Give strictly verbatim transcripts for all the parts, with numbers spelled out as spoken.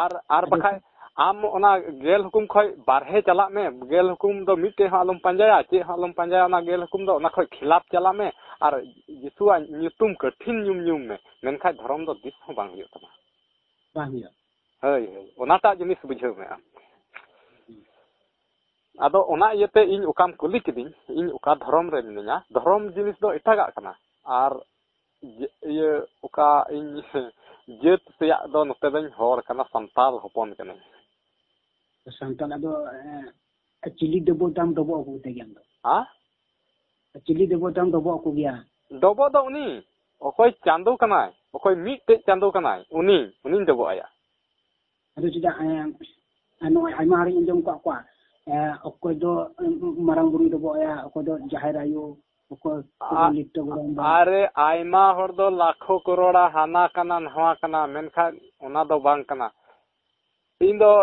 ᱟᱨ, ᱟᱨ ᱟᱫᱚ ᱵᱟᱠᱷᱟᱡ ᱟᱢ ᱚᱱᱟ ᱜᱮᱞ ᱦᱩᱠᱩᱢ ᱠᱷᱚᱡ ᱵᱟᱨᱦᱮ ᱪᱟᱞᱟᱜ ᱢᱮ, ᱜᱮᱞ ᱦᱩᱠᱩᱢ ᱫᱚ ᱢᱤᱫᱴᱮᱡ ᱦᱚᱸ ᱟᱞᱚᱢ ᱯᱟᱸᱡᱟᱭᱟ, ᱪᱮᱫ ᱦᱚᱸ ᱟᱞᱚᱢ ᱯᱟᱸᱡᱟᱭᱟ, ᱚᱱᱟ ᱜᱮᱞ ᱦᱩᱠᱩᱢ ᱫᱚ ᱚᱱᱟ ᱠᱷᱚᱡ ᱠᱷᱤᱞᱟᱯ ᱪᱟᱞᱟᱜ ᱢᱮ, ᱟᱨ ᱡᱤᱥᱩᱣᱟᱜ ᱧᱩᱛᱩᱢ ᱠᱟᱹᱴᱷᱤᱱ ᱧᱩᱢ ᱧᱩᱢ ᱢᱮ, ᱢᱮᱱᱠᱷᱟᱡ ᱫᱷᱚᱨᱚᱢ ᱫᱚ ᱛᱤᱥ ᱦᱚᱸ ᱵᱟᱝ ᱦᱩᱭᱩᱜ ᱛᱟᱢᱟ᱾ ᱵᱟᱝ ᱦᱩᱭᱩᱜᱼᱟ᱾ ᱦᱳᱭ, ᱦᱳᱭ, ᱚᱱᱟᱴᱟᱜ ᱡᱤᱱᱤᱥ ᱵᱩᱡᱷᱟᱹᱣ ᱢᱮ ᱟᱢ᱾ ᱟᱫᱚ ᱚᱱᱟ ᱤᱭᱟᱹᱛᱮ ᱤᱧ ᱚᱠᱟᱢ ᱠᱩᱞᱤ ᱠᱤᱫᱤᱧ, ᱤᱧ ᱚᱠᱟ ᱫᱷᱚᱨᱚᱢ ᱨᱮ ᱢᱤᱱᱟᱹᱧᱟ, ᱫᱷᱚᱨᱚᱢ ᱡᱤᱱᱤᱥ ᱫᱚ ᱮᱴᱟᱜᱟᱜ ᱠᱟᱱᱟ᱾ ᱟᱨ ᱡᱮ-, ᱤᱭᱟᱹ, ᱚᱠᱟ ᱤᱧ ᱡᱟᱹᱛ ᱛᱮᱭᱟᱜ ᱫᱚ ᱱᱚᱛᱮ ᱫᱚᱧ ᱦᱚᱲ ᱠᱟᱱᱟ, ᱥᱟᱱᱛᱟᱞ ᱦᱚᱯᱚᱱ ᱠᱟᱹᱱᱟᱹᱧ᱾ ᱥᱟᱱᱛᱟᱞ, ᱟᱫᱚ, ᱮ, ᱪᱤᱞᱤ ᱫᱮᱵᱚᱛᱟᱢ ᱰᱚᱵᱚᱜ ᱟᱹᱜᱩ ᱠᱟᱛᱮ ᱜᱮᱭᱟᱢ ᱫᱚ? ᱦᱮᱸ? ᱪᱤᱞᱤ ᱫᱮᱵᱚᱛᱟᱢ ᱰᱚᱵᱚᱜ ᱟᱠᱚ ᱜᱮᱭᱟ? ᱰᱚᱵᱚᱜ ᱫᱚ ᱩᱱᱤ, ᱚᱠᱚᱭ ᱪᱟᱸᱫᱚ ᱠᱟᱱᱟᱭ, ᱚᱠᱚᱭ ᱢᱤᱫᱴᱮᱡ ᱪᱟᱸᱫᱚ ᱠᱟᱱᱟᱭ, ᱩᱱᱤ, ᱩᱱᱤᱧ ᱰᱚᱵᱚᱜ ᱟᱭᱟ᱾ ᱟᱫᱚ ᱪᱮᱫᱟᱜ, ᱮ, ᱱᱚᱜᱼᱚᱭ ᱟᱭᱢᱟ ᱦᱚᱲᱤᱧ ᱟᱸᱡᱚᱢ ᱟᱠᱟᱫ ᱠᱚᱣᱟ, ᱮ, ᱚᱠᱚᱭ ᱫᱚ, ᱮ, ᱢᱟᱨᱟᱝ ᱵᱩᱨᱩᱭ ᱰᱚᱵᱚᱜ ᱟᱭᱟ, ᱚᱠᱚᱭ ᱫᱚ ᱡᱟᱦᱮᱨ ᱟᱭᱳ, ᱚᱠᱚᱭ ᱫᱚ ᱟ-, ᱞᱤᱴᱟᱹ ᱜᱚᱲᱚᱢ ᱵᱟ᱾ ᱟᱨᱮ, ᱟᱭᱢᱟ ᱦᱚᱲ ᱫᱚ ᱞᱟᱠᱷᱚ ᱠᱚᱨᱚᱲᱟ ᱦᱟᱱᱟ ᱠᱟᱱᱟ ᱱᱟᱣᱟ ᱠᱟᱱᱟ, ᱢᱮᱱᱠᱷᱟᱱ ᱚᱱᱟ ᱫᱚ ᱵᱟᱝ ᱠᱟᱱᱟ᱾ ᱤᱧ ᱫᱚ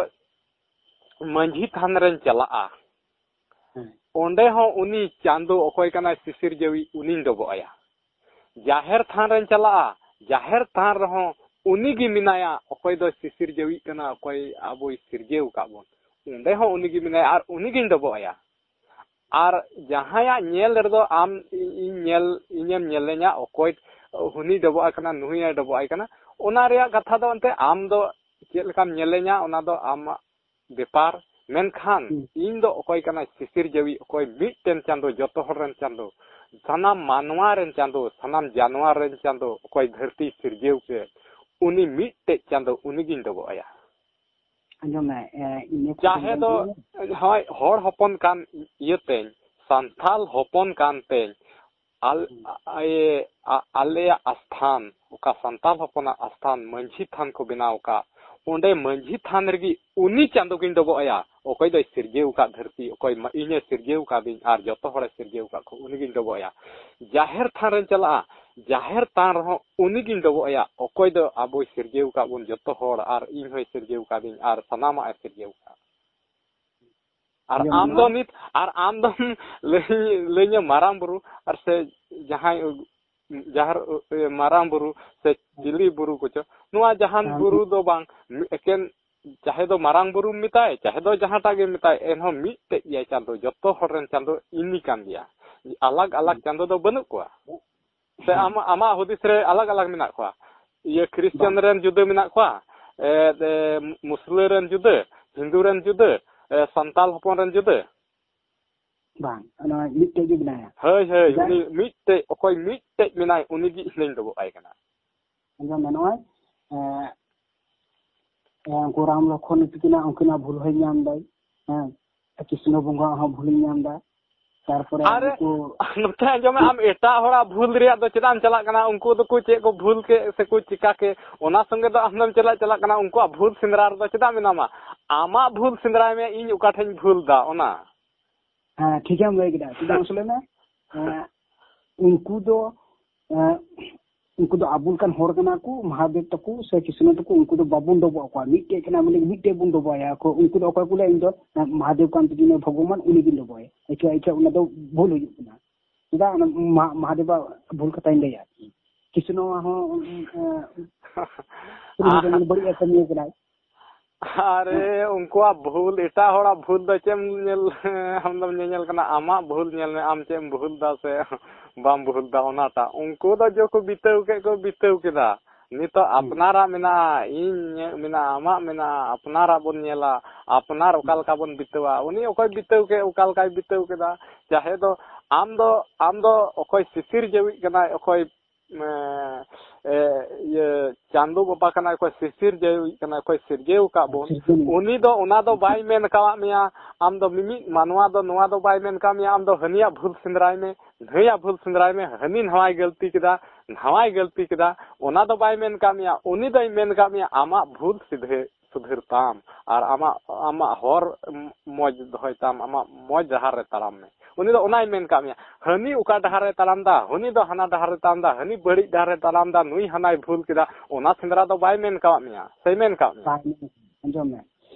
ᱢᱟᱹᱡᱷᱤ ᱛᱷᱟᱱ ᱨᱮᱧ ᱪᱟᱞᱟᱜᱼᱟ᱾ ᱦᱮᱸ᱾ ᱚᱸᱰᱮ ᱦᱚᱸ ᱩᱱᱤ ᱪᱟᱸᱫᱚ ᱚᱠᱚᱭ ᱠᱟᱱᱟᱭ ᱥᱤᱥᱤᱨᱡᱟᱹᱣᱤᱡ, ᱩᱱᱤᱧ ᱰᱚᱵᱚᱜ ᱟᱭᱟ᱾ ᱡᱟᱦᱮᱨ ᱛᱷᱟᱱ ᱨᱮᱧ ᱪᱟᱞᱟᱜᱼᱟ, ᱡᱟᱦᱮᱨ ᱛᱷᱟᱱ ᱨᱮᱦᱚᱸ ᱩᱱᱤ ᱜᱮ ᱢᱮᱱᱟᱭᱟ, ᱚᱠᱚᱭ ᱫᱚᱭ ᱥᱤᱥᱤᱨᱡᱟᱹᱣᱤᱡ ᱠᱟᱱᱟ, ᱚᱠᱚᱭ ᱟᱵᱚᱭ ᱥᱤᱨᱡᱟᱹᱣ ᱟᱠᱟᱫ ᱵᱚᱱ᱾ ᱚᱸᱰᱮ ᱦᱚᱸ ᱩᱱᱤ ᱜᱮ ᱢᱮᱱᱟᱭᱟ ᱟᱨ ᱩᱱᱤ ᱜᱤᱧ ᱰᱚᱵᱚᱜ ᱟᱭᱟ᱾ ᱟᱨ ᱡᱟᱦᱟᱸᱭᱟᱜ ᱧᱮᱞ ᱨᱮᱫᱚ ᱟᱢ ᱤᱧ ᱧᱮᱞ, ᱤᱧᱮᱢ ᱧᱮᱞᱮᱧᱟ, ᱚᱠᱚᱭ ᱦᱩᱱᱤ ᱰᱚᱵᱚᱜ ᱟᱭ ᱠᱟᱱᱟ, ᱱᱩᱭᱮ ᱰᱚᱵᱚᱜ ᱟᱭ ᱠᱟᱱᱟ, ᱚᱱᱟ ᱨᱮᱭᱟᱜ ᱠᱟᱛᱷᱟ ᱫᱚ ᱮᱱᱛᱮ ᱟᱢ ᱫᱚ ᱪᱮᱫ ᱞᱮᱠᱟᱢ ᱧᱮᱞᱮᱧᱟ, ᱚᱱᱟ ᱫᱚ ᱟᱢᱟᱜ ᱵᱮᱯᱟᱨ᱾ ᱢᱮᱱᱠᱷᱟᱱ ᱦᱩᱸ᱾ ᱤᱧ ᱫᱚ ᱚᱠᱚᱭ ᱠᱟᱱᱟᱭ ᱥᱤᱥᱤᱨ ᱡᱟᱹᱣᱤᱡ, ᱚᱠᱚᱭ ᱢᱤᱫᱴᱮᱱ ᱪᱟᱸᱫᱚ, ᱡᱚᱛᱚ ᱦᱚᱲ ᱨᱮᱱ ᱪᱟᱸᱫᱚ, ᱥᱟᱱᱟᱢ ᱢᱟᱱᱣᱟ ᱨᱮᱱ ᱪᱟᱸᱫᱚ, ᱥᱟᱱᱟᱢ ᱡᱟᱱᱣᱟᱨ ᱨᱮᱱ ᱪᱟᱸᱫᱚ, ᱚᱠᱚᱭ ᱫᱷᱟᱹᱨᱛᱤ ᱥᱤᱨᱡᱟᱹᱣ ᱠᱮᱫ, ᱩᱱᱤ ᱢᱤᱫᱴᱮᱡ ᱪᱟᱸᱫᱚ, ᱩᱱᱤ ᱜᱤᱧ ᱰᱚᱵᱚᱜ ᱟᱭᱟ᱾ ᱟᱸᱡᱚᱢ ᱢᱮ, ᱮ, ᱤᱧ ᱱᱤᱭᱟᱹ ᱠᱟᱛᱷᱟ ᱪᱟᱦᱮ ᱫᱚ, ᱫᱚ ᱦᱳᱭ, ᱦᱚᱲ ᱦᱚᱯᱚᱱ ᱠᱟᱱ ᱤᱭᱟᱹᱛᱮᱧ, ᱥᱟᱱᱛᱟᱞ ᱦᱚᱯᱚᱱ ᱠᱟᱱ ᱛᱮᱧ, ᱟᱞ-, ᱦᱩᱸ᱾ ᱟ-, ᱤᱭᱟᱹ, ᱟ-, ᱟᱞᱮᱭᱟᱜ ᱟᱥᱛᱷᱟᱱ, ᱚᱠᱟ ᱥᱟᱱᱛᱟᱞ ᱦᱚᱯᱚᱱᱟᱜ ᱟᱥᱛᱷᱟᱱ ᱢᱟᱹᱡᱷᱤ ᱛᱷᱟᱱ ᱠᱚ ᱵᱮᱱᱟᱣ ᱟᱠᱟᱫ, ᱚᱸᱰᱮ ᱢᱟᱹᱡᱷᱤ ᱛᱷᱟᱱ ᱨᱮᱜᱮ ᱩᱱᱤ ᱪᱟᱸᱫᱚ ᱜᱤᱧ ᱰᱚᱵᱚᱜ ᱟᱭᱟ, ᱚᱠᱚᱭ ᱫᱚᱭ ᱥᱤᱨᱡᱟᱹᱣ ᱟᱠᱟᱫ ᱫᱷᱟᱹᱨᱛᱤ, ᱚᱠᱚᱭ ᱢᱟ-, ᱤᱧᱮ ᱥᱤᱨᱡᱟᱹᱣ ᱟᱠᱟᱫᱤᱧ ᱟᱨ ᱡᱚᱛᱚ ᱦᱚᱲᱮ ᱥᱤᱨᱡᱟᱹᱣ ᱟᱠᱟᱫ ᱠᱚ, ᱩᱱᱤ ᱜᱤᱧ ᱰᱚᱵᱚᱜ ᱟᱭᱟ᱾ ᱡᱟᱦᱮᱨ ᱛᱷᱟᱱ ᱨᱮᱧ ᱪᱟᱞᱟᱜᱼᱟ, ᱡᱟᱦᱮᱨ ᱛᱷᱟᱱ ᱨᱮᱦᱚᱸ ᱩᱱᱤ ᱜᱤᱧ ᱰᱚᱵᱚᱜ ᱟᱭᱟ, ᱚᱠᱚᱭ ᱫᱚ ᱟᱵᱚᱭ ᱥᱤᱨᱡᱟᱹᱣ ᱟᱠᱟᱫ ᱵᱚᱱ ᱡᱚᱛᱚ ᱦᱚᱲ, ᱟᱨ ᱤᱧ ᱦᱚᱸᱭ ᱥᱤᱨᱡᱟᱹᱣ ᱟᱠᱟᱫᱤᱧ, ᱟᱨ ᱥᱟᱱᱟᱢᱟᱜ ᱮ ᱥᱤᱨᱡᱟᱹᱣ ᱟᱠᱟᱫ᱾ ᱟᱨ ᱟᱸᱡᱚᱢ ᱟᱢ ᱢᱮ᱾ ᱫᱚ ᱱᱤᱛ, ᱟᱨ ᱟᱢ ᱫᱚᱢ ᱞᱟᱹᱭ, ᱞᱟᱹᱭᱟᱹᱧᱟᱹ ᱢᱟᱨᱟᱝ ᱵᱩᱨᱩ, ᱟᱨ ᱥᱮ ᱡᱟᱦᱟᱸᱭ ᱡᱟᱦᱮᱨ, ᱤᱭᱟᱹ, ᱢᱟᱨᱟᱝ ᱵᱩᱨᱩ ᱥᱮ ᱪᱤᱞᱤ ᱵᱩᱨᱩ ᱠᱚᱪᱚ, ᱱᱚᱣᱟ ᱡᱟᱦᱟᱱ ᱦᱮᱸ᱾ ᱵᱩᱨᱩ ᱫᱚ ᱵᱟᱝ, ᱢᱤ-, ᱮᱠᱮᱱ ᱡᱟᱦᱮ ᱫᱚ ᱢᱟᱨᱟᱝ ᱵᱩᱨᱩᱢ ᱢᱮᱛᱟᱭ, ᱪᱟᱦᱮ ᱫᱚ ᱡᱟᱦᱟᱸᱴᱟᱜ ᱜᱮ ᱢᱮᱛᱟᱭ, ᱮᱱᱦᱚᱸ ᱢᱤᱫᱴᱮᱡ ᱜᱮᱭᱟᱭ ᱪᱟᱸᱫᱚ, ᱡᱚᱛᱚ ᱦᱚᱲ ᱨᱮᱱ ᱪᱟᱸᱫᱚ ᱤᱧ ᱠᱟᱱ ᱜᱮᱭᱟ᱾ ᱟᱞᱟᱜᱽ ᱟᱞᱟᱜᱽ ᱦᱮᱸ᱾ ᱪᱟᱸᱫᱚ ᱫᱚ ᱵᱟᱹᱱᱩᱜ ᱠᱚᱣᱟ᱾ ᱥᱮ ᱦᱮᱸ᱾ ᱟᱢᱟᱜ, ᱟᱢᱟᱜ ᱦᱩᱫᱤᱥ ᱨᱮ ᱟᱞᱟᱜᱽ ᱟᱞᱟᱜᱽ ᱢᱮᱱᱟᱜ ᱠᱚᱣᱟ? ᱤᱭᱟᱹ, ᱠᱷᱨᱤᱥᱪᱟᱱ ᱵᱟᱝ᱾ ᱨᱮᱱ ᱡᱩᱫᱟᱹ ᱢᱮᱱᱟᱜ ᱠᱚᱣᱟ, ᱮ, ᱮ, ᱢᱩᱥᱞᱟᱹ ᱨᱮᱱ ᱡᱩᱫᱟᱹ, ᱦᱤᱱᱫᱩ ᱨᱮᱱ ᱡᱩᱫᱟᱹ, ᱮ, ᱥᱟᱱᱛᱟᱞ ᱦᱚᱯᱚᱱ ᱨᱮᱱ ᱡᱩᱫᱟᱹ᱾ ᱵᱟᱝ, ᱚᱱᱟ ᱢᱤᱫᱴᱮᱡ ᱜᱮ ᱢᱮᱱᱟᱭᱟ᱾ ᱦᱳᱭ, ᱦᱳᱭ, ᱡᱟᱭ- ᱩᱱᱤ ᱢᱤᱫᱴᱮᱡ, ᱚᱠᱚᱭ ᱢᱤᱫᱴᱮᱡ ᱢᱮᱱᱟᱭ, ᱩᱱᱤ ᱜᱮ ᱤᱧ ᱫᱚᱧ ᱰᱚᱵᱚᱜ ᱟᱭ ᱠᱟᱱᱟ᱾ ᱟᱫᱚ ᱢᱮᱱᱚᱜᱼᱟᱭ, ᱮ, ᱮ, ᱩᱱᱠᱩ ᱨᱟᱢ ᱞᱚᱠᱷᱚᱱ ᱛᱟᱹᱠᱤᱱᱟᱜ ᱩᱱᱠᱤᱱᱟᱜ ᱵᱷᱩᱞ ᱦᱚᱸᱭ ᱧᱟᱢ ᱫᱟᱭ᱾ ᱦᱮᱸ, ᱠᱨᱤᱥᱱᱚ ᱵᱚᱸᱜᱟ ᱦᱚᱸ ᱵᱷᱩᱞ ᱧᱟᱢ ᱫᱟ᱾ ᱛᱟᱨᱯᱚᱨᱮ ᱟᱨᱮ, ᱩᱱᱠᱩ ᱱᱚᱛᱮ ᱟᱸᱡᱚᱢ ᱢᱮ, ᱟᱢ ᱮᱴᱟᱜ ᱦᱚᱲᱟᱜ ᱵᱷᱩᱞ ᱨᱮᱭᱟᱜ ᱫᱚ ᱪᱮᱫᱟᱜ ᱮᱢ ᱪᱟᱞᱟᱜ ᱠᱟᱱᱟ? ᱩᱱᱠᱩ ᱫᱚᱠᱚ ᱪᱮᱫ ᱠᱚ ᱵᱷᱩᱞ ᱠᱮᱫ ᱥᱮᱠᱚ ᱪᱤᱠᱟ ᱠᱮᱫ, ᱚᱱᱟ ᱥᱚᱸᱜᱮ ᱫᱚ ᱟᱢ ᱫᱚᱢ ᱪᱟᱞᱟᱜ, ᱪᱟᱞᱟᱜ ᱠᱟᱱᱟ, ᱩᱱᱠᱩᱣᱟᱜ ᱵᱷᱩᱞ ᱥᱮᱸᱫᱽᱨᱟ ᱨᱮᱫᱚ ᱪᱮᱫᱟᱜ ᱢᱮᱱᱟᱢᱟ? ᱟᱢᱟᱜ ᱵᱷᱩᱞ ᱥᱮᱸᱫᱽᱨᱟᱭ ᱢᱮ, ᱤᱧ ᱚᱠᱟ ᱴᱷᱮᱡ ᱤᱧ ᱵᱷᱩᱞ ᱫᱟ ᱚᱱᱟ᱾ ᱦᱮᱸ, ᱴᱷᱤᱠᱮᱢ ᱞᱟᱹᱭ ᱠᱮᱫᱟ᱾ ᱪᱮᱫᱟᱜ ᱢᱟᱥᱮ ᱞᱟᱹᱭ ᱢᱮ? ᱮᱸ, ᱩᱱᱠᱩ ᱫᱚ, ᱮᱸ, ᱩᱱᱠᱩ ᱫᱚ ᱟᱵᱚ ᱞᱮᱠᱟᱱ ᱦᱚᱲ ᱠᱟᱱᱟ ᱠᱚ, ᱢᱚᱦᱟᱫᱮᱵ ᱛᱟᱠᱚ ᱥᱮ ᱠᱨᱤᱥᱱᱚ ᱛᱟᱠᱚ, ᱩᱱᱠᱩ ᱫᱚ ᱵᱟᱵᱚᱱ ᱰᱚᱵᱚᱜ ᱟᱠᱚᱣᱟ᱾ ᱢᱤᱫᱴᱮᱡ ᱠᱟᱱᱟ, ᱢᱟᱱᱮ ᱢᱤᱫᱴᱮᱡ ᱵᱚᱱ ᱰᱚᱵᱚᱜ ᱟᱭᱟ᱾ ᱠᱚ, ᱩᱱᱠᱩ ᱫᱚ ᱚᱠᱚᱭ ᱠᱚ ᱞᱟᱹᱭᱟ, "ᱤᱧ ᱫᱚ, ᱮᱸ, ᱢᱚᱦᱟᱫᱮᱵ ᱠᱟᱱ ᱛᱤᱧᱟ, ᱵᱷᱚᱜᱚᱵᱟᱱ, ᱩᱱᱤ ᱜᱤᱧ ᱰᱚᱵᱚᱜ ᱟᱭᱟ᱾" ᱮᱠᱷᱮ, ᱮᱠᱷᱮ, ᱚᱱᱟ ᱫᱚ ᱵᱷᱩᱞ ᱦᱩᱭᱩᱜ ᱠᱟᱱᱟ᱾ ᱪᱮᱫᱟᱜ? ᱚᱱᱟ ᱢᱟ-, ᱢᱚᱦᱟᱫᱮᱵᱟᱜ ᱵᱷᱩᱞ ᱠᱟᱛᱷᱟᱧ ᱞᱟᱹᱭᱟ᱾ ᱠᱨᱤᱥᱱᱚ ᱦᱚᱸ, ᱮᱸ, ᱩᱱᱤ ᱦᱚᱸ ᱡᱮᱢᱚᱱ ᱵᱟᱹᱲᱤᱡ ᱮ ᱠᱟᱹᱢᱤ ᱠᱟᱱᱟᱭ᱾ ᱟᱨᱮ, ᱩᱱᱠᱩᱣᱟᱜ ᱵᱷᱩᱞ, ᱮᱴᱟᱜ ᱦᱚᱲᱟᱜ ᱵᱷᱩᱞ ᱫᱚ ᱪᱮᱫ ᱮᱢ ᱧᱮᱞ, ᱟᱢ ᱫᱚᱢ ᱧᱮᱧᱮᱞ ᱠᱟᱱᱟ? ᱟᱢᱟᱜ ᱵᱷᱩᱞ ᱧᱮᱞ ᱢᱮ, ᱟᱢ ᱪᱮᱫ ᱮᱢ ᱵᱷᱩᱞ ᱫᱟ ᱥᱮ ᱵᱟᱢ ᱵᱷᱩᱞ ᱫᱟ, ᱚᱱᱟᱴᱟᱜ᱾ ᱩᱱᱠᱩ ᱫᱚ ᱡᱚ ᱠᱚ ᱵᱤᱛᱟᱹᱣ ᱠᱮᱫ ᱠᱚ ᱵᱤᱛᱟᱹᱣ ᱠᱮᱫᱟ᱾ ᱱᱤᱛᱚᱜ ᱦᱩᱸ᱾ ᱟᱯᱱᱟᱨᱟᱜ ᱢᱮᱱᱟᱜᱼᱟ, ᱤᱧᱟᱹᱜ ᱢᱮᱱᱟᱜᱼᱟ, ᱟᱢᱟᱜ ᱢᱮᱱᱟᱜᱼᱟ, ᱟᱯᱱᱟᱨᱟᱜ ᱵᱚᱱ ᱧᱮᱞᱟ, ᱟᱯᱱᱟᱨ ᱚᱠᱟ ᱞᱮᱠᱟ ᱵᱚᱱ ᱵᱤᱛᱟᱹᱣᱟ, ᱩᱱᱤ ᱚᱠᱚᱭ ᱵᱤᱛᱟᱹᱣ ᱠᱮᱫ, ᱚᱠᱟ ᱞᱮᱠᱟᱭ ᱵᱤᱛᱟᱹᱣ ᱠᱮᱫᱟ, ᱪᱟᱦᱮ ᱫᱚ ᱟᱢ ᱫᱚ, ᱟᱢ ᱫᱚ ᱚᱠᱚᱭ ᱥᱤᱥᱤᱨ ᱡᱟᱹᱣᱤᱡ ᱠᱟᱱᱟᱭ, ᱚᱠᱚᱭ ᱮ, ᱤᱭᱟᱹ, ᱪᱟᱸᱫᱚ ᱵᱟᱵᱟ ᱠᱟᱱᱟᱭ, ᱚᱠᱚᱭ ᱥᱤᱥᱤᱨ ᱡᱟᱹᱣᱤᱡ ᱠᱟᱱᱟᱭ, ᱚᱠᱚᱭ ᱥᱤᱨᱡᱟᱹᱣ ᱟᱠᱟᱫ ᱵᱚᱱ, ᱥᱤᱨᱡᱚᱱᱤᱭᱟᱹ᱾ ᱩᱱᱤ ᱫᱚ ᱚᱱᱟ ᱫᱚ ᱵᱟᱭ ᱢᱮᱱ ᱠᱟᱣᱟᱫ ᱢᱮᱭᱟ, ᱟᱢ ᱫᱚ ᱢᱤᱢᱤᱫ ᱢᱟᱱᱣᱟ ᱫᱚ ᱱᱚᱣᱟ ᱫᱚ ᱵᱟᱭ ᱢᱮᱱ ᱠᱟᱣᱟᱫ ᱢᱮᱭᱟ, ᱟᱢ ᱫᱚ ᱦᱟᱹᱱᱤᱭᱟᱜ ᱵᱷᱩᱞ ᱥᱮᱸᱫᱽᱨᱟᱭ ᱢᱮ, ᱱᱷᱟᱹᱭᱟᱜ ᱵᱷᱩᱞ ᱥᱮᱸᱫᱽᱨᱟᱭ ᱢᱮ, ᱦᱟᱹᱱᱤ ᱱᱷᱟᱣᱟᱭ ᱜᱟᱹᱞᱛᱤ ᱠᱮᱫᱟ, ᱱᱷᱟᱣᱟᱭ ᱜᱟᱹᱞᱛᱤ ᱠᱮᱫᱟ, ᱚᱱᱟ ᱫᱚ ᱵᱟᱭ ᱢᱮᱱ ᱠᱟᱣᱟᱫ ᱢᱮᱭᱟ, ᱩᱱᱤ ᱫᱚᱭ ᱢᱮᱱ ᱠᱟᱣᱟᱫ ᱢᱮᱭᱟ ᱟᱢᱟᱜ ᱵᱷᱩᱞ ᱥᱤᱫᱷᱟᱹ ᱥᱩᱫᱷᱟᱹᱨ ᱛᱟᱢ, ᱟᱨ ᱟᱢᱟᱜ, ᱟᱢᱟᱜ ᱦᱚᱨ ᱢᱚᱡᱽ ᱫᱚᱦᱚᱭ ᱛᱟᱢ, ᱟᱢᱟᱜ ᱢᱚᱡᱽ ᱰᱟᱦᱟᱨ ᱨᱮ ᱛᱟᱲᱟᱢ ᱢᱮ᱾ ᱩᱱᱤ ᱫᱚ ᱚᱱᱟᱭ ᱢᱮᱱ ᱠᱟᱜ ᱢᱮᱭᱟ, ᱦᱟᱹᱱᱤ ᱚᱠᱟ ᱰᱟᱦᱟᱨ ᱨᱮ ᱛᱟᱲᱟᱢ ᱫᱟ, ᱦᱟᱹᱱᱤ ᱫᱚ ᱦᱟᱱᱟ ᱰᱟᱦᱟᱨ ᱨᱮ ᱛᱟᱲᱟᱢ ᱫᱟ, ᱦᱟᱹᱱᱤ ᱵᱟᱹᱲᱤᱡ ᱰᱟᱦᱟᱨ ᱨᱮ ᱛᱟᱲᱟᱢ ᱫᱟ, ᱱᱩᱭ ᱦᱟᱱᱟᱭ ᱵᱷᱩᱞ ᱠᱮᱫᱟ, ᱚᱱᱟ ᱥᱮᱸᱫᱽᱨᱟ ᱫᱚ ᱵᱟᱭ ᱢᱮᱱ ᱠᱟᱜ ᱢᱮᱭᱟ, ᱥᱮᱭ ᱢᱮᱱ ᱠᱟᱜ ᱢᱮᱭᱟ? ᱵᱟᱭ ᱢᱮᱱ ᱠᱟᱜ ᱢᱮᱭᱟ᱾ ᱟᱸᱡᱚᱢ ᱢᱮ᱾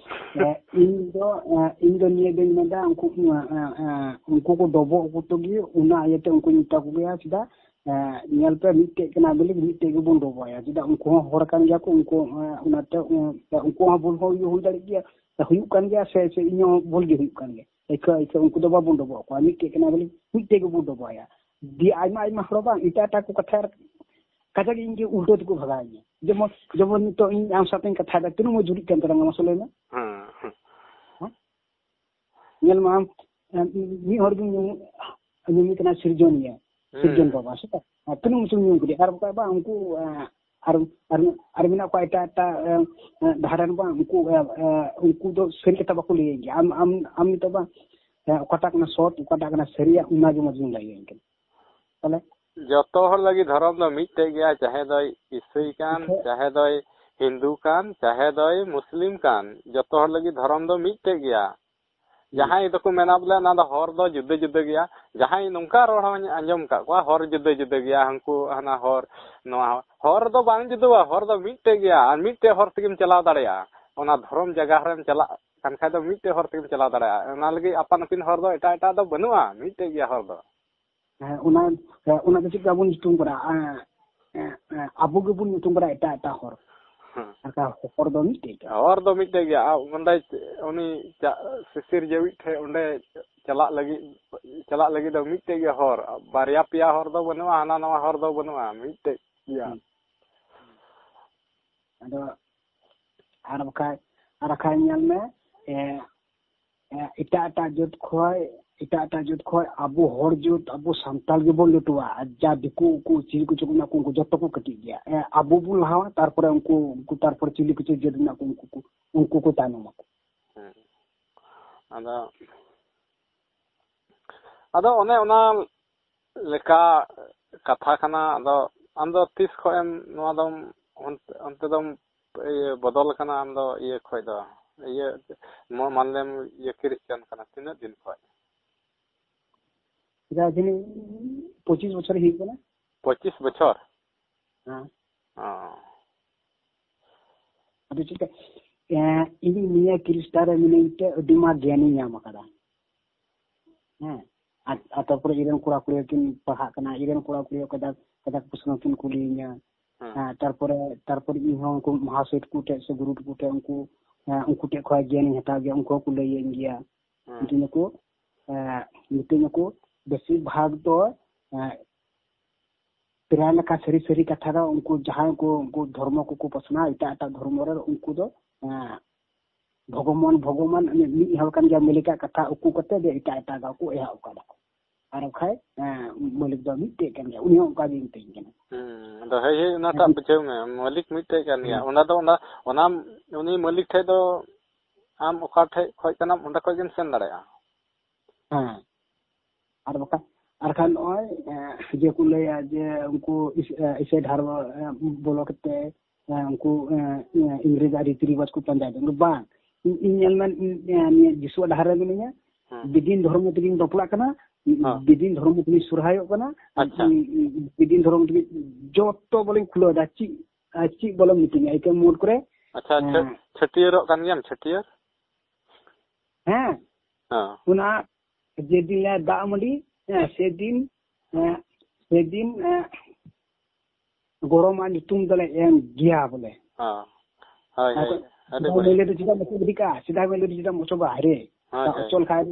ᱮ, ᱤᱧ ᱫᱚ, ᱮ, ᱤᱧ ᱫᱚ ᱱᱤᱭᱟᱹ ᱜᱤᱧ ᱢᱮᱱᱫᱟ, ᱩᱱᱠᱩ, ᱮ, ᱮ, ᱮ, ᱩᱱᱠᱩ ᱠᱚ ᱰᱚᱵᱚᱜ ᱠᱚ ᱛᱮᱜᱮ ᱚᱱᱟ ᱤᱭᱟᱹᱛᱮ ᱩᱱᱠᱩᱧ ᱢᱮᱛᱟ ᱠᱚᱜᱮᱭᱟ, ᱪᱮᱫᱟᱜ? ᱮᱸ, ᱧᱮᱞ ᱯᱮ, ᱢᱤᱫᱴᱮᱡ ᱠᱟᱱᱟ ᱵᱚᱞᱮ, ᱢᱤᱫᱴᱮᱡ ᱜᱮᱵᱚᱱ ᱰᱚᱵᱚᱜ ᱟᱭᱟ᱾ ᱪᱮᱫᱟᱜ? ᱩᱱᱠᱩ ᱦᱚᱸ ᱦᱚᱲ ᱠᱟᱱ ᱜᱮᱭᱟ ᱠᱚ, ᱩᱱᱠᱩ, ᱮᱸ, ᱚᱱᱟᱛᱮ, ᱩᱱ-, ᱩᱱᱠᱩ ᱦᱚᱸ ᱵᱷᱩᱞ ᱦᱚᱸ ᱦᱩᱭ ᱫᱟᱲᱮᱜ ᱜᱮᱭᱟ, ᱦᱩᱭᱩᱜ ᱠᱟᱱ ᱜᱮᱭᱟ, ᱥᱮ, ᱥᱮ ᱤᱧ ᱦᱚᱸ ᱵᱷᱩᱞ ᱜᱮ ᱦᱩᱭᱩᱜ ᱠᱟᱱ ᱜᱮᱭᱟ᱾ ᱟᱹᱭᱠᱟᱹ, ᱟᱹᱭᱠᱟᱹ, ᱩᱱᱠᱩ ᱫᱚ ᱵᱟᱵᱚᱱ ᱰᱚᱵᱚᱜ ᱟᱠᱚᱣᱟ᱾ ᱢᱤᱫᱴᱮᱡ ᱠᱟᱱᱟ ᱵᱚᱞᱮ, ᱢᱤᱫᱴᱮᱡ ᱜᱮᱵᱚᱱ ᱰᱚᱵᱚᱜ ᱟᱭᱟ᱾ ᱫᱤᱭᱮ ᱟᱭᱢᱟ, ᱟᱭᱢᱟ ᱦᱚᱲ ᱵᱟᱝ, ᱮᱴᱟᱜ, ᱮᱴᱟᱜ ᱠᱚ ᱠᱟᱛᱷᱟ ᱠᱟᱡᱟᱠ ᱤᱧ ᱜᱮ ᱩᱞᱴᱟᱹ ᱛᱮᱠᱚ ᱵᱷᱟᱜᱟᱣᱤᱧᱟ᱾ ᱡᱮᱢᱚᱱ, ᱡᱮᱢᱚᱱ ᱱᱤᱛᱚᱜ ᱤᱧ ᱟᱢ ᱥᱟᱶᱛᱮᱧ ᱠᱟᱛᱷᱟᱭᱮᱫᱟ, ᱛᱤᱱᱟᱹᱜ ᱢᱚᱡᱽ ᱡᱩᱨᱤᱜ ᱠᱟᱱ ᱛᱟᱞᱟᱝᱟ, ᱢᱟᱥᱮ ᱞᱟᱹᱭ ᱢᱮ? ᱦᱮᱸ, ᱦᱮᱸ᱾ ᱦᱮᱸ? ᱧᱮᱞ ᱢᱮ ᱟᱢ, ᱮ, ᱢᱤᱫ ᱦᱚᱲ ᱜᱮ ᱧᱩ-, ᱧᱩᱢᱮ ᱠᱟᱱᱟ ᱥᱤᱨᱡᱚᱱᱤᱭᱟᱹ, ᱦᱩᱸ᱾ ᱥᱤᱨᱡᱚᱱ ᱵᱟᱵᱟ, ᱥᱮ ᱵᱟᱝ? ᱟᱨ ᱛᱤᱱᱟᱹᱜ ᱢᱚᱡᱽ ᱮᱢ ᱧᱩᱢ ᱠᱮᱫᱮᱭᱟ? ᱟᱨ ᱵᱟᱠᱷᱟᱡ ᱵᱟᱝ, ᱩᱱᱠᱩ, ᱮ, ᱟᱨ, ᱟᱨ, ᱟᱨ ᱢᱮᱱᱟᱜ ᱠᱚᱣᱟ ᱮᱴᱟᱜ, ᱮᱴᱟᱜ, ᱮ, ᱮ, ᱫᱷᱟᱨᱮ ᱨᱮᱱ ᱵᱟᱝ, ᱩᱱᱠᱩ, ᱮ, ᱮ, ᱩᱱᱠᱩ ᱫᱚ ᱥᱟᱹᱨᱤ ᱠᱟᱛᱷᱟ ᱵᱟᱠᱚ ᱞᱟᱹᱭ ᱜᱮᱭᱟ᱾ ᱟᱢ, ᱟᱢ, ᱟᱢ ᱱᱤᱛᱚᱜ ᱵᱟᱝ, ᱮ, ᱚᱠᱟᱴᱟᱜ ᱠᱟᱱᱟ ᱥᱚᱛ, ᱚᱠᱟᱴᱟᱜ ᱠᱟᱱᱟ ᱥᱟᱹᱨᱤᱭᱟᱜ, ᱚᱱᱟ ᱜᱮ ᱢᱚᱡᱽ ᱮᱢ ᱞᱟᱹᱭ ᱟᱹᱧ ᱠᱟᱱᱟ᱾ ᱛᱟᱦᱞᱮ? ᱡᱚᱛᱚ ᱦᱚᱲ ᱞᱟᱹᱜᱤᱫ ᱫᱷᱚᱨᱚᱢ ᱫᱚ ᱢᱤᱫᱴᱮᱡ ᱜᱮᱭᱟ, ᱪᱟᱦᱮ ᱫᱚᱭ ᱤᱥᱟᱹᱭ ᱠᱟᱱ, ᱟᱪᱪᱷᱟ᱾ ᱪᱟᱦᱮ ᱫᱚᱭ ᱦᱤᱱᱫᱩ ᱠᱟᱱ, ᱪᱟᱦᱮ ᱫᱚᱭ ᱢᱩᱥᱞᱤᱢ ᱠᱟᱱ, ᱡᱚᱛᱚ ᱦᱚᱲ ᱞᱟᱹᱜᱤᱫ ᱫᱷᱚᱨᱚᱢ ᱫᱚ ᱢᱤᱫᱴᱮᱡ ᱜᱮᱭᱟ᱾ ᱦᱩᱸ᱾ ᱡᱟᱦᱟᱸᱭ ᱫᱚᱠᱚ ᱢᱮᱱᱟ ᱵᱚᱞᱮ ᱚᱱᱟ ᱫᱚ ᱦᱚᱨ ᱫᱚ ᱡᱩᱫᱟᱹ ᱡᱩᱫᱟᱹ ᱜᱮᱭᱟ, ᱡᱟᱦᱟᱸᱭ ᱱᱚᱝᱠᱟ ᱨᱚᱲ ᱦᱚᱸᱧ ᱟᱸᱡᱚᱢ ᱟᱠᱟᱫ ᱠᱚᱣᱟ, ᱦᱚᱨ ᱡᱩᱫᱟᱹ ᱡᱩᱫᱟᱹ ᱜᱮᱭᱟ, ᱦᱟᱱᱠᱩ ᱦᱟᱱᱟ ᱦᱚᱨ, ᱱᱚᱣᱟ ᱦᱚᱨ᱾ ᱦᱚᱨ ᱫᱚ ᱵᱟᱝ ᱡᱩᱫᱟᱹᱣᱟ, ᱦᱚᱨ ᱫᱚ ᱢᱤᱫᱴᱮᱡ ᱜᱮᱭᱟ, ᱟᱨ ᱢᱤᱫᱴᱮᱡ ᱦᱚᱨ ᱛᱮᱜᱮᱢ ᱪᱟᱞᱟᱣ ᱫᱟᱲᱮᱭᱟᱜᱼᱟ᱾ ᱚᱱᱟ ᱫᱷᱚᱨᱚᱢ ᱡᱟᱭᱜᱟ ᱨᱮᱢ ᱪᱟᱞᱟᱜ ᱠᱟᱱ ᱠᱷᱟᱡ ᱫᱚ ᱢᱤᱫᱴᱮᱡ ᱦᱚᱨ ᱛᱮᱜᱮᱢ ᱪᱟᱞᱟᱣ ᱫᱟᱲᱮᱭᱟᱜᱼᱟ᱾ ᱚᱱᱟ ᱞᱟᱹᱜᱤᱫ ᱟᱯᱟᱱ ᱟᱹᱯᱤᱱ ᱦᱚᱨ ᱫᱚ ᱮᱴᱟᱜ ᱮᱴᱟᱜ ᱫᱚ ᱵᱟᱹᱱᱩᱜᱼᱟ, ᱢᱤᱫᱴᱮᱡ ᱜᱮᱭᱟ ᱦᱚᱨ ᱫᱚ᱾ ᱦᱮᱸ, ᱚᱱᱟ, ᱦᱮᱸ, ᱚᱱᱟ ᱫᱚ ᱪᱮᱫ ᱞᱮᱠᱟ ᱵᱚᱱ ᱧᱩᱛᱩᱢ ᱠᱟᱫᱟ? ᱮᱸ, ᱮᱸ, ᱮᱸ, ᱟᱵᱚ ᱜᱮᱵᱚᱱ ᱧᱩᱛᱩᱢ ᱠᱟᱫᱟ ᱮᱴᱟᱜ ᱮᱴᱟᱜ ᱦᱚᱨ᱾ ᱦᱮᱸ᱾ ᱟᱨ ᱦᱚᱨ ᱫᱚ ᱢᱤᱫᱴᱮᱡ ᱜᱮᱭᱟ᱾ ᱦᱚᱨ ᱫᱚ ᱢᱤᱫᱴᱮᱡ ᱜᱮᱭᱟ᱾ ᱟᱨ ᱚᱸᱰᱮ ᱩᱱᱤ ᱪᱟ-, ᱥᱤᱥᱤᱨ ᱡᱤᱣᱤ ᱴᱷᱮᱡ ᱚᱸᱰᱮ ᱪᱟᱞᱟᱜ ᱞᱟᱹᱜᱤᱫ, ᱪᱟᱞᱟᱜ ᱞᱟᱹᱜᱤᱫ ᱫᱚ ᱢᱤᱫᱴᱮᱡ ᱜᱮ ᱦᱚᱨ᱾ ᱵᱟᱨᱭᱟ ᱯᱮᱭᱟ ᱦᱚᱨ ᱫᱚ ᱵᱟᱹᱱᱩᱜᱼᱟ, ᱦᱟᱱᱟ ᱱᱟᱣᱟ ᱦᱚᱨ ᱫᱚ ᱵᱟᱹᱱᱩᱜᱼᱟ, ᱢᱤᱫᱴᱮᱡ ᱜᱮᱭᱟ᱾ ᱦᱩᱸ᱾ ᱟᱫᱚ ᱟᱨ ᱵᱟᱠᱷᱟᱡ, ᱟᱨ ᱵᱟᱠᱷᱟᱡ ᱧᱮᱞ ᱢᱮ, ᱮ, ᱮ, ᱮᱴᱟᱜ ᱮᱴᱟᱜ ᱡᱟᱹᱛ ᱠᱷᱚᱡ, ᱮᱴᱟᱜ ᱮᱴᱟᱜ ᱡᱟᱹᱛ ᱠᱷᱚᱡ ᱟᱵᱚ ᱦᱚᱲ ᱡᱟᱹᱛ, ᱟᱵᱚ ᱥᱟᱱᱛᱟᱲ ᱜᱮᱵᱚᱱ ᱞᱟᱹᱴᱩᱣᱟ᱾ ᱟᱨ ᱡᱟ ᱫᱤᱠᱩ ᱠᱚ, ᱪᱤᱞᱤ ᱠᱚᱪᱚ ᱠᱚ ᱢᱮᱱᱟᱜ ᱠᱚ, ᱩᱱᱠᱩ ᱡᱚᱛᱚ ᱠᱚ ᱠᱟᱹᱴᱤᱡ ᱜᱮᱭᱟ᱾ ᱮ, ᱟᱵᱚ ᱵᱚᱱ ᱞᱟᱦᱟᱣᱟ, ᱛᱟᱨᱯᱚᱨᱮ ᱩᱱᱠᱩ, ᱩᱱᱠᱩ, ᱛᱟᱨᱯᱚᱨᱮ ᱪᱤᱞᱤ ᱠᱚᱪᱚ ᱡᱟᱹᱛ ᱢᱮᱱᱟᱜ ᱠᱚ, ᱩᱱᱠᱩ ᱠᱚ, ᱩᱱᱠᱩ ᱠᱚ ᱛᱟᱭᱱᱚᱢ ᱟᱠᱚ᱾ ᱦᱮᱸ᱾ ᱟᱫᱚ, ᱟᱫᱚ ᱚᱱᱮ ᱚᱱᱟ ᱞᱮᱠᱟ ᱠᱟᱛᱷᱟ ᱠᱟᱱᱟ᱾ ᱟᱫᱚ ᱟᱢ ᱫᱚ ᱛᱤᱥ ᱠᱷᱚᱱ ᱮᱢ ᱱᱚᱣᱟ ᱫᱚᱢ ᱚᱱᱛᱮ, ᱚᱱᱛᱮ ᱫᱚᱢ ᱤᱭᱟᱹ ᱵᱚᱫᱚᱞ ᱟᱠᱟᱱᱟ? ᱟᱢ ᱫᱚ ᱤᱭᱟᱹ ᱠᱷᱚᱱ ᱫᱚ, ᱤᱭᱟᱹ, ᱢᱟ-, ᱢᱟᱱᱞᱮᱢ ᱤᱭᱟᱹ ᱠᱷᱨᱤᱥᱪᱟᱱ ᱠᱟᱱᱟ, ᱛᱤᱱᱟᱹᱜ ᱫᱤᱱ ᱠᱷᱚᱱ? ᱡᱟ ᱡᱟᱹᱱᱤᱡ ᱯᱚᱸᱪᱤᱥ ᱵᱚᱪᱷᱚᱨ ᱦᱩᱭᱩᱜ ᱠᱟᱱᱟ᱾ ᱯᱚᱸᱪᱤᱥ ᱵᱚᱪᱷᱚᱨ? ᱦᱮᱸ᱾ ᱚ᱾ ᱟᱫᱚ ᱪᱮᱫ ᱞᱮᱠᱟ, ᱮᱸ, ᱤᱧ ᱱᱤᱭᱟᱹ ᱠᱷᱨᱤᱥᱴᱟᱱ ᱨᱮ ᱢᱤᱱᱟᱹᱧ ᱛᱮ ᱟᱹᱰᱤ ᱢᱟᱨᱟᱝ ᱜᱮᱭᱟᱱᱤᱧ ᱧᱟᱢ ᱟᱠᱟᱫᱟ᱾ ᱦᱮᱸ᱾ ᱟᱨ, ᱟᱨ ᱛᱟᱨᱯᱚᱨᱮ ᱤᱧ ᱨᱮᱱ ᱠᱚᱲᱟ ᱠᱩᱲᱤ ᱦᱚᱸᱠᱤᱱ ᱯᱟᱲᱦᱟᱜ ᱠᱟᱱᱟ, ᱤᱧ ᱨᱮᱱ ᱠᱚᱲᱟ ᱠᱩᱲᱤ ᱦᱚᱸ ᱠᱟᱡᱟᱠ, ᱠᱟᱡᱟᱠ ᱯᱨᱚᱥᱱᱚ ᱠᱤᱱ ᱠᱩᱞᱤᱭᱤᱧᱟ᱾ ᱦᱮᱸ᱾ ᱦᱮᱸ, ᱛᱟᱨᱯᱚᱨᱮ, ᱛᱟᱨᱯᱚᱨᱮ ᱤᱧ ᱦᱚᱸ ᱩᱱᱠᱩ ᱢᱚᱦᱟᱥᱚᱭ ᱛᱟᱠᱚ ᱴᱷᱮᱡ ᱥᱮ ᱜᱩᱨᱩ ᱛᱟᱠᱚ ᱴᱷᱮᱡ ᱩᱱᱠᱩ, ᱦᱮᱸ, ᱩᱱᱠᱩ ᱴᱷᱮᱡ ᱠᱷᱚᱡ ᱜᱮᱭᱟᱱᱤᱧ ᱦᱟᱛᱟᱣ ᱜᱮᱭᱟ, ᱩᱱᱠᱩ ᱦᱚᱸᱠᱚ ᱞᱟᱹᱭᱟᱹᱧ ᱜᱮᱭᱟ᱾ ᱦᱮᱸ᱾ ᱢᱤᱛᱟᱹᱧ ᱟᱠᱚ, ᱮᱸ, ᱢᱤᱛᱟᱹᱧ ᱟᱠᱚ, ᱵᱮᱥᱤᱨ ᱵᱷᱟᱜᱽ ᱫᱚ, ᱮᱸ, ᱯᱨᱟᱭ ᱞᱮᱠᱟ ᱥᱟᱹᱨᱤ ᱥᱟᱹᱨᱤ ᱠᱟᱛᱷᱟ ᱫᱚ ᱩᱱᱠᱩ ᱡᱟᱦᱟᱸᱭ ᱠᱚ, ᱩᱱᱠᱩ ᱫᱷᱚᱨᱢᱚ ᱠᱚᱠᱚ ᱯᱟᱥᱱᱟᱣ, ᱮᱴᱟᱜ ᱮᱴᱟᱜ ᱫᱷᱚᱨᱢᱚ ᱨᱮ, ᱩᱱᱠᱩ ᱫᱚ, ᱮᱸ, ᱵᱷᱚᱜᱚᱵᱟᱱ, ᱵᱷᱚᱜᱚᱵᱟᱱ ᱩᱱᱤ ᱢᱤᱫ ᱦᱚᱲ ᱠᱟᱱ ᱜᱮᱭᱟ, ᱢᱟᱹᱞᱤᱠᱟᱜ ᱠᱟᱛᱷᱟ ᱩᱠᱩ ᱠᱟᱛᱮ ᱫᱚ ᱮᱴᱟᱜ ᱮᱴᱟᱜᱟᱜ ᱠᱚ ᱮᱦᱚᱵ ᱟᱠᱟᱫᱟ ᱠᱚ᱾ ᱟᱨ ᱵᱟᱠᱷᱟᱡ, ᱮᱸ, ᱢᱟᱹᱞᱤᱠ ᱫᱚ ᱢᱤᱫᱴᱮᱡ ᱠᱟᱱ ᱜᱮᱭᱟ, ᱩᱱᱤ ᱦᱚᱸ ᱚᱱᱠᱟ ᱜᱮ ᱢᱤᱛᱟᱹᱧ ᱠᱟᱱᱟ᱾ ᱦᱩᱸ, ᱟᱫᱚ ᱦᱳᱭ, ᱦᱳᱭ, ᱚᱱᱟᱴᱟᱜ ᱦᱮᱸ᱾ ᱵᱩᱡᱷᱟᱹᱣ ᱢᱮ, ᱢᱟᱹᱞᱤᱠ ᱢᱤᱫᱴᱮᱡ ᱠᱟᱱ ᱜᱮᱭᱟ᱾ ᱦᱮᱸ᱾ ᱚᱱᱟ ᱫᱚ, ᱚᱱᱟ, ᱚᱱᱟ, ᱩᱱᱤ ᱢᱟᱹᱞᱤᱠ ᱴᱷᱮᱡ ᱫᱚ ᱟᱢ ᱚᱠᱟ ᱴᱷᱮᱡ ᱠᱷᱚᱡ ᱠᱟᱱᱟᱢ, ᱚᱸᱰᱮ ᱠᱷᱚᱡ ᱜᱮᱢ ᱥᱮᱱ ᱫᱟᱲᱮᱭᱟᱜᱼᱟ᱾ ᱦᱮᱸ᱾ ᱟᱨ ᱵᱟᱠᱷᱟᱱ, ᱟᱨ ᱠᱷᱟᱱ ᱱᱚᱜᱼᱚᱭ, ᱮᱸ, ᱡᱮ ᱠᱚ ᱞᱟᱹᱭᱟ ᱡᱮ ᱩᱱᱠᱩ ᱤᱥ-, ᱮᱸ, ᱤᱥᱟᱹᱭ ᱰᱟᱦᱟᱨ, ᱮᱸ, ᱵᱚᱞᱚ ᱠᱟᱛᱮ, ᱮᱸ, ᱩᱱᱠᱩ, ᱮᱸ, ᱮᱸ, ᱤᱝᱨᱮᱡᱽ ᱟᱜ ᱨᱤᱛᱤ ᱨᱮᱣᱟᱡᱽ ᱠᱚ ᱯᱟᱸᱡᱟᱭᱮᱫᱟ᱾ ᱵᱟᱝ, ᱤᱧ, ᱤᱧ ᱧᱮᱞ ᱢᱮ, ᱤᱧ, ᱮᱸ, ᱱᱤᱭᱟᱹ ᱡᱤᱥᱩᱣᱟᱜ ᱰᱟᱦᱟᱨ ᱨᱮ ᱢᱤᱱᱟᱹᱧᱟ᱾ ᱦᱮᱸ᱾ ᱵᱤᱫᱤᱱ ᱫᱷᱚᱨᱢᱚ ᱛᱮᱜᱤᱧ ᱵᱟᱯᱞᱟᱜ ᱠᱟᱱᱟ, ᱦᱮᱸ᱾ ᱵᱤᱫᱤᱱ ᱫᱷᱚᱨᱢᱚ ᱛᱮᱜᱤᱧ ᱥᱚᱨᱦᱟᱭᱚᱜ ᱠᱟᱱᱟ, ᱟᱪᱪᱷᱟ᱾ ᱵᱤᱫᱤᱱ ᱫᱷᱚᱨᱢᱚ ᱛᱮᱜᱮ ᱡᱚᱛᱚ ᱵᱚᱞᱮᱧ ᱠᱷᱩᱞᱟᱹᱣ ᱮᱫᱟ᱾ ᱪᱮᱫ, ᱪᱮᱫ ᱵᱚᱞᱮᱢ ᱢᱤᱛᱟᱹᱧᱟ? ᱮᱠᱮᱱ ᱢᱳᱴ ᱠᱚᱨᱮ, ᱟᱪᱪᱷᱟ, ᱪᱷᱟᱹ-, ᱦᱮᱸ᱾ ᱪᱷᱟᱹᱴᱭᱟᱹᱨᱚᱜ ᱠᱟᱱ ᱜᱮᱭᱟᱢ, ᱪᱷᱟᱹᱴᱭᱟᱹᱨ? ᱦᱮᱸ᱾ ᱦᱮᱸ᱾ ᱚᱱᱟ ᱡᱮᱫᱤᱱ ᱞᱮ ᱫᱟᱜ ᱢᱟᱹᱰᱤ, ᱦᱮᱸ, ᱥᱮᱫᱤᱱ, ᱦᱮᱸ, ᱥᱮᱫᱤᱱ, ᱦᱮᱸ, ᱜᱚᱨᱚᱢᱟᱜ ᱧᱩᱛᱩᱢ ᱫᱚᱞᱮ ᱮᱢ ᱜᱮᱭᱟ ᱵᱚᱞᱮ᱾ ᱦᱮᱸ᱾ ᱦᱳᱭ, ᱟᱨ ᱦᱳᱭ᱾ ᱠᱚ-, ᱟᱹᱰᱤ ᱥᱮᱫᱟᱭ ᱵᱟᱹᱲᱤᱡ᱾ ᱢᱟᱹᱭᱞᱟᱹ ᱫᱚ ᱪᱮᱫᱟᱜ ᱵᱟᱠᱚ ᱜᱤᱰᱤ ᱠᱟᱜᱼᱟ? ᱥᱮᱫᱟᱭ ᱢᱟᱹᱭᱞᱟᱹ ᱫᱚ ᱪᱮᱫᱟᱜ ᱮᱢ ᱚᱪᱚᱜᱟ? ᱦᱟᱭᱨᱮ᱾ ᱦᱳᱭ, ᱦᱳᱭ᱾ ᱚᱪᱚᱜ ᱞᱮᱠᱷᱟᱡ,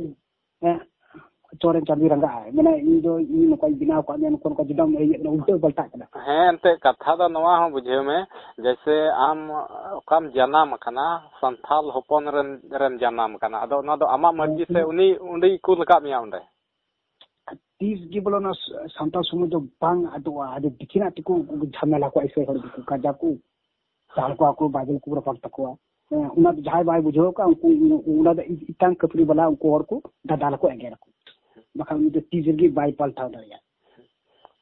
ᱦᱮᱸ, ᱪᱚᱨᱮ ᱪᱟᱸᱫᱚᱭ ᱨᱟᱸᱜᱟᱜᱼᱟ᱾ ᱢᱟᱱᱮ, ᱤᱧ ᱫᱚ, ᱤᱧ ᱱᱚᱝᱠᱟᱧ ᱵᱮᱱᱟᱣ ᱠᱟᱜ ᱢᱮᱭᱟ, ᱱᱚᱝᱠᱟ, ᱱᱚᱝᱠᱟ ᱪᱮᱫᱟᱜ ᱮᱢ ᱤᱭᱟᱹᱜ ᱠᱟᱱᱟ? ᱩᱞᱴᱟᱹ ᱯᱟᱞᱴᱟᱜ ᱠᱟᱱᱟ᱾ ᱦᱮᱸ, ᱮᱱᱛᱮᱫ ᱠᱟᱛᱷᱟ ᱫᱚ ᱱᱚᱣᱟ ᱦᱚᱸ ᱵᱩᱡᱷᱟᱹᱣ ᱢᱮ, ᱡᱮᱭᱥᱮ ᱟᱢ ᱚᱠᱟᱢ ᱡᱟᱱᱟᱢ ᱟᱠᱟᱱᱟ, ᱥᱟᱱᱛᱟᱞ ᱦᱚᱯᱚᱱ ᱨᱮᱱ, ᱨᱮᱢ ᱡᱟᱱᱟᱢ ᱟᱠᱟᱱᱟ᱾ ᱟᱫᱚ ᱚᱱᱟ ᱫᱚ ᱟᱢᱟᱜ ᱢᱟᱹᱨᱡᱤ ᱥᱮ ᱦᱮᱸ᱾ ᱩᱱᱤ, ᱩᱱᱤᱭ ᱠᱩᱞ ᱟᱠᱟᱫ ᱢᱮᱭᱟ ᱚᱸᱰᱮ? ᱛᱤᱥ ᱜᱮ ᱵᱚᱞᱮ ᱚᱱᱟ ᱥ-, ᱥᱟᱱᱛᱟᱲ ᱥᱚᱢᱟᱡᱽ ᱫᱚ ᱵᱟᱝ ᱟᱫᱚᱜᱼᱟ᱾ ᱟᱹᱰᱤ ᱫᱤᱠᱷᱤᱱᱟᱜ ᱛᱮᱠᱚ ᱡᱷᱟᱢᱮᱞᱟ ᱠᱚᱣᱟ, ᱤᱥᱟᱹᱭ ᱦᱚᱲ ᱫᱚᱠᱚ ᱠᱟᱡᱟ ᱠᱚ ᱫᱟᱞ ᱠᱚᱣᱟ ᱠᱚ, ᱵᱟᱭᱵᱮᱞ ᱠᱚ ᱨᱟᱯᱟᱜ ᱛᱟᱠᱚᱣᱟ᱾ ᱦᱮᱸ, ᱚᱱᱟ ᱫᱚ ᱡᱟᱦᱟᱸᱭ ᱵᱟᱭ ᱵᱩᱡᱷᱟᱹᱣ ᱠᱟᱜᱼᱟ, ᱩᱱᱠᱩ, ᱚᱱᱟ ᱫᱚ ᱮᱴᱟᱝ ᱠᱷᱟᱹᱯᱟᱹᱨᱤ ᱵᱟᱞᱟ, ᱩᱱᱠᱩ ᱦᱚᱲ ᱠᱚ ᱫᱟᱫᱟᱞ ᱟᱠᱚ, ᱮᱜᱮᱨ ᱟᱠᱚ᱾ ᱵᱟᱠᱷᱟᱱ ᱩᱱᱤ ᱫᱚ ᱛᱤᱥ ᱨᱮᱜᱮ ᱵᱟᱭ ᱯᱟᱞᱴᱟᱣ ᱫᱟᱲᱮᱭᱟᱜᱼᱟ᱾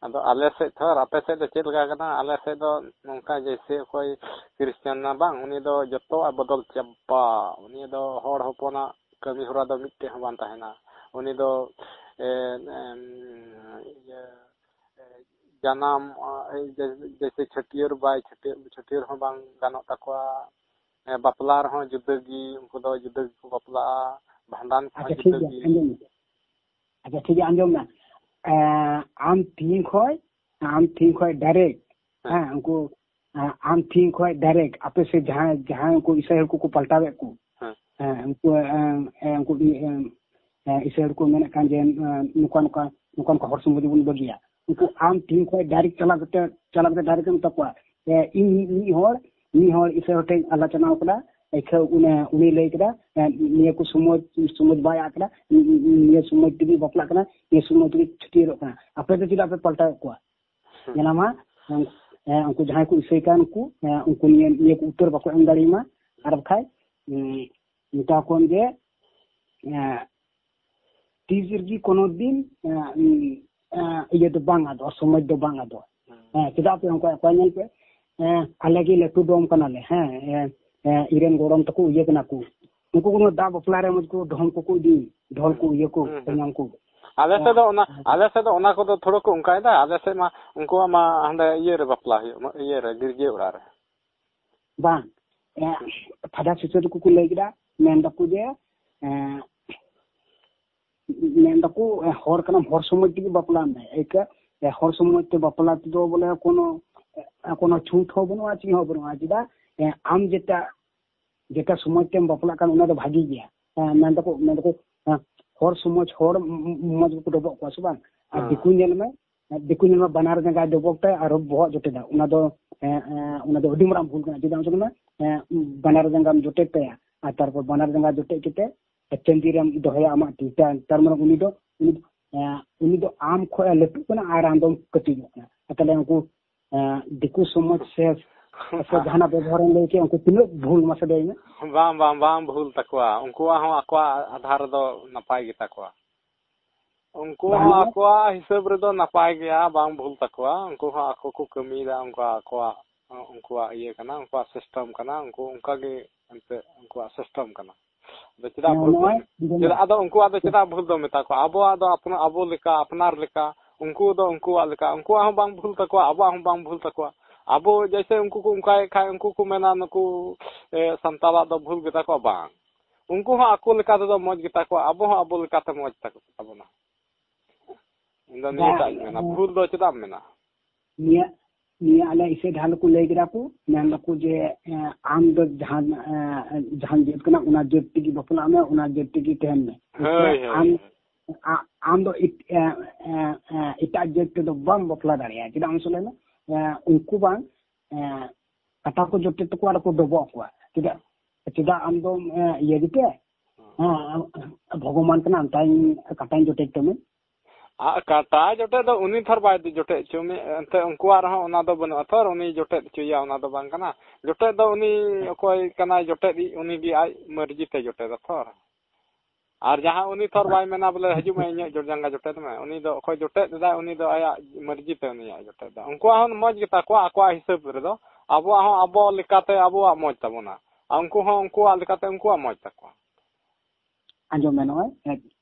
ᱟᱫᱚ ᱟᱞᱮ ᱥᱮᱫ ᱛᱚ, ᱟᱨ ᱟᱯᱮ ᱥᱮᱫ ᱫᱚ ᱪᱮᱫ ᱞᱮᱠᱟ ᱠᱟᱱᱟ? ᱟᱞᱮ ᱥᱮᱫ ᱫᱚ ᱱᱚᱝᱠᱟ, ᱡᱮᱭᱥᱮ ᱚᱠᱚᱭ ᱠᱷᱨᱤᱥᱪᱟᱱ ᱱᱟ ᱵᱟᱝ, ᱩᱱᱤ ᱫᱚ ᱡᱚᱛᱚᱣᱟᱜ ᱵᱚᱫᱚᱞ ᱪᱟᱵᱟ᱾ ᱩᱱᱤ ᱫᱚ ᱦᱚᱲ ᱦᱚᱯᱚᱱᱟᱜ ᱠᱟᱹᱢᱤ ᱦᱚᱨᱟ ᱫᱚ ᱢᱤᱫᱴᱮᱡ ᱦᱚᱸ ᱵᱟᱝ ᱛᱟᱦᱮᱱᱟ᱾ ᱩᱱᱤ ᱫᱚ, ᱮ, ᱮᱢ, ᱤᱭᱟᱹ, ᱮ, ᱡᱟᱱᱟᱢ, ᱮ, ᱡᱮ-, ᱡᱮᱭᱥᱮ ᱪᱷᱟᱹᱴᱭᱟᱹᱨ ᱵᱟᱭ ᱪᱷᱟᱹᱴᱭᱟᱹᱨ, ᱪᱷᱟᱹᱴᱭᱟᱹᱨ ᱦᱚᱸ ᱵᱟᱝ ᱜᱟᱱᱚᱜ ᱛᱟᱠᱚᱣᱟ᱾ ᱮ, ᱵᱟᱯᱞᱟ ᱨᱮᱦᱚᱸ ᱡᱩᱫᱟᱹ ᱜᱮ, ᱩᱱᱠᱩ ᱫᱚ ᱡᱩᱫᱟᱹ ᱜᱮᱠᱚ ᱵᱟᱯᱞᱟᱜᱼᱟ, ᱵᱷᱟᱸᱰᱟᱱ ᱠᱚᱦᱚᱸ ᱟᱪᱪᱷᱟ, ᱴᱷᱤᱠ ᱡᱩᱫᱟᱹ ᱜᱮᱭᱟ, ᱜᱮ᱾ ᱟᱸᱡᱚᱢ ᱢᱮ᱾ ᱟᱪᱪᱷᱟ, ᱴᱷᱤᱠ ᱜᱮᱭᱟ, ᱟᱸᱡᱚᱢ ᱢᱮ᱾ ᱮᱸ, ᱟᱢ ᱛᱤᱦᱤᱧ ᱠᱷᱚᱡ, ᱟᱢ ᱛᱤᱦᱤᱧ ᱠᱷᱚᱡ direct, ᱦᱮᱸ᱾ ᱦᱮᱸ, ᱩᱱᱠᱩ, ᱮᱸ, ᱟᱢ ᱛᱤᱦᱤᱧ ᱠᱷᱚᱡ direct ᱟᱯᱮ ᱥᱮᱫ ᱡᱟᱦᱟᱸᱭ, ᱡᱟᱦᱟᱸᱭ ᱩᱱᱠᱩ ᱤᱥᱟᱹᱭ ᱦᱚᱲ ᱠᱚᱠᱚ ᱯᱟᱞᱴᱟᱣᱮᱫ ᱠᱚ, ᱦᱮᱸ᱾ ᱦᱮᱸ, ᱩᱱᱠᱩ, ᱮᱸ, ᱮᱸ, ᱩᱱᱠᱩ, ᱮᱸ, ᱮᱸ, ᱤᱥᱟᱹᱭ ᱦᱚᱲ ᱠᱚ ᱢᱮᱱᱮᱫ ᱠᱟᱱ ᱡᱮ, ᱮᱸ, ᱱᱚᱝᱠᱟ, ᱱᱚᱝᱠᱟ, ᱱᱚᱝᱠᱟ, ᱱᱚᱝᱠᱟ ᱦᱚᱲ ᱥᱚᱢᱟᱡᱽ ᱵᱚᱱ ᱵᱟᱹᱜᱤᱭᱟ᱾ ᱩᱱᱠᱩ ᱟᱢ ᱛᱤᱦᱤᱧ ᱠᱷᱚᱡ direct ᱪᱟᱞᱟᱣ ᱠᱟᱛᱮ, ᱪᱟᱞᱟᱣ ᱠᱟᱛᱮ direct ᱮᱢ ᱢᱮᱛᱟ ᱠᱚᱣᱟ, ᱮ, ᱤᱧ ᱢᱤᱫ, ᱢᱤᱫ ᱦᱚᱲ, ᱢᱤᱫ ᱦᱚᱲ ᱤᱥᱟᱹᱭ ᱦᱚᱲ ᱴᱷᱮᱱ ᱟᱞᱳᱪᱚᱱᱟ ᱠᱟᱱᱟ, ᱮᱠᱷᱟᱹ ᱩᱱᱤ, ᱩᱱᱤ ᱞᱟᱹᱭ ᱠᱮᱫᱟ, ᱮ, ᱱᱤᱭᱟᱹ ᱠᱚ ᱥᱚᱢᱟᱡᱽ, ᱥᱚᱢᱟᱡᱽ ᱵᱟᱭ ᱟᱫ ᱠᱟᱫᱟ, ᱱᱤᱭᱟᱹ ᱥᱚᱢᱟᱡᱽ ᱛᱮᱜᱮ ᱵᱟᱯᱞᱟᱜ ᱠᱟᱱᱟ, ᱱᱤᱭᱟᱹ ᱥᱚᱢᱟᱡᱽ ᱛᱮᱜᱮ ᱪᱷᱟᱹᱴᱭᱟᱹᱨᱚᱜ ᱠᱟᱱᱟ᱾ ᱟᱯᱮ ᱫᱚ ᱪᱮᱫᱟᱜ ᱯᱮ ᱯᱟᱞᱴᱟᱣᱮᱫ ᱠᱚᱣᱟ? ᱦᱮᱸ᱾ ᱧᱮᱞᱟᱢ ᱦᱟᱸᱜ, ᱮ, ᱩᱱᱠᱩ ᱡᱟᱦᱟᱸᱭ ᱠᱚ ᱤᱥᱟᱹᱭ ᱠᱟᱱ ᱠᱚ, ᱮ, ᱩᱱᱠᱩ ᱱᱤᱭᱟᱹ, ᱱᱤᱭᱟᱹ ᱠᱚ ᱩᱛᱛᱚᱨ ᱵᱟᱠᱚ ᱮᱢ ᱫᱟᱲᱮᱭᱟᱢᱟ᱾ ᱟᱨ ᱵᱟᱠᱷᱟᱡ, ᱩᱸ, ᱢᱮᱛᱟ ᱠᱚᱣᱟᱢ ᱡᱮ, ᱮ, ᱛᱤᱥ ᱨᱮᱜᱮ ᱠᱳᱱᱳ ᱫᱤᱱ, ᱮ, ᱩᱸ, ᱮ, ᱤᱭᱟᱹ ᱫᱚ ᱵᱟᱝ ᱟᱫᱚᱜᱼᱟ, ᱥᱚᱢᱟᱡᱽ ᱫᱚ ᱵᱟᱝ ᱟᱫᱚᱜᱼᱟ᱾ ᱦᱮᱸ᱾ ᱦᱮᱸ, ᱪᱮᱫᱟᱜ ᱯᱮ ᱚᱱᱠᱟ, ᱚᱠᱚᱭ ᱧᱮᱞ ᱯᱮ? ᱦᱮᱸ, ᱟᱞᱮ ᱜᱮ ᱞᱟᱹᱴᱩ ᱰᱚᱢ ᱠᱟᱱᱟᱞᱮ᱾ ᱦᱮᱸ, ᱦᱮᱸ, ᱦᱮᱸ, ᱤᱧ ᱨᱮᱱ ᱜᱚᱲᱚᱢ ᱛᱟᱠᱚ ᱤᱭᱟᱹ ᱠᱟᱱᱟ ᱠᱚ᱾ ᱩᱱᱠᱩ ᱠᱚ ᱫᱟᱜ ᱵᱟᱯᱞᱟ ᱨᱮ ᱢᱚᱡᱽ ᱠᱚ ᱰᱚᱢ ᱠᱚᱠᱚ ᱤᱫᱤ, ᱰᱷᱚᱞ ᱠᱚ ᱤᱭᱟᱹ ᱠᱚ, ᱦᱩᱸ, ᱦᱩᱸ᱾ ᱠᱚᱧᱟᱝ ᱠᱚ᱾ ᱟᱞᱮ ᱥᱮᱫ ᱫᱚ ᱚᱱᱟ, ᱦᱮᱸ᱾ ᱟᱞᱮ ᱥᱮᱫ ᱫᱚ ᱚᱱᱟ ᱠᱚᱫᱚ ᱛᱷᱚᱲᱟ ᱠᱚ ᱚᱱᱠᱟᱭᱮᱫᱟ᱾ ᱟᱞᱮ ᱥᱮᱫ ᱢᱟ ᱩᱱᱠᱩᱣᱟᱜ ᱢᱟ ᱦᱟᱸᱰᱮ ᱤᱭᱟᱹ ᱨᱮ ᱵᱟᱯᱞᱟ ᱦᱩᱭᱩᱜ, ᱤᱭᱟᱹ ᱨᱮ, ᱜᱤᱨᱡᱟᱹ ᱚᱲᱟᱜ ᱨᱮ᱾ ᱵᱟᱝ, ᱮ, ᱯᱷᱟᱫᱟ ᱥᱩᱪᱟᱹ ᱛᱟᱠᱚ ᱠᱚ ᱞᱟᱹᱭ ᱠᱮᱫᱟ, ᱢᱮᱱ ᱫᱟᱠᱚ ᱡᱮ, ᱮ, ᱢᱮᱱ ᱫᱟᱠᱚ, ᱮ, ᱦᱚᱲ ᱠᱟᱱᱟᱢ, ᱦᱚᱲ ᱥᱚᱢᱟᱡᱽ ᱛᱮᱜᱮ ᱵᱟᱯᱞᱟᱜ ᱢᱮ᱾ ᱮᱭᱠᱟ, ᱮ, ᱦᱚᱲ ᱥᱚᱢᱟᱡᱽ ᱛᱮ ᱵᱟᱯᱞᱟ ᱛᱮᱫᱚ ᱵᱚᱞᱮ ᱠᱳᱱᱳ, ᱮ, ᱠᱳᱱᱳ ᱪᱷᱩᱴ ᱦᱚᱸ ᱵᱟᱹᱱᱩᱜᱼᱟ, ᱪᱮᱫ ᱦᱚᱸ ᱵᱟᱹᱱᱩᱜᱼᱟ᱾ ᱪᱮᱫᱟᱜ? ᱮ, ᱟᱢ ᱡᱮᱴᱟ, ᱡᱮᱴᱟ ᱥᱚᱢᱟᱡᱽ ᱛᱮᱢ ᱵᱟᱯᱞᱟᱜ ᱠᱟᱱ, ᱚᱱᱟ ᱫᱚ ᱵᱷᱟᱜᱤ ᱜᱮᱭᱟ᱾ ᱮ, ᱢᱮᱱ ᱫᱟᱠᱚ, ᱢᱮᱱ ᱫᱟᱠᱚ, ᱮ, ᱦᱚᱲ ᱥᱚᱢᱟᱡᱽ, ᱦᱚᱲ ᱢ-, ᱢ-, ᱢᱚᱡᱽ ᱜᱮᱠᱚ ᱰᱚᱵᱚᱜ ᱠᱚᱣᱟ, ᱥᱮ ᱵᱟᱝ? ᱟᱨ ᱦᱮᱸ᱾ ᱫᱤᱠᱩ ᱧᱮᱞ ᱢᱮ, ᱫᱤᱠᱩ ᱧᱮᱞ ᱢᱮ, ᱵᱟᱱᱟᱨ ᱡᱟᱸᱜᱟᱭ ᱰᱚᱵᱚᱜ ᱛᱟᱭᱟ ᱟᱨ ᱵᱚᱦᱚᱜ ᱡᱚᱴᱮᱫᱟ᱾ ᱚᱱᱟ ᱫᱚ, ᱮ, ᱮ, ᱚᱱᱟ ᱫᱚ ᱟᱹᱰᱤ ᱢᱟᱨᱟᱝ ᱵᱷᱩᱞ ᱠᱟᱱᱟ᱾ ᱪᱮᱫᱟᱜ ᱮᱢ ᱢᱮᱱᱟ? ᱮ, ᱵᱟᱱᱟᱨ ᱡᱟᱸᱜᱟᱢ ᱡᱚᱴᱮᱫ ᱛᱟᱭᱟ ᱟᱨ ᱛᱟᱨᱯᱚᱨ ᱵᱟᱱᱟᱨ ᱡᱟᱸᱜᱟ ᱡᱚᱴᱮᱫ ᱠᱟᱛᱮ ᱪᱟᱹᱱᱫᱤ ᱨᱮᱢ ᱫᱚᱦᱚᱭᱟ ᱟᱢᱟᱜ ᱛᱤ᱾ ᱛᱟ-, ᱛᱟᱨ ᱢᱟᱱᱮ ᱩᱱᱤ ᱫᱚ, ᱩᱱᱤ, ᱮ, ᱩᱱᱤ ᱫᱚ ᱟᱢ ᱠᱷᱚᱡ ᱮ ᱞᱟᱹᱴᱩᱜ ᱠᱟᱱᱟ ᱟᱨ ᱟᱢ ᱫᱚᱢ ᱠᱟᱹᱴᱤᱡᱚᱜ ᱠᱟᱱᱟ᱾ ᱟᱨ ᱛᱟᱦᱞᱮ ᱩᱱᱠᱩ, ᱮ, ᱫᱤᱠᱩ ᱥᱚᱢᱟᱡᱽ ᱥᱮ, ᱥᱮ ᱡᱟᱦᱟᱱᱟᱜ ᱵᱮᱵᱚᱦᱟᱨᱮᱢ ᱞᱟᱹᱭ ᱠᱮᱫ, ᱩᱱᱠᱩ ᱛᱤᱱᱟᱹᱜ ᱵᱷᱩᱞ ᱢᱟᱥᱮ ᱞᱟᱹᱭ ᱢᱮ? ᱵᱟᱝ, ᱵᱟᱝ, ᱵᱟᱝ ᱵᱷᱩᱞ ᱛᱟᱠᱚᱣᱟ᱾ ᱩᱱᱠᱩᱣᱟᱜ ᱦᱚᱸ ᱟᱠᱚᱣᱟᱜ ᱟᱫᱷᱟᱨ ᱨᱮᱫᱚ ᱱᱟᱯᱟᱭ ᱜᱮ ᱛᱟᱠᱚᱣᱟ᱾ ᱩᱱᱠᱩ ᱵᱟᱝ ᱦᱚᱸ ᱢᱟᱱᱮ? ᱟᱠᱚᱣᱟᱜ ᱦᱤᱥᱟᱹᱵ ᱨᱮᱫᱚ ᱱᱟᱯᱟᱭ ᱜᱮᱭᱟ, ᱵᱟᱝ ᱵᱷᱩᱞ ᱛᱟᱠᱚᱣᱟ᱾ ᱩᱱᱠᱩ ᱦᱚᱸ ᱟᱠᱚ ᱠᱚ ᱠᱟᱹᱢᱤᱭᱮᱫᱟ, ᱩᱱᱠᱩ ᱟᱠᱚᱣᱟᱜ, ᱩᱱᱠᱩᱣᱟᱜ ᱤᱭᱟᱹ ᱠᱟᱱᱟ, ᱩᱱᱠᱩᱣᱟᱜ system ᱠᱟᱱᱟ, ᱩᱱᱠᱩ ᱚᱱᱠᱟ ᱜᱮ ᱮᱱᱛᱮ ᱩᱱᱠᱩᱣᱟᱜ system ᱠᱟᱱᱟ᱾ ᱟᱫᱚ ᱪᱮᱫᱟᱜ ᱦᱮᱸ, ᱵᱷᱩᱞ ᱫᱚ ᱱᱚᱜᱼᱚᱭ ᱢᱮ-, ᱤᱧ ᱫᱚ ᱪᱮᱫᱟᱜ, ᱟᱫᱚ ᱩᱱᱠᱩᱣᱟᱜ ᱫᱚ ᱪᱮᱫᱟᱜ ᱵᱷᱩᱞ ᱫᱚ ᱢᱮᱛᱟ ᱠᱚᱣᱟ? ᱟᱵᱚᱣᱟᱜ ᱫᱚ ᱟᱯᱱᱟ-, ᱟᱵᱚ ᱞᱮᱠᱟ, ᱟᱯᱱᱟᱨ ᱞᱮᱠᱟ, ᱩᱱᱠᱩ ᱫᱚ ᱩᱱᱠᱩᱣᱟᱜ ᱞᱮᱠᱟ, ᱩᱱᱠᱩᱣᱟᱜ ᱦᱚᱸ ᱵᱟᱝ ᱵᱷᱩᱞ ᱛᱟᱠᱚᱣᱟ, ᱟᱵᱚᱣᱟᱜ ᱦᱚᱸ ᱵᱟᱝ ᱵᱷᱩᱞ ᱛᱟᱠᱚᱣᱟ᱾ ᱟᱵᱚ ᱡᱮᱭᱥᱮ ᱩᱱᱠᱩ ᱠᱚ ᱚᱱᱠᱟᱭᱮᱫ ᱠᱷᱟᱡ, ᱩᱱᱠᱩ ᱠᱚ ᱢᱮᱱᱟ ᱱᱩᱠᱩ, ᱮ, ᱥᱟᱱᱛᱟᱲᱟᱜ ᱫᱚ ᱵᱷᱩᱞ ᱜᱮᱛᱟ ᱠᱚᱣᱟ, ᱵᱟᱝ᱾ ᱩᱱᱠᱩ ᱦᱚᱸ ᱟᱠᱚ ᱞᱮᱠᱟ ᱛᱮᱫᱚ ᱢᱚᱡᱽ ᱜᱮᱛᱟ ᱠᱚᱣᱟ, ᱟᱵᱚ ᱦᱚᱸ ᱟᱵᱚ ᱞᱮᱠᱟᱛᱮ ᱢᱚᱡᱽ ᱛᱟᱠᱚ ᱛᱟᱵᱚᱱᱟ᱾ ᱤᱧ ᱫᱚ ᱱᱤᱭᱟᱹᱴᱟᱜ ᱤᱧ ᱢᱮᱱᱟ, ᱵᱷᱩᱞ ᱫᱚ ᱪᱮᱫᱟᱜ ᱮᱢ ᱢᱮᱱᱟ? ᱱᱤᱭᱟᱹ, ᱱᱤᱭᱟᱹ ᱟᱞᱮ ᱤᱥᱟᱹᱭ ᱰᱟᱦᱟᱨ ᱠᱚ ᱞᱟᱹᱭ ᱠᱮᱫᱟ ᱠᱚ, ᱢᱮᱱ ᱫᱟᱠᱚ ᱡᱮ, ᱮ, ᱟᱢ ᱫᱚ ᱡᱟᱦᱟᱸ, ᱮ, ᱡᱟᱦᱟᱸ ᱡᱟᱹᱛ ᱠᱟᱱᱟ, ᱚᱱᱟ ᱡᱟᱹᱛ ᱛᱮᱜᱮ ᱵᱟᱯᱞᱟᱜ ᱢᱮ, ᱚᱱᱟ ᱡᱟᱹᱛ ᱛᱮᱜᱮ ᱛᱟᱦᱮᱱ ᱢᱮ᱾ ᱦᱳᱭ, ᱦᱳᱭ, ᱟᱢ, ᱦᱳᱭ᱾ ᱟ-, ᱟᱢ ᱫᱚ ᱮᱴ-, ᱮ, ᱮ, ᱮ, ᱮᱴᱟᱜ ᱡᱟᱹᱛ ᱛᱮᱫᱚ ᱵᱟᱢ ᱵᱟᱯᱞᱟ ᱫᱟᱲᱮᱭᱟᱜᱼᱟ᱾ ᱪᱮᱫᱟᱜ ᱢᱟᱥᱮ ᱞᱟᱹᱭ ᱢᱮ? ᱮ, ᱩᱱᱠᱩ ᱵᱟᱝ, ᱮ, ᱠᱟᱴᱟ ᱠᱚ ᱡᱚᱴᱮᱫ ᱛᱟᱠᱚᱣᱟ ᱟᱨ ᱠᱚ ᱰᱚᱵᱚᱜ ᱟᱠᱚᱣᱟ᱾ ᱪᱮᱫᱟᱜ, ᱪᱮᱫᱟᱜ ᱟᱢ ᱫᱚᱢ, ᱮ, ᱤᱭᱟᱹ ᱜᱮᱛᱮ? ᱦᱮᱸ, ᱵᱷᱚᱜᱚᱵᱟᱱ ᱠᱟᱱᱟ, ᱟᱢ ᱛᱟᱭ ᱠᱟᱴᱟᱧ ᱡᱚᱴᱮᱫ ᱛᱟᱢᱟ᱾ ᱟᱨ ᱠᱟᱴᱟ ᱡᱚᱴᱮᱫ ᱫᱚ ᱩᱱᱤ ᱛᱷᱚᱨ ᱵᱟᱭ ᱡᱚᱴᱮᱫ ᱦᱚᱪᱚ ᱢᱮ, ᱮᱱᱛᱮ ᱩᱱᱠᱩᱣᱟᱜ ᱨᱮᱦᱚᱸ ᱚᱱᱟ ᱫᱚ ᱵᱟᱹᱱᱩᱜᱼᱟ ᱛᱷᱚᱨ, ᱩᱱᱤ ᱡᱚᱴᱮᱫ ᱦᱚᱪᱚᱭᱟ, ᱚᱱᱟ ᱫᱚ ᱵᱟᱝ ᱠᱟᱱᱟ᱾ ᱡᱚᱴᱮᱫ ᱫᱚ ᱩᱱᱤ ᱚᱠᱚᱭ ᱠᱟᱱᱟᱭ ᱡᱚᱴᱮᱫ ᱤᱡ, ᱩᱱᱤ ᱜᱮ ᱟᱡ ᱢᱟᱹᱨᱡᱤ ᱛᱮ ᱡᱚᱴᱮᱫᱟ ᱛᱷᱚᱨ᱾ ᱟᱨ ᱡᱟᱦᱟᱸ ᱩᱱᱤ ᱛᱷᱚᱨ ᱵᱟᱭ ᱢᱮᱱᱟ ᱵᱚᱞᱮ, "ᱦᱤᱡᱩᱜ ᱢᱮ, ᱤᱧᱟᱹᱜ ᱡᱚᱴ ᱡᱟᱸᱜᱟ ᱡᱚᱴᱮᱫ ᱢᱮ", ᱩᱱᱤ ᱫᱚ ᱚᱠᱚᱭ ᱡᱚᱴᱮᱫ ᱮᱫᱟᱭ, ᱩᱱᱤ ᱫᱚ ᱟᱭᱟᱜ ᱢᱟᱹᱨᱡᱤ ᱛᱮ ᱩᱱᱤᱭᱟᱜ ᱡᱚᱴᱮᱫ ᱫᱟ᱾ ᱩᱱᱠᱩᱣᱟᱜ ᱦᱚᱸ ᱢᱚᱡᱽ ᱜᱮᱛᱟ ᱠᱚᱣᱟ ᱟᱠᱚᱣᱟᱜ ᱦᱤᱥᱟᱹᱵ ᱨᱮᱫᱚ, ᱟᱵᱚᱣᱟᱜ ᱦᱚᱸ ᱟᱵᱚ ᱞᱮᱠᱟᱛᱮ ᱟᱵᱚᱣᱟᱜ ᱢᱚᱡᱽ ᱛᱟᱵᱚᱱᱟ, ᱟᱨ ᱩᱱᱠᱩ ᱦᱚᱸ ᱩᱱᱠᱩᱣᱟᱜ ᱞᱮᱠᱟᱛᱮ ᱩᱱᱠᱩᱣᱟᱜ ᱢᱚᱡᱽ ᱛᱟᱠᱚᱣᱟ᱾ ᱟᱸᱡᱚᱢ ᱢᱮ, ᱱᱚᱜᱼᱚᱭ, ᱮ,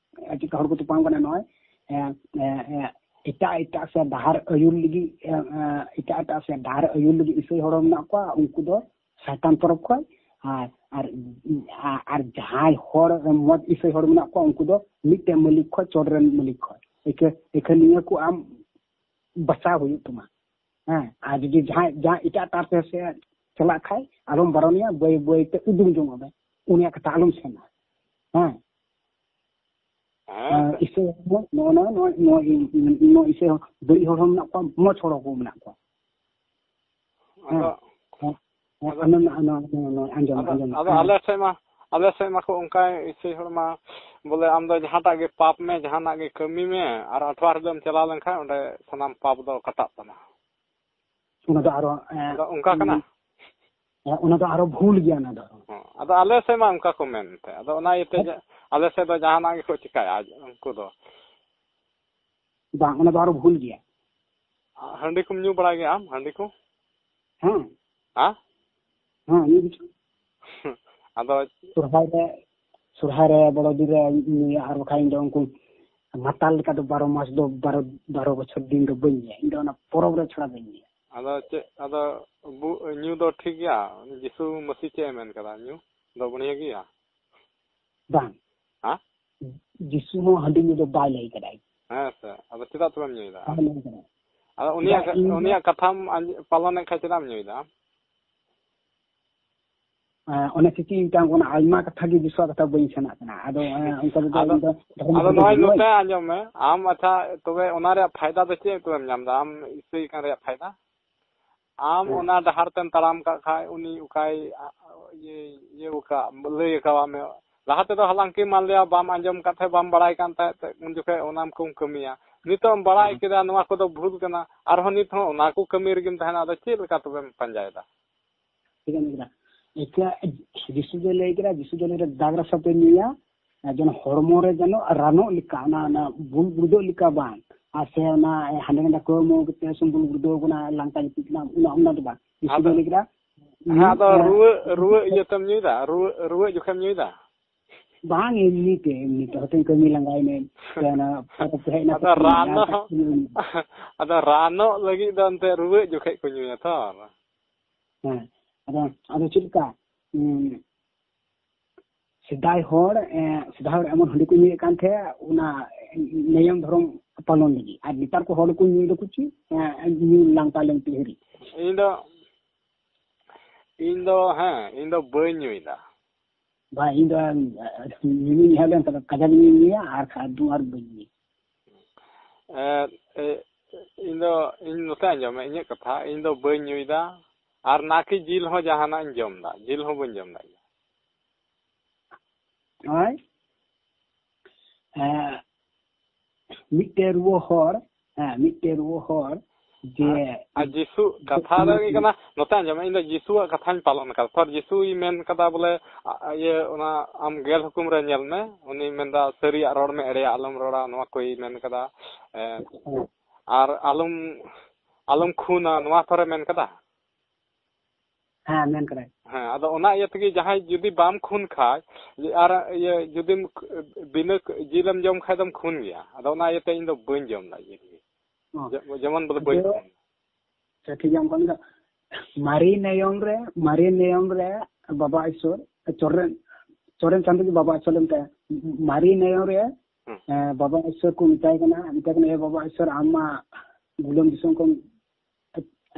ᱮ, ᱪᱮᱫᱠᱟ ᱦᱚᱲ ᱠᱚ ᱛᱚᱯᱟᱢ ᱠᱟᱱᱟ, ᱱᱚᱜᱼᱚᱭ, ᱮ, ᱮ, ᱮ, ᱮᱴᱟᱜ ᱮᱴᱟᱜ ᱥᱮ ᱰᱟᱦᱟᱨ ᱟᱹᱭᱩᱨ ᱞᱟᱹᱜᱤᱫ, ᱮ, ᱮ, ᱮᱴᱟᱜ ᱮᱴᱟᱜ ᱥᱮ ᱰᱟᱦᱟᱨ ᱟᱹᱭᱩᱨ ᱞᱟᱹᱜᱤᱫ ᱤᱥᱟᱹᱭ ᱦᱚᱲ ᱢᱮᱱᱟᱜ ᱠᱚᱣᱟ, ᱩᱱᱠᱩ ᱫᱚ ᱥᱟᱭᱛᱟᱱ ᱛᱚᱨᱚᱯ ᱠᱷᱚᱡ᱾ ᱟᱨ, ᱟᱨ, ᱟᱨ ᱡᱟᱦᱟᱸᱭ ᱦᱚᱲ, ᱢᱚᱡᱽ ᱤᱥᱟᱹᱭ ᱦᱚᱲ ᱢᱮᱱᱟᱜ ᱠᱚᱣᱟ, ᱩᱱᱠᱩ ᱫᱚ ᱢᱤᱫᱴᱮᱱ ᱢᱟᱹᱞᱤᱠ ᱠᱷᱚᱡ, ᱪᱚᱴ ᱨᱮᱱ ᱢᱟᱹᱞᱤᱠ ᱠᱷᱚᱡ᱾ ᱮᱠᱷᱟᱹ-, ᱮᱠᱷᱟᱹᱱ ᱱᱤᱭᱟᱹ ᱠᱚ ᱟᱢ ᱵᱟᱪᱷᱟᱣ ᱦᱩᱭᱩᱜ ᱛᱟᱢᱟ᱾ ᱦᱮᱸ, ᱟᱨ ᱡᱩᱫᱤ ᱡᱟᱦᱟᱸᱭ, ᱡᱟᱦᱟᱸᱭ ᱮᱴᱟᱜ ᱴᱟᱨ ᱛᱮ ᱥᱮ ᱪᱟᱞᱟᱜ ᱠᱷᱟᱡ, ᱟᱞᱚᱢ ᱵᱟᱨᱚᱱᱮᱭᱟ, ᱵᱟᱹᱭ ᱵᱟᱹᱭ ᱛᱮ ᱩᱰᱩᱝ ᱡᱚᱝ ᱟᱵᱮ, ᱩᱱᱤᱭᱟᱜ ᱠᱟᱛᱷᱟ ᱟᱞᱚᱢ ᱥᱮᱱᱟ᱾ ᱦᱮᱸ᱾ ᱦᱮᱸ᱾ ᱤᱥᱟᱹᱭ ᱦᱚᱲᱢᱚ, ᱱᱚᱜᱼᱚ ᱱᱚᱣᱟ, ᱱᱚᱣᱟ, ᱱᱚᱣᱟ, ᱱᱚᱣᱟ ᱤᱥᱟᱹᱭ ᱦᱚᱲ, ᱵᱟᱹᱲᱤᱡ ᱦᱚᱲ ᱦᱚᱸ ᱢᱮᱱᱟᱜ ᱠᱚᱣᱟ, ᱢᱚᱡᱽ ᱦᱚᱲ ᱦᱚᱸᱠᱚ ᱢᱮᱱᱟᱜ ᱠᱚᱣᱟ᱾ ᱦᱮᱸ᱾ ᱟᱫᱚ, ᱦᱮᱸ᱾ ᱦᱮᱸ, ᱟᱫᱚ, ᱟᱸᱡᱚᱢ ᱢᱮ, ᱟᱸᱡᱚᱢ ᱢᱮ, ᱟᱸᱡᱚᱢ ᱢᱮ, ᱟᱸᱡᱚᱢ ᱢᱮ᱾ ᱟᱫᱚ ᱦᱮᱸ᱾ ᱟᱞᱮ ᱥᱮᱫ ᱢᱟ, ᱟᱞᱮ ᱥᱮᱫ ᱢᱟᱠᱚ ᱚᱱᱠᱟ ᱤᱥᱟᱹᱭ ᱦᱚᱲ ᱢᱟ, ᱵᱚᱞᱮ, ᱟᱢ ᱫᱚ ᱡᱟᱦᱟᱸᱴᱟᱜ ᱜᱮ ᱯᱟᱯ ᱢᱮ, ᱡᱟᱦᱟᱱᱟᱜ ᱜᱮ ᱠᱟᱹᱢᱤ ᱢᱮ, ᱟᱨ ᱟᱴᱷᱣᱟᱨ ᱦᱤᱞᱳᱜ ᱮᱢ ᱪᱟᱞᱟᱣ ᱞᱮᱱᱠᱷᱟᱱ ᱚᱸᱰᱮ ᱥᱟᱱᱟᱢ ᱯᱟᱯ ᱫᱚ ᱠᱟᱴᱟᱜ ᱛᱟᱢᱟ᱾ ᱚᱱᱟ ᱫᱚ ᱟᱨᱚ, ᱮᱸ, ᱟᱫᱚ ᱚᱱᱠᱟ ᱠᱟᱱᱟ? ᱦᱮᱸ, ᱚᱱᱟ ᱫᱚ ᱟᱨᱚ ᱵᱷᱩᱞ ᱜᱮᱭᱟ, ᱚᱱᱟ ᱫᱚ᱾ ᱦᱮᱸ, ᱟᱫᱚ ᱟᱞᱮ ᱥᱮᱫ ᱢᱟ ᱚᱱᱠᱟ ᱠᱚ ᱢᱮᱱ ᱛᱮ, ᱟᱫᱚ ᱚᱱᱟ ᱤᱭᱟᱹᱛᱮ ᱦᱮᱸ? ᱡᱟ-, ᱟᱞᱮ ᱥᱮᱫ ᱫᱚ ᱡᱟᱦᱟᱱᱟᱜ ᱜᱮᱠᱚ ᱪᱤᱠᱟᱹᱭᱟ ᱩᱱᱠᱩ ᱫᱚ᱾ ᱵᱟᱝ, ᱚᱱᱟ ᱫᱚ ᱟᱨᱚ ᱵᱷᱩᱞ ᱜᱮᱭᱟ᱾ ᱦᱟᱺᱰᱤ ᱠᱚᱢ ᱧᱩ ᱵᱟᱲᱟᱭ ᱜᱮᱭᱟ ᱟᱢ, ᱦᱟᱺᱰᱤ ᱠᱚ? ᱦᱮᱸ᱾ ᱦᱮᱸ? ᱦᱮᱸ, ᱧᱩ ᱜᱮᱪᱚ᱾ ᱟᱫᱚ ᱥᱚᱨᱦᱟᱭ ᱨᱮ, ᱥᱚᱨᱦᱟᱭ ᱨᱮ, ᱵᱚᱲᱚ ᱫᱤᱱ ᱨᱮ ᱧᱩᱭᱟ, ᱟᱨ ᱵᱟᱠᱷᱟᱡ ᱤᱧ ᱫᱚ ᱩᱱᱠᱩ ᱢᱟᱛᱟᱞ ᱞᱮᱠᱟ ᱫᱚ ᱵᱟᱨᱚ ᱢᱟᱥ ᱫᱚ, ᱵᱟᱨᱚ, ᱵᱟᱨᱚ ᱵᱚᱪᱷᱚᱨ ᱫᱤᱱ ᱫᱚ ᱵᱟᱹᱧ ᱧᱩᱭᱟ᱾ ᱤᱧ ᱫᱚ ᱚᱱᱟ ᱯᱚᱨᱚᱵᱽ ᱨᱮ ᱪᱷᱟᱲᱟ ᱵᱟᱹᱧ ᱧᱩᱭᱟ᱾ ᱟᱫᱚ ᱪᱮᱫ, ᱟᱫᱚ ᱵᱩ-, ᱧᱩ ᱫᱚ ᱴᱷᱤᱠ ᱜᱮᱭᱟ? ᱩᱱᱤ ᱡᱤᱥᱩ ᱢᱟᱹᱥᱤ ᱪᱮᱫ ᱮ ᱢᱮᱱ ᱠᱟᱫᱟ? ᱧᱩ ᱫᱚ ᱵᱟᱹᱲᱤᱭᱟᱹ ᱜᱮᱭᱟ? ᱵᱟᱝ᱾ ᱦᱮᱸ? ᱡᱤᱥᱩ ᱦᱚᱸ ᱦᱟᱺᱰᱤ ᱧᱩ ᱫᱚ ᱵᱟᱭ ᱞᱟᱹᱭ ᱠᱟᱫᱟᱭ᱾ ᱦᱮᱸ ᱥᱮ? ᱟᱫᱚ ᱪᱮᱫᱟᱜ ᱛᱚᱵᱮᱢ ᱧᱩᱭᱮᱫᱟ? ᱟᱫᱚ ᱩᱱᱤᱭᱟᱜ, ᱤᱧ ᱫᱚ ᱩᱱᱤᱭᱟᱜ ᱠᱟᱛᱷᱟᱢ ᱟᱸᱡ-, ᱯᱟᱞᱚᱱᱮᱫ ᱠᱷᱟᱱ ᱪᱮᱫᱟᱜ ᱮᱢ ᱧᱩᱭᱮᱫᱟ ᱟᱢ? ᱦᱮᱸ, ᱚᱱᱮ ᱪᱤᱠᱤ ᱢᱤᱫᱴᱟᱝ ᱚᱱᱟ ᱟᱭᱢᱟ ᱠᱟᱛᱷᱟ ᱜᱮ ᱵᱤᱥᱣᱟᱜ ᱠᱟᱛᱷᱟ ᱵᱟᱹᱧ ᱥᱮᱱᱚᱜ ᱠᱟᱱᱟ᱾ ᱟᱫᱚ, ᱦᱮᱸ, ᱚᱱᱠᱟ ᱛᱮᱫᱚ ᱟᱫᱚ, ᱤᱧ ᱫᱚ ᱫᱷᱚᱨᱚᱢ ᱟᱫᱚ ᱠᱚᱫᱚ ᱱᱚᱜᱼᱚᱭ ᱵᱟᱹᱧ ᱱᱚᱛᱮ ᱟᱸᱡᱚᱢ ᱢᱮ, ᱟᱢ ᱟᱪᱪᱷᱟ, ᱛᱚᱵᱮ ᱚᱱᱟ ᱨᱮᱭᱟᱜ ᱯᱷᱟᱭᱫᱟ ᱫᱚ ᱪᱮᱫ ᱛᱚᱵᱮᱢ ᱧᱟᱢ ᱮᱫᱟ? ᱟᱢ ᱤᱥᱟᱹᱭ ᱠᱟᱱ ᱨᱮᱭᱟᱜ ᱯᱷᱟᱭᱫᱟ? ᱟᱢ ᱦᱮᱸ᱾ ᱚᱱᱟ ᱰᱟᱦᱟᱨ ᱛᱮᱢ ᱛᱟᱲᱟᱢ ᱠᱟᱜ ᱠᱷᱟᱡ, ᱩᱱᱤ ᱚᱠᱟᱭ, ᱟ, ᱤᱭᱟᱹ, ᱤᱭᱟᱹ ᱟᱠᱟᱫ, ᱞᱟᱹᱭ ᱟᱠᱟᱣᱟᱫ ᱢᱮ? ᱞᱟᱦᱟ ᱛᱮᱫᱚ ᱦᱟᱞᱟᱝᱠᱤ ᱢᱟᱱ ᱞᱤᱭᱟ ᱵᱟᱢ ᱟᱸᱡᱚᱢ ᱠᱟᱫ ᱛᱟᱦᱮᱸᱫ, ᱵᱟᱢ ᱵᱟᱲᱟᱭ ᱠᱟᱱ ᱛᱟᱦᱮᱸᱫ, ᱩᱱ ᱡᱚᱠᱷᱮᱡ ᱚᱱᱟ ᱠᱚᱢ ᱠᱟᱹᱢᱤᱭᱟ᱾ ᱱᱤᱛᱚᱜ ᱮᱢ ᱵᱟᱲᱟᱭ ᱦᱮᱸ᱾ ᱠᱮᱫᱟ ᱱᱚᱣᱟ ᱠᱚᱫᱚ ᱵᱷᱩᱞ ᱠᱟᱱᱟ, ᱟᱨᱦᱚᱸ ᱱᱤᱛ ᱦᱚᱸ ᱚᱱᱟ ᱠᱚ ᱠᱟᱹᱢᱤ ᱨᱮᱜᱮᱢ ᱛᱟᱦᱮᱱᱟ, ᱟᱫᱚ ᱪᱮᱫ ᱞᱮᱠᱟ ᱛᱚᱵᱮᱢ ᱯᱟᱸᱡᱟᱭᱮᱫᱟ? ᱴᱷᱤᱠ ᱮᱢ ᱞᱟᱹᱭ ᱠᱮᱫᱟ᱾ ᱮᱠᱟ-, ᱡᱤᱥᱩ ᱫᱚᱭ ᱞᱟᱹᱭ ᱠᱮᱫᱟ, ᱡᱤᱥᱩ ᱫᱚᱭ ᱞᱟᱹᱭ ᱠᱮᱫᱟ, ᱫᱟᱜᱽ ᱨᱟᱥᱟ ᱯᱮ ᱧᱩᱭᱟ, ᱟᱨ ᱡᱮᱱᱚ ᱦᱚᱲᱢᱚ ᱨᱮ ᱡᱮᱱᱚ ᱨᱟᱱᱚᱜ ᱞᱮᱠᱟ, ᱚᱱᱟ, ᱚᱱᱟ ᱵᱩᱞ ᱜᱩᱲᱫᱟᱹᱜ ᱞᱮᱠᱟ ᱵᱟᱝ᱾ ᱟᱨ ᱥᱮ ᱚᱱᱟ ᱦᱟᱸᱰᱮ ᱱᱟᱰᱮ ᱠᱟᱹᱣᱢᱟᱹᱣ ᱠᱟᱛᱮ ᱥᱩᱢ ᱵᱩᱞ ᱜᱩᱲᱫᱟᱹᱣ ᱠᱟᱱᱟ, ᱞᱟᱝᱠᱟ ᱜᱤᱛᱤᱡ ᱠᱟᱱᱟ, ᱚᱱᱟ, ᱚᱱᱟ ᱫᱚ ᱵᱟᱝ᱾ ᱡᱤᱥᱩ ᱟᱫᱚ, ᱫᱚᱭ ᱞᱟᱹᱭ ᱠᱮᱫᱟ, ᱦᱮᱸ, ᱟᱫᱚ ᱮᱸ, ᱨᱩᱣᱟᱹ, ᱨᱩᱣᱟᱹ ᱤᱭᱟᱹᱛᱮᱢ ᱧᱩᱭᱫᱟ? ᱨᱩᱣᱟᱹ, ᱨᱩᱣᱟᱹᱜ ᱡᱚᱠᱷᱮᱢ ᱧᱩᱭᱫᱟ? ᱵᱟᱝ, ᱮᱢᱱᱤ ᱛᱮ, ᱮᱢᱱᱤ ᱛᱮ᱾ ᱦᱚᱭᱛᱳ ᱠᱟᱹᱢᱤ ᱞᱟᱸᱜᱟᱭᱮᱱᱟᱹᱧ, ᱥᱮ ᱚᱱᱟ ᱯᱚᱨᱚᱵᱽ ᱠᱚ ᱦᱮᱡ ᱮᱱᱟ, ᱟᱫᱚ ᱠᱟᱹᱴᱤᱡ ᱨᱟᱱᱚᱜ, ᱞᱟᱸᱜᱟ ᱠᱟᱹᱴᱤᱡ ᱧᱩᱭ ᱢᱮ᱾ ᱟᱫᱚ ᱨᱟᱱᱚᱜ ᱞᱟᱹᱜᱤᱫ ᱫᱚ ᱮᱱᱛᱮ ᱨᱩᱣᱟᱹᱜ ᱡᱚᱠᱷᱮᱡ ᱠᱚ ᱧᱩᱭᱟ ᱛᱚ᱾ ᱦᱮᱸ, ᱟᱫᱚ, ᱟᱫᱚ ᱪᱮᱫ ᱞᱮᱠᱟ? ᱩᱸ, ᱥᱮᱫᱟᱭ ᱦᱚᱲ, ᱮᱸ, ᱥᱮᱫᱟᱭ ᱦᱚᱲ ᱮᱢᱚᱱ ᱦᱟᱺᱰᱤ ᱠᱚ ᱧᱩᱭᱮᱫ ᱠᱟᱱ ᱛᱟᱦᱮᱸᱫ, ᱚᱱᱟ ᱱᱤᱭᱚᱢ ᱫᱷᱚᱨᱚᱢ ᱯᱟᱞᱚᱱ ᱞᱟᱹᱜᱤᱫ᱾ ᱟᱨ ᱱᱮᱛᱟᱨ ᱠᱚ ᱦᱚᱲ ᱠᱚ ᱧᱩᱭ ᱫᱟᱠᱚ ᱪᱮᱫ? ᱮᱸ, ᱧᱩ ᱞᱟᱝᱠᱟ ᱞᱟᱝᱛᱤ ᱦᱟᱺᱰᱤ᱾ ᱤᱧ ᱫᱚ, ᱤᱧ ᱫᱚ, ᱦᱮᱸ, ᱤᱧ ᱫᱚ ᱵᱟᱹᱧ ᱧᱩᱭᱫᱟ᱾ ᱵᱟᱝ, ᱤᱧ ᱫᱚ, ᱮᱸ, ᱧᱩᱧᱩᱧ ᱮᱦᱚᱵ ᱞᱮᱱ ᱠᱷᱟᱱ ᱫᱚ ᱠᱟᱡᱟᱠ ᱧᱩᱧ ᱧᱩᱭᱟ ᱟᱨ ᱠᱷᱟᱡ ᱫᱚ ᱟᱨ ᱵᱟᱹᱧ ᱧᱩᱭᱟ᱾ ᱮᱸ, ᱮ, ᱤᱧ ᱫᱚ, ᱤᱧ ᱱᱚᱛᱮ ᱟᱸᱡᱚᱢ ᱢᱮ, ᱤᱧᱟᱹᱜ ᱠᱟᱛᱷᱟ, ᱤᱧ ᱫᱚ ᱵᱟᱹᱧ ᱧᱩᱭᱫᱟ᱾ ᱟᱨ ᱱᱟ ᱠᱤ ᱡᱤᱞ ᱦᱚᱸ ᱡᱟᱦᱟᱱᱟᱜ ᱤᱧ ᱡᱚᱢᱫᱟ, ᱡᱤᱞ ᱦᱚᱸ ᱵᱟᱹᱧ ᱡᱚᱢᱫᱟ ᱤᱧ᱾ ᱦᱳᱭ᱾ ᱦᱮᱸ, ᱢᱤᱫᱴᱮᱱ ᱨᱩᱣᱟᱹ ᱦᱚᱲ, ᱦᱮᱸ, ᱢᱤᱫᱴᱮᱱ ᱨᱩᱣᱟᱹ ᱦᱚᱲ ᱡᱮ ᱟᱨ, ᱟᱨ ᱡᱤᱥᱩ ᱠᱟᱛᱷᱟ ᱫᱚ ᱦᱩᱭᱩᱜ ᱠᱟᱱᱟ, ᱱᱚᱛᱮ ᱟᱸᱡᱚᱢ ᱢᱮ, ᱤᱧ ᱫᱚ ᱡᱤᱥᱩᱣᱟᱜ ᱠᱟᱛᱷᱟᱧ ᱯᱟᱞᱚᱱ ᱟᱠᱟᱫᱟ᱾ ᱛᱷᱚᱨ ᱡᱤᱥᱩᱭ ᱢᱮᱱ ᱠᱟᱫᱟ ᱵᱚᱞᱮ, ᱟ, ᱤᱭᱟᱹ, ᱚᱱᱟ ᱟᱢ ᱜᱮᱞ ᱦᱩᱠᱩᱢ ᱨᱮ ᱧᱮᱞ ᱢᱮ, ᱩᱱᱤᱭ ᱢᱮᱱᱫᱟ, "ᱥᱟᱹᱨᱤᱭᱟᱜ ᱨᱚᱲ ᱢᱮ, ᱮᱲᱮᱭᱟᱜ ᱟᱞᱚᱢ ᱨᱚᱲᱟ", ᱱᱚᱣᱟ ᱠᱚᱭ ᱢᱮᱱ ᱠᱟᱫᱟ᱾ ᱮ, ᱟᱨ ᱟᱞᱚᱢ, ᱟᱞᱚᱢ ᱠᱷᱩᱱᱟ, ᱱᱚᱣᱟ ᱛᱷᱚᱨᱮ ᱢᱮᱱ ᱠᱟᱫᱟ᱾ ᱦᱮᱸ, ᱢᱮᱱ ᱠᱟᱫᱟᱭ᱾ ᱦᱮᱸ, ᱟᱫᱚ ᱚᱱᱟ ᱤᱭᱟᱹ ᱛᱮᱜᱮ ᱡᱟᱦᱟᱸᱭ ᱡᱩᱫᱤ ᱵᱟᱢ ᱠᱷᱩᱱ ᱠᱷᱟᱡ, ᱟᱨ ᱤᱭᱟᱹ ᱡᱩᱫᱤᱢ ᱵᱤᱱᱟᱹ ᱡᱤᱞᱮᱢ ᱡᱚᱢ ᱠᱷᱟᱡ ᱫᱚᱢ ᱠᱷᱩᱱ ᱜᱮᱭᱟ᱾ ᱟᱫᱚ ᱚᱱᱟ ᱤᱭᱟᱹᱛᱮ ᱤᱧ ᱫᱚ ᱵᱟᱹᱧ ᱡᱚᱢ ᱮᱫᱟ ᱡᱤᱞ ᱜᱮ᱾ ᱚ᱾ ᱡᱮ-, ᱡᱮᱢᱚᱱ ᱵᱚᱞᱮ ᱵᱟᱹᱧ ᱟᱫᱚ, ᱠᱷᱩᱱ᱾ ᱟᱪᱪᱷᱟ, ᱴᱷᱤᱠ ᱜᱮᱭᱟ, ᱚᱱᱠᱟ ᱞᱮᱠᱟ᱾ ᱢᱟᱨᱮ ᱱᱤᱭᱚᱢ ᱨᱮ, ᱢᱟᱨᱮ ᱱᱤᱭᱚᱢ ᱨᱮ ᱵᱟᱵᱟ ᱤᱥᱚᱨ, ᱪᱚᱨᱮᱱ, ᱪᱚᱨᱮᱱ ᱪᱟᱸᱫᱳ ᱜᱮ ᱵᱟᱵᱟ ᱤᱥᱚᱨ ᱞᱮᱱ ᱛᱟᱭᱟ᱾ ᱢᱟᱨᱮ ᱱᱤᱭᱚᱢ ᱨᱮ ᱦᱩᱸ᱾ ᱮ, ᱵᱟᱵᱟ ᱤᱥᱥᱚᱨ ᱠᱚ ᱢᱮᱛᱟᱭ ᱠᱟᱱᱟ, ᱢᱮᱛᱟᱭ ᱠᱟᱱᱟ, "ᱮ ᱵᱟᱵᱟ ᱤᱥᱥᱚᱨ, ᱟᱢ ᱢᱟ ᱜᱩᱞᱟᱹᱢ ᱫᱤᱥᱚᱢ ᱠᱷᱚᱱ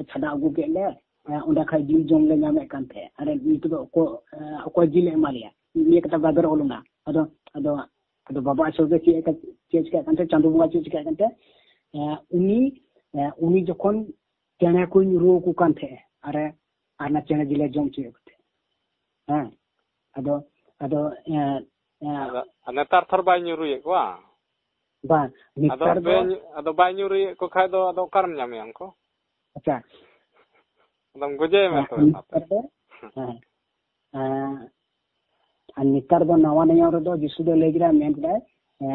ᱪᱷᱟᱰᱟ ᱟᱹᱜᱩ ᱠᱮᱫ ᱞᱮ, ᱮ, ᱚᱸᱰᱮ ᱠᱷᱟᱡ ᱡᱤᱞ ᱡᱚᱢ ᱞᱮ ᱧᱟᱢᱮᱫ ᱠᱟᱱ ᱛᱟᱦᱮᱸᱫ, ᱟᱨ ᱱᱤᱛᱚᱜ ᱫᱚ ᱚᱠᱚ-, ᱮ, ᱚᱠᱚᱭ ᱡᱤᱞ ᱮ ᱮᱢᱟ ᱞᱮᱭᱟ?" ᱱᱤᱭᱟᱹ ᱠᱟᱛᱷᱟ ᱵᱟᱵᱮᱨ ᱚᱞ ᱮᱱᱟ᱾ ᱟᱫᱚ, ᱟᱫᱚ, ᱟᱫᱚ ᱵᱟᱵᱟ ᱤᱥᱥᱚᱨ ᱫᱚ ᱪᱮᱫ ᱮ ᱠᱟ-, ᱪᱮᱫ ᱮ ᱪᱤᱠᱟᱹᱜ ᱠᱟᱱ ᱛᱟᱦᱮᱸᱫ, ᱪᱟᱸᱫᱳ ᱵᱚᱸᱜᱟ ᱪᱮᱫ ᱮ ᱪᱤᱠᱟᱹᱜ ᱠᱟᱱ ᱛᱟᱦᱮᱸᱫ, ᱮ, ᱩᱱᱤ, ᱮ, ᱩᱱᱤ ᱡᱚᱠᱷᱚᱱ ᱪᱮᱬᱮ ᱠᱚᱧ ᱨᱩ ᱟᱠᱚ ᱠᱟᱱ ᱛᱟᱦᱮᱸᱫ, ᱟᱨᱮ, ᱟᱨ ᱚᱱᱟ ᱪᱮᱬᱮ ᱡᱤᱞᱮ ᱡᱚᱢ ᱦᱚᱪᱚᱭᱮᱫ ᱠᱚ ᱛᱟᱦᱮᱸᱫ᱾ ᱦᱮᱸ, ᱟᱫᱚ, ᱟᱫᱚ, ᱮ, ᱮ, ᱟᱫᱚ ᱱᱮᱛᱟᱨ ᱛᱷᱚᱨ ᱵᱟᱭ ᱧᱩᱨᱩᱭᱮᱫ ᱠᱚᱣᱟ? ᱵᱟᱝ, ᱟᱫᱚ ᱱᱮᱛᱟᱨ ᱫᱚ ᱵᱮ-, ᱟᱫᱚ ᱵᱟᱭ ᱧᱩᱨᱩᱭᱮᱫ ᱠᱚ ᱠᱷᱟᱡ ᱫᱚ ᱟᱫᱚ ᱚᱠᱟᱨᱮᱢ ᱧᱟᱢᱮᱭᱟ ᱩᱱᱠᱩ? ᱟᱪᱪᱷᱟ᱾ ᱟᱫᱚᱢ ᱜᱚᱡᱮᱭ ᱢᱮ ᱦᱮᱸ, ᱛᱚᱵᱮ ᱢᱟ ᱱᱮᱛᱟᱨ ᱛᱚᱵᱮ᱾ ᱫᱚ, ᱦᱮᱸ, ᱮ, ᱟᱨ ᱱᱮᱛᱟᱨ ᱫᱚ ᱱᱟᱣᱟ ᱱᱤᱭᱚᱢ ᱨᱮᱫᱚ ᱡᱤᱥᱩ ᱫᱚ ᱞᱟᱹᱭ ᱠᱮᱫᱟᱭ, ᱢᱮᱱ ᱠᱮᱫᱟᱭ, ᱮ,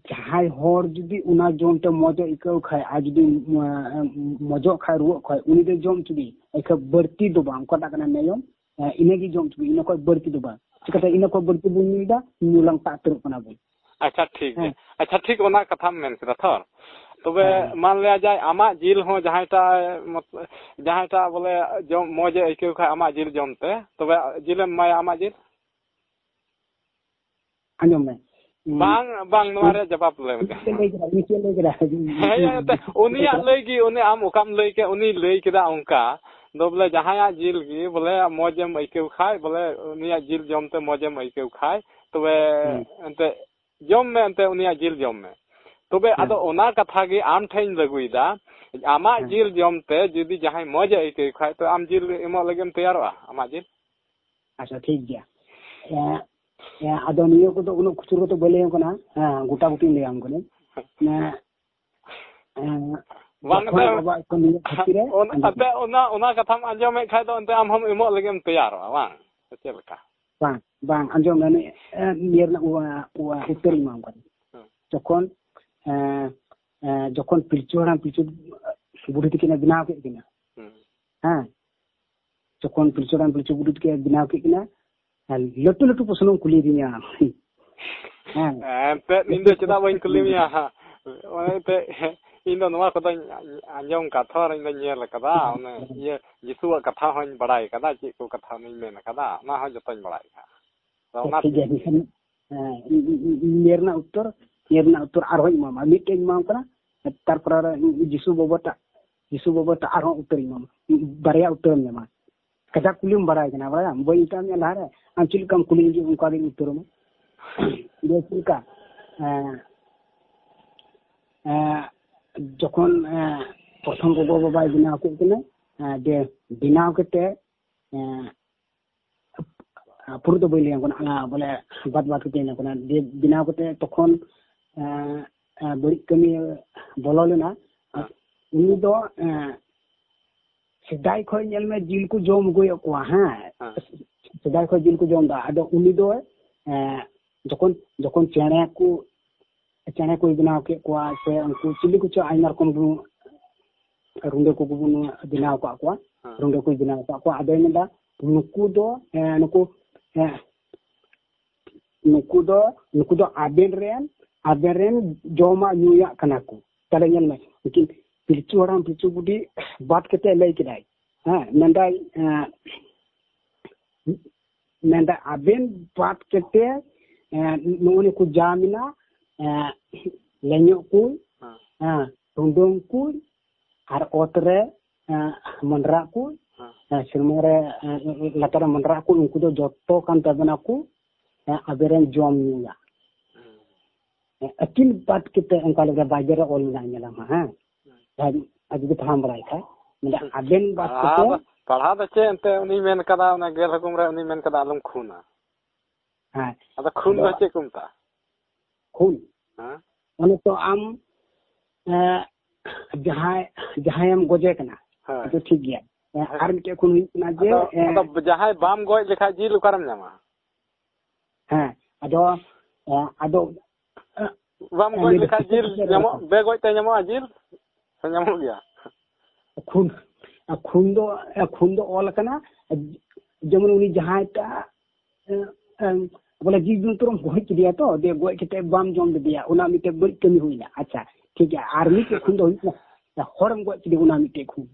ᱡᱟᱦᱟᱸᱭ ᱦᱚᱲ ᱡᱩᱫᱤ ᱚᱱᱟ ᱡᱚᱢ ᱛᱮ ᱢᱚᱡᱽ ᱮ ᱟᱹᱭᱠᱟᱹᱣ ᱠᱷᱟᱡ, ᱟᱨ ᱡᱩᱫᱤ, ᱮ, ᱢᱚᱡᱚᱜ ᱠᱷᱟᱡ, ᱨᱩᱣᱟᱹᱜ ᱠᱷᱟᱡ, ᱩᱱᱤ ᱫᱚ ᱡᱚᱢ ᱦᱚᱪᱚ ᱜᱮ, ᱮᱱᱠᱷᱟᱡ ᱵᱟᱹᱲᱛᱤ ᱫᱚ ᱵᱟᱝ, ᱚᱠᱟᱴᱟᱜ ᱠᱟᱱᱟ ᱱᱤᱭᱚᱢ, ᱮ, ᱤᱱᱟᱹᱜᱮ ᱡᱚᱢ ᱦᱚᱪᱚ ᱜᱮ, ᱤᱱᱟᱹ ᱠᱷᱚᱡ ᱵᱟᱹᱲᱛᱤ ᱫᱚ ᱵᱟᱝ᱾ ᱪᱤᱠᱟᱹᱛᱮ ᱤᱱᱟᱹ ᱠᱷᱚᱡ ᱵᱟᱹᱲᱛᱤ ᱵᱚᱱ ᱧᱩᱭᱮᱫᱟ, ᱧᱩ ᱞᱟᱝ ᱛᱟᱜ ᱩᱛᱟᱹᱨᱚᱜ ᱠᱟᱱᱟ ᱵᱚᱱ᱾ ᱟᱪᱪᱷᱟ, ᱴᱷᱤᱠ ᱜᱮᱭᱟ᱾ ᱦᱮᱸ᱾ ᱟᱪᱪᱷᱟ, ᱴᱷᱤᱠ ᱚᱱᱟ ᱠᱟᱛᱷᱟᱢ ᱢᱮᱱ ᱠᱮᱫᱟ ᱛᱷᱚᱨ᱾ ᱛᱚᱵᱮ ᱦᱮᱸ᱾ ᱢᱟᱱ ᱞᱮᱭᱟ ᱡᱟᱭ ᱟᱢᱟᱜ ᱡᱤᱞ ᱦᱚᱸ ᱡᱟᱦᱟᱸᱭᱴᱟᱜ ᱢᱚᱛ-, ᱡᱟᱦᱟᱸᱭᱴᱟᱜ ᱵᱚᱞᱮ ᱡᱚᱢ, ᱢᱚᱡᱽ ᱮ ᱟᱹᱭᱠᱟᱹᱣ ᱠᱷᱟᱡ ᱟᱢᱟᱜ ᱡᱤᱞ ᱡᱚᱢ ᱛᱮ, ᱛᱚᱵᱮ ᱡᱤᱞᱮᱢ ᱮᱢᱟᱭᱟ ᱟᱢᱟᱜ ᱡᱤᱞ? ᱟᱸᱡᱚᱢ ᱢᱮ᱾ ᱵᱟᱝ, ᱵᱟᱝ, ᱱᱚᱣᱟ ᱨᱮᱭᱟᱜ ᱡᱚᱵᱟᱵ ᱞᱟᱹᱭ ᱢᱮ᱾ ᱩᱱᱤ ᱪᱮᱫ ᱞᱟᱹᱭ ᱠᱮᱫᱟ? ᱩᱱᱤ ᱪᱮᱫ ᱞᱟᱹᱭ ᱠᱮᱫᱟ? ᱦᱮᱸ, ᱮᱱᱛᱮ ᱩᱱᱤᱭᱟᱜ ᱞᱟᱹᱭ ᱜᱮ, ᱩᱱᱤ ᱟᱢ ᱚᱠᱟᱢ ᱞᱟᱹᱭ ᱠᱮᱫ, ᱩᱱᱤᱭ ᱞᱟᱹᱭ ᱠᱮᱫᱟ ᱚᱱᱠᱟ᱾ ᱫᱚ ᱵᱚᱞᱮ ᱡᱟᱦᱟᱸᱭᱟᱜ ᱡᱤᱞ ᱜᱮ ᱵᱚᱞᱮ ᱢᱚᱡᱽ ᱮᱢ ᱟᱹᱭᱠᱟᱹᱣ ᱠᱷᱟᱡ, ᱵᱚᱞᱮ ᱩᱱᱤᱭᱟᱜ ᱡᱤᱞ ᱡᱚᱢ ᱛᱮ ᱢᱚᱡᱽ ᱮᱢ ᱟᱹᱭᱠᱟᱹᱣ ᱠᱷᱟᱡ, ᱛᱚᱵᱮ ᱦᱩᱸ᱾ ᱮᱱᱛᱮ ᱡᱚᱢ ᱢᱮ, ᱮᱱᱛᱮ ᱩᱱᱤᱭᱟᱜ ᱡᱤᱞ ᱡᱚᱢ ᱢᱮ᱾ ᱛᱚᱵᱮ ᱦᱮᱸ᱾ ᱟᱫᱚ ᱚᱱᱟ ᱠᱟᱛᱷᱟ ᱜᱮ ᱟᱢ ᱴᱷᱮᱱ ᱤᱧ ᱞᱟᱹᱜᱩᱭᱮᱫᱟ, ᱟᱢᱟᱜ ᱦᱮᱸ᱾ ᱡᱤᱞ ᱡᱚᱢ ᱛᱮ ᱡᱩᱫᱤ ᱡᱟᱦᱟᱸᱭ ᱢᱚᱡᱽ ᱮ ᱟᱹᱭᱠᱟᱹᱣ ᱠᱷᱟᱡ, ᱛᱚ ᱟᱢ ᱡᱤᱞ ᱮᱢᱚᱜ ᱞᱟᱹᱜᱤᱫ ᱮᱢ ᱛᱮᱭᱟᱨᱚᱜᱼᱟ, ᱟᱢᱟᱜ ᱡᱤᱞ? ᱟᱪᱪᱷᱟ, ᱴᱷᱤᱠ ᱜᱮᱭᱟ᱾ ᱮᱸ, ᱮᱸ, ᱟᱫᱚ ᱱᱤᱭᱟᱹ ᱠᱚᱫᱚ ᱩᱱᱟᱹᱜ ᱠᱷᱩᱪᱩᱨ ᱠᱟᱛᱮ ᱵᱟᱹᱧ ᱞᱟᱹᱭᱟᱢ ᱠᱟᱱᱟ᱾ ᱦᱮᱸ, ᱜᱚᱴᱟ ᱜᱚᱴᱤᱧ ᱞᱟᱹᱭᱟᱢ ᱠᱟᱱᱟ᱾ ᱮᱸ, ᱮᱸ, ᱵᱟᱝ, ᱡᱚᱠᱷᱚᱱ ᱮᱱᱛᱮ ᱟᱵᱚᱣᱟᱜ ᱠᱟᱹᱢᱤ ᱫᱷᱟᱹᱨᱛᱤ ᱨᱮ ᱚᱱ-, ᱟᱸᱡᱚᱢ ᱮᱱᱛᱮ ᱚᱱᱟ, ᱚᱱᱟ ᱠᱟᱛᱷᱟᱢ ᱟᱸᱡᱚᱢᱮᱫ ᱠᱷᱟᱡ ᱫᱚ ᱮᱱᱛᱮ ᱟᱢ ᱦᱚᱸᱢ ᱮᱢᱚᱜ ᱞᱟᱹᱜᱤᱫ ᱮᱢ ᱛᱮᱭᱟᱨᱚᱜᱼᱟ, ᱵᱟᱝ? ᱥᱮ ᱪᱮᱫ ᱞᱮᱠᱟ? ᱵᱟᱝ, ᱵᱟᱝ, ᱟᱸᱡᱚᱢ ᱢᱮ, ᱱᱤᱭᱟᱹ, ᱮᱸ, ᱱᱤᱭᱟᱹ ᱨᱮᱱᱟᱜ ᱩ-, ᱩ-, ᱩᱛᱛᱚᱨᱤᱧ ᱮᱢᱟᱢ ᱠᱟᱱᱟ᱾ ᱦᱮᱸ᱾ ᱡᱚᱠᱷᱚᱱ, ᱮᱸ, ᱮᱸ, ᱡᱚᱠᱷᱚᱱ ᱯᱤᱞᱪᱩ ᱦᱟᱲᱟᱢ ᱯᱤᱞᱪᱩ ᱵᱩᱰᱷᱤ ᱛᱟᱹᱠᱤᱱ ᱮ ᱵᱮᱱᱟᱣ ᱠᱮᱫ ᱠᱤᱱᱟ, ᱦᱮᱸ᱾ ᱦᱮᱸ, ᱡᱚᱠᱷᱚᱱ ᱯᱤᱞᱪᱩ ᱦᱟᱲᱟᱢ ᱯᱤᱞᱪᱩ ᱵᱩᱰᱷᱤ ᱛᱟᱹᱠᱤᱱ ᱮ ᱵᱮᱱᱟᱣ ᱠᱮᱫ ᱠᱤᱱᱟ, ᱟᱨ ᱞᱟᱹᱴᱩ ᱞᱟᱹᱴᱩ ᱯᱨᱚᱥᱱᱚᱢ ᱠᱩᱞᱤᱭᱮᱫᱤᱧᱟ᱾ ᱦᱮᱸ᱾ ᱮᱱᱛᱮᱫ ᱤᱧ ᱫᱚ ᱪᱮᱫᱟᱜ ᱵᱟᱹᱧ ᱠᱩᱞᱤ ᱢᱮᱭᱟ ᱦᱟᱸᱜ? ᱚᱱᱟ ᱤᱭᱟᱹᱛᱮ ᱤᱧ ᱫᱚ ᱱᱚᱣᱟ ᱠᱚᱫᱚᱧ ᱟᱸᱡᱚᱢ ᱠᱟᱫ, ᱛᱷᱚᱨ ᱤᱧ ᱫᱚᱧ ᱧᱮᱞ ᱠᱟᱫᱟ, ᱚᱱᱮ ᱤᱭᱟᱹ ᱡᱤᱥᱩᱣᱟᱜ ᱠᱟᱛᱷᱟ ᱦᱚᱸᱧ ᱵᱟᱲᱟᱭ ᱠᱟᱫᱟ, ᱪᱮᱫ ᱠᱚ ᱠᱟᱛᱷᱟ ᱩᱱᱤᱧ ᱢᱮᱱ ᱠᱟᱫᱟ, ᱚᱱᱟ ᱦᱚᱸ ᱡᱚᱛᱚᱧ ᱵᱟᱲᱟᱭ ᱠᱟᱫᱟ᱾ ᱟᱫᱚ ᱚᱱᱟ ᱴᱷᱤᱠ ᱜᱮᱭᱟ, ᱛᱮᱜᱮ ᱮᱱᱠᱷᱟᱱ ᱦᱮᱸ, ᱤ-, ᱤ-, ᱤ-, ᱤᱭᱟᱹ ᱨᱮᱱᱟᱜ ᱩᱛᱛᱚᱨ, ᱤᱭᱟᱹ ᱨᱮᱱᱟᱜ ᱩᱛᱛᱚᱨ ᱟᱨᱦᱚᱸᱧ ᱮᱢᱟᱢᱟ, ᱢᱤᱫᱴᱮᱡ ᱤᱧ ᱮᱢᱟᱢ ᱠᱟᱱᱟ, ᱛᱟᱨᱯᱚᱨᱮ ᱟᱨᱚ ᱡᱤᱥᱩ ᱵᱟᱵᱟᱴᱟᱜ, ᱡᱤᱥᱩ ᱵᱟᱵᱟᱴᱟᱜ ᱟᱨᱦᱚᱸ ᱩᱛᱛᱚᱨᱤᱧ ᱮᱢᱟᱢᱟ, ᱵᱟᱨᱭᱟ ᱩᱛᱛᱚᱨᱮᱢ ᱧᱟᱢᱟ᱾ ᱠᱟᱡᱟᱠ ᱠᱩᱞᱤᱢ ᱵᱟᱲᱟᱭ ᱠᱟᱱᱟ, ᱵᱟᱲᱟᱭᱟᱢ? ᱵᱟᱹᱧ ᱢᱮᱛᱟᱜ ᱢᱮᱭᱟ ᱞᱟᱦᱟᱨᱮ, ᱟᱢ ᱪᱮᱫ ᱞᱮᱠᱟᱢ ᱠᱩᱞᱤᱧ ᱜᱮ ᱚᱱᱠᱟ ᱜᱤᱧ ᱩᱛᱛᱚᱨ ᱟᱢᱟ᱾ ᱵᱮᱥ, ᱪᱮᱫ ᱞᱮᱠᱟ? ᱮᱸ, ᱮᱸ, ᱡᱚᱠᱷᱚᱱ, ᱮᱸ, ᱯᱨᱚᱛᱷᱚᱢ ᱜᱚᱜᱚ ᱵᱟᱵᱟᱭ ᱵᱮᱱᱟᱣ ᱠᱮᱫ ᱠᱤᱱᱟᱹ, ᱮᱸ, ᱡᱮ ᱵᱮᱱᱟᱣ ᱠᱟᱛᱮ, ᱮᱸ, ᱯᱩᱨᱟᱹ ᱫᱚ ᱵᱟᱹᱧ ᱞᱟᱹᱭᱟᱢ ᱠᱟᱱᱟ, ᱚᱱᱟ ᱵᱚᱞᱮ ᱵᱟᱫ ᱵᱟᱫ ᱠᱟᱛᱮ ᱞᱟᱹᱭᱟᱢ ᱠᱟᱱᱟ᱾ ᱫᱤᱭᱮ ᱵᱮᱱᱟᱣ ᱠᱟᱛᱮ ᱛᱚᱠᱷᱚᱱ, ᱮᱸ, ᱮᱸ, ᱵᱟᱹᱲᱤᱡ ᱠᱟᱹᱢᱤ ᱵᱚᱞᱚ ᱞᱮᱱᱟ᱾ ᱦᱮᱸ᱾ ᱩᱱᱤ ᱫᱚ, ᱮᱸ, ᱥᱮᱫᱟᱭ ᱠᱷᱚᱱ ᱧᱮᱞ ᱢᱮ ᱡᱤᱞ ᱠᱚ ᱡᱚᱢ ᱟᱹᱜᱩᱭᱮᱫ ᱠᱚᱣᱟ, ᱦᱮᱸ᱾ ᱦᱮᱸ᱾ ᱥᱮᱫᱟᱭ ᱠᱷᱚᱱ ᱡᱤᱞ ᱠᱚ ᱡᱚᱢ ᱮᱫᱟ᱾ ᱟᱫᱚ ᱩᱱᱤ ᱫᱚ, ᱮᱸ, ᱡᱚᱠᱷᱚᱱ, ᱡᱚᱠᱷᱚᱱ ᱪᱮᱬᱮ ᱠᱚ, ᱪᱮᱬᱮ ᱠᱚᱭ ᱵᱮᱱᱟᱣ ᱠᱮᱫ ᱠᱚᱣᱟ, ᱥᱮ ᱩᱱᱠᱩ ᱪᱤᱞᱤ ᱠᱚᱪᱚ ᱟᱭᱢᱟ ᱨᱚᱠᱚᱢ ᱵᱚᱱ, ᱨᱩᱸᱰᱟᱹ ᱠᱚ ᱵᱚᱱ ᱵᱮᱱᱟᱣ ᱟᱠᱟᱫ ᱠᱚᱣᱟ, ᱦᱮᱸ᱾ ᱨᱩᱸᱰᱟᱹ ᱠᱚᱭ ᱵᱮᱱᱟᱣ ᱟᱠᱟᱫ ᱠᱚᱣᱟ᱾ ᱟᱫᱚᱭ ᱢᱮᱱᱫᱟ, ᱱᱩᱠᱩ ᱫᱚ, ᱮᱸ, ᱱᱩᱠᱩ, ᱮᱸ, ᱱᱩᱠᱩ ᱫᱚ, ᱱᱩᱠᱩ ᱫᱚ ᱟᱵᱮᱱ ᱨᱮᱱ, ᱟᱵᱮᱱ ᱨᱮᱱ ᱡᱚᱢᱟᱜ ᱧᱩᱭᱟᱜ ᱠᱟᱱᱟ ᱠᱚ᱾ ᱛᱟᱦᱞᱮ ᱧᱮᱞ ᱢᱮ, ᱩᱱᱠᱤᱱ ᱯᱤᱞᱪᱩ ᱦᱟᱲᱟᱢ ᱯᱤᱞᱪᱩ ᱵᱩᱰᱷᱤ ᱵᱟᱫ ᱠᱟᱛᱮ ᱞᱟᱹᱭ ᱠᱮᱫᱟᱭ᱾ ᱦᱮᱸ, ᱢᱮᱱᱫᱟᱭ, ᱮᱸ, ᱢᱮᱱᱫᱟᱭ, ᱟᱵᱮᱱ ᱵᱟᱫ ᱠᱟᱛᱮ, ᱮᱸ, ᱱᱩᱜᱼᱩ ᱱᱩᱠᱩ ᱡᱟ ᱢᱮᱱᱟᱜ, ᱮᱸ, ᱞᱮᱧᱚᱜ ᱠᱚ, ᱦᱮᱸ᱾ ᱦᱮᱸ, ᱨᱩᱰᱟᱹᱝ ᱠᱚ, ᱟᱨ ᱚᱛ ᱨᱮ, ᱮᱸ, ᱢᱚᱱᱰᱨᱟᱜ ᱠᱚ, ᱦᱮᱸ᱾ ᱮᱸ, ᱥᱮᱨᱢᱟ ᱨᱮ, ᱮᱸ, ᱞᱟᱛᱟᱨ ᱨᱮ ᱢᱚᱱᱰᱨᱟᱜ ᱠᱚ, ᱩᱱᱠᱩ ᱫᱚ ᱡᱚᱛᱚ ᱠᱟᱱ ᱛᱟᱵᱮᱱᱟ ᱠᱚ, ᱮᱸ, ᱟᱵᱮᱱ ᱨᱮᱱ ᱡᱚᱢ ᱧᱩᱭᱟ᱾ ᱦᱮᱸ᱾ ᱮᱸ, ᱟᱹᱠᱤᱱ ᱵᱟᱫ ᱠᱟᱛᱮ ᱚᱱᱠᱟ ᱞᱮᱠᱟ ᱵᱟᱭᱵᱮᱞ ᱨᱮ ᱚᱞ ᱢᱮᱱᱟᱜᱼᱟ, ᱧᱮᱞᱟᱢ ᱦᱟᱸᱜ, ᱦᱮᱸ᱾ ᱦᱮᱸ᱾ ᱟᱨ, ᱟᱨ ᱡᱩᱫᱤ ᱯᱟᱲᱦᱟᱣ ᱵᱟᱲᱟᱭ ᱠᱷᱟᱡ, ᱢᱮᱱᱫᱟ, ᱦᱮᱸ᱾ ᱟᱵᱮᱱ ᱵᱟᱫ ᱯᱟᱲᱦᱟᱣ ᱠᱟᱛᱮ ᱫᱚ, ᱯᱟᱲᱦᱟᱣ ᱫᱚ ᱪᱮᱫ ᱮᱱᱛᱮ ᱩᱱᱤ ᱢᱮᱱ ᱠᱟᱫᱟ, ᱚᱱᱟ ᱜᱮᱞ ᱦᱩᱠᱩᱢ ᱨᱮ ᱩᱱᱤ ᱢᱮᱱ ᱠᱟᱫᱟ, "ᱟᱞᱚᱢ ᱠᱷᱩᱱᱟ᱾" ᱦᱮᱸ᱾ ᱟᱫᱚ ᱠᱷᱩᱱ ᱫᱚ ᱟᱫᱚ ᱪᱮᱫ ᱠᱚ ᱢᱮᱛᱟᱜᱼᱟ? ᱠᱷᱩᱱ? ᱦᱮᱸ? ᱚᱱᱮ ᱛᱚ ᱟᱢ, ᱮᱸ, ᱡᱟᱦᱟᱸᱭ, ᱡᱟᱦᱟᱸᱭᱮᱢ ᱜᱚᱡᱮ ᱠᱟᱱᱟ, ᱦᱮᱸ᱾ ᱟᱫᱚ ᱴᱷᱤᱠ ᱜᱮᱭᱟ᱾ ᱮᱸ, ᱦᱮᱸ᱾ ᱟᱨ ᱢᱤᱫᱴᱮᱡ ᱠᱷᱩᱱ ᱦᱩᱭᱩᱜ ᱠᱟᱱᱟ ᱡᱮ, ᱟᱫᱚ, ᱮᱸ, ᱟᱫᱚ ᱡᱟᱦᱟᱸᱭ ᱵᱟᱢ ᱜᱚᱡ ᱞᱮᱠᱷᱟᱡ ᱡᱤᱞ ᱚᱠᱟᱨᱮᱢ ᱧᱟᱢᱟ? ᱦᱮᱸ, ᱟᱫᱚ, ᱮᱸ, ᱟᱫᱚ, ᱮᱸ, ᱵᱟᱢ ᱮᱸ, ᱜᱚᱡ ᱞᱟᱹᱭ ᱞᱮᱠᱷᱟᱡ ᱫᱚ ᱡᱤᱞ ᱪᱮᱫ ᱧᱟᱢᱚᱜ, ᱞᱮᱠᱟ? ᱵᱮ ᱜᱚᱡ ᱛᱮ ᱧᱟᱢᱚᱜᱼᱟ ᱡᱤᱞ? ᱥᱮ ᱧᱟᱢᱚᱜ ᱜᱮᱭᱟ? ᱠᱷᱩᱱ, ᱠᱷᱩᱱ ᱫᱚ, ᱠᱷᱩᱱ ᱫᱚ ᱚᱞ ᱟᱠᱟᱱᱟ, ᱡᱮᱢᱚᱱ ᱩᱱᱤ ᱡᱟᱦᱟᱸᱭᱴᱟᱜ, ᱮ, ᱮ, ᱵᱚᱞᱮ ᱡᱤᱵᱽ ᱡᱚᱱᱛᱩᱨᱮᱢ ᱜᱚᱡ ᱠᱮᱫᱮᱭᱟ ᱛᱚ, ᱫᱤᱭᱮ ᱜᱚᱡ ᱠᱟᱛᱮ ᱵᱟᱢ ᱡᱚᱢ ᱞᱮᱫᱮᱭᱟ, ᱚᱱᱟ ᱢᱤᱫᱴᱮᱡ ᱵᱟᱹᱲᱤᱡ ᱠᱟᱹᱢᱤ ᱦᱩᱭᱱᱟ᱾ ᱟᱪᱪᱷᱟ, ᱴᱷᱤᱠ ᱜᱮᱭᱟ, ᱟᱨ ᱢᱤᱫᱴᱮᱡ ᱠᱷᱩᱱ ᱫᱚ ᱦᱩᱭᱩᱜ ᱠᱟᱱᱟ, ᱦᱚᱲᱮᱢ ᱜᱚᱡ ᱠᱮᱫᱮ, ᱚᱱᱟ ᱢᱤᱫᱴᱮᱡ ᱠᱷᱩᱱ᱾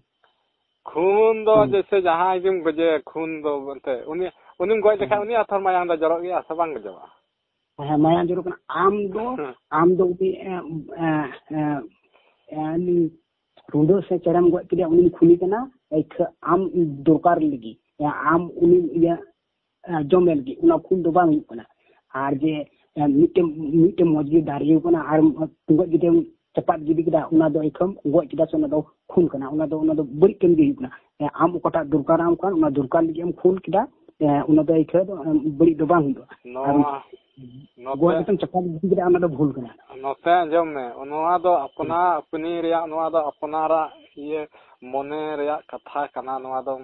ᱠᱷᱩᱱ ᱫᱚ ᱦᱩᱸ᱾ ᱡᱮᱭᱥᱮ ᱡᱟᱦᱟᱸᱭ ᱜᱮᱢ ᱜᱚᱡᱮ, ᱠᱷᱩᱱ ᱫᱚ ᱮᱱᱛᱮ ᱩᱱᱤ, ᱩᱱᱤᱢ ᱜᱚᱡ ᱞᱮᱠᱷᱟᱱ ᱦᱩᱸ᱾ ᱩᱱᱤᱭᱟᱜ ᱛᱷᱚᱨ ᱢᱟᱭᱟᱝ ᱫᱚ ᱡᱚᱨᱚᱜ ᱜᱮᱭᱟ ᱥᱮ ᱵᱟᱝ ᱡᱚᱨᱚᱜᱼᱟ? ᱦᱮᱸ, ᱢᱟᱭᱟᱝ ᱡᱚᱨᱚᱜ ᱠᱟᱱᱟ᱾ ᱟᱢ ᱫᱚ, ᱦᱮᱸ᱾ ᱟᱢ ᱫᱚ ᱩᱱᱤ, ᱮ, ᱮ, ᱮ, ᱮ, ᱩᱱᱤ ᱨᱩᱸᱰᱟᱹ ᱥᱮ ᱪᱮᱬᱮᱢ ᱜᱚᱡ ᱠᱮᱫᱮᱭᱟ, ᱩᱱᱤᱢ ᱠᱷᱩᱱᱤ ᱠᱟᱱᱟ, ᱟᱹᱭᱠᱷᱟᱹ ᱟᱢ ᱫᱚᱨᱠᱟᱨ ᱞᱟᱹᱜᱤᱫ, ᱮ, ᱟᱢ ᱩᱱᱤ ᱤᱭᱟᱹ, ᱮ, ᱡᱚᱢᱮ ᱞᱟᱹᱜᱤᱫ, ᱚᱱᱟ ᱠᱷᱩᱱ ᱫᱚ ᱵᱟᱝ ᱦᱩᱭᱩᱜ ᱠᱟᱱᱟ᱾ ᱟᱨ ᱡᱮ, ᱮ, ᱢᱤᱫᱴᱮᱱ, ᱢᱤᱫᱴᱮᱱ ᱢᱚᱡᱽ ᱜᱮ ᱫᱟᱨᱮ ᱠᱟᱱᱟ ᱟᱨ ᱴᱩᱸᱜᱟᱹᱜ ᱜᱤᱫᱟᱹᱨ ᱪᱟᱯᱟᱫ ᱜᱤᱰᱤ ᱠᱮᱫᱟ, ᱚᱱᱟ ᱫᱚ ᱟᱹᱭᱠᱷᱟᱹᱢ ᱜᱚᱡ ᱠᱮᱫᱟ ᱥᱮ ᱚᱱᱟ ᱫᱚ ᱠᱷᱩᱱ ᱠᱟᱱᱟ, ᱚᱱᱟ ᱫᱚ, ᱚᱱᱟ ᱫᱚ ᱵᱟᱹᱲᱤᱡ ᱠᱟᱹᱢᱤ ᱜᱮ ᱦᱩᱭᱩᱜ ᱠᱟᱱᱟ᱾ ᱮ, ᱟᱢ ᱚᱠᱟᱴᱟᱜ ᱫᱚᱨᱠᱟᱨ ᱟᱢ ᱠᱟᱱ, ᱚᱱᱟ ᱫᱚᱨᱠᱟᱨ ᱞᱟᱹᱜᱤᱫ ᱮᱢ ᱠᱷᱩᱱ ᱠᱮᱫᱟ, ᱮ, ᱚᱱᱟ ᱫᱚ ᱟᱹᱭᱠᱷᱟᱹ ᱫᱚ, ᱮ, ᱵᱟᱹᱲᱤᱡ ᱫᱚ ᱵᱟᱝ ᱦᱩᱭᱩᱜᱼᱟ᱾ ᱟᱨ ᱱᱚᱣᱟ, ᱱᱚᱛᱮ ᱜᱚᱡ ᱠᱟᱛᱮᱢ ᱪᱟᱯᱟᱫ ᱜᱤᱰᱤ ᱠᱮᱫᱟ, ᱚᱱᱟ ᱫᱚ ᱵᱷᱩᱞ ᱠᱟᱱᱟ᱾ ᱱᱚᱛᱮ ᱟᱸᱡᱚᱢ ᱢᱮ, ᱱᱚᱣᱟ ᱫᱚ ᱟᱯᱱᱟ ᱟᱹᱯᱱᱤ ᱨᱮᱭᱟᱜ, ᱱᱚᱣᱟ ᱫᱚ ᱟᱯᱱᱟᱨᱟᱜ ᱤᱭᱟᱹ ᱢᱚᱱᱮ ᱨᱮᱭᱟᱜ ᱠᱟᱛᱷᱟ ᱠᱟᱱᱟ, ᱱᱚᱣᱟ ᱫᱚᱢ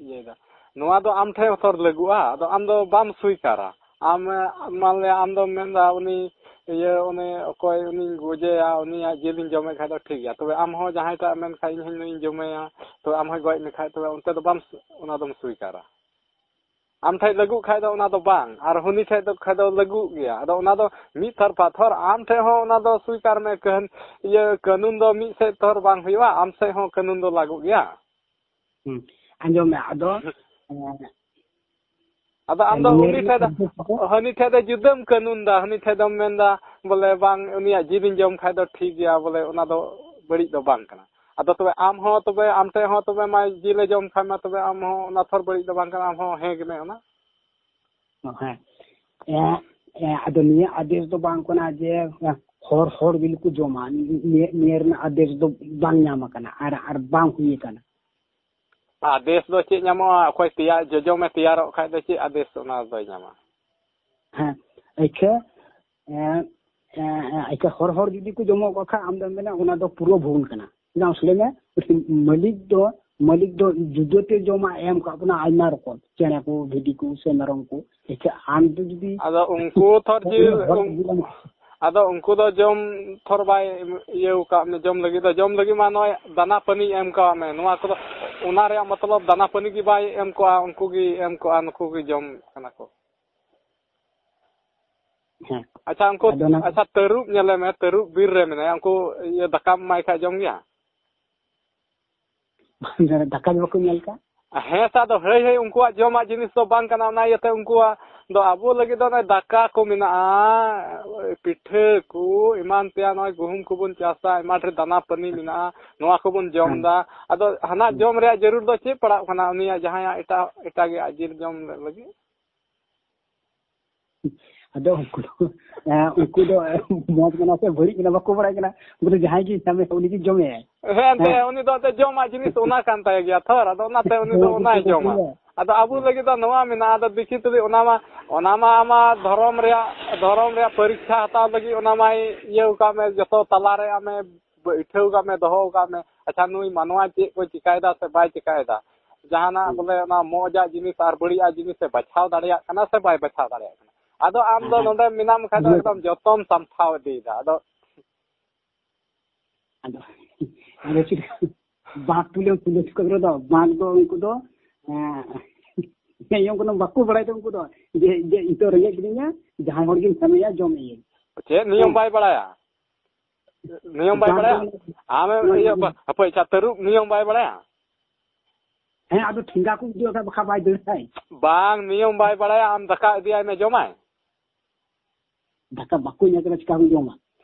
ᱤᱭᱟᱹᱭᱮᱫᱟ᱾ ᱱᱚᱣᱟ ᱫᱚ ᱟᱢ ᱴᱷᱮᱱ ᱦᱚᱛᱚᱨ ᱞᱟᱹᱜᱩᱜᱼᱟ, ᱟᱫᱚ ᱟᱢ ᱫᱚ ᱵᱟᱢ ᱥᱩᱭᱠᱟᱨᱟ᱾ ᱟᱢ, ᱢᱟᱱᱞᱮ ᱟᱢ ᱫᱚᱢ ᱢᱮᱱᱫᱟ ᱩᱱᱤ ᱤᱭᱟᱹ, ᱩᱱᱤ ᱚᱠᱚᱭ ᱩᱱᱤᱧ ᱜᱚᱡᱮᱭᱟ, ᱩᱱᱤᱭᱟᱜ ᱡᱤᱞᱤᱧ ᱡᱚᱢᱮᱫ ᱠᱷᱟᱡ ᱫᱚ ᱴᱷᱤᱠ ᱜᱮᱭᱟ, ᱛᱚᱵᱮ ᱟᱢ ᱦᱚᱸ ᱡᱟᱦᱟᱸᱭ ᱴᱟᱜ ᱢᱮᱱ ᱠᱷᱟᱡ ᱤᱧ ᱦᱚᱸ ᱱᱩᱭᱤᱧ ᱡᱚᱢᱮᱭᱟ, ᱛᱚᱵᱮ ᱟᱢ ᱦᱚᱸᱭ ᱜᱚᱡ ᱢᱮᱠᱷᱟᱡ, ᱛᱚᱵᱮ ᱚᱱᱛᱮ ᱫᱚ ᱵᱟᱢ, ᱚᱱᱟ ᱫᱚᱢ ᱥᱩᱭᱠᱟᱨᱟ᱾ ᱟᱢ ᱴᱷᱮᱡ ᱞᱟᱹᱜᱩᱜ ᱠᱷᱟᱡ ᱫᱚ ᱚᱱᱟ ᱫᱚ ᱵᱟᱝ, ᱟᱨ ᱦᱟᱹᱱᱤ ᱴᱷᱮᱡ ᱫᱚ ᱠᱷᱟᱡ ᱫᱚ ᱞᱟᱹᱜᱩᱜ ᱜᱮᱭᱟ᱾ ᱟᱫᱚ ᱚᱱᱟ ᱫᱚ ᱢᱤᱫ ᱛᱚᱨᱯᱷᱟ ᱛᱷᱚᱨ, ᱟᱢ ᱴᱷᱮᱡ ᱦᱚᱸ ᱚᱱᱟ ᱫᱚ ᱥᱩᱭᱠᱟᱨ ᱢᱮ, ᱠᱟᱹᱦᱱ-, ᱤᱭᱟᱹ, ᱠᱟᱹᱱᱩᱱ ᱫᱚ ᱢᱤᱫ ᱥᱮᱫ ᱛᱷᱚᱨ ᱵᱟᱝ ᱦᱩᱭᱩᱜᱼᱟ, ᱟᱢ ᱥᱮᱫ ᱦᱚᱸ ᱠᱟᱹᱱᱩᱱ ᱫᱚ ᱞᱟᱹᱜᱩᱜ ᱜᱮᱭᱟ᱾ ᱦᱩᱸ, ᱟᱸᱡᱚᱢ ᱢᱮ, ᱟᱫᱚ, ᱮᱸ, ᱟᱫᱚ ᱟᱢ ᱫᱚ ᱱᱤᱭᱟᱹ ᱩᱱᱤ ᱨᱮᱱᱟᱜ ᱴᱷᱮᱡ ᱫᱚ, ᱩᱫᱽᱫᱮᱥᱥᱚ ᱫᱚ ᱦᱟᱹᱱᱤ ᱴᱷᱮᱡ ᱫᱚ ᱡᱩᱫᱟᱹᱢ ᱠᱟᱹᱱᱩᱱ ᱫᱟ, ᱦᱟᱹᱱᱤ ᱴᱷᱮᱡ ᱫᱚᱢ ᱢᱮᱱ ᱫᱟ ᱵᱚᱞᱮ ᱵᱟᱝ, ᱩᱱᱤᱭᱟᱜ ᱡᱤᱞᱤᱧ ᱡᱚᱢ ᱠᱷᱟᱡ ᱫᱚ ᱴᱷᱤᱠ ᱜᱮᱭᱟ, ᱵᱚᱞᱮ ᱚᱱᱟ ᱫᱚ ᱵᱟᱹᱲᱤᱡ ᱫᱚ ᱵᱟᱝ ᱠᱟᱱᱟ᱾ ᱟᱫᱚ ᱛᱚᱵᱮ ᱟᱢ ᱦᱚᱸ ᱛᱚᱵᱮ, ᱟᱢ ᱴᱷᱮᱡ ᱦᱚᱸ ᱛᱚᱵᱮ ᱢᱟ ᱡᱤᱞᱮ ᱡᱚᱢ ᱠᱷᱟᱡ ᱢᱟ ᱛᱚᱵᱮ ᱟᱢ ᱦᱚᱸ ᱚᱱᱟ ᱛᱷᱚᱨ ᱵᱟᱹᱲᱤᱡ ᱫᱚ ᱵᱟᱝ ᱠᱟᱱᱟ, ᱟᱢ ᱦᱚᱸ ᱦᱮᱸ ᱜᱮ ᱢᱮ ᱚᱱᱟ᱾ ᱚ, ᱦᱮᱸ᱾ ᱮ, ᱮ, ᱟᱫᱚ ᱱᱤᱭᱟᱹ ᱟᱫᱮᱥ ᱫᱚ ᱵᱟᱝ ᱠᱟᱱᱟ ᱡᱮ ᱦᱚᱲ, ᱦᱚᱲ ᱜᱮ ᱠᱚ ᱡᱚᱢᱟ᱾ ᱱᱤᱭᱟᱹ, ᱱᱤᱭᱟᱹ ᱨᱮᱱᱟᱜ ᱟᱫᱮᱥ ᱫᱚ ᱵᱟᱝ ᱧᱟᱢ ᱟᱠᱟᱱᱟ ᱟᱨ, ᱟᱨ ᱵᱟᱝ ᱦᱩᱭ ᱟᱠᱟᱱᱟ᱾ ᱟᱫᱮᱥ ᱫᱚ ᱪᱮᱫ ᱧᱟᱢᱚᱜᱼᱟ? ᱚᱠᱚᱭ ᱛᱮᱭᱟᱨ, ᱡᱚᱡᱚᱢᱮ ᱛᱮᱭᱟᱨᱚᱜ ᱠᱷᱟᱡ ᱫᱚ ᱪᱮᱫ ᱟᱫᱮᱥ ᱚᱱᱟ ᱫᱚᱭ ᱧᱟᱢᱟ? ᱦᱮᱸ, ᱟᱪᱪᱷᱟ, ᱮ, ᱮ, ᱮ, ᱟᱪᱪᱷᱟ, ᱦᱚᱲ, ᱦᱚᱲ ᱡᱩᱫᱤ ᱠᱚ ᱡᱚᱢᱚᱜ ᱠᱚ ᱠᱷᱟᱡ, ᱟᱢ ᱫᱚᱢ ᱢᱮᱱᱟ ᱚᱱᱟ ᱫᱚ ᱯᱩᱨᱟᱹ ᱵᱷᱩᱞ ᱠᱟᱱᱟ᱾ ᱪᱮᱫᱟᱜ ᱢᱟᱥᱮ ᱞᱟᱹᱭ ᱢᱮ, ᱢᱟᱹᱞᱤᱠ ᱫᱚ, ᱢᱟᱹᱞᱤᱠ ᱫᱚ ᱡᱩᱫᱟᱹᱛᱮ ᱡᱚᱢᱟᱜ ᱮ ᱮᱢ ᱠᱟᱜ ᱵᱚᱱᱟ ᱟᱭᱢᱟ ᱨᱚᱠᱚᱢ, ᱪᱮᱬᱮ ᱠᱚ, ᱵᱷᱤᱰᱤ ᱠᱚ ᱥᱮ ᱢᱮᱨᱚᱢ ᱠᱚ᱾ ᱟᱪᱪᱷᱟ, ᱟᱢ ᱫᱚ ᱡᱩᱫᱤ ᱟᱫᱚ ᱩᱱᱠᱩ ᱛᱷᱚᱨ ᱡᱤᱞ, ᱦᱚᱲ ᱩᱱ-, ᱡᱤᱞ ᱮᱢ ᱟᱫᱚ ᱩᱱᱠᱩ ᱫᱚ ᱡᱚᱢ ᱛᱷᱚᱨ ᱵᱟᱭ ᱤᱭᱟᱹᱣ ᱠᱟᱜ ᱢᱮ, ᱡᱚᱢ ᱞᱟᱹᱜᱤᱫ ᱫᱚ, ᱡᱚᱢ ᱞᱟᱹᱜᱤᱫ ᱢᱟ ᱱᱚᱜᱼᱚᱭ ᱫᱟᱱᱟ ᱯᱟᱹᱱᱤ ᱮᱢ ᱠᱟᱣᱟᱜ ᱢᱮ᱾ ᱱᱚᱣᱟ ᱠᱚᱫᱚ ᱚᱱᱟ ᱨᱮᱭᱟᱜ ᱢᱚᱛᱞᱚᱵ ᱫᱟᱱᱟ ᱯᱟᱹᱱᱤ ᱜᱮ ᱵᱟᱭ ᱮᱢ ᱠᱚᱜᱼᱟ, ᱩᱱᱠᱩ ᱜᱮ ᱮᱢ ᱠᱚᱜᱼᱟ, ᱱᱩᱠᱩ ᱜᱮ ᱡᱚᱢ ᱠᱟᱱᱟ ᱠᱚ᱾ ᱦᱮᱸ᱾ ᱟᱪᱪᱷᱟ, ᱩᱱᱠᱩ, ᱟᱫᱚ ᱚᱱᱟ ᱟᱪᱪᱷᱟ, ᱛᱟᱹᱨᱩᱵ ᱧᱮᱞᱮ ᱢᱮ, ᱛᱟᱹᱨᱩᱵ ᱵᱤᱨ ᱨᱮ ᱢᱮᱱᱟᱭᱟ, ᱩᱱᱠᱩ ᱤᱭᱟᱹ ᱫᱟᱠᱟᱢ ᱮᱢᱟᱭ ᱠᱷᱟᱡ ᱡᱚᱢ ᱜᱮᱭᱟ? ᱫᱟᱠᱟ ᱜᱮ ᱵᱟᱠᱚ ᱧᱮᱞ ᱠᱟᱜ? ᱦᱮᱸ ᱥᱮ, ᱟᱫᱚ ᱦᱟᱹᱭ ᱦᱟᱹᱭ ᱩᱱᱠᱩᱣᱟᱜ ᱡᱚᱢᱟᱜ ᱡᱤᱱᱤᱥ ᱫᱚ ᱵᱟᱝ ᱠᱟᱱᱟ, ᱚᱱᱟ ᱤᱭᱟᱹᱛᱮ ᱩᱱᱠᱩᱣᱟᱜ ᱫᱚ ᱟᱵᱚ ᱞᱟᱹᱜᱤᱫ ᱫᱚ ᱚᱱᱮ ᱫᱟᱠᱟ ᱠᱚ ᱢᱮᱱᱟᱜᱼᱟ, ᱯᱤᱴᱷᱟᱹ ᱠᱚ, ᱮᱢᱟᱱ ᱛᱮᱭᱟᱜ, ᱱᱚᱜᱼᱚᱭ ᱜᱩᱦᱩᱢ ᱠᱚᱵᱚᱱ ᱪᱟᱥᱟ, ᱟᱭᱢᱟ ᱰᱷᱮᱨ ᱫᱟᱱᱟ ᱯᱟᱹᱱᱤ ᱢᱮᱱᱟᱜᱼᱟ, ᱱᱚᱣᱟ ᱠᱚᱵᱚᱱ ᱡᱚᱢ ᱦᱮᱸ᱾ ᱮᱫᱟ᱾ ᱟᱫᱚ ᱦᱟᱱᱟ ᱦᱮᱸ᱾ ᱡᱚᱢ ᱨᱮᱭᱟᱜ ᱡᱟᱹᱨᱩᱲ ᱫᱚ ᱪᱮᱫ ᱯᱟᱲᱟᱜ ᱠᱟᱱᱟ ᱩᱱᱤᱭᱟᱜ, ᱡᱟᱦᱟᱸᱭᱟᱜ ᱮᱴᱟᱜ, ᱮᱴᱟᱜᱟᱜ ᱡᱤᱞ ᱡᱚᱢ ᱞᱟᱹᱜᱤᱫ? ᱟᱫᱚ ᱩᱱᱠᱩ ᱫᱚ, ᱦᱮᱸ, ᱩᱱᱠᱩ ᱫᱚ ᱢᱚᱡᱽ ᱠᱟᱱᱟ ᱥᱮ ᱵᱟᱹᱲᱤᱡ ᱠᱟᱱᱟ ᱵᱟᱠᱚ ᱵᱟᱲᱟᱭ ᱠᱟᱱᱟ᱾ ᱩᱱᱠᱩ ᱫᱚ ᱡᱟᱦᱟᱸᱭ ᱜᱮ ᱧᱟᱢᱮ, ᱩᱱᱤ ᱜᱮ ᱡᱚᱢᱮᱭᱟᱭ᱾ ᱦᱮᱸ, ᱮᱱᱛᱮ ᱦᱮᱸ᱾ ᱩᱱᱤ ᱫᱚ ᱮᱱᱛᱮ ᱡᱚᱢᱟᱜ ᱡᱤᱱᱤᱥ ᱚᱱᱟ ᱠᱟᱱ ᱛᱟᱭ ᱜᱮᱭᱟ ᱛᱷᱚᱨ, ᱟᱫᱚ ᱚᱱᱟᱛᱮ ᱩᱱᱤ ᱫᱚ ᱦᱮᱸ, ᱚᱱᱟᱭ ᱩᱱᱠᱩ ᱫᱚ ᱡᱚᱢᱟ᱾ ᱦᱮᱸ᱾ ᱟᱫᱚ ᱟᱵᱚ ᱦᱮᱸ᱾ ᱞᱟᱹᱜᱤᱫ ᱫᱚ ᱱᱚᱣᱟ ᱢᱮᱱᱟᱜᱼᱟ, ᱟᱫᱚ ᱫᱮᱠᱷᱤ ᱛᱩᱞᱤ ᱚᱱᱟ ᱢᱟ, ᱚᱱᱟ ᱢᱟ ᱟᱢᱟᱜ ᱫᱷᱚᱨᱚᱢ ᱨᱮᱭᱟᱜ, ᱫᱷᱚᱨᱚᱢ ᱨᱮᱭᱟᱜ ᱯᱚᱨᱤᱠᱠᱷᱟ ᱦᱟᱛᱟᱣ ᱞᱟᱹᱜᱤᱫ ᱚᱱᱟ ᱢᱟᱭ ᱤᱭᱟᱹ ᱟᱠᱟᱫ ᱢᱮ, ᱡᱚᱛᱚ ᱛᱟᱞᱟᱨᱮ ᱟᱢᱮ ᱵᱟᱹᱭᱴᱷᱟᱹᱣ ᱠᱟᱜ ᱢᱮ, ᱫᱚᱦᱚ ᱠᱟᱜ ᱢᱮ᱾ ᱟᱪᱪᱷᱟ, ᱱᱩᱭ ᱢᱟᱱᱣᱟ ᱪᱮᱫ ᱠᱚᱭ ᱪᱤᱠᱟᱭᱮᱫᱟ ᱥᱮ ᱵᱟᱭ ᱪᱤᱠᱟᱭᱮᱫᱟ? ᱡᱟᱦᱟᱱᱟᱜ ᱦᱩᱸ᱾ ᱵᱚᱞᱮ ᱚᱱᱟ ᱢᱚᱡᱟᱜ ᱡᱤᱱᱤᱥ ᱟᱨ ᱵᱟᱹᱲᱤᱡᱟᱜ ᱡᱤᱱᱤᱥ ᱮ ᱵᱟᱪᱷᱟᱣ ᱫᱟᱲᱮᱭᱟᱜ ᱠᱟᱱᱟ ᱥᱮ ᱵᱟᱭ ᱵᱟᱪᱷᱟᱣ ᱫᱟᱲᱮᱭᱟᱜ ᱠᱟᱱᱟ? ᱟᱫᱚ ᱟᱢ ᱫᱚ ᱦᱮᱸ᱾ ᱱᱚᱰᱮ ᱢᱮᱱᱟᱢ ᱠᱷᱟᱱ ᱫᱚ ᱦᱮᱸ᱾ ᱮᱠᱫᱚᱢ ᱡᱚᱛᱚᱢ ᱥᱟᱢᱴᱷᱟᱣ ᱤᱫᱤᱭᱮᱫᱟ᱾ ᱟᱫᱚ ᱟᱫᱚ, ᱟᱫᱚ ᱪᱮᱫ, ᱵᱟᱸᱫ ᱛᱩᱞᱟᱹᱣ ᱛᱩᱞᱟᱹᱣ ᱠᱚ ᱨᱮᱫᱚ, ᱵᱟᱸᱫ ᱫᱚ ᱩᱱᱠᱩ ᱫᱚ, ᱮᱸ, ᱱᱤᱭᱚᱢ ᱠᱟᱹᱱᱩᱱ ᱵᱟᱠᱚ ᱵᱟᱲᱟᱭ ᱫᱚ ᱩᱱᱠᱩ ᱫᱚ, ᱡᱮ, ᱡᱮ ᱤᱧ ᱛᱚ ᱨᱮᱸᱜᱮᱡ ᱠᱤᱫᱤᱧᱟ, ᱡᱟᱦᱟᱸᱭ ᱦᱚᱲ ᱜᱮᱧ ᱠᱟᱹᱢᱤᱭᱟ, ᱡᱚᱢ ᱤᱭᱟᱹᱧ᱾ ᱪᱮᱫ ᱱᱤᱭᱚᱢ ᱦᱮᱸ᱾ ᱵᱟᱭ ᱵᱟᱲᱟᱭᱟ? ᱱᱤᱭᱚᱢ ᱵᱟᱭ ᱵᱟᱲᱟᱭᱟ? ᱟᱢᱮ ᱦᱮᱸ, ᱤᱭᱟᱹ, ᱦᱮᱸ᱾ ᱦᱟᱯᱳᱭ, ᱟᱪᱪᱷᱟ, ᱛᱟᱹᱨᱩᱵ ᱱᱤᱭᱚᱢ ᱵᱟᱭ ᱵᱟᱲᱟᱭᱟ? ᱦᱮᱸ, ᱟᱫᱚ ᱴᱷᱮᱸᱜᱟ ᱠᱚ ᱤᱫᱤ ᱠᱟᱜ ᱵᱟᱠᱷᱟᱡ ᱵᱟᱭ ᱫᱟᱹᱲᱟᱭ᱾ ᱵᱟᱝ, ᱱᱤᱭᱚᱢ ᱵᱟᱭ ᱵᱟᱲᱟᱭᱟ, ᱟᱢ ᱫᱟᱠᱟ ᱤᱫᱤᱭᱟᱭ ᱢᱮ, ᱡᱚᱢᱟᱭ᱾ ᱫᱟᱠᱟ ᱵᱟᱠᱚ ᱧᱟᱢ ᱠᱟᱱᱟ, ᱪᱤᱠᱟ ᱠᱚ ᱡᱚᱢᱟ?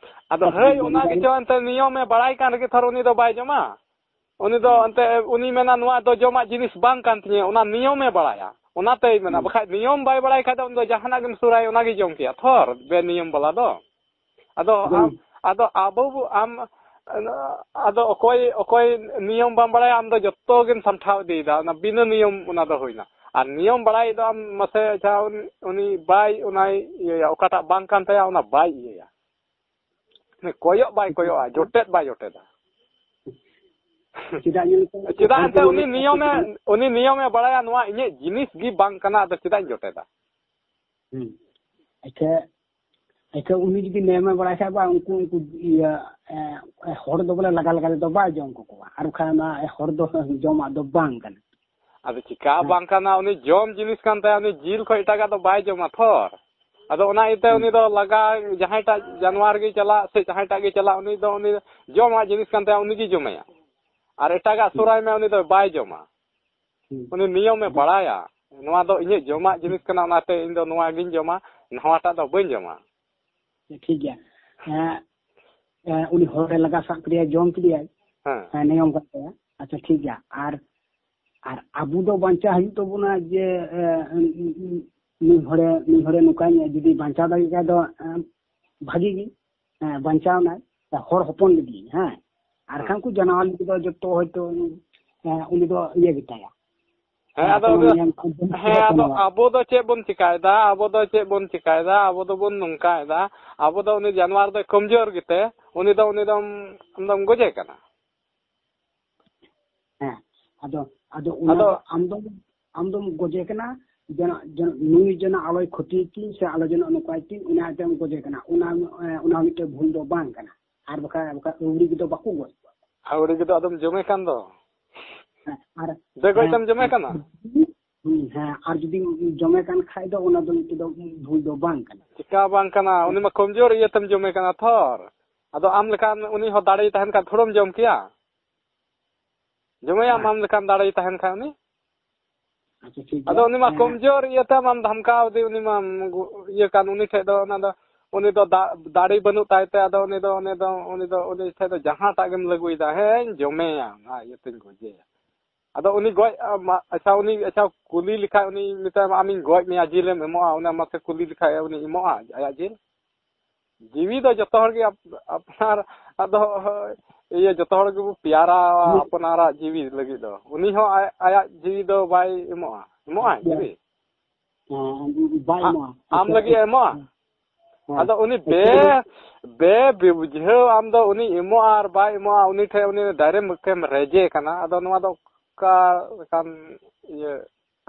ᱟᱫᱚ ᱫᱟᱠᱟ ᱦᱟᱹᱭ, ᱠᱚ ᱚᱱᱟ ᱡᱚᱢ ᱜᱮᱪᱚ ᱮᱱᱛᱮ ᱱᱤᱭᱚᱢᱮ ᱵᱟᱲᱟᱭ ᱠᱟᱱ ᱨᱮᱜᱮ ᱛᱷᱚᱨ ᱩᱱᱤ ᱫᱚ ᱵᱟᱭ ᱡᱚᱢᱟ᱾ ᱩᱱᱤ ᱫᱚ ᱦᱩᱸ᱾ ᱮᱱᱛᱮ ᱩᱱᱤ ᱢᱮᱱᱟ, "ᱱᱚᱣᱟ ᱫᱚ ᱡᱚᱢᱟᱜ ᱡᱤᱱᱤᱥ ᱵᱟᱝ ᱠᱟᱱ ᱛᱤᱧᱟᱹ", ᱚᱱᱟ ᱱᱤᱭᱚᱢᱮ ᱵᱟᱲᱟᱭᱟ, ᱚᱱᱟᱛᱮᱭ ᱢᱮᱱᱟ᱾ ᱦᱩᱸ᱾ ᱵᱟᱠᱷᱟᱡ ᱱᱤᱭᱚᱢ ᱵᱟᱭ ᱵᱟᱲᱟᱭ ᱠᱷᱟᱡ ᱫᱚ ᱩᱱᱤ ᱫᱚ ᱡᱟᱦᱟᱱᱟᱜ ᱜᱮᱢ ᱥᱩᱨᱟᱭ, ᱚᱱᱟᱜᱮ ᱡᱚᱢ ᱠᱮᱭᱟ ᱛᱷᱚᱨ, ᱵᱮ ᱱᱤᱭᱚᱢ ᱵᱟᱞᱟ ᱫᱚ᱾ ᱟᱫᱚ ᱦᱩᱸ᱾ ᱟᱢ, ᱟᱫᱚ ᱟᱵᱚ ᱵᱚ, ᱟᱢ, ᱟᱫᱚ ᱚᱠᱚᱭ, ᱚᱠᱚᱭ ᱱᱤᱭᱚᱢ ᱵᱟᱢ ᱵᱟᱲᱟᱭᱟ, ᱟᱢ ᱫᱚ ᱡᱚᱛᱚ ᱜᱮᱢ ᱥᱟᱢᱴᱷᱟᱣ ᱤᱫᱤᱭᱮᱫᱟ, ᱚᱱᱟ ᱵᱤᱱᱟᱹ ᱱᱤᱭᱚᱢ ᱚᱱᱟ ᱫᱚ ᱦᱩᱭᱱᱟ᱾ ᱟᱨ ᱱᱤᱭᱚᱢ ᱵᱟᱲᱟᱭ ᱫᱚ ᱟᱢ ᱢᱟᱥᱮ, ᱟᱪᱪᱷᱟ, ᱩᱱ-, ᱩᱱᱤ ᱵᱟᱭ, ᱚᱱᱟᱭ ᱤᱭᱟᱹᱭᱟ, ᱚᱠᱟᱴᱟᱜ ᱵᱟᱝ ᱠᱟᱱ ᱛᱟᱭᱟ, ᱚᱱᱟ ᱵᱟᱭ ᱤᱭᱟᱹᱭᱟ᱾ ᱩᱱᱤ ᱠᱚᱭᱚᱜ ᱵᱟᱭ ᱠᱚᱭᱚᱜᱼᱟ, ᱡᱚᱴᱮᱫ ᱵᱟᱭ ᱡᱚᱴᱮᱫᱟ᱾ ᱪᱮᱫᱟᱜ ᱧᱮᱞ ᱢᱮᱥᱮ, ᱪᱮᱫᱟᱜ ᱦᱚᱲ ᱮᱱᱛᱮ ᱠᱚ ᱩᱱᱤ ᱧᱮᱞ ᱱᱤᱭᱚᱢᱮ, ᱩᱱᱤ ᱱᱤᱭᱚᱢᱮ ᱵᱟᱲᱟᱭᱟ, ᱱᱚᱣᱟ ᱤᱧᱟᱹᱜ ᱡᱤᱱᱤᱥ ᱜᱮ ᱵᱟᱝ ᱠᱟᱱᱟ, ᱟᱫᱚ ᱪᱮᱫᱟᱜ ᱤᱧ ᱡᱚᱴᱮᱫᱟ? ᱦᱩᱸ᱾ ᱟᱪᱪᱷᱟ, ᱟᱪᱪᱷᱟ, ᱩᱱᱤ ᱡᱩᱫᱤ ᱱᱤᱭᱚᱢᱮ ᱵᱟᱲᱟᱭ ᱠᱷᱟᱡ ᱵᱟ, ᱩᱱᱠᱩ, ᱩᱱᱠᱩ ᱤᱭᱟᱹ, ᱮ, ᱦᱚᱲ ᱫᱚ ᱵᱚᱞᱮ ᱞᱟᱜᱟ ᱞᱟᱜᱟ ᱛᱮᱫᱚ ᱵᱟᱭ ᱡᱚᱢ ᱠᱚᱠᱚᱣᱟ᱾ ᱟᱨ ᱵᱟᱠᱷᱟᱡ ᱚᱱᱟ ᱦᱚᱲ ᱫᱚ ᱡᱚᱢᱟᱜ ᱫᱚ ᱵᱟᱝ ᱠᱟᱱᱟ᱾ ᱟᱫᱚ ᱪᱤᱠᱟ ᱦᱮᱸ᱾ ᱵᱟᱝ ᱠᱟᱱᱟ, ᱩᱱᱤ ᱡᱚᱢ ᱡᱤᱱᱤᱥ ᱠᱟᱱ ᱛᱟᱭᱟ, ᱩᱱᱤ ᱡᱤᱞ ᱠᱷᱚᱡ ᱮᱴᱟᱜᱟᱜ ᱫᱚ ᱵᱟᱭ ᱡᱚᱢᱟ ᱛᱷᱚᱨ᱾ ᱟᱫᱚ ᱚᱱᱟ ᱤᱭᱟᱹᱛᱮ ᱦᱩᱸ᱾ ᱩᱱᱤ ᱫᱚ ᱞᱟᱜᱟ, ᱡᱟᱦᱟᱸᱭᱴᱟᱜ ᱡᱟᱱᱣᱟᱨ ᱜᱮ ᱪᱟᱞᱟᱜ ᱥᱮ ᱡᱟᱦᱟᱸᱭᱴᱟᱜ ᱜᱮ ᱪᱟᱞᱟᱜ, ᱩᱱᱤ ᱫᱚ ᱩᱱᱤ ᱡᱚᱢᱟᱜ ᱡᱤᱱᱤᱥ ᱠᱟᱱ ᱛᱟᱭᱟ, ᱩᱱᱤ ᱜᱮ ᱡᱚᱢᱮᱭᱟ᱾ ᱟᱨ ᱮᱴᱟᱜᱟᱜ ᱦᱩᱸ᱾ ᱥᱩᱨᱟᱭ ᱢᱮ, ᱩᱱᱤ ᱫᱚ ᱵᱟᱭ ᱡᱚᱢᱟ᱾ ᱦᱩᱸ᱾ ᱩᱱᱤ ᱱᱤᱭᱚᱢᱮ ᱵᱟᱲᱟᱭᱟ, ᱱᱚᱣᱟ ᱫᱚ ᱤᱧᱟᱹᱜ ᱡᱚᱢᱟᱜ ᱡᱤᱱᱤᱥ ᱠᱟᱱᱟ, ᱚᱱᱟᱛᱮ ᱤᱧ ᱫᱚ ᱱᱚᱣᱟ ᱜᱤᱧ ᱡᱚᱢᱟ, ᱱᱟᱣᱟᱴᱟᱜ ᱫᱚ ᱵᱟᱹᱧ ᱡᱚᱢᱟ᱾ ᱴᱷᱤᱠ ᱜᱮᱭᱟ᱾ ᱦᱮᱸ, ᱦᱮᱸ, ᱩᱱᱤ ᱦᱚᱲᱮ ᱞᱟᱜᱟ ᱥᱟᱵ ᱠᱮᱫᱮᱭᱟ, ᱡᱚᱢ ᱠᱮᱫᱮᱭᱟᱭ᱾ ᱦᱮᱸ᱾ ᱦᱮᱸ, ᱱᱤᱭᱚᱢ ᱠᱟᱱ ᱛᱟᱭᱟ᱾ ᱟᱪᱪᱷᱟ, ᱴᱷᱤᱠ ᱜᱮᱭᱟ᱾ ᱟᱨ, ᱟᱨ ᱟᱵᱚ ᱫᱚ ᱵᱟᱧᱪᱟᱣ ᱦᱩᱭᱩᱜ ᱛᱟᱵᱚᱱᱟ ᱡᱮ, ᱮ, ᱱᱩᱭ ᱦᱚᱲᱮ, ᱱᱩᱭ ᱦᱚᱲᱮ ᱱᱚᱝᱠᱟᱧ, ᱡᱩᱫᱤ ᱵᱟᱧᱪᱟᱣ ᱫᱟᱲᱮᱭᱟᱜ ᱠᱷᱟᱡ ᱫᱚ, ᱮ, ᱵᱷᱟᱜᱤ ᱜᱮ᱾ ᱦᱮᱸ, ᱵᱟᱧᱪᱟᱣ ᱮᱱᱟᱭ, ᱦᱚᱲ ᱦᱚᱯᱚᱱ ᱞᱟᱹᱜᱤᱫ, ᱦᱮᱸ᱾ ᱟᱨ ᱦᱮᱸ᱾ ᱠᱷᱟᱱ ᱠᱚ ᱡᱟᱱᱣᱟᱨ ᱞᱟᱹᱜᱤᱫ ᱫᱚ ᱡᱚᱛᱚ ᱦᱚᱭᱛᱳ, ᱦᱮᱸ, ᱩᱱᱤ ᱫᱚ ᱤᱭᱟᱹ ᱜᱮᱛᱟᱭᱟ᱾ ᱦᱮᱸ, ᱦᱮᱸ, ᱟᱫᱚ ᱟᱫᱚ ᱟᱵᱚ, ᱦᱮᱸ, ᱟᱫᱚ ᱟᱵᱚ ᱫᱚ ᱪᱮᱫ ᱵᱚᱱ ᱪᱤᱠᱟᱭᱮᱫᱟ? ᱟᱵᱚ ᱫᱚ ᱪᱮᱫ ᱵᱚᱱ ᱪᱤᱠᱟᱭᱮᱫᱟ? ᱟᱵᱚ ᱫᱚᱵᱚᱱ ᱱᱚᱝᱠᱟᱭᱮᱫᱟ, ᱟᱵᱚ ᱫᱚ ᱩᱱᱤ ᱡᱟᱱᱣᱟᱨ ᱫᱚᱭ ᱠᱚᱢᱡᱳᱨ ᱜᱮᱛᱮ, ᱩᱱᱤ ᱫᱚ, ᱩᱱᱤ ᱫᱚᱢ, ᱟᱢ ᱫᱚᱢ ᱜᱚᱡᱮ ᱠᱟᱱᱟ᱾ ᱦᱮᱸ, ᱟᱫᱚ, ᱟᱫᱚ ᱚᱱᱟ ᱟᱫᱚ ᱫᱚ ᱟᱢ ᱫᱚᱢ, ᱟᱢ ᱫᱚᱢ ᱜᱚᱡᱮ ᱠᱟᱱᱟ, ᱡᱮᱱᱚ, ᱡᱮᱱᱚ ᱱᱩᱭ ᱡᱮᱱᱚ ᱟᱞᱚᱭ ᱠᱷᱚᱛᱤ ᱛᱤᱧ ᱥᱮ ᱟᱞᱚ ᱡᱮᱱᱚ ᱱᱚᱝᱠᱟᱭ ᱛᱤᱧ, ᱚᱱᱟ ᱤᱭᱟᱹᱛᱮᱢ ᱜᱚᱡᱮ ᱠᱟᱱᱟ᱾ ᱚᱱᱟ, ᱚᱱᱟ ᱢᱤᱫᱴᱮᱡ ᱵᱷᱩᱞ ᱫᱚ ᱵᱟᱝ ᱠᱟᱱᱟ᱾ ᱟᱨ ᱵᱟᱠᱷᱟᱡ, ᱵᱟᱠᱷᱟᱡ ᱟᱹᱣᱲᱤ ᱜᱮᱫᱚ ᱵᱟᱠᱚ ᱜᱚᱡ ᱠᱚᱣᱟ᱾ ᱟᱹᱣᱲᱤ ᱜᱮᱫᱚ ᱟᱫᱚᱢ ᱡᱚᱢᱮ ᱠᱟᱱ ᱫᱚ᱾ ᱦᱮᱸ, ᱟᱨ, ᱫᱮ ᱜᱚᱡ ᱦᱮᱸ, ᱛᱮᱢ ᱡᱚᱢᱮ ᱠᱟᱱᱟ? ᱦᱩᱸ, ᱦᱮᱸ, ᱟᱨ ᱡᱩᱫᱤᱢ ᱡᱚᱢᱮ ᱠᱟᱱ ᱠᱷᱟᱡ ᱫᱚ ᱚᱱᱟ ᱫᱚ ᱢᱤᱫᱴᱮᱡ ᱫᱚ ᱵᱷᱩᱞ ᱫᱚ ᱵᱟᱝ ᱠᱟᱱᱟ᱾ ᱪᱮᱠᱟ ᱵᱟᱝ ᱠᱟᱱᱟ? ᱩᱱᱤ ᱢᱟ ᱠᱚᱢᱡᱳᱨ ᱤᱭᱟᱹᱛᱮᱢ ᱡᱚᱢᱮ ᱠᱟᱱᱟ ᱛᱷᱚᱨ᱾ ᱟᱫᱚ ᱟᱢ ᱞᱮᱠᱟᱱ ᱩᱱᱤ ᱦᱚᱸ ᱫᱟᱲᱮᱭ ᱛᱟᱦᱮᱱ ᱠᱷᱟᱱ ᱛᱷᱚᱲᱚᱢ ᱡᱚᱢ ᱠᱮᱭᱟ? ᱡᱚᱢᱮᱭᱟᱢ ᱦᱮᱸ᱾ ᱟᱢ ᱞᱮᱠᱟᱱ ᱫᱟᱲᱮᱭ ᱛᱟᱦᱮᱱ ᱠᱷᱟᱱ ᱩᱱᱤ? ᱟᱪᱪᱷᱟ, ᱴᱷᱤᱠ ᱟᱫᱚ ᱜᱮᱭᱟ᱾ ᱩᱱᱤ ᱢᱟ ᱦᱮᱸ᱾ ᱠᱚᱢᱡᱳᱨ ᱤᱭᱟᱹᱛᱮ ᱟᱢ ᱫᱷᱟᱢᱠᱟᱣ ᱟᱫᱮ, ᱩᱱᱤ ᱢᱟ ᱜᱩ-, ᱤᱭᱟᱹ ᱠᱟᱱ, ᱩᱱᱤ ᱴᱷᱮᱡ ᱫᱚ ᱚᱱᱟ ᱫᱚ, ᱩᱱᱤ ᱫᱚ ᱫᱟ-, ᱫᱟᱲᱮ ᱵᱟᱹᱱᱩᱜ ᱛᱟᱭ ᱛᱮ, ᱟᱫᱚ ᱩᱱᱤ ᱫᱚ, ᱩᱱᱤ ᱫᱚ, ᱩᱱᱤ ᱫᱚ, ᱩᱱᱤ ᱴᱷᱮᱡ ᱫᱚ ᱡᱟᱦᱟᱸᱴᱟᱜ ᱜᱮᱢ ᱞᱟᱹᱜᱩᱭᱮᱫᱟ, "ᱦᱮᱸᱧ ᱡᱚᱢᱮᱭᱟ, ᱚᱱᱟ ᱤᱭᱟᱹᱛᱮᱧ ᱜᱚᱡᱮᱭᱟ᱾" ᱟᱫᱚ ᱩᱱᱤ ᱜᱚᱡ, ᱟ, ᱢᱟ-, ᱟᱪᱪᱷᱟ, ᱩᱱᱤ, ᱟᱪᱪᱷᱟ, ᱠᱩᱞᱤ ᱞᱮᱠᱷᱟᱡ ᱩᱱᱤ ᱢᱮᱛᱟᱭᱟ, "ᱟᱢᱤᱧ ᱜᱚᱡ ᱢᱮᱭᱟ, ᱡᱤᱞᱮᱢ ᱮᱢᱚᱜᱼᱟ?" ᱩᱱᱤ ᱢᱟᱥᱮ ᱠᱩᱞᱤ ᱞᱮᱠᱷᱟᱡ ᱩᱱᱤ ᱮᱢᱚᱜᱼᱟ ᱟᱭᱟᱜ ᱡᱤᱞ? ᱡᱤᱣᱤ ᱫᱚ ᱡᱚᱛᱚ ᱦᱚᱲ ᱜᱮ ᱟᱯ-, ᱟᱯᱱᱟᱨ, ᱟᱫᱚ, ᱤᱭᱟᱹ, ᱡᱚᱛᱚ ᱦᱚᱲ ᱜᱮᱵᱚ ᱯᱮᱭᱟᱨᱟ ᱦᱩᱸ᱾ ᱟᱯᱱᱟᱨᱟᱜ ᱡᱤᱣᱤ ᱞᱟᱹᱜᱤᱫ ᱫᱚ᱾ ᱩᱱᱤ ᱦᱚᱸ ᱟᱭ-, ᱟᱭᱟᱜ ᱡᱤᱣᱤ ᱫᱚ ᱵᱟᱭ ᱮᱢᱚᱜᱼᱟ, ᱮᱢᱚᱜᱼᱟᱭ ᱦᱮᱸ᱾ ᱡᱤᱣᱤ? ᱦᱮᱸ, ᱵᱟᱭ ᱟ-, ᱮᱢᱚᱜᱼᱟ᱾ ᱟᱢ ᱟᱪᱪᱷᱟ᱾ ᱞᱟᱹᱜᱤᱫ ᱮ ᱮᱢᱚᱜᱼᱟ? ᱦᱮᱸ᱾ ᱟᱫᱚ ᱩᱱᱤ ᱟᱪᱪᱷᱟ᱾ ᱵᱮ-, ᱵᱮ-, ᱵᱮᱵᱩᱡᱷᱟᱹᱣ ᱟᱢ ᱫᱚ ᱩᱱᱤ ᱮᱢᱚᱜᱼᱟ ᱟᱨ ᱵᱟᱭ ᱮᱢᱚᱜᱼᱟ, ᱩᱱᱤ ᱴᱷᱮᱡ ᱩᱱᱤ direct ᱮᱢ ᱨᱮᱡᱮ ᱠᱟᱱᱟ᱾ ᱟᱫᱚ ᱱᱚᱣᱟ ᱫᱚ ᱚᱠᱟ ᱞᱮᱠᱟᱱ ᱤᱭᱟᱹ,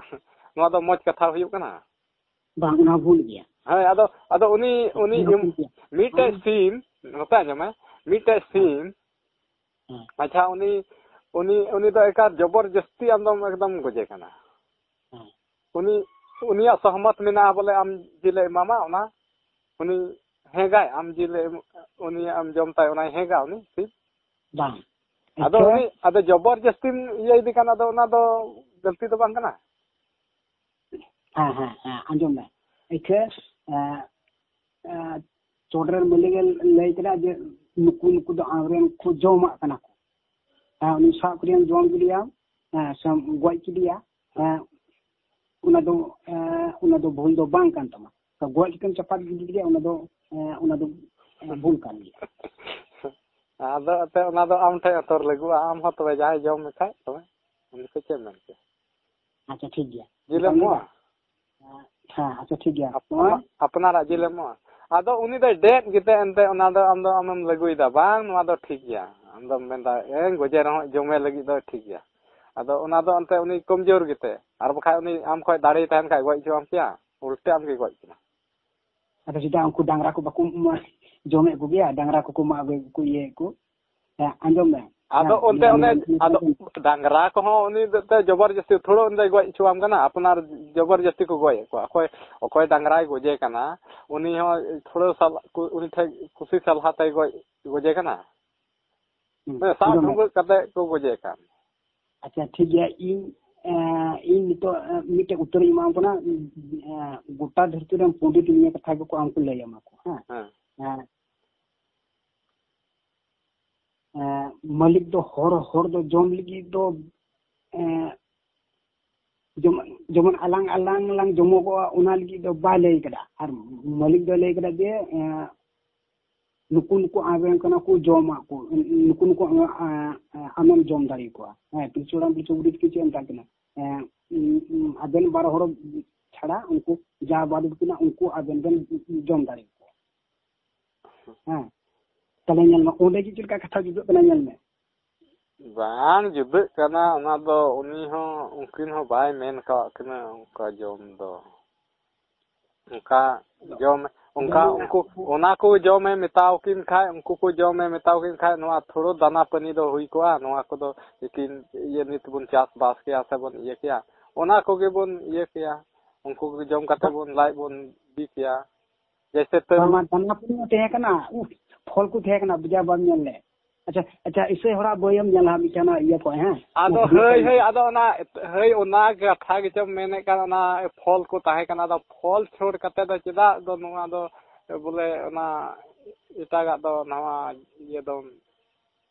ᱱᱚᱣᱟ ᱫᱚ ᱢᱚᱡᱽ ᱠᱟᱛᱷᱟ ᱦᱩᱭᱩᱜ ᱠᱟᱱᱟ? ᱵᱟᱝ, ᱚᱱᱟ ᱵᱷᱩᱞ ᱜᱮᱭᱟ᱾ ᱦᱮᱸ, ᱟᱫᱚ, ᱟᱫᱚ ᱩᱱᱤ, ᱩᱱᱤ ᱚᱱᱟ ᱮᱢ-, ᱵᱷᱩᱞ ᱜᱮᱭᱟ᱾ ᱢᱤᱫᱴᱮᱡ ᱦᱮᱸ᱾ ᱥᱤᱢ, ᱱᱚᱛᱮ ᱟᱸᱡᱚᱢ ᱢᱮ, ᱢᱤᱫᱴᱮᱡ ᱦᱮᱸ᱾ ᱥᱤᱢ, ᱦᱮᱸ᱾ ᱟᱪᱪᱷᱟ, ᱩᱱᱤ, ᱩᱱᱤ, ᱩᱱᱤ ᱫᱚ ᱮᱠᱟᱞ ᱡᱚᱵᱚᱨ ᱡᱟᱹᱥᱛᱤ ᱟᱢ ᱫᱚᱢ ᱮᱠᱫᱚᱢ ᱜᱚᱡᱮ ᱠᱟᱱᱟ᱾ ᱦᱮᱸ᱾ ᱩᱱᱤ, ᱩᱱᱤᱭᱟᱜ ᱥᱚᱦᱢᱚᱛ ᱢᱮᱱᱟᱜᱼᱟ ᱵᱚᱞᱮ ᱟᱢ ᱡᱤᱞᱮ ᱮᱢᱟᱢᱟ ᱚᱱᱟ? ᱩᱱᱤ ᱦᱮᱸᱜᱟᱭ, ᱟᱢ ᱡᱤᱞᱮ ᱮᱢ-, ᱩᱱᱤ ᱟᱢ ᱡᱚᱢ ᱛᱟᱭ ᱚᱱᱟᱭ ᱦᱮᱸᱜᱟ ᱩᱱᱤ ᱥᱤᱢ? ᱵᱟᱝ᱾ ᱟᱫᱚ ᱟᱪᱪᱷᱟ᱾ ᱩᱱᱤ, ᱟᱫᱚ ᱡᱚᱵᱚᱨ ᱡᱟᱹᱥᱛᱤᱢ ᱤᱭᱟᱹ ᱤᱫᱤ ᱠᱷᱟᱱ, ᱟᱫᱚ ᱚᱱᱟ ᱫᱚ ᱜᱟᱹᱞᱛᱤ ᱫᱚ ᱵᱟᱝ ᱠᱟᱱᱟ? ᱦᱮᱸ, ᱦᱮᱸ, ᱦᱮᱸ, ᱟᱸᱡᱚᱢ ᱢᱮ᱾ ᱟᱪᱪᱷᱟ, ᱮᱸ, ᱮᱸ, ᱪᱚᱴ ᱨᱮᱱ ᱢᱟᱹᱞᱤᱠ ᱮ ᱞᱟᱹᱭ ᱠᱮᱫᱟ ᱡᱮ ᱱᱩᱠᱩ, ᱱᱩᱠᱩ ᱫᱚ ᱟᱢᱨᱮᱱ ᱠᱚ ᱡᱚᱢᱟᱜ ᱠᱟᱱᱟ ᱠᱚ᱾ ᱦᱮᱸ, ᱩᱱᱤ ᱥᱟᱵ ᱠᱮᱫᱮᱭᱟᱢ, ᱡᱚᱢ ᱠᱮᱫᱮᱭᱟᱢ, ᱦᱮᱸ, ᱥᱮᱢ ᱜᱚᱡ ᱠᱮᱫᱮᱭᱟ, ᱦᱮᱸ, ᱚᱱᱟ ᱫᱚ, ᱮᱸ, ᱚᱱᱟ ᱫᱚ ᱵᱷᱩᱞ ᱫᱚ ᱵᱟᱝ ᱠᱟᱱ ᱛᱟᱢᱟ᱾ ᱛᱚ ᱜᱚᱡ ᱠᱟᱛᱮᱢ ᱪᱟᱯᱟᱫ ᱜᱤᱰᱤ ᱠᱮᱫᱮᱭᱟ, ᱚᱱᱟ ᱫᱚ, ᱮᱸ, ᱚᱱᱟ ᱫᱚ, ᱮᱸ, ᱵᱷᱩᱞ ᱠᱟᱱ ᱜᱮᱭᱟ᱾ ᱟᱫᱚ ᱮᱱᱛᱮᱫ ᱚᱱᱟ ᱫᱚ ᱟᱢ ᱴᱷᱮᱱ ᱚᱛᱚᱨ ᱞᱟᱹᱜᱩᱜᱼᱟ, ᱟᱢ ᱦᱚᱸ ᱛᱚᱵᱮ ᱡᱟᱦᱟᱸᱭ ᱡᱚᱢ ᱢᱮᱠᱷᱟᱡ ᱛᱚᱵᱮ ᱩᱱ ᱡᱚᱠᱷᱚᱡ ᱪᱮᱫ ᱮᱢ ᱢᱮᱱ ᱠᱮᱭᱟ? ᱟᱪᱪᱷᱟ, ᱴᱷᱤᱠ ᱜᱮᱭᱟ᱾ ᱡᱤᱞ ᱮᱢ ᱮᱢᱚᱜᱼᱟ? ᱦᱮᱸ, ᱟᱪᱪᱷᱟ, ᱴᱷᱤᱠ ᱜᱮᱭᱟ᱾ ᱟᱯ-, ᱱᱚᱣᱟ ᱟᱢᱟᱜ ᱟᱯᱱᱟᱨᱟᱜ ᱡᱤᱞ ᱮᱢᱚᱜᱼᱟ᱾ ᱟᱫᱚ ᱩᱱᱤ ᱫᱚᱭ ᱰᱮᱫ ᱜᱮᱛᱮ ᱮᱱᱛᱮ ᱚᱱᱟ ᱫᱚ ᱟᱢ ᱫᱚ ᱟᱢᱮᱢ ᱞᱟᱹᱜᱩᱭᱮᱫᱟ, ᱵᱟᱝ, ᱱᱚᱣᱟ ᱫᱚ ᱴᱷᱤᱠ ᱜᱮᱭᱟ᱾ ᱟᱢ ᱫᱚᱢ ᱢᱮᱱᱫᱟ, ᱮᱸ, ᱜᱚᱡᱮ ᱨᱮᱦᱚᱸ ᱡᱚᱢᱮ ᱞᱟᱹᱜᱤᱫ ᱫᱚ ᱴᱷᱤᱠ ᱜᱮᱭᱟ᱾ ᱟᱫᱚ ᱚᱱᱟ ᱫᱚ ᱮᱱᱛᱮ ᱩᱱᱤ ᱠᱚᱢᱡᱳᱨ ᱜᱮᱛᱮ, ᱟᱨ ᱵᱟᱠᱷᱟᱡ ᱩᱱᱤ ᱟᱢ ᱠᱷᱚᱡ ᱫᱟᱲᱮᱭ ᱛᱟᱦᱮᱱ ᱠᱷᱟᱡ ᱜᱚᱡ ᱦᱚᱪᱚᱣᱟᱢ ᱠᱮᱭᱟ, ᱩᱞᱴᱟᱹ ᱟᱢ ᱜᱮ ᱜᱚᱡ ᱠᱮᱭᱟ᱾ ᱟᱫᱚ ᱪᱮᱫᱟᱜ ᱩᱱᱠᱩ ᱰᱟᱝᱨᱟ ᱠᱚ ᱵᱟᱠᱚ ᱢᱟ-, ᱡᱚᱢᱮᱫ ᱠᱚᱜᱮᱭᱟ? ᱰᱟᱝᱨᱟ ᱠᱚᱠᱚ ᱢᱟᱜ ᱟᱹᱜᱩᱭᱮᱫ ᱠᱚ, ᱤᱭᱟᱹᱭᱮᱫ ᱠᱚ᱾ ᱦᱮᱸ, ᱟᱸᱡᱚᱢ ᱢᱮ᱾ ᱟᱫᱚ ᱦᱮᱸ, ᱚᱱᱛᱮ ᱧᱮᱞ ᱚᱱᱮ, ᱢᱮ, ᱧᱮᱞ ᱟᱫᱚ ᱢᱮ᱾ ᱰᱟᱝᱨᱟ ᱠᱚᱦᱚᱸ ᱩᱱᱤ ᱫᱚ ᱮᱱᱛᱮ ᱡᱚᱵᱚᱨ ᱡᱟᱹᱥᱛᱤ ᱛᱷᱚᱲᱟ ᱩᱱᱤ ᱫᱚᱭ ᱜᱚᱡ ᱦᱚᱪᱚᱣᱟᱢ ᱠᱟᱱᱟ, ᱟᱯᱱᱟᱨ ᱡᱚᱵᱚᱨ ᱡᱟᱹᱥᱛᱤ ᱠᱚ ᱜᱚᱡ ᱮᱫ ᱠᱚᱣᱟ᱾ ᱚᱠᱚᱭ, ᱚᱠᱚᱭ ᱰᱟᱝᱨᱟᱭ ᱜᱚᱡᱮ ᱠᱟᱱᱟ, ᱩᱱᱤ ᱦᱚᱸ ᱛᱷᱚᱲᱟ ᱥᱟᱞ-, ᱠᱩ-, ᱩᱱᱤ ᱴᱷᱮᱡ ᱠᱩᱥᱤ ᱥᱟᱞᱦᱟ ᱛᱮᱭ ᱜᱚᱡ, ᱜᱚᱡᱮ ᱠᱟᱱᱟ᱾ ᱦᱩᱸ, ᱦᱮᱸ, ᱥᱟᱵ ᱟᱸᱡᱚᱢ ᱢᱮ᱾ ᱴᱷᱩᱢᱵᱟᱹᱜ ᱠᱟᱛᱮ ᱠᱚ ᱜᱚᱡᱮ ᱠᱟᱱ᱾ ᱟᱪᱪᱷᱟ, ᱴᱷᱤᱠ ᱜᱮᱭᱟ᱾ ᱤᱧ, ᱮᱸ, ᱤᱧ ᱱᱤᱛᱚᱜ, ᱮᱸ, ᱢᱤᱫᱴᱮᱡ ᱩᱛᱛᱚᱨᱤᱧ ᱮᱢᱟᱢ ᱠᱟᱱᱟ᱾ ᱮᱸ, ᱜᱚᱴᱟ ᱫᱷᱟᱹᱨᱛᱤ ᱨᱮᱱ ᱯᱚᱱᱰᱤᱛ ᱱᱤᱭᱟᱹ ᱠᱟᱛᱷᱟ ᱜᱮᱠᱚ ᱟᱢ ᱠᱚ ᱞᱟᱹᱭ ᱟᱢᱟ ᱠᱚ, ᱦᱮᱸ? ᱦᱮᱸ᱾ ᱮᱸ, ᱮᱸ, ᱢᱟᱹᱞᱤᱠ ᱫᱚ ᱦᱚᱲ, ᱦᱚᱲ ᱫᱚ ᱡᱚᱢ ᱞᱟᱹᱜᱤᱫ ᱫᱚ, ᱮᱸ, ᱡᱮᱢᱚᱱ, ᱡᱮᱢᱚᱱ ᱟᱞᱟᱝ, ᱟᱞᱟᱝ ᱞᱟᱝ ᱡᱚᱢᱚᱜᱚᱜᱼᱟ, ᱚᱱᱟ ᱞᱟᱹᱜᱤᱫ ᱫᱚ ᱵᱟᱭ ᱞᱟᱹᱭ ᱠᱟᱫᱟ᱾ ᱟᱨ ᱢᱟᱹᱞᱤᱠ ᱫᱚᱭ ᱞᱟᱹᱭ ᱠᱟᱫᱟ ᱡᱮ, ᱮᱸ, ᱱᱩᱠᱩ, ᱱᱩᱠᱩ ᱟᱢᱨᱮᱱ ᱠᱟᱱᱟ ᱠᱚ, ᱡᱚᱢᱟᱜ ᱠᱚ, ᱱᱩᱠᱩ, ᱱᱩᱠᱩ, ᱮᱸ, ᱮᱸ, ᱟᱢᱮᱢ ᱡᱚᱢ ᱫᱟᱲᱮ ᱟᱠᱚᱣᱟ᱾ ᱦᱮᱸ, ᱯᱤᱞᱪᱩ ᱦᱟᱲᱟᱢ, ᱯᱤᱞᱪᱩ ᱵᱩᱲᱦᱤ ᱛᱟᱹᱠᱤᱱ ᱪᱮᱫ ᱮᱢ ᱢᱮᱛᱟ ᱠᱤᱱᱟ? ᱮᱸ, ᱩᱸ, ᱩᱸ, ᱟᱵᱮᱱ ᱵᱟᱨ ᱦᱚᱲ ᱪᱷᱟᱲᱟ ᱩᱱᱠᱩ ᱡᱟ ᱵᱟᱹᱱᱩᱜ ᱠᱤᱱᱟ, ᱩᱱᱠᱩ ᱟᱵᱮᱱ ᱵᱮᱱ ᱡᱚᱢ ᱫᱟᱲᱮ ᱟᱠᱚᱣᱟ᱾ ᱦᱮᱸ, ᱛᱟᱦᱞᱮ ᱧᱮᱞ ᱢᱮ, ᱚᱸᱰᱮ ᱜᱮ ᱪᱮᱫ ᱞᱮᱠᱟ ᱠᱟᱛᱷᱟ ᱡᱩᱫᱟᱹᱜ ᱠᱟᱱᱟ, ᱧᱮᱞ ᱢᱮ᱾ ᱵᱟᱝ ᱡᱩᱫᱟᱹᱜ ᱠᱟᱱᱟ, ᱚᱱᱟ ᱫᱚ ᱩᱱᱤ ᱦᱚᱸ, ᱩᱱᱠᱤᱱ ᱦᱚᱸ ᱵᱟᱭ ᱢᱮᱱ ᱠᱟᱣᱟᱫ ᱠᱤᱱᱟ ᱚᱱᱠᱟ ᱡᱚᱢ ᱫᱚ᱾ ᱚᱱᱠᱟ ᱡᱚᱢ, ᱚᱱᱠᱟ ᱡᱚᱢ ᱩᱱᱠᱩ, ᱚᱱᱟ ᱠᱚ ᱡᱚᱢᱮ ᱢᱮᱛᱟᱣ ᱠᱤᱱ ᱠᱷᱟᱡ, ᱩᱱᱠᱩ ᱠᱚ ᱡᱚᱢᱮ ᱢᱮᱛᱟᱣ ᱠᱤᱱ ᱠᱷᱟᱡ, ᱱᱚᱣᱟ ᱛᱷᱚᱲᱚ ᱫᱟᱱᱟ ᱯᱟᱹᱱᱤ ᱫᱚ ᱦᱩᱭ ᱠᱚᱜᱼᱟ? ᱱᱚᱣᱟ ᱠᱚᱫᱚ ᱮᱠᱤᱱ ᱤᱭᱟᱹ ᱱᱤᱛ ᱵᱚᱱ ᱪᱟᱥᱵᱟᱥ ᱠᱮᱭᱟ ᱥᱮ ᱵᱚᱱ ᱤᱭᱟᱹ ᱠᱮᱭᱟ, ᱚᱱᱟ ᱠᱚᱜᱮ ᱵᱚᱱ ᱤᱭᱟᱹ ᱠᱮᱭᱟ᱾ ᱩᱱᱠᱩ ᱠᱚ ᱡᱚᱢ ᱠᱟᱛᱮ ᱵᱚᱱ ᱞᱟᱡ ᱵᱚᱱ ᱵᱤ ᱠᱮᱭᱟ᱾ ᱡᱮᱭᱥᱮ ᱛᱟᱹᱨᱩᱵ᱾ ᱵᱟᱝ, ᱵᱟᱝ, ᱫᱟᱱᱟ ᱯᱟᱹᱱᱤ ᱦᱚᱸ ᱛᱟᱦᱮᱸ ᱠᱟᱱᱟ, ᱩᱯᱷ, ᱯᱷᱚᱞ ᱠᱚ ᱛᱟᱦᱮᱸ ᱠᱟᱱᱟ, ᱵᱩᱡᱷᱟᱹᱣ ᱵᱟᱢ ᱧᱮᱞ ᱞᱮᱫ? ᱟᱪᱪᱷᱟ, ᱟᱪᱪᱷᱟ, ᱤᱥᱟᱹᱭ ᱦᱚᱲᱟᱜ ᱵᱳᱭ ᱮᱢ ᱧᱮᱞᱟ ᱢᱤᱫᱴᱟᱝ ᱚᱱᱟ ᱤᱭᱟᱹ ᱠᱚ, ᱦᱮᱸ? ᱟᱫᱚ ᱚᱱᱟ ᱦᱳᱭ, ᱦᱳᱭ, ᱟᱫᱚ ᱚᱱᱟ, ᱦᱳᱭ, ᱚᱱᱟ ᱠᱟᱛᱷᱟ ᱜᱮᱪᱚᱢ ᱢᱮᱱᱮᱫ ᱠᱟᱱ, ᱚᱱᱟ ᱯᱷᱚᱞ ᱠᱚ ᱛᱟᱦᱮᱸ ᱠᱟᱱᱟ, ᱟᱫᱚ ᱯᱷᱚᱞ ᱪᱷᱟᱹᱲ ᱠᱟᱛᱮ ᱫᱚ ᱪᱮᱫᱟᱜ ᱫᱚ ᱱᱚᱣᱟ ᱫᱚ ᱵᱚᱞᱮ ᱚᱱᱟ ᱮᱴᱟᱜᱟᱜ ᱫᱚ ᱱᱟᱣᱟ ᱤᱭᱟᱹ ᱫᱚ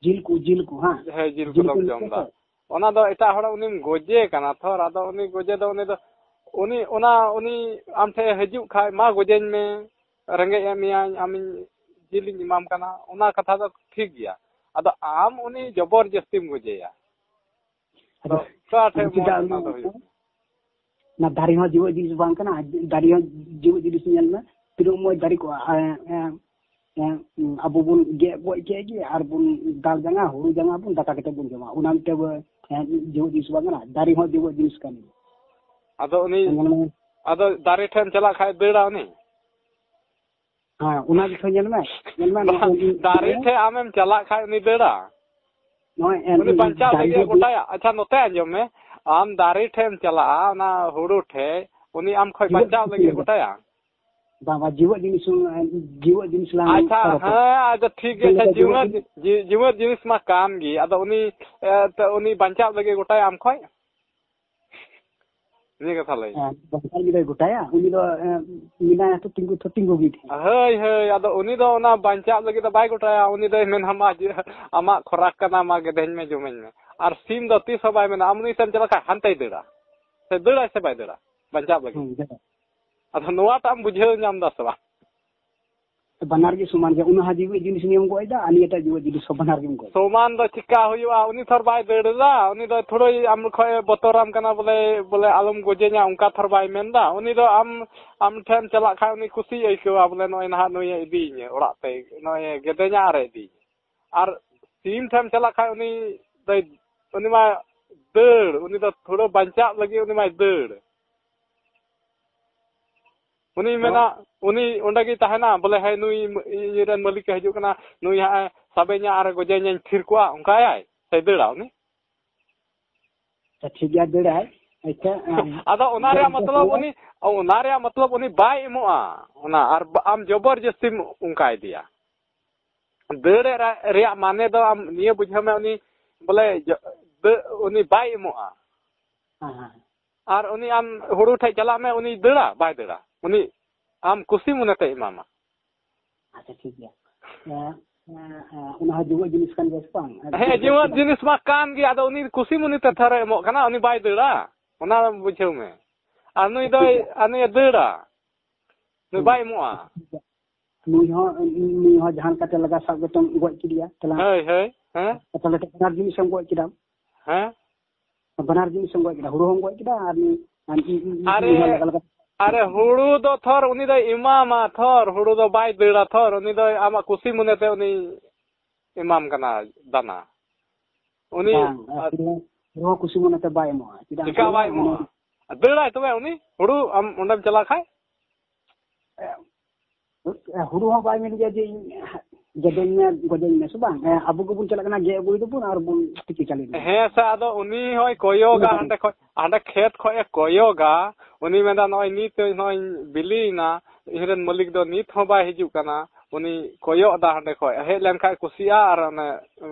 ᱡᱤᱞ ᱠᱚ, ᱡᱤᱞ ᱠᱚ, ᱦᱮᱸ? ᱦᱮᱸ, ᱡᱤᱞ ᱡᱤᱞ ᱠᱚᱫᱚᱢ ᱠᱚ ᱡᱚᱢ ᱡᱚᱢ ᱫᱟ᱾ ᱠᱚ᱾ ᱚᱱᱟ ᱫᱚ ᱮᱴᱟᱜ ᱦᱚᱲ ᱩᱱᱤᱢ ᱜᱚᱡᱮ ᱠᱟᱱᱟ ᱛᱷᱚᱨ, ᱟᱫᱚ ᱩᱱᱤ ᱜᱚᱡᱮ ᱫᱚ ᱩᱱᱤ ᱫᱚ, ᱩᱱᱤ, ᱚᱱᱟ, ᱩᱱᱤ ᱟᱢ ᱴᱷᱮᱱ ᱮ ᱦᱤᱡᱩᱜ ᱠᱷᱟᱡ, "ᱢᱟ ᱜᱚᱡᱮᱧ ᱢᱮ, ᱨᱮᱸᱜᱮᱡ ᱮ ᱢᱮᱭᱟᱧ, ᱟᱢᱤᱧ ᱡᱤᱞᱤᱧ ᱮᱢᱟᱢ ᱠᱟᱱᱟ", ᱚᱱᱟ ᱠᱟᱛᱷᱟ ᱫᱚ ᱴᱷᱤᱠ ᱜᱮᱭᱟ᱾ ᱟᱫᱚ ᱟᱢ ᱩᱱᱤ ᱡᱚᱵᱚᱨ ᱡᱟᱹᱥᱛᱤᱢ ᱜᱚᱡᱮᱭᱟ᱾ ᱟᱫᱚ ᱟᱫᱚ ᱚᱠᱟ ᱴᱷᱮᱡ ᱪᱮᱫᱟᱜ ᱢᱚᱡᱽ ᱚᱱᱟ ᱚᱱᱟ ᱫᱚ ᱦᱩᱭᱩᱜ ᱠᱟᱱᱟ? ᱚᱱᱟ ᱫᱟᱨᱮ ᱦᱚᱸ ᱡᱤᱣᱮᱫ ᱡᱤᱱᱤᱥ ᱵᱟᱝ ᱠᱟᱱᱟ? ᱫᱟᱨᱮ ᱦᱚᱸ ᱡᱤᱣᱮᱫ ᱡᱤᱱᱤᱥ ᱧᱮᱞ ᱢᱮ, ᱛᱤᱱᱟᱹᱜ ᱢᱚᱡᱽ ᱫᱟᱨᱮ ᱠᱚᱜᱼᱟ᱾ ᱮᱸ, ᱮᱸ, ᱮᱸ, ᱟᱵᱚ ᱵᱚᱱ ᱜᱮᱫ ᱜᱚᱡ ᱠᱮᱫ ᱜᱮ ᱟᱨ ᱵᱚᱱ ᱫᱟᱞ ᱡᱟᱝᱟ, ᱦᱩᱲᱩ ᱡᱟᱝᱟ ᱵᱚᱱ ᱫᱟᱠᱟ ᱠᱟᱛᱮ ᱵᱚᱱ ᱡᱚᱢᱟ᱾ ᱚᱱᱟ ᱢᱤᱫᱴᱮᱡ, ᱮᱸ, ᱡᱤᱣᱮᱫ ᱡᱤᱱᱤᱥ ᱵᱟᱝ ᱠᱟᱱᱟ? ᱫᱟᱨᱮ ᱦᱚᱸ ᱡᱤᱣᱮᱫ ᱡᱤᱱᱤᱥ ᱠᱟᱱ ᱜᱮᱭᱟ᱾ ᱟᱫᱚ ᱩᱱᱤ, ᱧᱮᱞ ᱢᱮ᱾ ᱟᱫᱚ ᱫᱟᱨᱮ ᱴᱷᱮᱱ ᱪᱟᱞᱟᱜ ᱠᱷᱟᱡ ᱫᱟᱹᱲᱟ ᱩᱱᱤ? ᱦᱮᱸ, ᱚᱱᱟ ᱜᱮᱛᱚ ᱧᱮᱞ ᱢᱮ, ᱧᱮᱞ ᱢᱮ, ᱱᱚᱣᱟ ᱵᱟᱝ, ᱩᱱᱤ ᱫᱟᱨᱮ ᱴᱷᱮᱡ ᱟᱢᱮᱢ ᱪᱟᱞᱟᱜ ᱠᱷᱟᱡ ᱩᱱᱤ ᱫᱟᱹᱲᱟ? ᱱᱚᱜᱼᱚᱭ ᱮᱱ-, ᱩᱱᱤ ᱵᱟᱧᱪᱟᱣ ᱫᱟᱨᱮ ᱞᱟᱹᱜᱤᱫ ᱫᱚ ᱜᱚᱴᱟᱭᱟ᱾ ᱟᱪᱪᱷᱟ, ᱱᱚᱛᱮ ᱟᱸᱡᱚᱢ ᱢᱮ, ᱟᱢ ᱫᱟᱨᱮ ᱴᱷᱮᱡ ᱮᱢ ᱪᱟᱞᱟᱜᱼᱟ, ᱚᱱᱟ ᱦᱩᱲᱩ ᱴᱷᱮᱡ, ᱩᱱᱤ ᱟᱢ ᱠᱷᱚᱡ ᱡᱤᱣᱮᱫ ᱵᱟᱧᱪᱟᱣ ᱡᱤᱱᱤᱥ ᱞᱟᱹᱜᱤᱫ ᱧᱮᱞ ᱢᱮ᱾ ᱜᱚᱴᱟᱭᱟ? ᱵᱟᱝ, ᱵᱟᱝ, ᱡᱤᱣᱮᱫ ᱡᱤᱱᱤᱥ, ᱡᱤᱣᱮᱫ ᱡᱤᱱᱤᱥ ᱞᱟᱝ ᱟᱪᱪᱷᱟ, ᱯᱚᱨᱚᱵᱽ᱾ ᱦᱮᱸ, ᱟᱫᱚ ᱴᱷᱤᱠ ᱜᱮᱭᱟ, ᱡᱮᱞᱮᱠᱟ ᱟᱪᱪᱷᱟ, ᱡᱤᱣᱮᱫ ᱡᱤᱣᱮᱫ, ᱡᱤᱱᱤᱥ ᱡᱤ-, ᱡᱤᱣᱮᱫ ᱡᱤᱱᱤᱥ ᱢᱟ ᱠᱟᱱ ᱜᱮ, ᱟᱫᱚ ᱩᱱᱤ, ᱮ, ᱛᱚ ᱩᱱᱤ ᱵᱟᱧᱪᱟᱣ ᱞᱟᱹᱜᱤᱫ ᱜᱚᱴᱟᱭᱟ ᱟᱢ ᱠᱷᱚᱡ? ᱱᱤᱭᱟᱹ ᱠᱟᱛᱷᱟ ᱞᱟᱹᱭ᱾ ᱦᱮᱸ, ᱵᱟᱧᱪᱟᱣ ᱞᱟᱹᱜᱤᱫ ᱫᱚᱭ ᱜᱚᱴᱟᱭᱟ, ᱩᱱᱤ ᱫᱚ, ᱮ, ᱢᱮᱱᱟᱭᱟ ᱛᱚ, ᱛᱤᱸᱜᱩ ᱛᱚ ᱛᱤᱸᱜᱩ ᱜᱮ ᱛᱟᱦᱮᱸᱱᱟ᱾ ᱦᱳᱭ, ᱦᱳᱭ, ᱟᱫᱚ ᱩᱱᱤ ᱫᱚ ᱚᱱᱟ ᱵᱟᱧᱪᱟᱣ ᱞᱟᱹᱜᱤᱫ ᱫᱚ ᱵᱟᱭ ᱜᱚᱴᱟᱭᱟ, ᱩᱱᱤ ᱫᱚᱭ ᱢᱮᱱᱟ, "ᱟᱢᱟᱜ ᱡᱤ-, ᱟᱢᱟᱜ ᱠᱷᱚᱨᱟᱠ ᱠᱟᱱᱟ, ᱢᱟ ᱜᱮᱫᱮᱧ ᱢᱮ, ᱡᱚᱢᱟᱹᱧ ᱢᱮ᱾" ᱟᱨ ᱥᱤᱢ ᱫᱚ ᱛᱤᱥ ᱦᱚᱸ ᱵᱟᱭ ᱢᱮᱱᱟ, ᱟᱢ ᱩᱱᱤ ᱥᱮᱫ ᱮᱢ ᱪᱟᱞᱟᱜ ᱠᱷᱟᱡ ᱦᱟᱱᱛᱮᱭ ᱫᱟᱹᱲᱟ, ᱥᱮ ᱫᱟᱹᱲᱟᱭ ᱥᱮ ᱵᱟᱭ ᱫᱟᱹᱲᱟ ᱵᱟᱧᱪᱟᱣ ᱞᱟᱹᱜᱤᱫ? ᱦᱩᱸ, ᱫᱟᱹᱲᱟ᱾ ᱟᱫᱚ ᱱᱚᱣᱟᱴᱟᱜ ᱮᱢ ᱵᱩᱡᱷᱟᱹᱣ ᱧᱟᱢ ᱫᱟ ᱥᱮ ᱵᱟᱝ? ᱵᱟᱱᱟᱨ ᱜᱮ ᱥᱚᱢᱟᱱ ᱜᱮᱭᱟ᱾ ᱩᱱᱤ ᱦᱚᱸ ᱡᱤᱣᱮᱫ ᱡᱤᱱᱤᱥ ᱱᱤᱭᱮᱢ ᱜᱚᱡ ᱮᱫᱟ, ᱟᱨ ᱱᱤᱭᱟᱹᱴᱟᱜ ᱡᱤᱣᱮᱫ ᱡᱤᱱᱤᱥ ᱦᱚᱸ, ᱵᱟᱱᱟᱨ ᱜᱮᱢ ᱜᱚᱡ ᱮᱫᱟ᱾ ᱥᱚᱢᱟᱱ ᱫᱚ ᱪᱤᱠᱟ ᱦᱩᱭᱩᱜᱼᱟ? ᱩᱱᱤ ᱛᱷᱚᱨ ᱵᱟᱭ ᱫᱟᱹᱲ ᱮᱫᱟ, ᱩᱱᱤ ᱫᱚ ᱛᱷᱚᱲᱟᱭ ᱟᱢ ᱠᱷᱚᱡ ᱮ ᱵᱚᱛᱚᱨᱟᱢ ᱠᱟᱱᱟ, ᱵᱚᱞᱮ, ᱵᱚᱞᱮ ᱟᱞᱚᱢ ᱜᱚᱡᱮᱧᱟ, ᱚᱱᱠᱟ ᱛᱷᱚᱨ ᱵᱟᱭ ᱢᱮᱱ ᱮᱫᱟ᱾ ᱩᱱᱤ ᱫᱚ ᱟᱢ, ᱟᱢ ᱴᱷᱮᱱ ᱪᱟᱞᱟᱜ ᱠᱷᱟᱡ ᱩᱱᱤ ᱠᱩᱥᱤᱭ ᱟᱹᱭᱠᱟᱹᱣᱟ, ᱵᱚᱞᱮ ᱱᱚᱜᱼᱚᱭ ᱱᱟᱦᱟᱜ ᱱᱩᱭᱮ ᱤᱫᱤᱭᱤᱧᱟᱹ ᱚᱲᱟᱜ ᱛᱮ, ᱱᱚᱜᱼᱚᱭ ᱜᱮᱫᱮᱧᱟ ᱟᱨᱮ ᱤᱫᱤᱭᱤᱧᱟᱹ᱾ ᱟᱨ ᱥᱤᱢ ᱴᱷᱮᱱ ᱪᱟᱞᱟᱜ ᱠᱷᱟᱡ ᱩᱱᱤ ᱫᱚᱭ, ᱩᱱᱤ ᱢᱟ ᱫᱟᱹᱲ, ᱩᱱᱤ ᱫᱚ ᱛᱷᱚᱲᱟ ᱵᱟᱧᱪᱟᱜ ᱞᱟᱹᱜᱤᱫ ᱩᱱᱤ ᱢᱟᱭ ᱫᱟᱹᱲ᱾ ᱩᱱᱤ ᱢᱮᱱᱟ, ᱩᱱᱤ ᱚᱸᱰᱮ ᱜᱮᱭ ᱛᱟᱦᱮᱱᱟ, ᱵᱚᱞᱮ, "ᱦᱮᱸ, ᱱᱩᱭ ᱤᱧ ᱨᱮᱱ ᱢᱟᱹᱞᱤᱠ ᱮ ᱦᱤᱡᱩᱜ ᱠᱟᱱᱟ, ᱱᱩᱭ ᱦᱟᱸᱜ ᱮ ᱥᱟᱵᱮᱧᱟ ᱟᱨ ᱮ ᱜᱚᱡᱮᱧᱟᱧ", ᱛᱷᱤᱨ ᱠᱚᱜᱼᱟ, ᱚᱱᱠᱟᱭᱟᱭ ᱥᱮ ᱫᱟᱹᱲᱟ ᱩᱱᱤ? ᱟᱪᱪᱷᱟ, ᱴᱷᱤᱠ ᱜᱮᱭᱟ, ᱫᱟᱹᱲᱟᱭ᱾ ᱟᱪᱪᱷᱟ, ᱟᱢ ᱟᱫᱚ ᱚᱱᱟ ᱨᱮᱭᱟᱜ ᱫᱟᱹᱲ ᱢᱚᱛᱞᱚᱵ ᱫᱟᱹᱲᱟᱭ᱾ ᱩᱱᱤ, ᱚᱱᱟ ᱨᱮᱭᱟᱜ ᱢᱚᱛᱞᱚᱵ ᱩᱱᱤ ᱵᱟᱭ ᱮᱢᱚᱜᱼᱟ ᱚᱱᱟ, ᱟᱨ ᱵᱟ-, ᱟᱢ ᱡᱚᱵᱚᱨ ᱡᱟᱹᱥᱛᱤᱢ ᱚᱱᱠᱟ ᱤᱫᱤᱭᱟ᱾ ᱫᱟᱹᱲ ᱨᱮᱭᱟᱜ ᱢᱟᱱᱮ ᱫᱚ ᱟᱢ ᱱᱤᱭᱟᱹ ᱵᱩᱡᱷᱟᱹᱣ ᱢᱮ, ᱩᱱᱤ ᱵᱚᱞᱮ ᱡᱚ-, ᱫᱟᱹ-, ᱩᱱᱤ ᱵᱟᱭ ᱮᱢᱚᱜᱼᱟ᱾ ᱦᱮᱸ, ᱦᱮᱸ᱾ ᱟᱨ ᱩᱱᱤ ᱟᱢ ᱦᱩᱲᱩ ᱴᱷᱮᱡ ᱪᱟᱞᱟᱜ ᱢᱮ, ᱩᱱᱤ ᱫᱟᱹᱲᱟ? ᱵᱟᱭ ᱫᱟᱹᱲᱟ᱾ ᱩᱱᱤ ᱟᱢ ᱠᱩᱥᱤ ᱢᱚᱱᱮ ᱛᱮᱭ ᱮᱢᱟᱢᱟ᱾ ᱟᱪᱪᱷᱟ, ᱴᱷᱤᱠ ᱜᱮᱭᱟ᱾ ᱦᱮᱸ, ᱦᱮᱸ, ᱦᱮᱸ, ᱚᱱᱟ ᱦᱚᱸ ᱡᱩᱣᱟᱹᱜ ᱡᱤᱱᱤᱥ ᱠᱟᱱ ᱜᱮᱭᱟ ᱥᱮ ᱵᱟᱝ? ᱦᱮᱸ, ᱡᱩᱣᱟᱹᱜ ᱡᱤᱱᱤᱥ ᱢᱟ ᱠᱟᱱ ᱜᱮ, ᱟᱫᱚ ᱩᱱᱤ ᱠᱩᱥᱤ ᱢᱚᱱᱮ ᱛᱮ ᱛᱷᱚᱨᱮ ᱮᱢᱚᱜ ᱠᱟᱱᱟ, ᱩᱱᱤ ᱵᱟᱭ ᱫᱟᱹᱲᱟ, ᱚᱱᱟ ᱵᱩᱡᱷᱟᱹᱣ ᱢᱮ᱾ ᱟᱨ ᱱᱩᱭ ᱫᱚᱭ, ᱟᱨ ᱱᱩᱭᱮ ᱫᱟᱹᱲᱟ, ᱱᱩᱭ ᱵᱟᱭ ᱮᱢᱚᱜᱼᱟ᱾ ᱱᱩᱭ ᱦᱚᱸ, ᱱᱩᱭ ᱦᱚᱸ ᱡᱟᱦᱟᱸ ᱞᱮᱠᱟᱛᱮ ᱞᱟᱜᱟ ᱥᱟᱵ ᱠᱟᱛᱮᱢ ᱜᱚᱡ ᱠᱮᱫᱮᱭᱟ, ᱛᱟᱦᱞᱮ ᱦᱳᱭ, ᱦᱳᱭ, ᱦᱮᱸ᱾ ᱛᱟᱦᱞᱮ ᱵᱟᱱᱟᱨ ᱡᱤᱱᱤᱥ ᱮᱢ ᱜᱚᱡ ᱠᱮᱫᱟ᱾ ᱦᱮᱸ᱾ ᱵᱟᱱᱟᱨ ᱡᱤᱱᱤᱥ ᱮᱢ ᱜᱚᱡ ᱠᱮᱫᱟ, ᱦᱩᱲᱩ ᱦᱚᱸᱢ ᱜᱚᱡ ᱠᱮᱫᱟ ᱟᱨ ᱱᱩᱭ, ᱟᱨ ᱱᱩᱭ, ᱱᱩᱭ, ᱟᱨᱮ, ᱱᱩᱭ ᱦᱚᱸ ᱞᱟᱜᱟ ᱞᱟᱜᱟ᱾ ᱟᱨᱮ, ᱦᱩᱲᱩ ᱫᱚ ᱛᱷᱚᱨ ᱩᱱᱤ ᱫᱚᱭ ᱮᱢᱟᱢᱟ ᱛᱷᱚᱨ, ᱦᱩᱲᱩ ᱫᱚ ᱵᱟᱭ ᱫᱟᱹᱲᱟ ᱛᱷᱚᱨ, ᱩᱱᱤ ᱫᱚ ᱟᱢᱟᱜ ᱠᱩᱥᱤ ᱢᱚᱱᱮᱛᱮ ᱩᱱᱤ ᱮᱢᱟᱢ ᱠᱟᱱᱟ ᱫᱟᱱᱟ᱾ ᱩᱱᱤ ᱵᱟᱝ, ᱟᱨ ᱦᱩᱲᱩ ᱦᱚᱸ, ᱦᱩᱲᱩ ᱦᱚᱸ ᱠᱩᱥᱤ ᱢᱚᱱᱮᱛᱮ ᱵᱟᱭ ᱮᱢᱚᱜᱼᱟ᱾ ᱪᱮᱫᱟᱜ ᱪᱮᱠᱟ ᱮᱢᱚᱜᱼᱟ? ᱵᱟᱭ ᱮᱢᱚᱜᱼᱟ? ᱫᱟᱹᱲᱟᱭ ᱛᱚᱵᱮ ᱩᱱᱤ ᱦᱩᱲᱩ ᱟᱢ ᱚᱸᱰᱮᱢ ᱪᱟᱞᱟᱣ ᱠᱷᱟᱡ? ᱦᱩᱲᱩ ᱦᱚᱸ ᱵᱟᱭ ᱢᱮᱱ ᱜᱮᱭᱟ ᱡᱮ ᱤᱧ ᱜᱮᱫᱮᱧ ᱢᱮ, ᱜᱚᱡᱮᱧ ᱢᱮ, ᱥᱮ ᱵᱟᱝ? ᱦᱮᱸ, ᱟᱵᱚ ᱜᱮᱵᱚᱱ ᱪᱟᱞᱟᱜ ᱠᱟᱱᱟ, ᱜᱮᱫ ᱟᱹᱜᱩᱭ ᱫᱟᱵᱚᱱ ᱟᱨ ᱵᱚᱱ ᱛᱤᱠᱤ ᱪᱟᱞᱮ ᱫᱟᱵᱚᱱ᱾ ᱦᱮᱸ ᱥᱮ, ᱟᱫᱚ ᱩᱱᱤ ᱦᱚᱸᱭ ᱠᱚᱭᱚᱜᱟ, ᱦᱮᱸ᱾ ᱦᱟᱸᱰᱮ ᱠᱷᱚᱡ, ᱦᱟᱸᱰᱮ ᱠᱷᱮᱛ ᱠᱷᱚᱡ ᱮ ᱠᱚᱭᱚᱜᱟ, ᱩᱱᱤ ᱢᱮᱱᱫᱟ, "ᱱᱚᱜᱼᱚᱭ ᱱᱤᱛ ᱱᱚᱜᱼᱚᱭ ᱵᱤᱞᱤᱭᱮᱱᱟ, ᱤᱧ ᱨᱮᱱ ᱢᱟᱹᱞᱤᱠ ᱫᱚ ᱱᱤᱛ ᱦᱚᱸ ᱵᱟᱭ ᱦᱤᱡᱩᱜ ᱠᱟᱱᱟ᱾" ᱩᱱᱤ ᱠᱚᱭᱚᱜ ᱫᱟ ᱦᱟᱸᱰᱮ ᱠᱷᱚᱡ, ᱦᱮᱡ ᱞᱮᱱᱠᱷᱟᱡ ᱠᱩᱥᱤᱜᱼᱟ ᱟᱨ ᱚᱱᱮ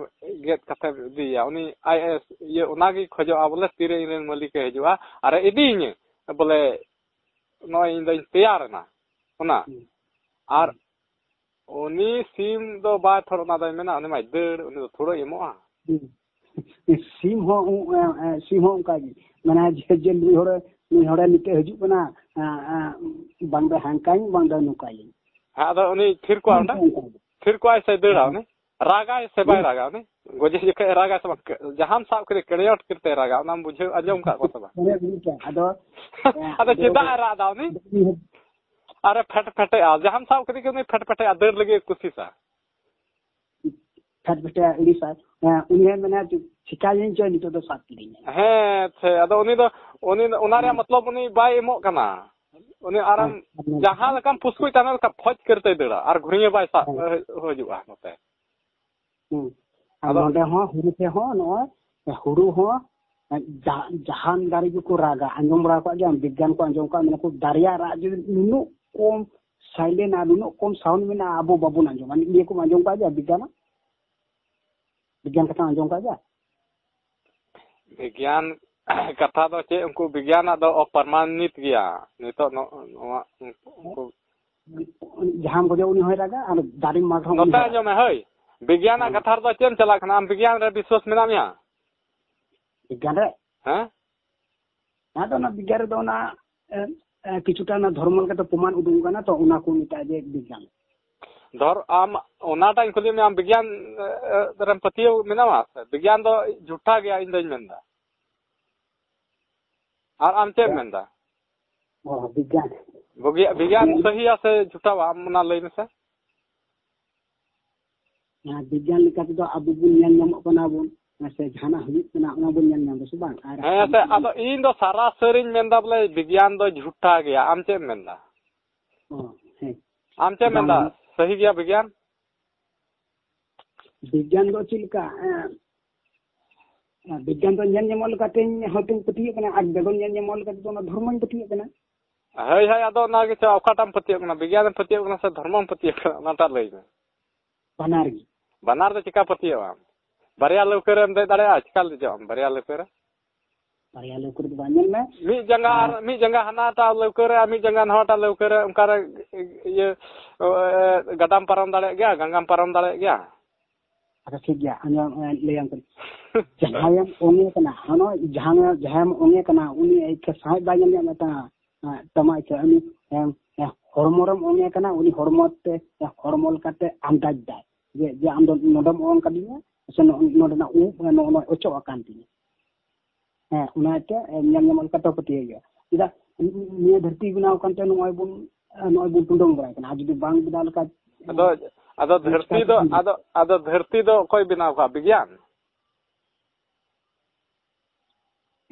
ᱜᱮᱫ ᱠᱟᱛᱮ ᱤᱫᱤᱭᱟ᱾ ᱩᱱᱤ ᱟᱡ ᱮ ᱤᱭᱟᱹ, ᱚᱱᱟᱜᱮ ᱠᱷᱚᱡᱚᱜᱼᱟ ᱵᱚᱞᱮ, ᱛᱤᱨᱮ ᱤᱧ ᱨᱮᱱ ᱢᱟᱹᱞᱤᱠ ᱮ ᱦᱤᱡᱩᱜᱼᱟ ᱟᱨ ᱮ ᱤᱫᱤᱭᱤᱧᱟᱹ ᱵᱚᱞᱮ᱾ ᱱᱚᱜᱼᱚᱭ ᱤᱧ ᱫᱚᱧ ᱛᱮᱭᱟᱨ ᱮᱱᱟ ᱚᱱᱟ᱾ ᱦᱩᱸ᱾ ᱟᱨ ᱩᱱᱤ ᱥᱤᱢ ᱫᱚ ᱵᱟᱭ ᱛᱷᱚᱨ ᱚᱱᱟ ᱫᱚᱭ ᱢᱮᱱᱟ, ᱩᱱᱤ ᱢᱟᱭ ᱫᱟᱹᱲ, ᱩᱱᱤ ᱫᱚ ᱛᱷᱚᱲᱟᱭ ᱮᱢᱚᱜᱼᱟ᱾ ᱦᱩᱸ᱾ ᱥᱤᱢ ᱦᱚᱸ ᱩ-, ᱮ, ᱮ, ᱥᱤᱢ ᱦᱚᱸ ᱚᱱᱠᱟ ᱜᱮ᱾ ᱢᱟᱱᱮ ᱡᱮ, ᱡᱮ ᱱᱩᱭ ᱦᱚᱲᱮ, ᱱᱩᱭ ᱦᱚᱲᱮ ᱱᱤᱛᱚᱜ ᱦᱤᱡᱩᱜ ᱠᱟᱱᱟ, ᱮ, ᱮ, ᱵᱟᱝ ᱫᱚ ᱦᱟᱱᱠᱟᱧ, ᱵᱟᱝ ᱫᱚ ᱱᱚᱝᱠᱟᱭᱟᱹᱧ᱾ ᱦᱮᱸ, ᱟᱫᱚ ᱩᱱᱤ ᱛᱷᱤᱨ ᱠᱚᱜᱼᱟ ᱚᱸᱰᱮ? ᱚᱱᱠᱟ ᱜᱮ᱾ ᱛᱷᱤᱨ ᱠᱚᱜᱼᱟᱭ ᱥᱮ ᱫᱟᱹᱲᱟ ᱦᱮᱸ᱾ ᱩᱱᱤ? ᱨᱟᱜᱟᱭ ᱥᱮ ᱵᱟᱭ ᱦᱮᱸ᱾ ᱨᱟᱜᱟ ᱩᱱᱤ? ᱜᱚᱡᱮ ᱡᱚᱠᱷᱮᱡ ᱨᱟᱜᱟᱭ ᱥᱮ ᱵᱟᱝ? ᱡᱟᱦᱟᱸᱢ ᱥᱟᱵ ᱠᱮᱫᱮ, ᱠᱮᱲᱭᱚᱴ ᱠᱮᱫᱛᱮ ᱨᱟᱜᱟ, ᱚᱱᱟᱢ ᱵᱩᱡᱷᱟᱹᱣ ᱟᱸᱡᱚᱢ ᱠᱟᱜ ᱠᱚᱣᱟ ᱥᱮ ᱵᱟᱝ? ᱦᱮᱸ, ᱵᱩᱡᱷᱟᱹᱣ ᱠᱮᱫᱟ᱾ ᱟᱫᱚ, ᱦᱮᱸ, ᱟᱫᱚ ᱟᱫᱚ ᱪᱮᱫᱟᱜ ᱮ ᱨᱟᱜ ᱮᱫᱟ ᱩᱱᱤ? ᱟᱨᱮ ᱯᱷᱮᱴ ᱯᱷᱮᱴᱮᱜᱼᱟ, ᱡᱟᱦᱟᱸᱢ ᱥᱟᱵ ᱠᱮᱫᱮ ᱜᱮ ᱩᱱᱤ ᱯᱷᱮᱴ ᱯᱷᱮᱴᱮᱜᱼᱟ, ᱫᱟᱹᱲ ᱞᱟᱹᱜᱤᱫ ᱮ ᱠᱩᱥᱤᱥᱟ᱾ ᱯᱷᱮᱴ ᱯᱷᱮᱴᱮᱜᱼᱟ, ᱟᱹᱲᱤᱥᱟ᱾ ᱦᱮᱸ, ᱩᱱᱤ ᱦᱚᱸᱭ ᱢᱮᱱᱟ, "ᱪᱤᱠᱟᱹᱭᱟᱹᱧ ᱪᱚ, ᱱᱤᱛᱚᱜ ᱫᱚ ᱥᱟᱵ ᱠᱤᱫᱤᱧᱟ᱾" ᱦᱮᱸ, ᱥᱮ, ᱟᱫᱚ ᱩᱱᱤ ᱫᱚ, ᱩᱱᱤ ᱫᱚ, ᱚᱱᱟ ᱨᱮᱭᱟᱜ ᱦᱮᱸ᱾ ᱢᱚᱛᱞᱚᱵ ᱩᱱᱤ ᱵᱟᱭ ᱮᱢᱚᱜ ᱠᱟᱱᱟ᱾ ᱩᱱᱤ ᱟᱨᱮᱢ ᱦᱮᱸ, ᱦᱮᱸ᱾ ᱡᱟᱦᱟᱸ ᱞᱮᱠᱟᱢ ᱯᱩᱥᱠᱩᱡ ᱛᱟᱦᱮᱱ ᱞᱮᱠᱟ ᱯᱷᱚᱡᱽ ᱠᱟᱹᱨᱛᱮᱭ ᱫᱟᱹᱲᱟ ᱟᱨ ᱜᱷᱩᱨᱤᱭᱟᱹ ᱵᱟᱭ ᱥᱟᱵ, ᱦᱮᱸ᱾ ᱦᱤᱡᱩᱜᱼᱟ ᱱᱚᱛᱮ᱾ ᱦᱩᱸ᱾ ᱟᱨ ᱟᱫᱚ ᱱᱚᱰᱮ ᱦᱚᱸ ᱦᱩᱲᱩ ᱛᱮᱦᱚᱸ ᱱᱚᱜᱼᱚᱭ ᱦᱩᱲᱩ ᱦᱚᱸ ᱡᱟ-, ᱡᱟᱦᱟᱱ ᱫᱟᱨᱮ ᱜᱮᱠᱚ ᱨᱟᱜᱟ, ᱟᱸᱡᱚᱢ ᱵᱟᱲᱟ ᱟᱠᱟᱫ ᱜᱮᱭᱟᱢ, ᱵᱤᱜᱽᱜᱟᱱ ᱠᱚ ᱟᱸᱡᱚᱢ ᱟᱠᱟᱫ, ᱢᱮᱱᱟ ᱠᱚ ᱫᱟᱨᱮᱭᱟᱜ ᱨᱟᱜ ᱡᱩᱫᱤ ᱱᱩᱱᱟᱹᱜ ᱠᱚᱢ ᱥᱟᱭᱞᱮᱱᱴ ᱟᱨ ᱱᱩᱱᱟᱹᱜ ᱠᱚᱢ ᱥᱟᱣᱩᱱᱰ ᱢᱮᱱᱟᱜᱼᱟ, ᱟᱵᱚ ᱵᱟᱵᱚᱱ ᱟᱸᱡᱚᱢᱟ᱾ ᱱᱤᱭᱟᱹ ᱠᱚᱢ ᱟᱸᱡᱚᱢ ᱠᱟᱜ ᱜᱮᱭᱟ ᱵᱤᱜᱽᱜᱟᱱᱟᱜ? ᱵᱤᱜᱽᱜᱟᱱ ᱠᱟᱛᱷᱟᱢ ᱟᱸᱡᱚᱢ ᱠᱟᱜ ᱜᱮᱭᱟ? ᱵᱤᱜᱽᱜᱟᱱ ᱠᱟᱛᱷᱟ ᱫᱚ ᱪᱮᱫ, ᱩᱱᱠᱩ ᱵᱤᱜᱽᱜᱟᱱᱟᱜ ᱫᱚ ᱚᱯᱨᱟᱢᱟᱱᱤᱛ ᱜᱮᱭᱟ᱾ ᱱᱤᱛᱚᱜ ᱱᱚ-, ᱱᱚᱣᱟ ᱩᱱᱠᱩ ᱡᱟᱦᱟᱸᱢ ᱜᱚᱡᱚᱜ ᱩᱱᱤ ᱦᱚᱸᱭ ᱨᱟᱜᱟ, ᱟᱨ ᱫᱟᱨᱮᱢ ᱢᱟᱜᱽ ᱨᱮᱦᱚᱸ ᱩᱱᱤ ᱱᱚᱛᱮ ᱦᱚᱸᱭ ᱨᱟᱜᱟ᱾ ᱟᱸᱡᱚᱢ ᱢᱮ, ᱦᱳᱭ, ᱵᱤᱜᱽᱜᱟᱱᱟᱜ ᱦᱮᱸ᱾ ᱠᱟᱛᱷᱟ ᱨᱮᱫᱚ ᱪᱮᱫ ᱮᱢ ᱪᱟᱞᱟᱜ ᱠᱟᱱᱟ? ᱟᱢ ᱵᱤᱜᱽᱜᱟᱱ ᱨᱮ ᱵᱤᱥᱣᱟᱥ ᱢᱮᱱᱟᱜ ᱢᱮᱭᱟ? ᱵᱤᱜᱽᱜᱟᱱ ᱨᱮ? ᱦᱮᱸ? ᱟᱫᱚ ᱚᱱᱟ ᱵᱤᱜᱽᱜᱟᱱ ᱨᱮᱫᱚ ᱚᱱᱟ, ᱮ, ᱮ, ᱠᱤᱪᱷᱩᱴᱟ ᱚᱱᱟ ᱫᱷᱚᱨᱢᱚ ᱞᱮᱠᱟᱛᱮ ᱯᱨᱚᱢᱟᱱ ᱩᱰᱩᱝ ᱠᱟᱱᱟ, ᱛᱚ ᱚᱱᱟ ᱠᱚ ᱢᱮᱛᱟᱜᱼᱟ ᱡᱮ ᱵᱤᱜᱽᱜᱟᱱ᱾ ᱫᱷᱚᱨ, ᱟᱢ ᱚᱱᱟᱴᱟᱜ ᱤᱧ ᱠᱩᱞᱤᱭᱮᱫ ᱢᱮᱭᱟ, ᱟᱢ ᱵᱤᱜᱽᱜᱟᱱ, ᱮ, ᱮ, ᱨᱮᱢ ᱯᱟᱹᱛᱭᱟᱹᱣ ᱢᱮᱱᱟᱢᱟ ᱥᱮ? ᱵᱤᱜᱽᱜᱟᱱ ᱫᱚ ᱡᱷᱩᱴᱟ ᱜᱮᱭᱟ, ᱤᱧ ᱫᱚᱧ ᱢᱮᱱᱫᱟ᱾ ᱟᱨ ᱟᱢ ᱪᱮᱫ ᱮᱢ ᱢᱮᱱᱫᱟ? ᱚ, ᱵᱤᱜᱽᱜᱟᱱ᱾ ᱵᱩᱜᱤᱭᱟᱜ, ᱵᱤᱜᱽᱜᱟᱱ ᱥᱟᱹᱦᱤᱭᱟ ᱥᱮ ᱡᱷᱩᱴᱟᱣᱟ? ᱟᱢ ᱚᱱᱟ ᱞᱟᱹᱭ ᱢᱮᱥᱮ᱾ ᱦᱮᱸ, ᱵᱤᱜᱽᱜᱟᱱ ᱞᱮᱠᱟ ᱛᱮᱫᱚ ᱟᱵᱚ ᱵᱚᱱ ᱧᱮᱞ ᱧᱟᱢᱚᱜ ᱠᱟᱱᱟ ᱵᱚᱱ, ᱦᱮᱸ ᱥᱮ, ᱡᱟᱦᱟᱱᱟᱜ ᱦᱩᱭᱩᱜ ᱠᱟᱱᱟ ᱚᱱᱟ ᱵᱚᱱ ᱧᱮᱞ ᱧᱟᱢ ᱮᱫᱟ ᱥᱮ ᱵᱟᱝ? ᱟᱨ ᱦᱮᱸ ᱥᱮ, ᱟᱫᱚ ᱤᱧ ᱫᱚ ᱥᱟᱨᱟ ᱥᱟᱹᱨᱤᱧ ᱢᱮᱱᱫᱟ ᱵᱚᱞᱮ ᱵᱤᱜᱽᱜᱟᱱ ᱫᱚ ᱡᱷᱩᱴᱟ ᱜᱮᱭᱟ᱾ ᱟᱢ ᱪᱮᱫ ᱮᱢ ᱢᱮᱱᱫᱟ? ᱚ, ᱦᱮᱸ᱾ ᱟᱢ ᱪᱮᱫ ᱮᱢ ᱢᱮᱱᱫᱟ? ᱵᱟᱝ᱾ ᱥᱟᱹᱦᱤ ᱜᱮᱭᱟ ᱵᱤᱜᱽᱜᱟᱱ? ᱵᱤᱜᱽᱜᱟᱱ ᱫᱚ ᱪᱮᱫ ᱞᱮᱠᱟ? ᱮᱸ, ᱵᱤᱜᱽᱜᱟᱱ ᱫᱚ ᱧᱮᱞ ᱧᱟᱢᱚᱜ ᱞᱮᱠᱟᱛᱮᱧ ᱦᱚᱭᱛᱳᱧ ᱯᱟᱹᱛᱭᱟᱹᱜ ᱠᱟᱱᱟ, ᱟᱨ ᱵᱮᱜᱚᱨ ᱧᱮᱞ ᱧᱟᱢᱚᱜ ᱞᱮᱠᱟ ᱛᱮᱫᱚ ᱚᱱᱟ ᱫᱷᱚᱨᱢᱚᱧ ᱯᱟᱹᱛᱭᱟᱹᱜ ᱠᱟᱱᱟ᱾ ᱦᱳᱭ, ᱦᱳᱭ, ᱟᱫᱚ ᱚᱱᱟ ᱜᱮᱪᱚ, ᱚᱠᱟᱴᱟᱜ ᱮᱢ ᱯᱟᱹᱛᱭᱟᱹᱜ ᱠᱟᱱᱟ? ᱵᱤᱜᱽᱜᱟᱱᱮᱢ ᱯᱟᱹᱛᱭᱟᱹᱜ ᱠᱟᱱᱟ ᱥᱮ ᱫᱷᱚᱨᱢᱚᱢ ᱯᱟᱹᱛᱭᱟᱹᱜ ᱠᱟᱱᱟ? ᱚᱱᱟᱴᱟᱜ ᱞᱟᱹᱭ ᱢᱮ᱾ ᱵᱟᱱᱟᱨ ᱜᱮ᱾ ᱵᱟᱱᱟᱨ ᱫᱚ ᱪᱮᱠᱟ ᱯᱟᱹᱛᱭᱟᱹᱜ ᱟᱢ? ᱵᱟᱨᱭᱟ ᱞᱟᱹᱣᱠᱟᱹ ᱨᱮᱢ ᱫᱮᱡ ᱫᱟᱲᱮᱭᱟᱜᱼᱟ? ᱪᱮᱠᱟ ᱫᱮᱡᱚᱜ ᱟᱢ ᱵᱟᱨᱭᱟ ᱞᱟᱹᱣᱠᱟᱹ ᱨᱮ? ᱵᱟᱨᱭᱟ ᱞᱟᱹᱣᱠᱟᱹ ᱨᱮᱫᱚ ᱵᱟᱝ, ᱧᱮᱞ ᱢᱮ᱾ ᱢᱤᱫ ᱡᱟᱸᱜᱟ ᱟᱨ ᱟᱨ ᱢᱤᱫ ᱡᱟᱸᱜᱟ ᱦᱟᱱᱟᱴᱟᱜ ᱞᱟᱹᱣᱠᱟᱹ ᱨᱮ ᱟᱨ ᱢᱤᱫ ᱡᱟᱸᱜᱟ ᱱᱚᱣᱟᱴᱟᱜ ᱞᱟᱹᱣᱠᱟᱹ ᱨᱮ, ᱚᱱᱠᱟᱨᱮ ᱤᱭᱟᱹ, ᱜᱟᱰᱟᱢ ᱯᱟᱨᱚᱢ ᱫᱟᱲᱮᱭᱟᱜ ᱜᱮᱭᱟ, ᱜᱟᱸᱜᱟᱢ ᱯᱟᱨᱚᱢ ᱫᱟᱲᱮᱭᱟᱜ ᱜᱮᱭᱟ᱾ ᱟᱪᱪᱷᱟ, ᱴᱷᱤᱠ ᱜᱮᱭᱟ, ᱟᱸᱡᱚᱢ, ᱮ, ᱞᱟᱹᱭᱟᱢ ᱠᱟᱹᱱᱟᱹᱧ᱾ ᱡᱟᱦᱟᱸᱭᱮᱢ ᱚᱝ ᱮ ᱠᱟᱱᱟ, ᱦᱟᱱᱟ ᱡᱟᱦᱟᱸ, ᱡᱟᱦᱟᱸᱭᱮᱢ ᱚᱝ ᱮ ᱠᱟᱱᱟ, ᱩᱱᱤ ᱟᱹᱭᱠᱟᱹ ᱥᱟᱦᱮᱫ ᱵᱟᱭ ᱧᱟᱢ ᱧᱟᱢᱮᱫ ᱛᱟᱢᱟ, ᱮ, ᱛᱟᱢᱟ ᱟᱹᱭᱠᱟᱹ, ᱩᱱᱤ, ᱮ, ᱮ, ᱦᱚᱲᱢᱚ ᱨᱮᱢ ᱚᱝ ᱮ ᱠᱟᱱᱟ, ᱩᱱᱤ ᱦᱚᱲᱢᱚ ᱛᱮ, ᱮ, ᱦᱚᱲᱢᱚ ᱞᱮᱠᱟᱛᱮ ᱟᱱᱫᱟᱡᱽ ᱫᱟᱭ ᱡᱮ, ᱡᱮ ᱟᱢ ᱫᱚ ᱱᱚᱰᱮᱢ ᱚᱝ ᱠᱟᱫᱤᱧᱟ, ᱥᱮ ᱱᱚ-, ᱱᱚᱰᱮᱱᱟᱜ ᱩᱵ, ᱮ, ᱱᱚᱜᱼᱚ ᱱᱚᱣᱟ ᱚᱪᱚᱜ ᱟᱠᱟᱱ ᱛᱤᱧᱟ᱾ ᱦᱮᱸ, ᱚᱱᱟ ᱤᱭᱟᱹᱛᱮ, ᱮ, ᱧᱮᱞ ᱧᱟᱢᱚᱜ ᱞᱮᱠᱟᱛᱮ ᱯᱟᱹᱛᱭᱟᱹᱣ ᱦᱩᱭᱩᱜᱼᱟ᱾ ᱪᱮᱫᱟᱜ ᱱᱤᱭᱟᱹ ᱫᱷᱟᱹᱨᱛᱤ ᱵᱮᱱᱟᱣ ᱠᱟᱱᱛᱮ ᱱᱚᱜᱼᱚᱭ ᱵᱚᱱ, ᱮ, ᱱᱚᱜᱼᱚᱭ ᱵᱚᱱ ᱴᱩᱰᱟᱹᱝ ᱵᱟᱲᱟᱭ ᱠᱟᱱᱟ᱾ ᱟᱨ ᱡᱩᱫᱤ ᱵᱟᱝ ᱵᱮᱱᱟᱣ ᱞᱮᱠᱷᱟᱱ, ᱟᱫᱚ, ᱟᱫᱚ ᱫᱷᱟᱹᱨᱛᱤ ᱫᱚ, ᱟᱫᱚ, ᱟᱫᱚ ᱫᱷᱟᱹᱨᱛᱤ ᱫᱚ ᱚᱠᱚᱭ ᱵᱮᱱᱟᱣ ᱠᱟᱜᱼᱟ? ᱵᱤᱜᱽᱜᱟᱱ?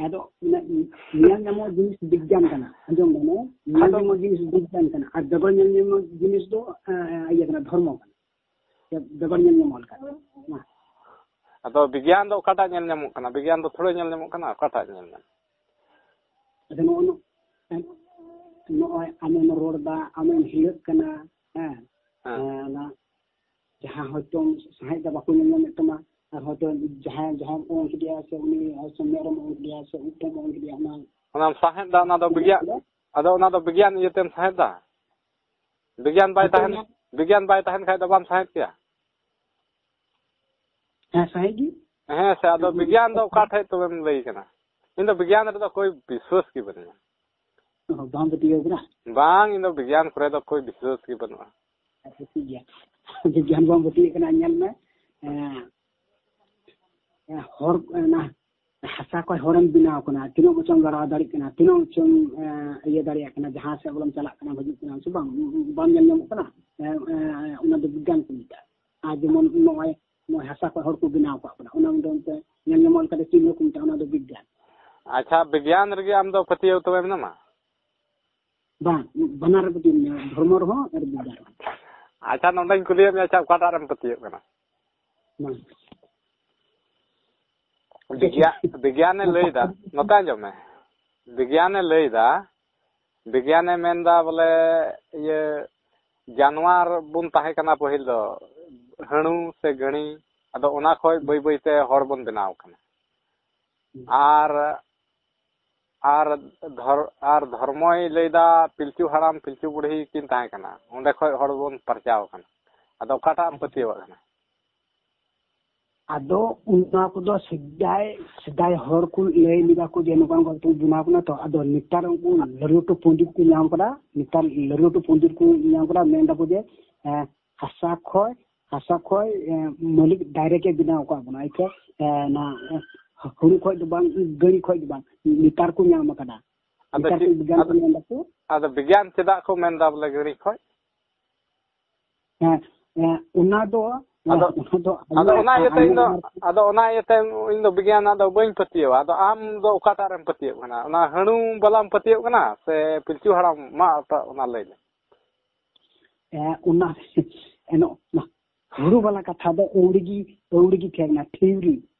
ᱟᱫᱚ ᱧᱮᱞ ᱧᱟᱢᱚᱜ ᱡᱤᱱᱤᱥ ᱵᱤᱜᱽᱜᱟᱱ ᱠᱟᱱᱟ, ᱟᱸᱡᱚᱢ ᱢᱮ, ᱧᱮᱞ ᱟᱫᱚ ᱧᱟᱢᱚᱜ ᱡᱤᱱᱤᱥ ᱵᱤᱜᱽᱜᱟᱱ ᱠᱟᱱᱟ, ᱟᱨ ᱵᱮᱜᱚᱨ ᱧᱮᱞ ᱧᱟᱢᱚᱜ ᱡᱤᱱᱤᱥ ᱫᱚ, ᱮ, ᱤᱭᱟᱹ ᱠᱟᱱᱟ, ᱫᱷᱚᱨᱢᱚ ᱠᱟᱱᱟ᱾ ᱵᱮᱜᱚᱨ ᱧᱮᱞ ᱧᱟᱢᱚᱜ ᱞᱮᱠᱟ᱾ ᱢᱟ᱾ ᱟᱫᱚ ᱵᱤᱜᱽᱜᱟᱱ ᱫᱚ ᱚᱠᱟᱴᱟᱜ ᱧᱮᱞ ᱧᱟᱢᱚᱜ ᱠᱟᱱᱟ? ᱵᱤᱜᱽᱜᱟᱱ ᱫᱚ ᱛᱷᱚᱲᱟ ᱧᱮᱞ ᱧᱟᱢᱚᱜ ᱠᱟᱱᱟ, ᱚᱠᱟᱴᱟᱜ ᱧᱮᱞ ᱧᱟᱢᱚᱜ? ᱟᱫᱚ ᱱᱚᱜᱼᱚ ᱱᱚ-, ᱱᱚᱜᱼᱚᱭ ᱟᱢᱮᱢ ᱨᱚᱲ ᱮᱫᱟ, ᱟᱢᱮᱢ ᱦᱤᱞᱟᱹᱜ ᱠᱟᱱᱟ, ᱦᱮᱸ, ᱦᱮᱸ᱾ ᱦᱮᱸ, ᱚᱱᱟ ᱡᱟᱦᱟᱸ ᱦᱚᱭᱛᱳ ᱥᱟᱦᱮᱸᱫ ᱫᱚ ᱵᱟᱠᱚ ᱧᱮᱞ ᱧᱟᱢᱮᱫ ᱛᱟᱢᱟ, ᱟᱨ ᱦᱚᱭᱛᱳ ᱡᱟᱦᱟᱸᱭ, ᱡᱟᱦᱟᱸᱭᱮᱢ ᱚᱝ ᱠᱮᱫᱮᱭᱟ ᱥᱮ ᱩᱱᱤ ᱦᱚᱭᱛᱳ ᱢᱮᱫ ᱨᱮᱢ ᱚᱝ ᱠᱮᱫᱮᱭᱟ ᱥᱮ ᱩᱵ ᱨᱮᱢ ᱚᱝ ᱠᱮᱫᱮᱭᱟ, ᱚᱱᱟ ᱚᱱᱟᱢ ᱥᱟᱦᱮᱸᱫ ᱫᱟ, ᱚᱱᱟ ᱫᱚ ᱚᱱᱟ ᱵᱤᱜᱽᱜᱟᱱ, ᱠᱚᱫᱚ ᱟᱫᱚ ᱚᱱᱟ ᱫᱚ ᱵᱤᱜᱽᱜᱟᱱ ᱤᱭᱟᱹᱛᱮᱢ ᱥᱟᱦᱮᱸᱫ ᱫᱟ᱾ ᱵᱤᱜᱽᱜᱟᱱ ᱵᱟᱭ ᱦᱚᱭᱛᱳ ᱛᱟᱦᱮᱱ, ᱚᱱᱟ ᱵᱤᱜᱽᱜᱟᱱ ᱵᱟᱭ ᱛᱟᱦᱮᱱ ᱠᱷᱟᱡ ᱫᱚ ᱵᱟᱢ ᱥᱟᱦᱮᱸᱫ ᱠᱮᱭᱟ᱾ ᱦᱮᱸ, ᱥᱟᱦᱮᱸᱫ ᱜᱮ᱾ ᱦᱮᱸ ᱥᱮ, ᱟᱫᱚ ᱦᱮᱸ, ᱵᱤᱜᱽᱜᱟᱱ ᱫᱚ ᱚᱠᱟ ᱴᱷᱮᱡ ᱛᱚᱵᱮᱢ ᱞᱟᱹᱭ ᱠᱟᱱᱟ? ᱤᱧ ᱫᱚ ᱵᱤᱜᱽᱜᱟᱱ ᱨᱮᱫᱚ ᱠᱳᱭ ᱵᱤᱥᱣᱟᱹᱥ ᱜᱮ ᱵᱟᱹᱱᱩᱧᱟ᱾ ᱚ, ᱵᱟᱢ ᱯᱟᱹᱛᱭᱟᱹᱣ ᱠᱟᱱᱟ? ᱵᱟᱝ, ᱤᱧ ᱫᱚ ᱵᱤᱜᱽᱜᱟᱱ ᱠᱚᱨᱮ ᱫᱚ ᱠᱳᱭ ᱵᱤᱥᱣᱟᱹᱥ ᱜᱮ ᱵᱟᱹᱱᱩᱜᱼᱟ᱾ ᱟᱪᱪᱷᱟ, ᱴᱷᱤᱠ ᱜᱮᱭᱟ᱾ ᱵᱤᱜᱽᱜᱟᱱ ᱵᱟᱢ ᱯᱟᱹᱛᱭᱟᱹᱣ ᱠᱟᱱᱟ, ᱧᱮᱞ ᱢᱮ᱾ ᱮᱸ, ᱮᱸ, ᱦᱚᱲ, ᱚᱱᱟ ᱦᱟᱥᱟ ᱠᱷᱚᱡ ᱦᱚᱲᱮᱢ ᱵᱮᱱᱟᱣ ᱠᱟᱱᱟ, ᱛᱤᱱᱟᱹᱜ ᱵᱚᱪᱷᱚᱨ ᱞᱟᱲᱟᱣ ᱫᱟᱲᱮᱭᱟᱜ ᱠᱟᱱᱟ, ᱛᱤᱱᱟᱹᱜ ᱵᱚᱪᱷᱚᱨ, ᱮᱸ, ᱤᱭᱟᱹ ᱫᱟᱲᱮᱭᱟᱜ ᱠᱟᱱᱟ, ᱡᱟᱦᱟᱸ ᱥᱮᱫ ᱵᱚᱞᱮᱢ ᱪᱟᱞᱟᱜ ᱠᱟᱱᱟ, ᱦᱤᱡᱩᱜ ᱠᱟᱱᱟ, ᱥᱮ ᱵᱟᱝ, ᱵᱟᱝ ᱧᱮᱞ ᱧᱟᱢᱚᱜ ᱠᱟᱱᱟ᱾ ᱮᱸ, ᱮᱸ, ᱚᱱᱟ ᱫᱚ ᱵᱤᱜᱽᱜᱟᱱ ᱠᱚ ᱢᱮᱛᱟᱜᱼᱟ᱾ ᱟᱨ ᱡᱮᱢᱚᱱ ᱱᱚᱜᱼᱚᱭ, ᱱᱚᱜᱼᱚᱭ ᱦᱟᱥᱟ ᱠᱷᱚᱡ ᱦᱚᱲ ᱠᱚ ᱵᱮᱱᱟᱣ ᱠᱟᱜ ᱠᱟᱱᱟ, ᱚᱱᱟ ᱫᱚ ᱮᱱᱛᱮ ᱧᱮᱞ ᱧᱟᱢᱚᱜ ᱞᱮᱠᱟᱛᱮ ᱪᱤᱱᱦᱟᱹ ᱠᱚ ᱢᱮᱛᱟᱜᱼᱟ, ᱚᱱᱟ ᱫᱚ ᱵᱤᱜᱽᱜᱟᱱ᱾ ᱟᱪᱪᱷᱟ, ᱵᱤᱜᱽᱜᱟᱱ ᱨᱮᱜᱮ ᱟᱢ ᱫᱚ ᱯᱟᱹᱛᱭᱟᱹᱣ ᱛᱚᱵᱮ ᱢᱮᱱᱟᱢᱟ? ᱵᱟᱝ, ᱵᱟᱱᱟᱨ ᱨᱮ ᱯᱟᱹᱛᱭᱟᱹᱣ ᱢᱮᱱᱟᱜᱼᱟ, ᱫᱷᱚᱨᱢᱚ ᱨᱮᱦᱚᱸ ᱟᱨ ᱵᱤᱜᱽᱜᱟᱱ ᱨᱮᱦᱚᱸ᱾ ᱟᱪᱪᱷᱟ, ᱱᱚᱰᱮᱧ ᱠᱩᱞᱤᱭᱮᱫ ᱢᱮᱭᱟ, ᱟᱪᱪᱷᱟ, ᱚᱠᱟᱴᱟᱜ ᱨᱮᱢ ᱯᱟᱹᱛᱭᱟᱹᱜ ᱠᱟᱱᱟ? ᱵᱟᱝ᱾ ᱵᱤᱜᱽᱜᱟᱱ, ᱵᱤᱜᱽᱜᱟᱱᱮ ᱞᱟᱹᱭᱫᱟ, ᱱᱚᱛᱮ ᱟᱸᱡᱚᱢ ᱢᱮ, ᱵᱤᱜᱽᱜᱟᱱᱮ ᱞᱟᱹᱭᱫᱟ, ᱵᱤᱜᱽᱜᱟᱱᱮ ᱢᱮᱱᱫᱟ ᱵᱚᱞᱮ, ᱤᱭᱟᱹ, ᱡᱟᱱᱣᱟᱨ ᱵᱚᱱ ᱛᱟᱦᱮᱸ ᱠᱟᱱᱟ ᱯᱟᱹᱦᱤᱞ ᱫᱚ, ᱦᱟᱹᱬᱩ ᱥᱮ ᱜᱟᱹᱬᱤ, ᱟᱫᱚ ᱚᱱᱟ ᱠᱷᱚᱡ ᱵᱟᱹᱭ ᱵᱟᱹᱭᱛᱮ ᱦᱚᱲ ᱵᱚᱱ ᱵᱮᱱᱟᱣ ᱠᱟᱱᱟ᱾ ᱟᱨ, ᱟᱨ ᱫᱷᱚᱨ-, ᱟᱨ ᱫᱷᱚᱨᱢᱚᱭ ᱞᱟᱹᱭᱫᱟ ᱯᱤᱞᱪᱩ ᱦᱟᱲᱟᱢ ᱯᱤᱞᱪᱩ ᱵᱩᱲᱦᱤ ᱠᱤᱱ ᱛᱟᱦᱮᱸ ᱠᱟᱱᱟ, ᱚᱸᱰᱮ ᱠᱷᱚᱡ ᱦᱚᱲ ᱵᱚᱱ ᱯᱟᱨᱪᱟᱣ ᱟᱠᱟᱱᱟ᱾ ᱟᱫᱚ ᱚᱠᱟᱴᱟᱜ ᱮᱢ ᱯᱟᱹᱛᱭᱟᱹᱣᱟᱜ ᱠᱟᱱᱟ? ᱟᱫᱚ ᱚᱱᱟ ᱠᱚᱫᱚ ᱥᱮᱫᱟᱭ, ᱥᱮᱫᱟᱭ ᱦᱚᱲ ᱠᱚ ᱞᱟᱹᱭ ᱞᱮᱫᱟ ᱠᱚ ᱡᱮ ᱱᱚᱝᱠᱟ ᱱᱚᱝᱠᱟ ᱠᱟᱛᱮ ᱵᱮᱱᱟᱣ ᱠᱟᱱᱟ᱾ ᱛᱚ ᱟᱫᱚ ᱱᱮᱛᱟᱨ ᱩᱱᱠᱩ ᱞᱟᱹᱴᱩ ᱞᱟᱹᱴᱩ ᱯᱚᱱᱰᱤᱛ ᱠᱚ ᱧᱟᱢ ᱠᱟᱫᱟ, ᱱᱮᱛᱟᱨ ᱞᱟᱹᱴᱩ ᱞᱟᱹᱴᱩ ᱯᱚᱱᱰᱤᱛ ᱠᱚ ᱧᱟᱢ ᱠᱟᱫᱟ, ᱢᱮᱱ ᱫᱟᱠᱚ ᱡᱮ, ᱮᱸ, ᱦᱟᱥᱟ ᱠᱷᱚᱡ, ᱦᱟᱥᱟ ᱠᱷᱚᱡ, ᱮᱸ, ᱢᱟᱹᱞᱤᱠ direct ᱮ ᱵᱮᱱᱟᱣ ᱟᱠᱟᱫ ᱵᱚᱱᱟ᱾ ᱮᱱᱛᱮ, ᱮᱸ, ᱚᱱᱟ, ᱮᱸ, ᱦᱩᱲᱩ ᱠᱷᱚᱡ ᱫᱚ ᱵᱟᱝ, ᱜᱟᱹᱲᱤ ᱠᱷᱚᱡ ᱫᱚ ᱵᱟᱝ, ᱱᱮᱛᱟᱨ ᱠᱚ ᱧᱟᱢ ᱟᱠᱟᱫᱟ᱾ ᱟᱫᱚ ᱱᱮᱛᱟᱨ ᱪᱮᱫ, ᱠᱚ ᱵᱤᱜᱽᱜᱟᱱ ᱠᱚ ᱟᱫᱚ, ᱢᱮᱱ ᱫᱟᱠᱚ᱾ ᱟᱫᱚ ᱵᱤᱜᱽᱜᱟᱱ ᱪᱮᱫᱟᱜ ᱠᱚ ᱢᱮᱱ ᱫᱟ ᱵᱚᱞᱮ ᱜᱟᱹᱲᱤ ᱠᱷᱚᱡ? ᱦᱮᱸ, ᱦᱮᱸ, ᱚᱱᱟ ᱫᱚ, ᱟᱫᱚ, ᱚᱱᱟ ᱫᱚ ᱟᱫᱚ ᱟᱭᱢᱟ, ᱚᱱᱟ ᱤᱭᱟᱹᱛᱮ ᱟᱭᱢᱟ ᱤᱧ ᱫᱚ, ᱟᱭᱢᱟ ᱟᱫᱚ ᱚᱱᱟ ᱤᱭᱟᱹᱛᱮ ᱤᱧ ᱫᱚ ᱵᱤᱜᱽᱜᱟᱱ ᱫᱚ ᱵᱟᱹᱧ ᱯᱟᱹᱛᱭᱟᱹᱣᱟ᱾ ᱟᱫᱚ ᱟᱢ ᱫᱚ ᱚᱠᱟᱴᱟᱜ ᱨᱮᱢ ᱯᱟᱹᱛᱭᱟᱹᱜ ᱠᱟᱱᱟ? ᱚᱱᱟ ᱦᱟᱹᱬᱩ ᱵᱟᱞᱟᱢ ᱯᱟᱹᱛᱭᱟᱹᱜ ᱠᱟᱱᱟ ᱥᱮ ᱯᱤᱞᱪᱩ ᱦᱟᱲᱟᱢ? ᱢᱟ ᱚᱱᱟ ᱞᱟᱹᱭ ᱢᱮ᱾ ᱦᱮᱸ, ᱚᱱᱟ, ᱮᱱᱚ-, ᱚᱱᱟ ᱦᱩᱲᱩ ᱵᱟᱞᱟ ᱠᱟᱛᱷᱟ ᱫᱚ ᱟᱹᱣᱲᱤ ᱜᱮ, ᱟᱹᱣᱲᱤ ᱜᱮ ᱛᱟᱦᱮᱸ ᱠᱟᱱᱟ, ᱛᱷᱤᱣᱨᱤ᱾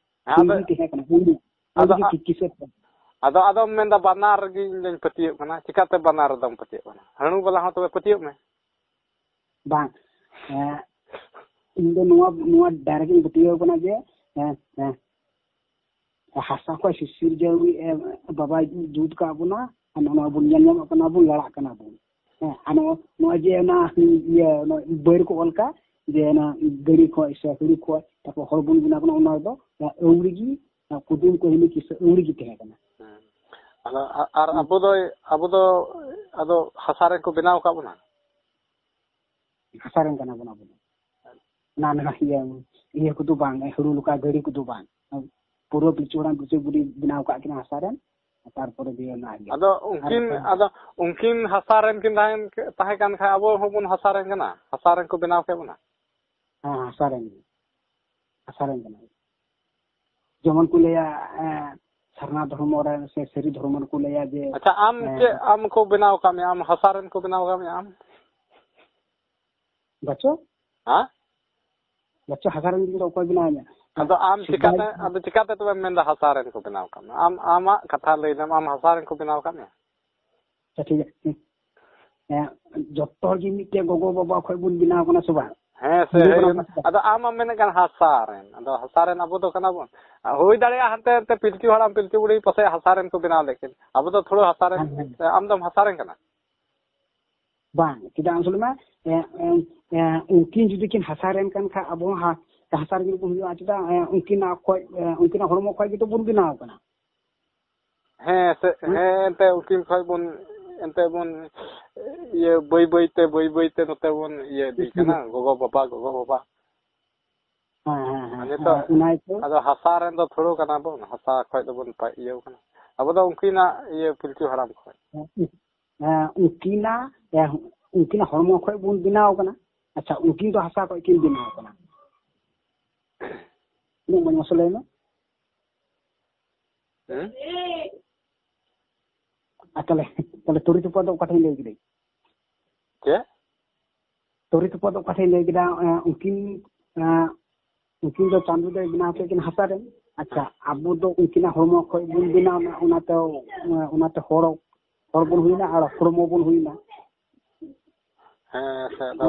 ᱦᱮᱸ, ᱟᱫᱚ, ᱛᱷᱤᱣᱨᱤ ᱛᱟᱦᱮᱸ ᱠᱟᱱᱟ, ᱟᱹᱣᱲᱤ, ᱟᱫᱚ ᱟᱹᱣᱲᱤ ᱜᱮ ᱟ-, ᱠᱤ-, ᱠᱤᱥᱟᱹ ᱛᱟᱦᱮᱸ ᱠᱟᱱᱟ᱾ ᱟᱫᱚ ᱟᱫᱚᱢ ᱢᱮᱱᱫᱟ ᱵᱟᱱᱟᱨ ᱜᱮ ᱤᱧ ᱫᱚᱧ ᱯᱟᱹᱛᱭᱟᱹᱜ ᱠᱟᱱᱟ᱾ ᱪᱤᱠᱟᱹᱛᱮ ᱵᱟᱱᱟᱨ ᱨᱮᱫᱚᱢ ᱯᱟᱹᱛᱭᱟᱹᱜ ᱠᱟᱱᱟ? ᱦᱟᱹᱬᱩ ᱵᱟᱞᱟ ᱦᱚᱸ ᱛᱚᱵᱮ ᱯᱟᱹᱛᱭᱟᱹᱜ ᱢᱮ᱾ ᱵᱟᱝ, ᱦᱮᱸ, ᱤᱧ ᱫᱚ ᱱᱚᱣᱟ, ᱱᱚᱣᱟ direct ᱤᱧ ᱯᱟᱹᱛᱭᱟᱹᱣ ᱠᱟᱱᱟ ᱡᱮ, ᱦᱮᱸ, ᱦᱮᱸ, ᱦᱟᱥᱟ ᱠᱷᱚᱱ ᱥᱤᱥᱤᱨᱡᱟᱹᱣᱤᱡ, ᱮ, ᱵᱟᱵᱟᱭ ᱡᱩᱛ ᱠᱟᱜ ᱵᱚᱱᱟ, ᱟᱨ ᱱᱚᱜᱼᱚ ᱱᱚᱣᱟ ᱵᱚᱱ ᱧᱮᱞ ᱧᱟᱢᱚᱜ ᱠᱟᱱᱟ, ᱵᱚᱱ ᱞᱟᱲᱟᱜ ᱠᱟᱱᱟ ᱵᱚᱱ᱾ ᱦᱮᱸ, ᱟᱨ ᱱᱚᱜᱼᱚ, ᱱᱚᱜᱼᱚᱭ ᱡᱮ ᱚᱱᱟ, ᱤᱭᱟᱹ, ᱚᱱᱟ ᱵᱳᱭ ᱨᱮᱠᱚ ᱚᱞ ᱠᱟᱜ, ᱡᱮ ᱚᱱᱟ ᱜᱟᱹᱲᱤ ᱠᱷᱚᱱ ᱥᱮ ᱦᱩᱲᱩ ᱠᱷᱚᱱ ᱛᱟᱨᱯᱚᱨ ᱦᱚᱲ ᱵᱚᱱ ᱵᱮᱱᱟᱣ ᱠᱟᱱᱟ, ᱚᱱᱟ ᱫᱚ ᱟᱹᱣᱲᱤ ᱜᱮ, ᱠᱩᱫᱩᱢ ᱠᱟᱹᱦᱱᱤ ᱠᱤᱥᱟᱹ ᱟᱹᱣᱲᱤ ᱜᱮ ᱛᱟᱦᱮᱸ ᱠᱟᱱᱟ᱾ ᱦᱮᱸ᱾ ᱟᱫᱚ ᱟ-, ᱟᱨ ᱦᱮᱸ᱾ ᱟᱵᱚ ᱫᱚ, ᱟᱵᱚ ᱫᱚ ᱟᱫᱚ ᱦᱟᱥᱟ ᱨᱮᱱ ᱠᱚ ᱵᱮᱱᱟᱣ ᱟᱠᱟᱫ ᱵᱚᱱᱟ᱾ ᱦᱟᱥᱟ ᱨᱮᱱ ᱠᱟᱱᱟ ᱵᱚᱱ ᱟᱵᱚ ᱫᱚ᱾ ᱚᱱᱟ, ᱚᱱᱟ ᱤᱭᱟᱹ, ᱤᱭᱟᱹ ᱠᱚᱫᱚ ᱵᱟᱝ, ᱦᱩᱲᱩ ᱞᱚᱠᱟ ᱜᱟᱹᱲᱤ ᱠᱚᱫᱚ ᱵᱟᱝ᱾ ᱯᱩᱨᱟᱹ ᱯᱤᱞᱪᱩ ᱦᱟᱲᱟᱢ ᱯᱤᱞᱪᱩ ᱵᱩᱲᱦᱤ ᱵᱮᱱᱟᱣ ᱠᱟᱜ ᱠᱤᱱᱟ ᱦᱟᱥᱟ ᱨᱮᱱ, ᱛᱟᱨᱯᱚᱨᱮ ᱫᱤᱭᱮ ᱚᱱᱟ ᱤᱭᱟᱹ᱾ ᱟᱫᱚ ᱟᱨ ᱩᱱᱠᱤᱱ, ᱟᱫᱚ ᱩᱱᱠᱤᱱ ᱦᱟᱥᱟ ᱨᱮᱱ ᱠᱤᱱ ᱛᱟᱦᱮᱸ, ᱛᱟᱦᱮᱸ ᱠᱟᱱ ᱠᱷᱟᱡ ᱟᱵᱚ ᱦᱚᱸᱵᱚᱱ ᱦᱟᱥᱟ ᱨᱮᱱ ᱠᱟᱱᱟ, ᱦᱟᱥᱟ ᱨᱮᱱ ᱠᱚ ᱵᱮᱱᱟᱣ ᱠᱮᱫ ᱵᱚᱱᱟ᱾ ᱦᱮᱸ, ᱦᱟᱥᱟ ᱨᱮᱱ, ᱦᱟᱥᱟ ᱨᱮᱱ ᱠᱟᱱᱟ᱾ ᱡᱮᱢᱚᱱ ᱠᱚ ᱞᱟᱹᱭᱟ, ᱮᱸ, ᱥᱟᱨᱱᱟ ᱫᱷᱚᱨᱢᱚ ᱨᱮ ᱥᱮ ᱥᱟᱹᱨᱤ ᱫᱷᱚᱨᱢᱚ ᱨᱮᱠᱚ ᱞᱟᱹᱭᱟ ᱡᱮ, ᱟᱪᱪᱷᱟ, ᱟᱢ ᱮᱸ, ᱪᱮᱫ, ᱟᱢ ᱠᱚ ᱵᱮᱱᱟᱣ ᱟᱠᱟᱫ ᱢᱮᱭᱟ? ᱟᱢ ᱦᱟᱥᱟ ᱨᱮᱱ ᱠᱚ ᱵᱮᱱᱟᱣ ᱟᱠᱟᱫ ᱢᱮᱭᱟ ᱟᱢ? ᱵᱟᱪᱚ? ᱦᱮᱸ? ᱵᱟᱪᱚ, ᱦᱟᱥᱟ ᱨᱮᱱ ᱫᱚ ᱚᱠᱚᱭ ᱵᱮᱱᱟᱣ ᱢᱮᱭᱟ? ᱟᱫᱚ ᱟᱢ ᱥᱮᱫᱟᱭ ᱪᱤᱠᱟᱛᱮ, ᱟᱫᱚ ᱪᱤᱠᱟᱛᱮ ᱛᱚᱵᱮᱢ ᱢᱮᱱᱫᱟ ᱦᱟᱥᱟ ᱨᱮᱱ ᱠᱚ ᱵᱮᱱᱟᱣ ᱟᱠᱟᱫ ᱢᱮᱭᱟ? ᱟᱢ, ᱟᱢᱟᱜ ᱠᱟᱛᱷᱟ ᱞᱟᱹᱭ ᱞᱮᱢ, ᱟᱢ ᱦᱟᱥᱟ ᱨᱮᱱ ᱠᱚ ᱵᱮᱱᱟᱣ ᱟᱠᱟᱫ ᱢᱮᱭᱟ? ᱟᱪᱪᱷᱟ, ᱴᱷᱤᱠ ᱜᱮᱭᱟ᱾ ᱦᱮᱸ, ᱡᱚᱛᱚ ᱦᱚᱲ ᱜᱮ ᱢᱤᱫᱴᱮᱡ ᱜᱚᱜᱚ ᱵᱟᱵᱟ ᱠᱷᱚᱡ ᱵᱚᱱ ᱵᱮᱱᱟᱣ ᱠᱟᱱᱟ ᱥᱮ ᱵᱟᱝ? ᱦᱮᱸ ᱥᱮ, ᱦᱤᱡᱩᱜ ᱦᱮᱸ, ᱠᱟᱱᱟ ᱵᱚᱱ ᱥᱮ ᱵᱟᱝ? ᱟᱫᱚ ᱟᱢ ᱢᱟᱢ ᱢᱮᱱᱮᱫ ᱠᱟᱱ ᱦᱟᱥᱟ ᱨᱮᱱ, ᱟᱫᱚ ᱦᱟᱥᱟ ᱨᱮᱱ ᱟᱵᱚ ᱫᱚ ᱠᱟᱱᱟ ᱵᱚᱱ᱾ ᱦᱩᱭ ᱫᱟᱲᱮᱭᱟᱜᱼᱟ ᱦᱟᱱᱛᱮ ᱱᱟᱛᱮ ᱯᱤᱞᱪᱩ ᱦᱟᱲᱟᱢ ᱯᱤᱞᱪᱩ ᱵᱩᱲᱦᱤ ᱯᱟᱥᱮᱡ ᱦᱟᱥᱟ ᱨᱮᱱ ᱠᱚ ᱵᱮᱱᱟᱣ ᱞᱮᱫ ᱠᱤᱱ᱾ ᱟᱵᱚ ᱫᱚ ᱛᱷᱚᱲᱟ ᱦᱟᱥᱟ ᱨᱮᱱ, ᱦᱮᱸ, ᱦᱮᱸ᱾ ᱟᱢ ᱫᱚᱢ ᱦᱟᱥᱟ ᱨᱮᱱ ᱠᱟᱱᱟ? ᱵᱟᱝ, ᱪᱮᱫᱟᱜ ᱟᱢ ᱥᱩᱞᱮᱢᱟ, ᱮ, ᱮ, ᱮ, ᱩᱱᱠᱤᱱ ᱡᱩᱫᱤ ᱠᱤᱱ ᱦᱟᱥᱟ ᱨᱮᱱ ᱠᱟᱱ ᱠᱷᱟᱡ ᱟᱵᱚ ᱦᱚᱸ ᱦᱟ-, ᱦᱟᱥᱟ ᱨᱮᱜᱮ ᱵᱚᱱ ᱦᱩᱭᱩᱜᱼᱟ᱾ ᱪᱮᱫᱟᱜ, ᱮ, ᱩᱱᱠᱤᱱᱟᱜ ᱠᱷᱚᱡ, ᱮ, ᱩᱱᱠᱤᱱᱟᱜ ᱦᱚᱲᱢᱚ ᱠᱷᱚᱡ ᱜᱮᱛᱚ ᱵᱚᱱ ᱵᱮᱱᱟᱣ ᱠᱟᱱᱟ᱾ ᱦᱮᱸ, ᱥᱮ, ᱦᱮᱸ? ᱦᱮᱸ, ᱮᱱᱛᱮ ᱩᱱᱠᱤᱱ ᱠᱷᱚᱡ ᱵᱚᱱ, ᱮᱱᱛᱮ ᱵᱚᱱ, ᱤᱭᱟᱹ, ᱵᱟᱹᱭ ᱵᱟᱹᱭ ᱛᱮ, ᱵᱟᱹᱭ ᱵᱟᱹᱭ ᱛᱮ ᱱᱚᱛᱮ ᱵᱚᱱ ᱤᱭᱟᱹ ᱤᱫᱤ ᱠᱟᱱᱟ, ᱜᱚᱜᱚ ᱵᱟᱵᱟ, ᱜᱚᱜᱚ ᱵᱟᱵᱟ᱾ ᱦᱮᱸ, ᱦᱮᱸ, ᱦᱮᱸ, ᱟᱨ ᱱᱤᱛᱚᱜ ᱦᱮᱸ, ᱚᱱᱟ ᱜᱮᱛᱚ᱾ ᱟᱫᱚ ᱦᱟᱥᱟ ᱨᱮᱱ ᱫᱚ ᱛᱷᱚᱲᱚ ᱠᱟᱱᱟ ᱵᱚᱱ, ᱦᱟᱥᱟ ᱠᱷᱚᱡ ᱫᱚᱵᱚᱱ ᱯᱟ-, ᱤᱭᱟᱹ ᱠᱟᱱᱟ᱾ ᱟᱵᱚ ᱫᱚ ᱩᱱᱠᱤᱱᱟᱜ ᱤᱭᱟᱹ ᱯᱤᱞᱪᱩ ᱦᱟᱲᱟᱢ ᱠᱷᱚᱡ᱾ ᱦᱮᱸ, ᱦᱮᱸ, ᱩᱱᱠᱤᱱᱟᱜ, ᱦᱮᱸ, ᱩᱱᱠᱤᱱᱟᱜ ᱦᱚᱲᱢᱚ ᱠᱷᱚᱡ ᱵᱚᱱ ᱵᱮᱱᱟᱣ ᱠᱟᱱᱟ᱾ ᱟᱪᱪᱷᱟ, ᱩᱱᱠᱤᱱ ᱫᱚ ᱦᱟᱥᱟ ᱠᱷᱚᱡ ᱠᱤᱱ ᱵᱮᱱᱟᱣ ᱠᱟᱱᱟ᱾ ᱛᱤᱱᱟᱹᱜ ᱢᱚᱡᱽ ᱢᱟᱥᱮ ᱞᱟᱹᱭ ᱢᱮ᱾ ᱦᱮᱸ? ᱟᱨ ᱛᱟᱦᱞᱮ, ᱛᱟᱦᱞᱮ ᱛᱚᱲᱤ ᱛᱚᱯᱟ ᱫᱚ ᱚᱠᱟ ᱴᱷᱮᱱ ᱞᱟᱹᱭ ᱠᱮᱫᱟᱹᱧ? ᱪᱮᱫ? ᱛᱚᱲᱤ ᱛᱚᱯᱟ ᱫᱚ ᱚᱠᱟ ᱴᱷᱮᱱ ᱞᱟᱹᱭ ᱠᱮᱫᱟ? ᱮᱸ, ᱩᱱᱠᱤᱱ, ᱮᱸ, ᱩᱱᱠᱤᱱ ᱫᱚ ᱪᱟᱸᱫᱚ ᱫᱚᱭ ᱵᱮᱱᱟᱣ ᱠᱮᱫ ᱠᱤᱱ ᱦᱟᱥᱟ ᱨᱮ᱾ ᱟᱪᱪᱷᱟ, ᱟᱵᱚ ᱫᱚ ᱩᱱᱠᱤᱱᱟᱜ ᱦᱚᱲᱢᱚ ᱠᱷᱚᱡ ᱵᱚᱱ ᱵᱮᱱᱟᱣ ᱮᱱᱟ, ᱚᱱᱟᱛᱮ, ᱚᱱᱟᱛᱮ ᱦᱚᱲ, ᱦᱚᱲ ᱵᱚᱱ ᱦᱩᱭᱱᱟ ᱟᱨ ᱦᱚᱲᱢᱚ ᱵᱚᱱ ᱦᱩᱭᱱᱟ᱾ ᱦᱮᱸ ᱥᱮ, ᱟᱫᱚ,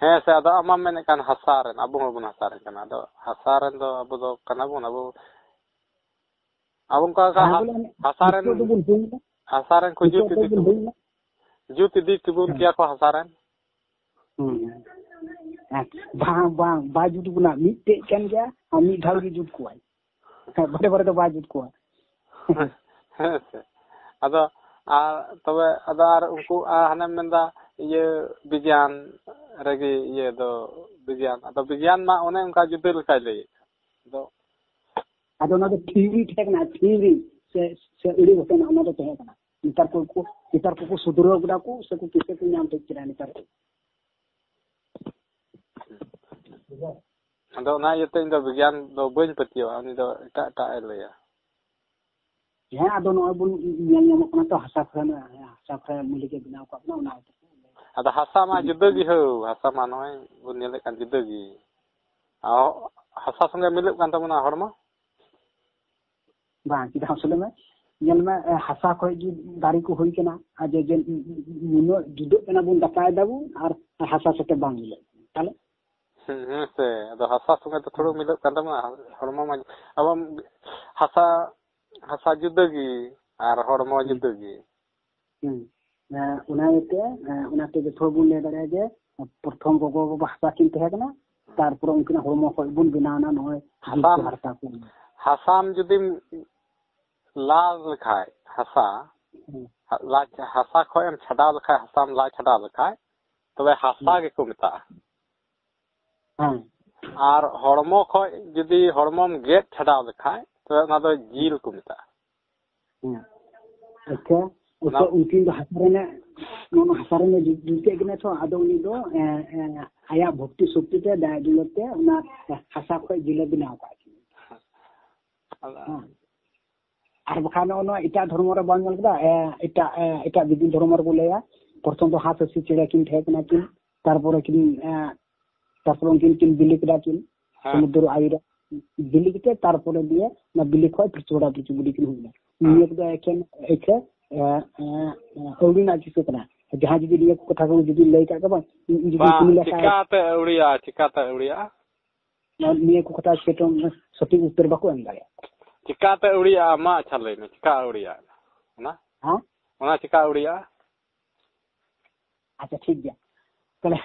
ᱦᱮᱸ ᱥᱮ, ᱟᱫᱚ ᱟᱢ ᱢᱟᱢ ᱢᱮᱱᱮᱫ ᱠᱟᱱ ᱦᱟᱥᱟ ᱨᱮᱱ, ᱟᱵᱚ ᱦᱚᱸᱵᱚᱱ ᱦᱟᱥᱟ ᱨᱮᱱ ᱠᱟᱱᱟ᱾ ᱟᱫᱚ ᱦᱟᱥᱟ ᱨᱮᱱ ᱫᱚ ᱟᱵᱚ ᱫᱚ ᱠᱟᱱᱟ ᱵᱚᱱ, ᱟᱵᱚ, ᱟᱵᱚ ᱚᱱᱠᱟ ᱦᱮᱸ, ᱦᱟ-, ᱵᱚᱞᱮ, ᱦᱟᱥᱟ ᱨᱮᱱ, ᱱᱤᱛᱚᱜ ᱫᱚᱵᱚᱱ ᱦᱩᱭᱱᱟ᱾ ᱦᱟᱥᱟ ᱨᱮᱱ ᱠᱚ ᱱᱤᱛᱚᱜ ᱡᱩᱛ ᱤᱫᱤ ᱫᱚᱵᱚᱱ ᱛᱮᱵᱚᱱ, ᱦᱩᱭᱱᱟ᱾ ᱡᱩᱛ ᱤᱫᱤ ᱛᱮᱵᱚᱱ ᱦᱮᱸ᱾ ᱠᱮᱭᱟ ᱠᱚ ᱦᱟᱥᱟ ᱨᱮᱱ᱾ ᱦᱩᱸ᱾ ᱦᱮᱸ᱾ ᱵᱟᱝ, ᱵᱟᱝ, ᱵᱟᱭ ᱡᱩᱛ ᱵᱚᱱᱟ᱾ ᱢᱤᱫᱴᱮᱡ ᱠᱟᱱ ᱜᱮᱭᱟ ᱟᱨ ᱢᱤᱫ ᱫᱷᱟᱣ ᱜᱮ ᱡᱩᱛ ᱠᱚᱣᱟᱭ᱾ ᱦᱮᱸ, ᱵᱟᱨᱮ ᱵᱟᱨᱮ ᱫᱚ ᱵᱟᱭ ᱡᱩᱛ ᱠᱚᱣᱟ᱾ ᱦᱮᱸ ᱥᱮ᱾ ᱟᱫᱚ, ᱟᱨ ᱛᱚᱵᱮ, ᱟᱫᱚ ᱟᱨ ᱩᱱᱠᱩ, ᱟᱨ ᱦᱟᱱᱮᱢ ᱢᱮᱱᱫᱟ, ᱤᱭᱟᱹ, ᱵᱤᱜᱽᱜᱟᱱ ᱨᱮᱜᱮ ᱤᱭᱟᱹ ᱫᱚ, ᱵᱤᱜᱽᱜᱟᱱ᱾ ᱟᱫᱚ ᱵᱤᱜᱽᱜᱟᱱ ᱢᱟ ᱚᱱᱮ ᱚᱱᱠᱟ ᱡᱩᱫᱟᱹ ᱞᱮᱠᱟᱭ ᱞᱟᱹᱭᱮᱫ᱾ ᱟᱫᱚ ᱟᱫᱚ ᱚᱱᱟ ᱫᱚ ᱛᱷᱤᱭᱳᱨᱤ ᱛᱟᱦᱮᱸ ᱠᱟᱱᱟ, ᱛᱷᱤᱭᱳᱨᱤ ᱥᱮ, ᱥᱮ ᱟᱹᱲᱟᱹ ᱜᱷᱚᱴᱚᱱᱟ, ᱚᱱᱟ ᱫᱚ ᱛᱟᱦᱮᱸ ᱠᱟᱱᱟ᱾ ᱱᱮᱛᱟᱨ ᱠᱚ, ᱠᱚ, ᱱᱮᱛᱟᱨ ᱠᱚᱠᱚ ᱥᱩᱫᱷᱨᱟᱹᱣ ᱠᱮᱫᱟ ᱠᱚ, ᱥᱮ ᱠᱚ ᱠᱤᱥᱟᱹ ᱠᱚ ᱧᱟᱢ ᱴᱷᱤᱠ ᱠᱮᱫᱟ ᱱᱮᱛᱟᱨ ᱠᱚ᱾ ᱟᱫᱚ ᱚᱱᱟ ᱤᱭᱟᱹᱛᱮ ᱤᱧ ᱫᱚ ᱵᱤᱜᱽᱜᱟᱱ ᱫᱚ ᱵᱟᱹᱧ ᱯᱟᱹᱛᱭᱟᱹᱣᱟ, ᱩᱱᱤ ᱫᱚ ᱮᱴᱟᱜ ᱮᱴᱟᱜ ᱮ ᱞᱟᱹᱭᱟ᱾ ᱦᱮᱸ, ᱟᱫᱚ ᱱᱚᱜᱼᱚᱭ ᱵᱚᱱ ᱧᱮᱞ ᱧᱟᱢᱚᱜ ᱠᱟᱱᱟ ᱛᱚ, ᱦᱟᱥᱟ ᱠᱷᱚᱱ, ᱦᱟᱥᱟ ᱠᱷᱚᱱ ᱢᱟᱹᱞᱤᱠ ᱮ ᱵᱮᱱᱟᱣ ᱠᱟᱜ ᱵᱚᱱᱟ, ᱚᱱᱟ ᱦᱚᱛᱮᱡ ᱛᱮ᱾ ᱟᱫᱚ ᱦᱟᱥᱟ ᱢᱟ ᱡᱩᱫᱟᱹ ᱜᱮ ᱦᱳ, ᱦᱟᱥᱟ ᱢᱟ ᱱᱚᱜᱼᱚᱭ ᱵᱚᱱ ᱧᱮᱞᱮᱫ ᱠᱟᱱ ᱡᱩᱫᱟᱹ ᱜᱮ᱾ ᱟᱨ ᱦᱟᱥᱟ ᱥᱚᱸᱜᱮ ᱢᱤᱞᱟᱹᱜ ᱠᱟᱱ ᱛᱟᱵᱚᱱᱟ ᱦᱚᱲᱢᱚ᱾ ᱵᱟᱝ, ᱪᱮᱫᱟᱜ ᱢᱟᱥᱮ ᱞᱟᱹᱭ ᱢᱮ? ᱧᱮᱞ ᱢᱮ, ᱮ, ᱦᱟᱥᱟ ᱠᱷᱚᱡ ᱜᱮ ᱫᱟᱨᱮ ᱠᱚ ᱦᱩᱭ ᱠᱟᱱᱟ, ᱟᱨ ᱡᱮ, ᱡᱮ, ᱱᱩᱱᱟᱹᱜ ᱡᱩᱫᱟᱹᱜ ᱠᱟᱱᱟ ᱵᱚᱱ, ᱫᱟᱠᱟᱭ ᱫᱟᱵᱚᱱ ᱟᱨ ᱦᱟᱥᱟ ᱥᱟᱛᱮ ᱵᱟᱝ ᱢᱤᱞᱟᱹᱜ ᱠᱟᱱᱟ, ᱛᱟᱦᱞᱮ? ᱦᱮᱸ, ᱦᱮᱸ ᱥᱮ, ᱟᱫᱚ ᱦᱟᱥᱟ ᱥᱚᱸᱜᱮ ᱫᱚ ᱛᱷᱚᱲᱟ ᱢᱤᱞᱟᱹᱜ ᱠᱟᱱ ᱛᱟᱵᱚᱱᱟ, ᱦᱚᱲᱢᱚ ᱢᱟ ᱟᱵᱚ ᱦᱟᱥᱟ, ᱦᱟᱥᱟ ᱡᱩᱫᱟᱹ ᱜᱮ ᱟᱨ ᱦᱚᱲᱢᱚ ᱦᱩᱸ᱾ ᱡᱩᱫᱟᱹ ᱜᱮ᱾ ᱦᱩᱸ᱾ ᱮ, ᱚᱱᱟ ᱤᱭᱟᱹᱛᱮ, ᱮ, ᱚᱱᱟᱛᱮ ᱡᱚᱛᱚ ᱦᱚᱲ ᱵᱚᱱ ᱞᱟᱹᱭ ᱫᱟᱲᱮᱭᱟᱜᱼᱟ ᱡᱮ ᱯᱨᱚᱛᱷᱚᱢ ᱜᱚᱜᱚ ᱵᱟᱵᱟ ᱦᱟᱥᱟ ᱠᱤᱱ ᱛᱟᱦᱮᱸ ᱠᱟᱱᱟ, ᱛᱟᱨᱯᱚᱨᱮ ᱩᱱᱠᱤᱱᱟᱜ ᱦᱚᱲᱢᱚ ᱠᱷᱚᱡ ᱵᱚᱱ ᱵᱮᱱᱟᱣ ᱮᱱᱟ ᱱᱚᱜᱼᱚᱭ ᱡᱤᱵᱽ ᱠᱚ ᱦᱟᱥᱟᱢ, ᱦᱟᱨᱛᱟ ᱠᱚ᱾ ᱦᱟᱥᱟᱢ ᱡᱩᱫᱤᱢ ᱞᱟ ᱞᱮᱠᱷᱟᱡ, ᱦᱟᱥᱟ, ᱦᱩᱸ᱾ ᱦᱟ-, ᱞᱟ, ᱦᱟᱥᱟ ᱠᱷᱚᱡ ᱮᱢ ᱪᱷᱟᱰᱟᱣ ᱞᱮᱠᱷᱟᱡ, ᱦᱟᱥᱟᱢ ᱞᱟ ᱪᱷᱟᱰᱟᱣ ᱞᱮᱠᱷᱟᱡ, ᱛᱚᱵᱮ ᱦᱟᱥᱟ ᱦᱩᱸ᱾ ᱜᱮᱠᱚ ᱢᱮᱛᱟᱜᱼᱟ᱾ ᱦᱮᱸ᱾ ᱟᱨ ᱦᱚᱲᱢᱚ ᱠᱷᱚᱡ ᱡᱩᱫᱤ ᱦᱚᱲᱢᱚᱢ ᱜᱮᱫ ᱪᱷᱟᱰᱟᱣ ᱞᱮᱠᱷᱟᱡ, ᱛᱚᱵᱮ ᱚᱱᱟ ᱫᱚ ᱦᱩᱸ᱾ ᱡᱤᱞ ᱠᱚ ᱢᱮᱛᱟᱜᱼᱟ᱾ ᱦᱮᱸ᱾ ᱟᱪᱪᱷᱟ, ᱚᱱᱟ ᱟᱪᱪᱷᱟ, ᱩᱱᱠᱤᱱ ᱫᱚ ᱦᱟᱥᱟ ᱨᱮᱱᱟᱜ, ᱱᱚᱣᱟ ᱦᱟᱥᱟ ᱨᱮᱱᱟᱜ ᱡᱩ-, ᱡᱩᱛ ᱠᱮᱫ ᱠᱤᱱᱟ ᱛᱚ, ᱟᱫᱚ ᱩᱱᱤ ᱫᱚ, ᱮ, ᱮ, ᱟᱭᱟᱜ ᱵᱷᱚᱠᱛᱤ ᱥᱚᱠᱛᱤ ᱛᱮ, ᱫᱟᱭᱟ ᱫᱩᱞᱟᱹᱲ ᱛᱮ ᱚᱱᱟ ᱦᱟᱥᱟ ᱠᱷᱚᱡ ᱡᱤᱞᱮ ᱵᱮᱱᱟᱣ ᱠᱟᱜ ᱠᱤᱱᱟ᱾ ᱟᱫᱚ ᱦᱮᱸ᱾ ᱟᱨ ᱵᱟᱠᱷᱟᱱ ᱱᱚᱜᱼᱚ ᱱᱚᱣᱟ ᱮᱴᱟᱜ ᱫᱷᱚᱨᱢᱚ ᱨᱮ ᱵᱟᱢ ᱧᱮᱞ ᱠᱮᱫᱟ? ᱮ, ᱮᱴᱟᱜ, ᱮ, ᱮᱴᱟᱜ ᱵᱤᱵᱷᱤᱱᱱᱚ ᱫᱷᱚᱨᱢᱚ ᱨᱮᱠᱚ ᱞᱟᱹᱭᱟ, ᱯᱨᱚᱛᱷᱚᱢ ᱫᱚ ᱦᱟᱸᱥ ᱦᱟᱹᱥᱤ ᱪᱮᱬᱮ ᱠᱤᱱ ᱛᱟᱦᱮᱸ ᱠᱟᱱᱟ ᱠᱤᱱ, ᱛᱟᱨᱯᱚᱨᱮ ᱠᱤᱱ, ᱮ, ᱛᱟᱨᱯᱚᱨᱮ ᱩᱱᱠᱤᱱ ᱠᱤᱱ ᱵᱤᱞᱤ ᱠᱮᱫᱟ ᱠᱤᱱ, ᱦᱮᱸ᱾ ᱥᱚᱢᱩᱫᱨᱚ ᱟᱭᱩᱨ ᱨᱮ᱾ ᱵᱤᱞᱤ ᱠᱟᱛᱮ ᱛᱟᱨᱯᱚᱨᱮ ᱫᱤᱭᱮ ᱚᱱᱟ ᱵᱤᱞᱤ ᱠᱷᱚᱡ ᱯᱤᱞᱪᱩ ᱦᱟᱲᱟᱢ ᱯᱤᱞᱪᱩ ᱵᱩᱰᱷᱤ ᱠᱤᱱ ᱦᱩᱭᱱᱟ᱾ ᱦᱮᱸ᱾ ᱱᱤᱭᱟᱹ ᱠᱚᱫᱚ ᱮᱠᱷᱮᱱ ᱮᱠᱷᱮ, ᱮ, ᱮ, ᱟᱹᱣᱲᱤ ᱨᱮᱱᱟᱜ ᱠᱤᱥᱟᱹ ᱠᱟᱱᱟ᱾ ᱡᱟᱦᱟᱸᱭ ᱡᱩᱫᱤ ᱱᱤᱭᱟᱹ ᱠᱚ ᱠᱟᱛᱷᱟ ᱠᱚ ᱡᱩᱫᱤ ᱞᱟᱹᱭ ᱠᱟᱜ ᱠᱚ ᱵᱟᱝ, ᱤᱧ ᱡᱩᱫᱤ ᱵᱟᱝ, ᱠᱩᱞᱤ ᱞᱮᱠᱷᱟᱱ ᱪᱤᱠᱟᱛᱮ ᱟᱹᱣᱲᱤᱭᱟ, ᱪᱤᱠᱟᱛᱮ ᱟᱹᱣᱲᱤᱭᱟ? ᱱᱤᱭᱟᱹ ᱠᱚ ᱠᱟᱛᱷᱟ ᱪᱮᱫ ᱦᱚᱸ ᱥᱚᱴᱷᱤᱠ ᱩᱛᱛᱚᱨ ᱵᱟᱠᱚ ᱮᱢ ᱫᱟᱲᱮᱭᱟᱜᱼᱟ᱾ ᱪᱤᱠᱟᱛᱮ ᱟᱹᱣᱲᱤᱭᱟ? ᱢᱟ ᱟᱪᱪᱷᱟ ᱞᱟᱹᱭ ᱢᱮ, ᱪᱤᱠᱟ ᱟᱹᱣᱲᱤᱭᱟ? ᱚᱱᱟ? ᱦᱮᱸ? ᱚᱱᱟ ᱪᱤᱠᱟ ᱟᱹᱣᱲᱤᱭᱟ? ᱟᱪᱪᱷᱟ, ᱴᱷᱤᱠ ᱜᱮᱭᱟ᱾ ᱛᱟᱦᱞᱮ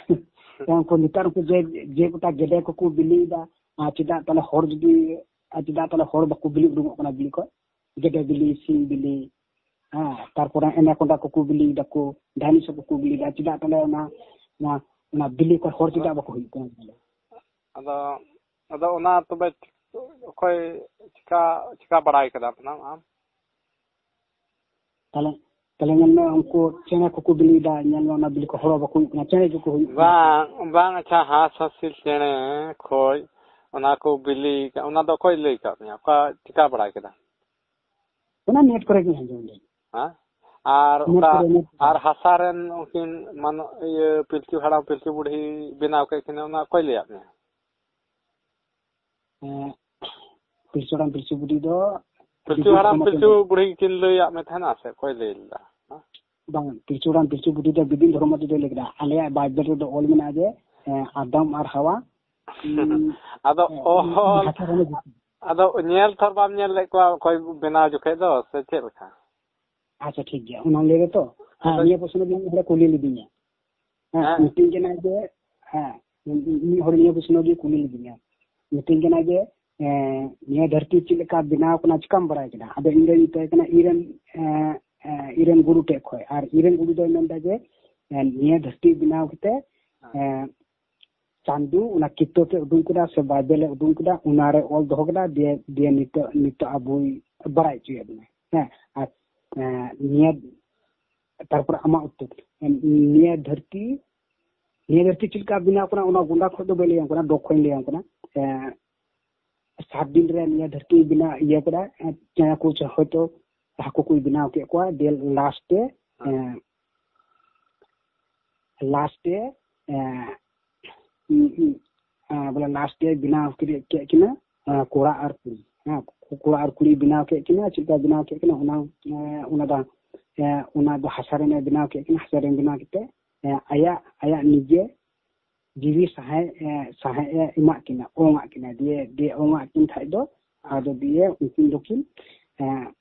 ᱩᱱᱠᱩ ᱱᱮᱛᱟᱨ ᱩᱱᱠᱩ ᱡᱮ, ᱡᱮ ᱜᱚᱴᱟ ᱜᱮᱰᱮ ᱠᱚᱠᱚ ᱵᱤᱞᱤᱭᱮᱫᱟ, ᱟᱨ ᱪᱮᱫᱟᱜ ᱛᱟᱦᱞᱮ ᱦᱚᱲ ᱡᱩᱫᱤ, ᱟᱨ ᱪᱮᱫᱟᱜ ᱛᱟᱦᱞᱮ ᱦᱚᱲ ᱵᱟᱠᱚ ᱵᱤᱞᱤ ᱩᱰᱩᱠᱚᱜ ᱠᱟᱱᱟ ᱵᱤᱞᱤ ᱠᱷᱚᱡ? ᱜᱮᱰᱮ ᱵᱤᱞᱤ, ᱥᱤᱢ ᱵᱤᱞᱤ, ᱦᱮᱸ, ᱛᱟᱨᱯᱚᱨᱮ anaconda ᱠᱚᱠᱚ ᱵᱤᱞᱤᱭ ᱫᱟᱠᱚ, dinosaur ᱠᱚᱠᱚ ᱵᱤᱞᱤᱭ ᱫᱟ, ᱪᱮᱫᱟᱜ ᱛᱟᱦᱞᱮ ᱚᱱᱟ, ᱚᱱᱟ, ᱚᱱᱟ ᱵᱤᱞᱤ ᱠᱷᱚᱡ ᱦᱚᱲ ᱪᱮᱫᱟᱜ ᱵᱟᱠᱚ ᱦᱩᱭᱩᱜ ᱠᱟᱱᱟ ᱛᱟᱦᱞᱮ? ᱟᱫᱚ, ᱟᱫᱚ ᱚᱱᱟ ᱛᱚᱵᱮ ᱚᱠᱚᱭ ᱪᱤᱠᱟ, ᱪᱤᱠᱟ ᱵᱟᱲᱟᱭ ᱠᱟᱫᱟ ᱚᱱᱟ ᱟᱢ? ᱛᱟᱦᱞᱮ, ᱛᱟᱦᱞᱮ ᱧᱮᱞ ᱢᱮ, ᱩᱱᱠᱩ ᱪᱮᱬᱮ ᱠᱚᱠᱚ ᱵᱤᱞᱤᱭᱮᱫᱟ, ᱧᱮᱞ ᱢᱮ, ᱚᱱᱟ ᱵᱤᱞᱤ ᱠᱚ ᱦᱚᱲ ᱵᱟᱠᱚ ᱦᱩᱭᱩᱜ ᱠᱟᱱᱟ, ᱪᱮᱬᱮ ᱜᱮᱠᱚ ᱦᱩᱭᱩᱜ ᱠᱟᱱᱟ᱾ ᱵᱟᱝ, ᱵᱟᱝ, ᱟᱪᱪᱷᱟ, ᱦᱟᱸᱥ ᱦᱟᱸᱥᱤᱞ ᱪᱮᱬᱮ ᱠᱷᱚᱡ ᱚᱱᱟ ᱠᱚ ᱵᱤᱞᱤ, ᱚᱱᱟ ᱫᱚ ᱚᱠᱚᱭ ᱞᱟᱹᱭ ᱠᱟᱜ ᱢᱮᱭᱟ? ᱚᱠᱟ ᱪᱤᱠᱟ ᱵᱟᱲᱟᱭ ᱠᱮᱫᱟ? ᱚᱱᱟ net ᱠᱚᱨᱮ ᱜᱤᱧ ᱟᱸᱡᱚᱢ ᱞᱮᱫ᱾ ᱦᱮᱸ? ᱟᱨ net ᱚᱠᱟ, ᱠᱚᱨᱮ, net ᱠᱚᱨᱮ᱾ ᱟᱨ ᱦᱟᱥᱟ ᱨᱮᱱ ᱩᱱᱠᱤᱱ ᱢᱟᱱᱚ-, ᱤᱭᱟᱹ, ᱯᱤᱞᱪᱩ ᱦᱟᱲᱟᱢ, ᱯᱤᱞᱪᱩ ᱵᱩᱲᱦᱤ ᱵᱮᱱᱟᱣ ᱠᱮᱫ ᱠᱤᱱᱟ, ᱚᱱᱟ ᱚᱠᱚᱭ ᱞᱟᱹᱭᱟᱫ ᱢᱮᱭᱟ? ᱮᱸ, ᱯᱤᱞᱪᱩ ᱦᱟᱲᱟᱢ, ᱯᱤᱞᱪᱩ ᱵᱩᱰᱷᱤ ᱫᱚ ᱯᱤᱞᱪᱩ ᱵᱤᱫᱩ ᱦᱟᱲᱟᱢ, ᱫᱷᱚᱨᱢᱚ ᱯᱤᱞᱪᱩ ᱪᱚᱸᱫᱽᱨᱚ᱾ ᱵᱩᱲᱦᱤ ᱠᱤᱱ ᱞᱟᱹᱭᱟᱫ ᱢᱮ ᱛᱟᱦᱮᱱᱟ ᱥᱮ ᱚᱠᱚᱭ ᱞᱟᱹᱭ ᱞᱮᱫᱟ? ᱦᱮᱸ? ᱵᱟᱝ, ᱯᱤᱞᱪᱩ ᱦᱟᱲᱟᱢ, ᱯᱤᱞᱪᱩ ᱵᱩᱰᱷᱤ ᱫᱚ ᱵᱤᱫᱩ ᱫᱷᱚᱨᱢᱚ ᱪᱚᱸᱫᱽᱨᱚᱭ ᱞᱟᱹᱭ ᱠᱮᱫᱟ᱾ ᱟᱞᱮᱭᱟᱜ ᱵᱟᱭᱵᱮᱞ ᱨᱮᱫᱚ ᱚᱞ ᱢᱮᱱᱟᱜᱼᱟ ᱡᱮ, ᱮᱸ, ᱟᱫᱟᱢ ᱟᱨ ᱦᱟᱣᱟ, ᱩᱸ, ᱟᱫᱚ ᱮᱸ, ᱚᱦᱚ, ᱦᱟᱥᱟ ᱨᱮᱱ ᱡᱤᱥᱩ᱾ ᱟᱫᱚ ᱧᱮᱞ ᱛᱷᱚᱨ ᱵᱟᱢ ᱧᱮᱞ ᱞᱮᱫ ᱠᱚᱣᱟ ᱚᱠᱚᱭ ᱵᱮᱱᱟᱣ ᱡᱚᱠᱷᱮᱡ ᱫᱚ, ᱥᱮ ᱪᱮᱫ ᱞᱮᱠᱟ? ᱟᱪᱪᱷᱟ, ᱴᱷᱤᱠ ᱜᱮᱭᱟ, ᱚᱱᱟ ᱞᱟᱹᱭ ᱜᱮᱛᱚ᱾ ᱦᱮᱸ, ᱟᱫᱚ ᱱᱤᱭᱟᱹ ᱯᱨᱚᱥᱱᱚ ᱜᱮ ᱢᱤᱫ ᱦᱚᱲᱮ ᱠᱩᱞᱤ ᱞᱤᱫᱤᱧᱟ᱾ ᱦᱮᱸ, ᱦᱮᱸ᱾ ᱢᱤᱛᱟᱹᱧ ᱠᱟᱱᱟᱭ ᱡᱮ, ᱦᱮᱸ, ᱢᱤᱫ ᱦᱚᱲ ᱱᱤᱭᱟᱹ ᱯᱨᱚᱥᱱᱚ ᱜᱮ ᱠᱩᱞᱤ ᱞᱤᱫᱤᱧᱟ᱾ ᱢᱤᱛᱟᱹᱧ ᱠᱟᱱᱟᱭ ᱡᱮ, ᱮᱸ, ᱱᱤᱭᱟᱹ ᱫᱷᱟᱹᱨᱛᱤ ᱪᱮᱫ ᱞᱮᱠᱟ ᱵᱮᱱᱟᱣ ᱠᱟᱱᱟ, ᱪᱤᱠᱟᱢ ᱵᱟᱲᱟᱭ ᱠᱮᱫᱟ? ᱟᱫᱚ ᱤᱧ ᱫᱚᱧ ᱢᱮᱛᱟᱭ ᱠᱟᱱᱟ, ᱤᱧ ᱨᱮᱱ, ᱮᱸ, ᱮᱸ, ᱤᱧ ᱨᱮᱱ ᱜᱩᱨᱩ ᱴᱷᱮᱡ ᱠᱷᱚᱡ᱾ ᱟᱨ ᱤᱧ ᱨᱮᱱ ᱜᱩᱨᱩ ᱫᱚᱭ ᱢᱮᱱᱫᱟ ᱡᱮ, ᱮᱸ, ᱱᱤᱭᱟᱹ ᱫᱷᱟᱹᱨᱛᱤ ᱵᱮᱱᱟᱣ ᱠᱟᱛᱮ, ᱮᱸ, ᱪᱟᱸᱫᱩ ᱚᱱᱟ ᱠᱤᱛᱟᱹᱵ ᱮ ᱩᱰᱩᱝ ᱠᱮᱫᱟ ᱥᱮ ᱵᱟᱭᱵᱮᱞ ᱮ ᱩᱰᱩᱝ ᱠᱮᱫᱟ, ᱚᱱᱟᱨᱮ ᱚᱞ ᱫᱚᱦᱚ ᱠᱮᱫᱟ, ᱫᱤᱭᱮ, ᱫᱤᱭᱮ ᱱᱤᱛᱚᱜ, ᱱᱤᱛᱚᱜ ᱟᱵᱚᱭ ᱵᱟᱲᱟᱭ ᱦᱚᱪᱚᱭᱮᱫ ᱵᱚᱱᱟ᱾ ᱦᱮᱸ, ᱟᱨ, ᱮᱸ, ᱱᱤᱭᱟᱹ, ᱛᱟᱨᱯᱚᱨᱮ ᱟᱢᱟᱜ ᱩᱛᱛᱚᱨ, ᱱᱤᱭᱟᱹ ᱫᱷᱟᱹᱨᱛᱤ, ᱱᱤᱭᱟᱹ ᱫᱷᱟᱹᱨᱛᱤ ᱪᱮᱫ ᱞᱮᱠᱟ ᱵᱮᱱᱟᱣ ᱠᱟᱱᱟ, ᱚᱱᱟ ᱜᱚᱸᱰᱟ ᱠᱷᱚᱡ ᱫᱚ ᱵᱟᱹᱧ ᱞᱟᱹᱭᱟᱢ ᱠᱟᱱᱟ, ᱰᱚᱜ ᱠᱷᱚᱡ ᱤᱧ ᱞᱟᱹᱭᱟᱢ ᱠᱟᱱᱟ᱾ ᱮᱸ, ᱥᱟᱛ ᱫᱤᱱ ᱨᱮ ᱱᱤᱭᱟᱹ ᱫᱷᱟᱹᱨᱛᱤ ᱵᱮᱱᱟᱣ, ᱤᱭᱟᱹ ᱠᱮᱫᱟ, ᱮᱸ, ᱪᱮᱬᱮ ᱠᱚ ᱦᱚᱭᱛᱳ ᱦᱟᱹᱠᱩ ᱠᱚ ᱵᱮᱱᱟᱣ ᱠᱮᱫ ᱠᱚᱣᱟ, ᱫᱤᱭᱮ ᱞᱟᱥᱴ ᱨᱮ, ᱦᱮᱸ᱾ ᱮᱸ, ᱞᱟᱥᱴ ᱨᱮ, ᱮᱸ, ᱩᱸ, ᱩᱸ, ᱮᱸ, ᱵᱚᱞᱮ ᱞᱟᱥᱴ ᱨᱮ ᱵᱮᱱᱟᱣ ᱠᱮᱫ, ᱠᱮᱫ ᱠᱤᱱᱟ, ᱮᱸ, ᱠᱚᱲᱟ ᱟᱨ ᱠᱩᱲᱤ, ᱦᱮᱸ, ᱠᱚᱲᱟ ᱟᱨ ᱠᱩᱲᱤ ᱵᱮᱱᱟᱣ ᱠᱮᱫ ᱠᱤᱱᱟ᱾ ᱪᱮᱫ ᱞᱮᱠᱟ ᱵᱮᱱᱟᱣ ᱠᱮᱫ ᱠᱤᱱᱟ, ᱚᱱᱟ, ᱮᱸ, ᱚᱱᱟ ᱫᱚ, ᱮᱸ, ᱚᱱᱟ ᱫᱚ ᱦᱟᱥᱟ ᱨᱮᱱᱮ ᱵᱮᱱᱟᱣ ᱠᱮᱫ ᱠᱤᱱᱟ᱾ ᱦᱟᱥᱟ ᱨᱮᱱ ᱵᱮᱱᱟᱣ ᱠᱟᱛᱮ, ᱮᱸ, ᱟᱭᱟᱜ, ᱟᱭᱟᱜ ᱱᱤᱡᱮ ᱡᱤᱣᱤ ᱥᱟᱦᱮ, ᱮᱸ, ᱥᱟᱦᱮ ᱮ ᱮᱢᱟᱜ ᱠᱤᱱᱟ, ᱚᱝ ᱟᱜ ᱠᱤᱱᱟ᱾ ᱫᱤᱭᱮ, ᱫᱤᱭᱮ ᱚᱝ ᱟᱜ ᱠᱤᱱ ᱠᱷᱟᱡ ᱫᱚ, ᱟᱫᱚ ᱫᱤᱭᱮ ᱩᱱᱠᱤᱱ ᱫᱚᱠᱤᱱ, ᱮᱸ,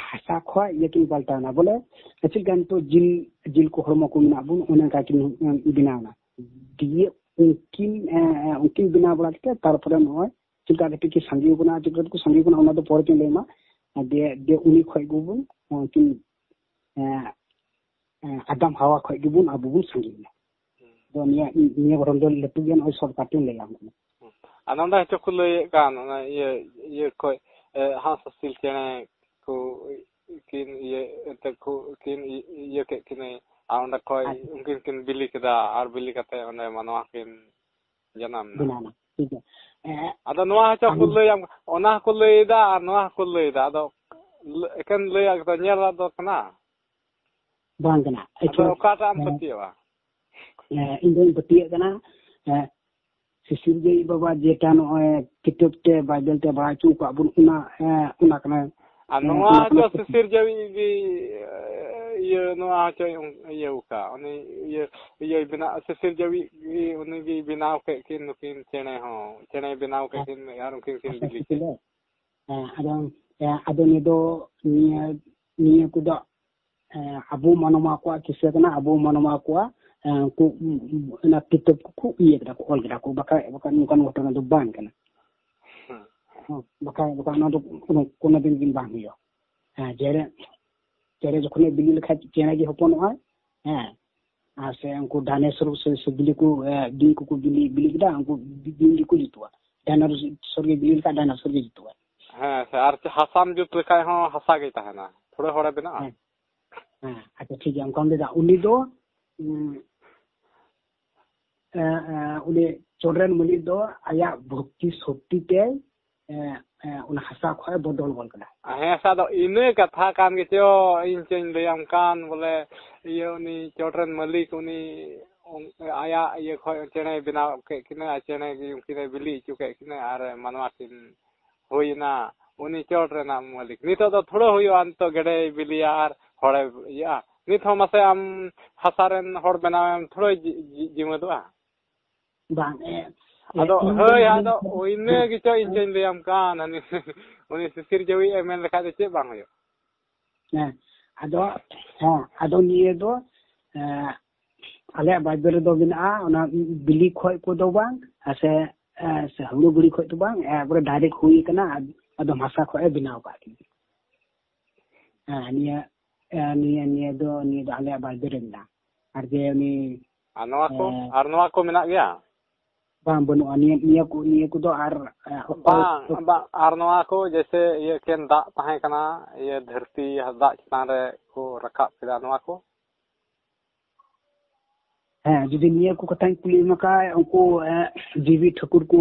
ᱦᱟᱥᱟ ᱠᱷᱚᱡ ᱤᱭᱟᱹ ᱠᱤᱱ ᱯᱟᱞᱴᱟᱣ ᱮᱱᱟ᱾ ᱵᱚᱞᱮ, ᱪᱮᱫ ᱞᱮᱠᱟ ᱱᱤᱛᱚᱜ ᱡᱤᱞ, ᱡᱤᱞ ᱠᱚ ᱦᱚᱲᱢᱚ ᱠᱚ ᱢᱮᱱᱟᱜ ᱵᱚᱱ, ᱚᱱᱮ ᱚᱱᱠᱟ ᱠᱤᱱ, ᱮᱸ, ᱵᱮᱱᱟᱣ ᱮᱱᱟ᱾ ᱫᱤᱭᱮ ᱩᱱᱠᱤᱱ, ᱮᱸ, ᱩᱱᱠᱤᱱ ᱵᱮᱱᱟᱣ ᱵᱟᱲᱟ ᱠᱟᱛᱮ, ᱛᱟᱨᱯᱚᱨᱮ ᱱᱚᱜᱼᱚᱭ ᱪᱮᱫ ᱞᱮᱠᱟ ᱠᱟᱛᱮ ᱠᱤᱱ ᱥᱟᱸᱜᱮ ᱠᱟᱱᱟ, ᱪᱮᱫ ᱞᱮᱠᱟ ᱠᱚ ᱥᱟᱸᱜᱮ ᱠᱟᱱᱟ, ᱚᱱᱟ ᱫᱚ ᱯᱚᱨᱮ ᱠᱤᱱ ᱞᱟᱹᱭ ᱟᱢᱟ᱾ ᱟᱨ ᱫᱤᱭᱮ, ᱫᱤᱭᱮ ᱩᱱᱤ ᱠᱷᱚᱡ ᱜᱮᱵᱚᱱ, ᱩᱱᱠᱤᱱ, ᱮᱸ, ᱮᱸ, ᱟᱫᱟᱢ ᱦᱟᱣᱟ ᱠᱷᱚᱡ ᱜᱮᱵᱚᱱ ᱟᱵᱚ ᱵᱚᱱ ᱥᱟᱸᱜᱮ ᱮᱱᱟ᱾ ᱟᱫᱚ ᱱᱤᱭᱟᱹ, ᱱᱤᱭᱟᱹ ᱜᱷᱚᱴᱚᱱ ᱫᱚ ᱞᱟᱹᱴᱩ ᱜᱮᱭᱟ, ᱱᱚᱜᱼᱚᱭ shortcut ᱤᱧ ᱞᱟᱹᱭ ᱟᱢ ᱠᱟᱱᱟ᱾ ᱟᱨ ᱱᱚᱰᱮ ᱦᱚᱪᱚ ᱠᱚ ᱞᱟᱹᱭᱮᱫ ᱠᱟᱱ, ᱚᱱᱟ ᱤᱭᱟᱹ, ᱤᱭᱟᱹ ᱠᱷᱚᱡ, ᱮ, ᱦᱟᱸᱥ ᱦᱟᱹᱥᱤᱞ ᱪᱮᱬᱮ ᱠᱚ ᱠᱤᱱ ᱤᱭᱟᱹ, ᱮᱱᱛᱮ ᱠᱚ ᱠᱤᱱ ᱤᱭᱟᱹ ᱠᱮᱫ ᱠᱤᱱᱟᱹ, ᱟᱨ ᱚᱸᱰᱮ ᱠᱷᱚᱡ ᱟᱪᱪᱷᱟ᱾ ᱩᱱᱠᱤᱱ ᱠᱤᱱ ᱵᱤᱞᱤ ᱠᱮᱫᱟ, ᱟᱨ ᱵᱤᱞᱤ ᱠᱟᱛᱮ ᱚᱸᱰᱮ ᱢᱟᱱᱣᱟ ᱠᱤᱱ ᱡᱟᱱᱟᱢ ᱮᱱᱟ᱾ ᱵᱮᱱᱟᱣ ᱮᱱᱟ᱾ ᱴᱷᱤᱠ ᱜᱮᱭᱟ᱾ ᱮ, ᱟᱫᱚ ᱱᱚᱣᱟ ᱦᱚᱪᱚ ᱠᱚ ᱟᱢ ᱞᱟᱹᱭᱟᱢ, ᱚᱱᱟ ᱦᱚᱸᱠᱚ ᱞᱟᱹᱭ ᱮᱫᱟ ᱟᱨ ᱱᱚᱣᱟ ᱦᱚᱸᱠᱚ ᱞᱟᱹᱭ ᱮᱫᱟ᱾ ᱟᱫᱚ ᱞ-, ᱮᱠᱮᱱ ᱞᱟᱹᱭᱟᱜ ᱫᱚ ᱧᱮᱞᱟᱜ ᱫᱚ ᱠᱟᱱᱟ᱾ ᱵᱟᱝ ᱠᱟᱱᱟ᱾ ᱟᱫᱚ ᱟᱪᱪᱷᱟ, ᱚᱠᱟᱴᱟᱜ ᱮᱢ ᱦᱮᱸ, ᱯᱟᱹᱛᱭᱟᱹᱣᱟ? ᱦᱮᱸ, ᱤᱧ ᱫᱚᱧ ᱯᱟᱹᱛᱭᱟᱹᱜ ᱠᱟᱱᱟ, ᱦᱮᱸ, ᱥᱤᱥᱤᱨᱡᱟᱹᱣᱤᱡ ᱵᱟᱵᱟ ᱡᱮᱴᱟ ᱱᱚᱜᱼᱚᱭ ᱠᱤᱛᱟᱹᱵ ᱛᱮ, ᱵᱟᱭᱵᱮᱞ ᱛᱮ ᱵᱟᱲᱟᱭ ᱦᱚᱪᱚ ᱟᱠᱟᱫ ᱵᱚᱱ, ᱚᱱᱟ, ᱦᱮᱸ, ᱚᱱᱟ ᱠᱟᱱᱟ᱾ ᱟᱨ ᱦᱮᱸ, ᱱᱚᱣᱟ ᱚᱱᱟ ᱦᱚᱪᱚ ᱠᱟᱱᱟ᱾ ᱥᱤᱥᱤᱨᱡᱟᱹᱣᱤᱡ ᱜᱮ, ᱤᱭᱟᱹ, ᱱᱚᱣᱟ ᱦᱚᱪᱚᱭ ᱤᱭᱟᱹ ᱟᱠᱟᱫ, ᱩᱱᱤ ᱤᱭᱟᱹ, ᱤᱭᱟᱹᱭ ᱵᱮᱱᱟᱣ, ᱥᱤᱥᱤᱨᱡᱟᱹᱣᱤᱡ ᱜᱮ ᱩᱱᱤ ᱜᱮᱭ ᱵᱮᱱᱟᱣ ᱠᱮᱫ ᱠᱤᱱ ᱱᱩᱠᱤᱱ ᱪᱮᱬᱮ ᱦᱚᱸ, ᱪᱮᱬᱮᱭ ᱵᱮᱱᱟᱣ ᱠᱮᱫ ᱠᱤᱱ ᱟᱨ ᱩᱱᱠᱤᱱ ᱠᱤᱱ ᱟᱪᱪᱷᱟ, ᱵᱤᱞᱤ ᱴᱷᱤᱠ ᱠᱮᱫ᱾ ᱜᱮᱭᱟ᱾ ᱦᱮᱸ, ᱟᱫᱚ, ᱦᱮᱸ, ᱟᱫᱚ ᱱᱤᱭᱟᱹ ᱫᱚ, ᱱᱤᱭᱟᱹ, ᱱᱤᱭᱟᱹ ᱠᱚᱫᱚ ᱮᱸ, ᱟᱵᱚ ᱢᱟᱱᱣᱟ ᱠᱚᱣᱟᱜ ᱠᱤᱥᱟᱹ ᱠᱟᱱᱟ, ᱟᱵᱚ ᱢᱟᱱᱣᱟ ᱠᱚᱣᱟᱜ, ᱮᱸ, ᱠᱚ, ᱩᱸ, ᱩᱸ, ᱚᱱᱟ ᱠᱤᱛᱟᱹᱵ ᱠᱚ, ᱠᱚ ᱤᱭᱟᱹ ᱠᱮᱫᱟ, ᱠᱚ ᱚᱞ ᱠᱮᱫᱟ ᱠᱚ, ᱵᱟᱠᱷᱟᱡ, ᱵᱟᱠᱷᱟᱡ ᱱᱚᱝᱠᱟᱱ ᱜᱷᱚᱴᱚᱱᱟ ᱫᱚ ᱵᱟᱝ ᱠᱟᱱᱟ᱾ ᱦᱮᱸ᱾ ᱦᱮᱸ, ᱵᱟᱠᱷᱟᱡ, ᱵᱟᱠᱷᱟᱡ ᱚᱱᱟ ᱫᱚ ᱠᱳᱱᱳ, ᱠᱳᱱᱳ ᱫᱤᱱ ᱜᱮ ᱵᱟᱝ ᱦᱩᱭᱩᱜᱼᱟ᱾ ᱦᱮᱸ, ᱪᱮᱬᱮ, ᱪᱮᱬᱮ ᱡᱚᱠᱷᱚᱱᱮ ᱵᱤᱞᱤ ᱞᱮᱠᱷᱟᱡ ᱪᱮᱬᱮ ᱜᱮ ᱦᱚᱯᱚᱱᱚᱜᱼᱟᱭ᱾ ᱦᱮᱸ, ᱟᱨ ᱥᱮ ᱩᱱᱠᱩ ᱰᱟᱭᱱᱮᱥᱚᱨ ᱥᱮ, ᱥᱮ ᱵᱤᱞᱤ ᱠᱚ, ᱮ, ᱵᱤᱧ ᱠᱚᱠᱚ ᱵᱤᱞᱤ, ᱵᱤᱞᱤ ᱠᱮᱫᱟ, ᱩᱱᱠᱩ ᱵᱤᱧ ᱜᱮᱠᱚ ᱡᱩᱛᱩᱜᱼᱟ᱾ ᱰᱟᱭᱱᱮᱥᱚᱨ ᱜᱮ ᱵᱤᱞᱤ ᱞᱮᱠᱷᱟᱡ ᱰᱟᱭᱱᱮᱥᱚᱨ ᱜᱮ ᱡᱩᱛᱩᱜᱼᱟ᱾ ᱦᱮᱸ, ᱥᱮ ᱟᱨ ᱪᱮᱫ ᱦᱟᱥᱟᱢ ᱡᱩᱛ ᱞᱮᱠᱷᱟᱡ ᱦᱚᱸ ᱦᱟᱥᱟ ᱜᱮ ᱛᱟᱦᱮᱱᱟ, ᱛᱷᱚᱲᱟ ᱦᱚᱲᱮ ᱵᱮᱱᱟᱜᱼᱟ᱾ ᱦᱮᱸ, ᱦᱮᱸ, ᱟᱪᱪᱷᱟ, ᱴᱷᱤᱠ ᱜᱮᱭᱟ, ᱚᱱᱠᱟᱢ ᱞᱟᱹᱭᱫᱟ᱾ ᱩᱱᱤ ᱫᱚ, ᱩᱸ, ᱮ, ᱮ, ᱩᱱᱤ ᱪᱚᱴ ᱨᱮᱱ ᱢᱟᱹᱞᱤᱠ ᱫᱚ ᱟᱭᱟᱜ ᱵᱷᱚᱠᱛᱤ ᱥᱚᱠᱛᱤ ᱛᱮ, ᱮ, ᱮ, ᱚᱱᱟ ᱦᱟᱥᱟ ᱠᱷᱚᱡ ᱮ ᱵᱚᱫᱚᱞ ᱜᱚᱫ ᱠᱟᱫᱟ᱾ ᱦᱮᱸ, ᱦᱟᱥᱟ ᱫᱚ ᱤᱱᱟᱹ ᱠᱟᱛᱷᱟ ᱠᱟᱱ ᱜᱮᱪᱚ, ᱤᱧ ᱪᱚᱧ ᱞᱟᱹᱭᱟᱢ ᱠᱟᱱ ᱵᱚᱞᱮ, ᱤᱭᱟᱹ, ᱩᱱᱤ ᱪᱚᱴ ᱨᱮᱱ ᱢᱟᱹᱞᱤᱠ, ᱩᱱᱤ ᱟᱭᱟᱜ ᱤᱭᱟᱹ ᱠᱷᱚᱱ ᱪᱮᱬᱮᱭ ᱵᱮᱱᱟᱣ ᱠᱮᱫ ᱠᱤᱱᱟᱹ ᱟᱨ ᱪᱮᱬᱮ ᱜᱮ ᱩᱱᱠᱤᱱᱮ ᱵᱤᱞᱤ ᱦᱚᱪᱚ ᱠᱮᱫ ᱠᱤᱱᱟᱹ ᱟᱨ ᱢᱟᱱᱣᱟ ᱠᱤᱱ ᱦᱩᱭᱮᱱᱟ ᱩᱱᱤ ᱪᱚᱴ ᱨᱮᱱᱟᱜ ᱢᱟᱹᱞᱤᱠ᱾ ᱱᱤᱛᱚᱜ ᱫᱚ ᱛᱷᱚᱲᱟ ᱦᱩᱭᱩᱜᱼᱟ, ᱱᱤᱛᱚᱜ ᱜᱮᱰᱮᱭ ᱵᱤᱞᱤᱭᱟ ᱟᱨ ᱦᱚᱲᱮ ᱤᱭᱟᱹᱜᱼᱟ᱾ ᱱᱤᱛ ᱦᱚᱸ ᱢᱟᱥᱮ ᱟᱢ ᱦᱟᱥᱟ ᱨᱮᱱ ᱦᱚᱲ ᱵᱮᱱᱟᱣᱮᱢ ᱛᱷᱚᱲᱟᱭ ᱡᱤ-, ᱡᱤ-, ᱡᱤᱢᱟᱹᱫᱚᱜᱼᱟ? ᱵᱟᱝ, ᱮ, ᱟᱫᱚ ᱮ, ᱤᱧ ᱦᱳᱭ, ᱫᱚ ᱟᱫᱚ ᱤᱱᱟᱹ ᱜᱮᱪᱚ ᱤᱧ ᱪᱚᱧ ᱞᱟᱹᱭᱟᱢ ᱠᱟᱱ, ᱩᱱᱤ, ᱩᱱᱤ ᱥᱤᱥᱤᱨ ᱡᱟᱹᱣᱤᱡ ᱮ ᱢᱮᱱ ᱞᱮᱠᱷᱟᱡ ᱫᱚ ᱪᱮᱫ ᱵᱟᱝ ᱦᱩᱭᱩᱜᱼᱟ? ᱦᱮᱸ, ᱟᱫᱚ, ᱦᱮᱸ, ᱟᱫᱚ ᱱᱤᱭᱟᱹ ᱫᱚ, ᱮ, ᱟᱞᱮᱭᱟᱜ ᱵᱟᱭᱵᱮᱞ ᱨᱮᱫᱚ ᱢᱮᱱᱟᱜᱼᱟ, ᱚᱱᱟ ᱵᱤᱞᱤ ᱠᱷᱚᱡ ᱠᱚᱫᱚ ᱵᱟᱝ, ᱥᱮ, ᱮ, ᱥᱮ ᱦᱩᱲᱩ ᱵᱤᱞᱤ ᱠᱷᱚᱡ ᱫᱚ ᱵᱟᱝ, ᱮᱠᱵᱟᱨᱮ direct ᱦᱩᱭ ᱠᱟᱱᱟ, ᱟᱫ-, ᱟᱫᱚᱢ ᱦᱟᱥᱟ ᱠᱷᱚᱡ ᱮ ᱵᱮᱱᱟᱣ ᱠᱟᱜ ᱠᱤᱱᱟ᱾ ᱦᱮᱸ, ᱱᱤᱭᱟᱹ, ᱮ, ᱱᱤᱭᱟᱹ, ᱱᱤᱭᱟᱹ ᱫᱚ, ᱱᱤᱭᱟᱹ ᱫᱚ ᱟᱞᱮᱭᱟᱜ ᱵᱟᱭᱵᱮᱞ ᱨᱮ ᱢᱮᱱᱟᱜᱼᱟ᱾ ᱟᱨ ᱡᱮ ᱩᱱᱤ, ᱟᱨ ᱱᱚᱣᱟ ᱠᱚ, ᱮ, ᱟᱨ ᱱᱚᱣᱟ ᱠᱚ ᱢᱮᱱᱟᱜ ᱜᱮᱭᱟ? ᱵᱟᱝ, ᱵᱟᱹᱱᱩᱜᱼᱟ᱾ ᱱᱤᱭᱟᱹ, ᱱᱤᱭᱟᱹ ᱠᱚ, ᱱᱤᱭᱟᱹ ᱠᱚᱫᱚ ᱟᱨ, ᱮ, ᱚᱠᱚᱭ ᱵᱟᱝ, ᱵᱟᱝ, ᱟᱨ ᱱᱚᱣᱟ ᱠᱚ ᱡᱮᱭᱥᱮ ᱤᱭᱟᱹ ᱮᱠᱮᱱ ᱫᱟᱜ ᱛᱟᱦᱮᱸ ᱠᱟᱱᱟ, ᱤᱭᱟᱹ ᱫᱷᱟᱹᱨᱛᱤ ᱫᱟᱜ ᱪᱮᱛᱟᱱ ᱨᱮ ᱠᱚ ᱨᱟᱠᱟᱵ ᱠᱮᱫᱟ, ᱱᱚᱣᱟ ᱠᱚ? ᱦᱮᱸ, ᱡᱩᱫᱤ ᱱᱤᱭᱟᱹ ᱠᱚ ᱠᱟᱛᱷᱟᱧ ᱠᱩᱞᱤ ᱢᱮ ᱠᱷᱟᱡ, ᱩᱱᱠᱩ, ᱮ, ᱡᱤ ᱵᱤ ᱴᱷᱟᱹᱠᱩᱨ ᱠᱚ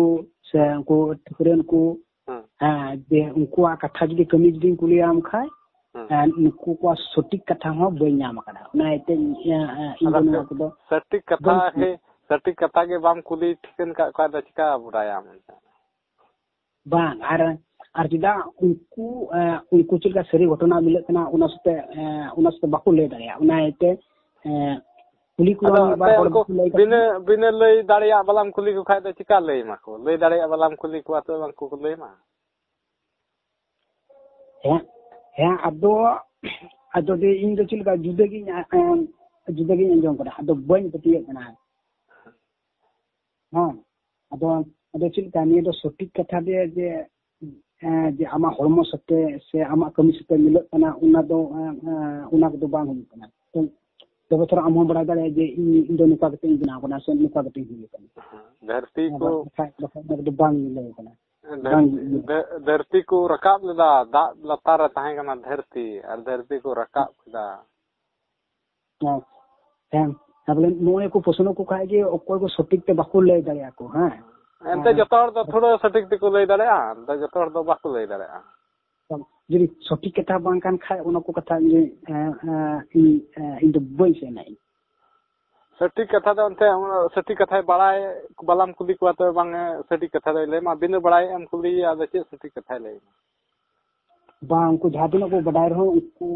ᱥᱮ ᱩᱱᱠᱩ ᱴᱷᱟᱹᱠᱨᱟᱹᱱ ᱠᱚ, ᱦᱮᱸ᱾ ᱦᱮᱸ, ᱡᱮ ᱩᱱᱠᱩᱣᱟᱜ ᱠᱟᱛᱷᱟ ᱡᱩᱫᱤ ᱠᱟᱹᱢᱤ ᱡᱩᱫᱤᱧ ᱠᱩᱞᱤᱭᱟᱢ ᱠᱷᱟᱡ, ᱦᱮᱸ᱾ ᱮ, ᱱᱩᱠᱩ ᱠᱚᱣᱟᱜ ᱥᱚᱴᱷᱤᱠ ᱠᱟᱛᱷᱟ ᱦᱚᱸ ᱵᱟᱹᱧ ᱧᱟᱢ ᱟᱠᱟᱫᱟ᱾ ᱚᱱᱟ ᱤᱭᱟᱹᱛᱮ, ᱮ, ᱮ, ᱤᱧ ᱫᱚ ᱟᱫᱚ ᱱᱚᱣᱟ ᱥᱮ-, ᱠᱚᱫᱚ ᱥᱚᱴᱷᱤᱠ ᱠᱟᱛᱷᱟ ᱵᱟᱹᱧ ᱜᱮ, ᱥᱚᱴᱷᱤᱠ ᱠᱟᱛᱷᱟ ᱜᱮ ᱵᱟᱢ ᱠᱩᱞᱤ ᱴᱷᱤᱠᱟᱹᱱ ᱠᱟᱜ ᱠᱚᱣᱟ, ᱟᱫᱚ ᱪᱤᱠᱟ ᱵᱟᱰᱟᱭᱟᱢ ᱮᱱᱛᱮ? ᱵᱟᱝ, ᱟᱨ, ᱟᱨ ᱪᱮᱫᱟᱜ ᱩᱱᱠᱩ, ᱮ, ᱩᱱᱠᱩ ᱪᱮᱫ ᱞᱮᱠᱟ ᱥᱟᱹᱨᱤ ᱜᱷᱚᱴᱚᱱᱟ ᱢᱤᱞᱟᱹᱜ ᱠᱟᱱᱟ, ᱚᱱᱟ ᱥᱟᱛᱮ, ᱮ, ᱚᱱᱟ ᱥᱟᱛᱮ ᱵᱟᱠᱚ ᱞᱟᱹᱭ ᱫᱟᱲᱮᱭᱟᱜᱼᱟ᱾ ᱚᱱᱟ ᱤᱭᱟᱹᱛᱮ, ᱮ, ᱠᱩᱞᱤ ᱠᱚᱣᱟ ᱟᱫᱚ ᱢᱤᱫ ᱵᱟᱨ ᱮᱱᱛᱮ ᱦᱚᱲ ᱩᱱᱠᱩ ᱵᱟᱠᱚ ᱞᱟᱹᱭ ᱠᱟᱜ ᱵᱤᱱᱟᱹ, ᱠᱟᱱᱟ᱾ ᱵᱤᱱᱟᱹ ᱞᱟᱹᱭ ᱫᱟᱲᱮᱭᱟᱜ ᱵᱟᱞᱟᱢ ᱠᱩᱞᱤ ᱠᱚ ᱠᱷᱟᱡ ᱫᱚ ᱪᱤᱠᱟ ᱞᱟᱹᱭ ᱟᱢᱟ ᱠᱚ? ᱞᱟᱹᱭ ᱫᱟᱲᱮᱭᱟᱜ ᱵᱟᱞᱟᱢ ᱠᱩᱞᱤ ᱠᱚᱣᱟ ᱛᱚ ᱵᱟᱝ ᱠᱚ ᱞᱟᱹᱭ ᱟᱢᱟ᱾ ᱦᱮᱸ, ᱦᱮᱸ, ᱟᱫᱚ, ᱟᱫᱚ ᱫᱤ ᱤᱧ ᱫᱚ ᱪᱮᱫ ᱞᱮᱠᱟ ᱡᱩᱫᱟᱹ ᱜᱤᱧ, ᱮ, ᱮ, ᱡᱩᱫᱟᱹ ᱜᱤᱧ ᱟᱸᱡᱚᱢ ᱠᱟᱫᱟ, ᱟᱫᱚ ᱵᱟᱹᱧ ᱯᱟᱹᱛᱭᱟᱹᱜ ᱠᱟᱱᱟ᱾ ᱦᱮᱸ, ᱟᱫᱚ, ᱟᱫᱚ ᱪᱮᱫ ᱞᱮᱠᱟ ᱱᱤᱭᱟᱹ ᱫᱚ ᱥᱚᱴᱷᱤᱠ ᱠᱟᱛᱷᱟ ᱫᱤᱭᱮ ᱡᱮ, ᱮ, ᱡᱮ ᱟᱢᱟᱜ ᱦᱚᱲᱢᱚ ᱥᱟᱛᱮ ᱥᱮ ᱟᱢᱟᱜ ᱠᱟᱹᱢᱤ ᱥᱟᱛᱮ ᱢᱤᱞᱟᱹᱜ ᱠᱟᱱᱟ, ᱚᱱᱟ ᱫᱚ, ᱮ, ᱮ, ᱚᱱᱟ ᱠᱚᱫᱚ ᱵᱟᱝ ᱦᱩᱭᱩᱜ ᱠᱟᱱᱟ᱾ ᱛᱚ, ᱛᱚᱵᱮ ᱛᱷᱚᱲᱟ ᱟᱢ ᱦᱚᱸ ᱵᱟᱲᱟᱭ ᱫᱟᱲᱮᱭᱟᱜᱼᱟ ᱡᱮ ᱤᱧ, ᱤᱧ ᱫᱚ ᱱᱚᱝᱠᱟ ᱠᱟᱛᱮ ᱤᱧ ᱵᱮᱱᱟᱣ ᱠᱟᱱᱟ ᱥᱮ ᱱᱚᱝᱠᱟ ᱠᱟᱛᱮ ᱤᱧ ᱦᱩᱭ ᱠᱟᱱᱟ᱾ ᱦᱮᱸ, ᱫᱷᱟᱹᱨᱛᱤ ᱦᱮᱸ, ᱠᱚ ᱵᱟᱠᱷᱟᱡ, ᱵᱟᱠᱷᱟᱡ ᱚᱱᱟ ᱠᱚᱫᱚ ᱵᱟᱝ ᱢᱤᱞᱟᱹᱣ ᱠᱟᱱᱟ᱾ ᱵᱟᱝ ᱫᱷᱟᱹᱨᱛᱤ, ᱢᱤᱞᱟᱹᱣ᱾ ᱫᱷᱟᱹ-, ᱫᱷᱟᱹᱨᱛᱤ ᱠᱚ ᱨᱟᱠᱟᱵ ᱞᱮᱫᱟ, ᱫᱟᱜ ᱞᱟᱛᱟᱨ ᱨᱮ ᱛᱟᱦᱮᱸ ᱠᱟᱱᱟ ᱫᱷᱟᱹᱨᱛᱤ, ᱟᱨ ᱫᱷᱟᱹᱨᱛᱤ ᱠᱚ ᱨᱟᱠᱟᱵ ᱠᱮᱫᱟ᱾ ᱦᱮᱸ, ᱦᱮᱸ, ᱦᱮᱸ, ᱵᱚᱞᱮ ᱱᱚᱜᱼᱚᱭ ᱠᱚ ᱯᱨᱚᱥᱱᱚ ᱠᱚ ᱠᱷᱟᱡ ᱜᱮ ᱚᱠᱚᱭ ᱠᱚ ᱥᱚᱴᱷᱤᱠ ᱛᱮ ᱵᱟᱠᱚ ᱞᱟᱹᱭ ᱫᱟᱲᱮᱭᱟᱜᱼᱟ ᱠᱚ, ᱦᱮᱸ᱾ ᱮᱱᱛᱮ ᱦᱮᱸ᱾ ᱡᱚᱛᱚ ᱦᱚᱲ ᱫᱚ ᱛᱷᱚᱲᱟ ᱥᱚᱴᱷᱤᱠ ᱛᱮᱠᱚ ᱞᱟᱹᱭ ᱫᱟᱲᱮᱭᱟᱜᱼᱟ, ᱮᱱᱛᱮ ᱡᱚᱛᱚ ᱦᱚᱲ ᱫᱚ ᱵᱟᱠᱚ ᱞᱟᱹᱭ ᱫᱟᱲᱮᱭᱟᱜᱼᱟ᱾ ᱡᱩᱫᱤ ᱥᱚᱴᱷᱤᱠ ᱠᱟᱛᱷᱟ ᱵᱟᱝ ᱠᱟᱱ ᱠᱷᱟᱡ, ᱚᱱᱟ ᱠᱚ ᱠᱟᱛᱷᱟ ᱤᱧ, ᱮᱸ, ᱮᱸ, ᱤᱧ, ᱮᱸ, ᱤᱧ ᱫᱚ ᱵᱟᱹᱧ ᱥᱮᱱᱟ ᱤᱧ᱾ ᱥᱚᱴᱷᱤᱠ ᱠᱟᱛᱷᱟ ᱫᱚ ᱮᱱᱛᱮ, ᱥᱚᱴᱷᱤᱠ ᱠᱟᱛᱷᱟᱭ ᱵᱟᱲᱟᱭ ᱵᱟᱞᱟᱢ ᱠᱩᱞᱤ ᱠᱚᱣᱟ, ᱛᱚᱵᱮ ᱵᱟᱝ ᱮ ᱥᱚᱴᱷᱤᱠ ᱠᱟᱛᱷᱟ ᱫᱚᱭ ᱞᱟᱹᱭ ᱟᱢᱟ᱾ ᱵᱤᱱᱟᱹ ᱵᱟᱲᱟᱭ ᱮᱢ ᱠᱩᱞᱤᱭᱮᱭᱟ, ᱟᱫᱚ ᱪᱮᱫ ᱥᱚᱴᱷᱤᱠ ᱠᱟᱛᱷᱟᱭ ᱞᱟᱹᱭ ᱟᱢᱟ? ᱵᱟᱝ, ᱩᱱᱠᱩ ᱡᱟᱦᱟᱸ ᱛᱤᱱᱟᱹᱜ ᱠᱚ ᱵᱟᱰᱟᱭ ᱨᱮᱦᱚᱸ, ᱩᱱᱠᱩ,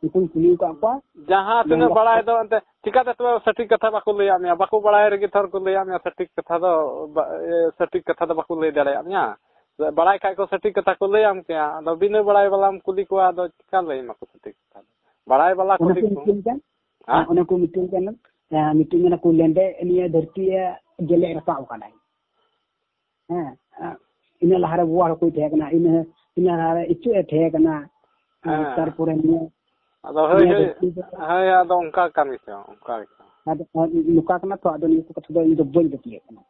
ᱩᱱᱠᱩᱧ ᱠᱩᱞᱤ ᱟᱠᱟᱫ ᱠᱚᱣᱟ᱾ ᱡᱟᱦᱟᱸ ᱛᱤᱱᱟᱹᱜ ᱢᱮᱱᱫᱟ ᱵᱟᱲᱟᱭ ᱫᱚ ᱮᱱᱛᱮ, ᱪᱤᱠᱟᱹᱛᱮ ᱛᱚᱵᱮ ᱥᱚᱴᱷᱤᱠ ᱠᱟᱛᱷᱟ ᱵᱟᱠᱚ ᱞᱟᱹᱭᱟᱫ ᱢᱮᱭᱟ? ᱵᱟᱠᱚ ᱵᱟᱲᱟᱭ ᱨᱮᱜᱮ ᱛᱷᱚᱨ ᱠᱚ ᱞᱟᱹᱭᱟᱫ ᱢᱮᱭᱟ ᱥᱚᱴᱷᱤᱠ ᱠᱟᱛᱷᱟ ᱫᱚ, ᱵᱟ-, ᱮ, ᱥᱚᱴᱷᱤᱠ ᱠᱟᱛᱷᱟ ᱫᱚ ᱵᱟᱠᱚ ᱞᱟᱹᱭ ᱫᱟᱲᱮᱭᱟᱫ ᱢᱮᱭᱟ᱾ ᱵᱟᱲᱟᱭ ᱠᱷᱟᱡ ᱠᱚ ᱥᱚᱴᱷᱤᱠ ᱠᱟᱛᱷᱟ ᱠᱚ ᱞᱟᱹᱭᱟᱢ ᱠᱮᱭᱟ᱾ ᱟᱫᱚ ᱵᱤᱱᱟᱹ ᱵᱟᱲᱟᱭ ᱵᱟᱞᱟᱢ ᱠᱩᱞᱤ ᱠᱚᱣᱟ, ᱟᱫᱚ ᱪᱤᱠᱟ ᱞᱟᱹᱭ ᱟᱢᱟ ᱠᱚ ᱥᱚᱴᱷᱤᱠ ᱠᱟᱛᱷᱟ ᱫᱚ? ᱵᱟᱲᱟᱭ ᱵᱟᱞᱟ ᱚᱱᱟ ᱠᱩᱞᱤ ᱠᱚ ᱠᱚ᱾ ᱢᱤᱛᱟᱹᱧ ᱠᱟᱱ, ᱦᱮᱸ? ᱚᱱᱟ ᱠᱚ ᱢᱤᱛᱟᱹᱧ ᱠᱟᱱ, ᱮ, ᱢᱤᱛᱟᱹᱧ ᱠᱟᱱᱟ ᱠᱚ, ᱞᱮᱸᱰᱮᱫ ᱱᱤᱭᱟᱹ ᱫᱷᱟᱹᱨᱛᱤ ᱮ ᱜᱮᱞᱮᱡ ᱨᱟᱠᱟᱵ ᱟᱠᱟᱫᱟᱭ᱾ ᱦᱮᱸ, ᱤᱱᱟᱹ ᱞᱟᱦᱟᱨᱮ ᱵᱳᱣᱟᱲ ᱦᱚᱸᱠᱚ ᱛᱟᱦᱮᱸ ᱠᱟᱱᱟ, ᱤᱱᱟᱹ, ᱤᱱᱟᱹ ᱞᱟᱦᱟᱨᱮ ᱤᱪᱟᱹᱜ ᱮ ᱛᱟᱦᱮᱸ ᱠᱟᱱᱟ᱾ ᱦᱮᱸ᱾ ᱛᱟᱨᱯᱚᱨᱮ ᱱᱤᱭᱟᱹ, ᱟᱫᱚ ᱦᱳᱭ, ᱱᱤᱭᱟᱹ ᱦᱳᱭ, ᱫᱷᱟᱹᱨᱛᱤ ᱫᱚ ᱦᱳᱭ, ᱟᱫᱚ ᱚᱱᱠᱟ ᱠᱟᱱ ᱜᱮᱪᱚ, ᱚᱱᱠᱟ ᱜᱮᱪᱚ᱾ ᱟᱫᱚ ᱱᱚᱝᱠᱟ ᱠᱟᱱᱟ ᱛᱚ, ᱟᱫᱚ ᱱᱤᱭᱟᱹ ᱠᱚ ᱠᱟᱛᱷᱟ ᱫᱚ ᱤᱧ ᱫᱚ ᱵᱟᱹᱧ ᱯᱟᱹᱛᱭᱟᱹᱜ ᱠᱟᱱᱟ᱾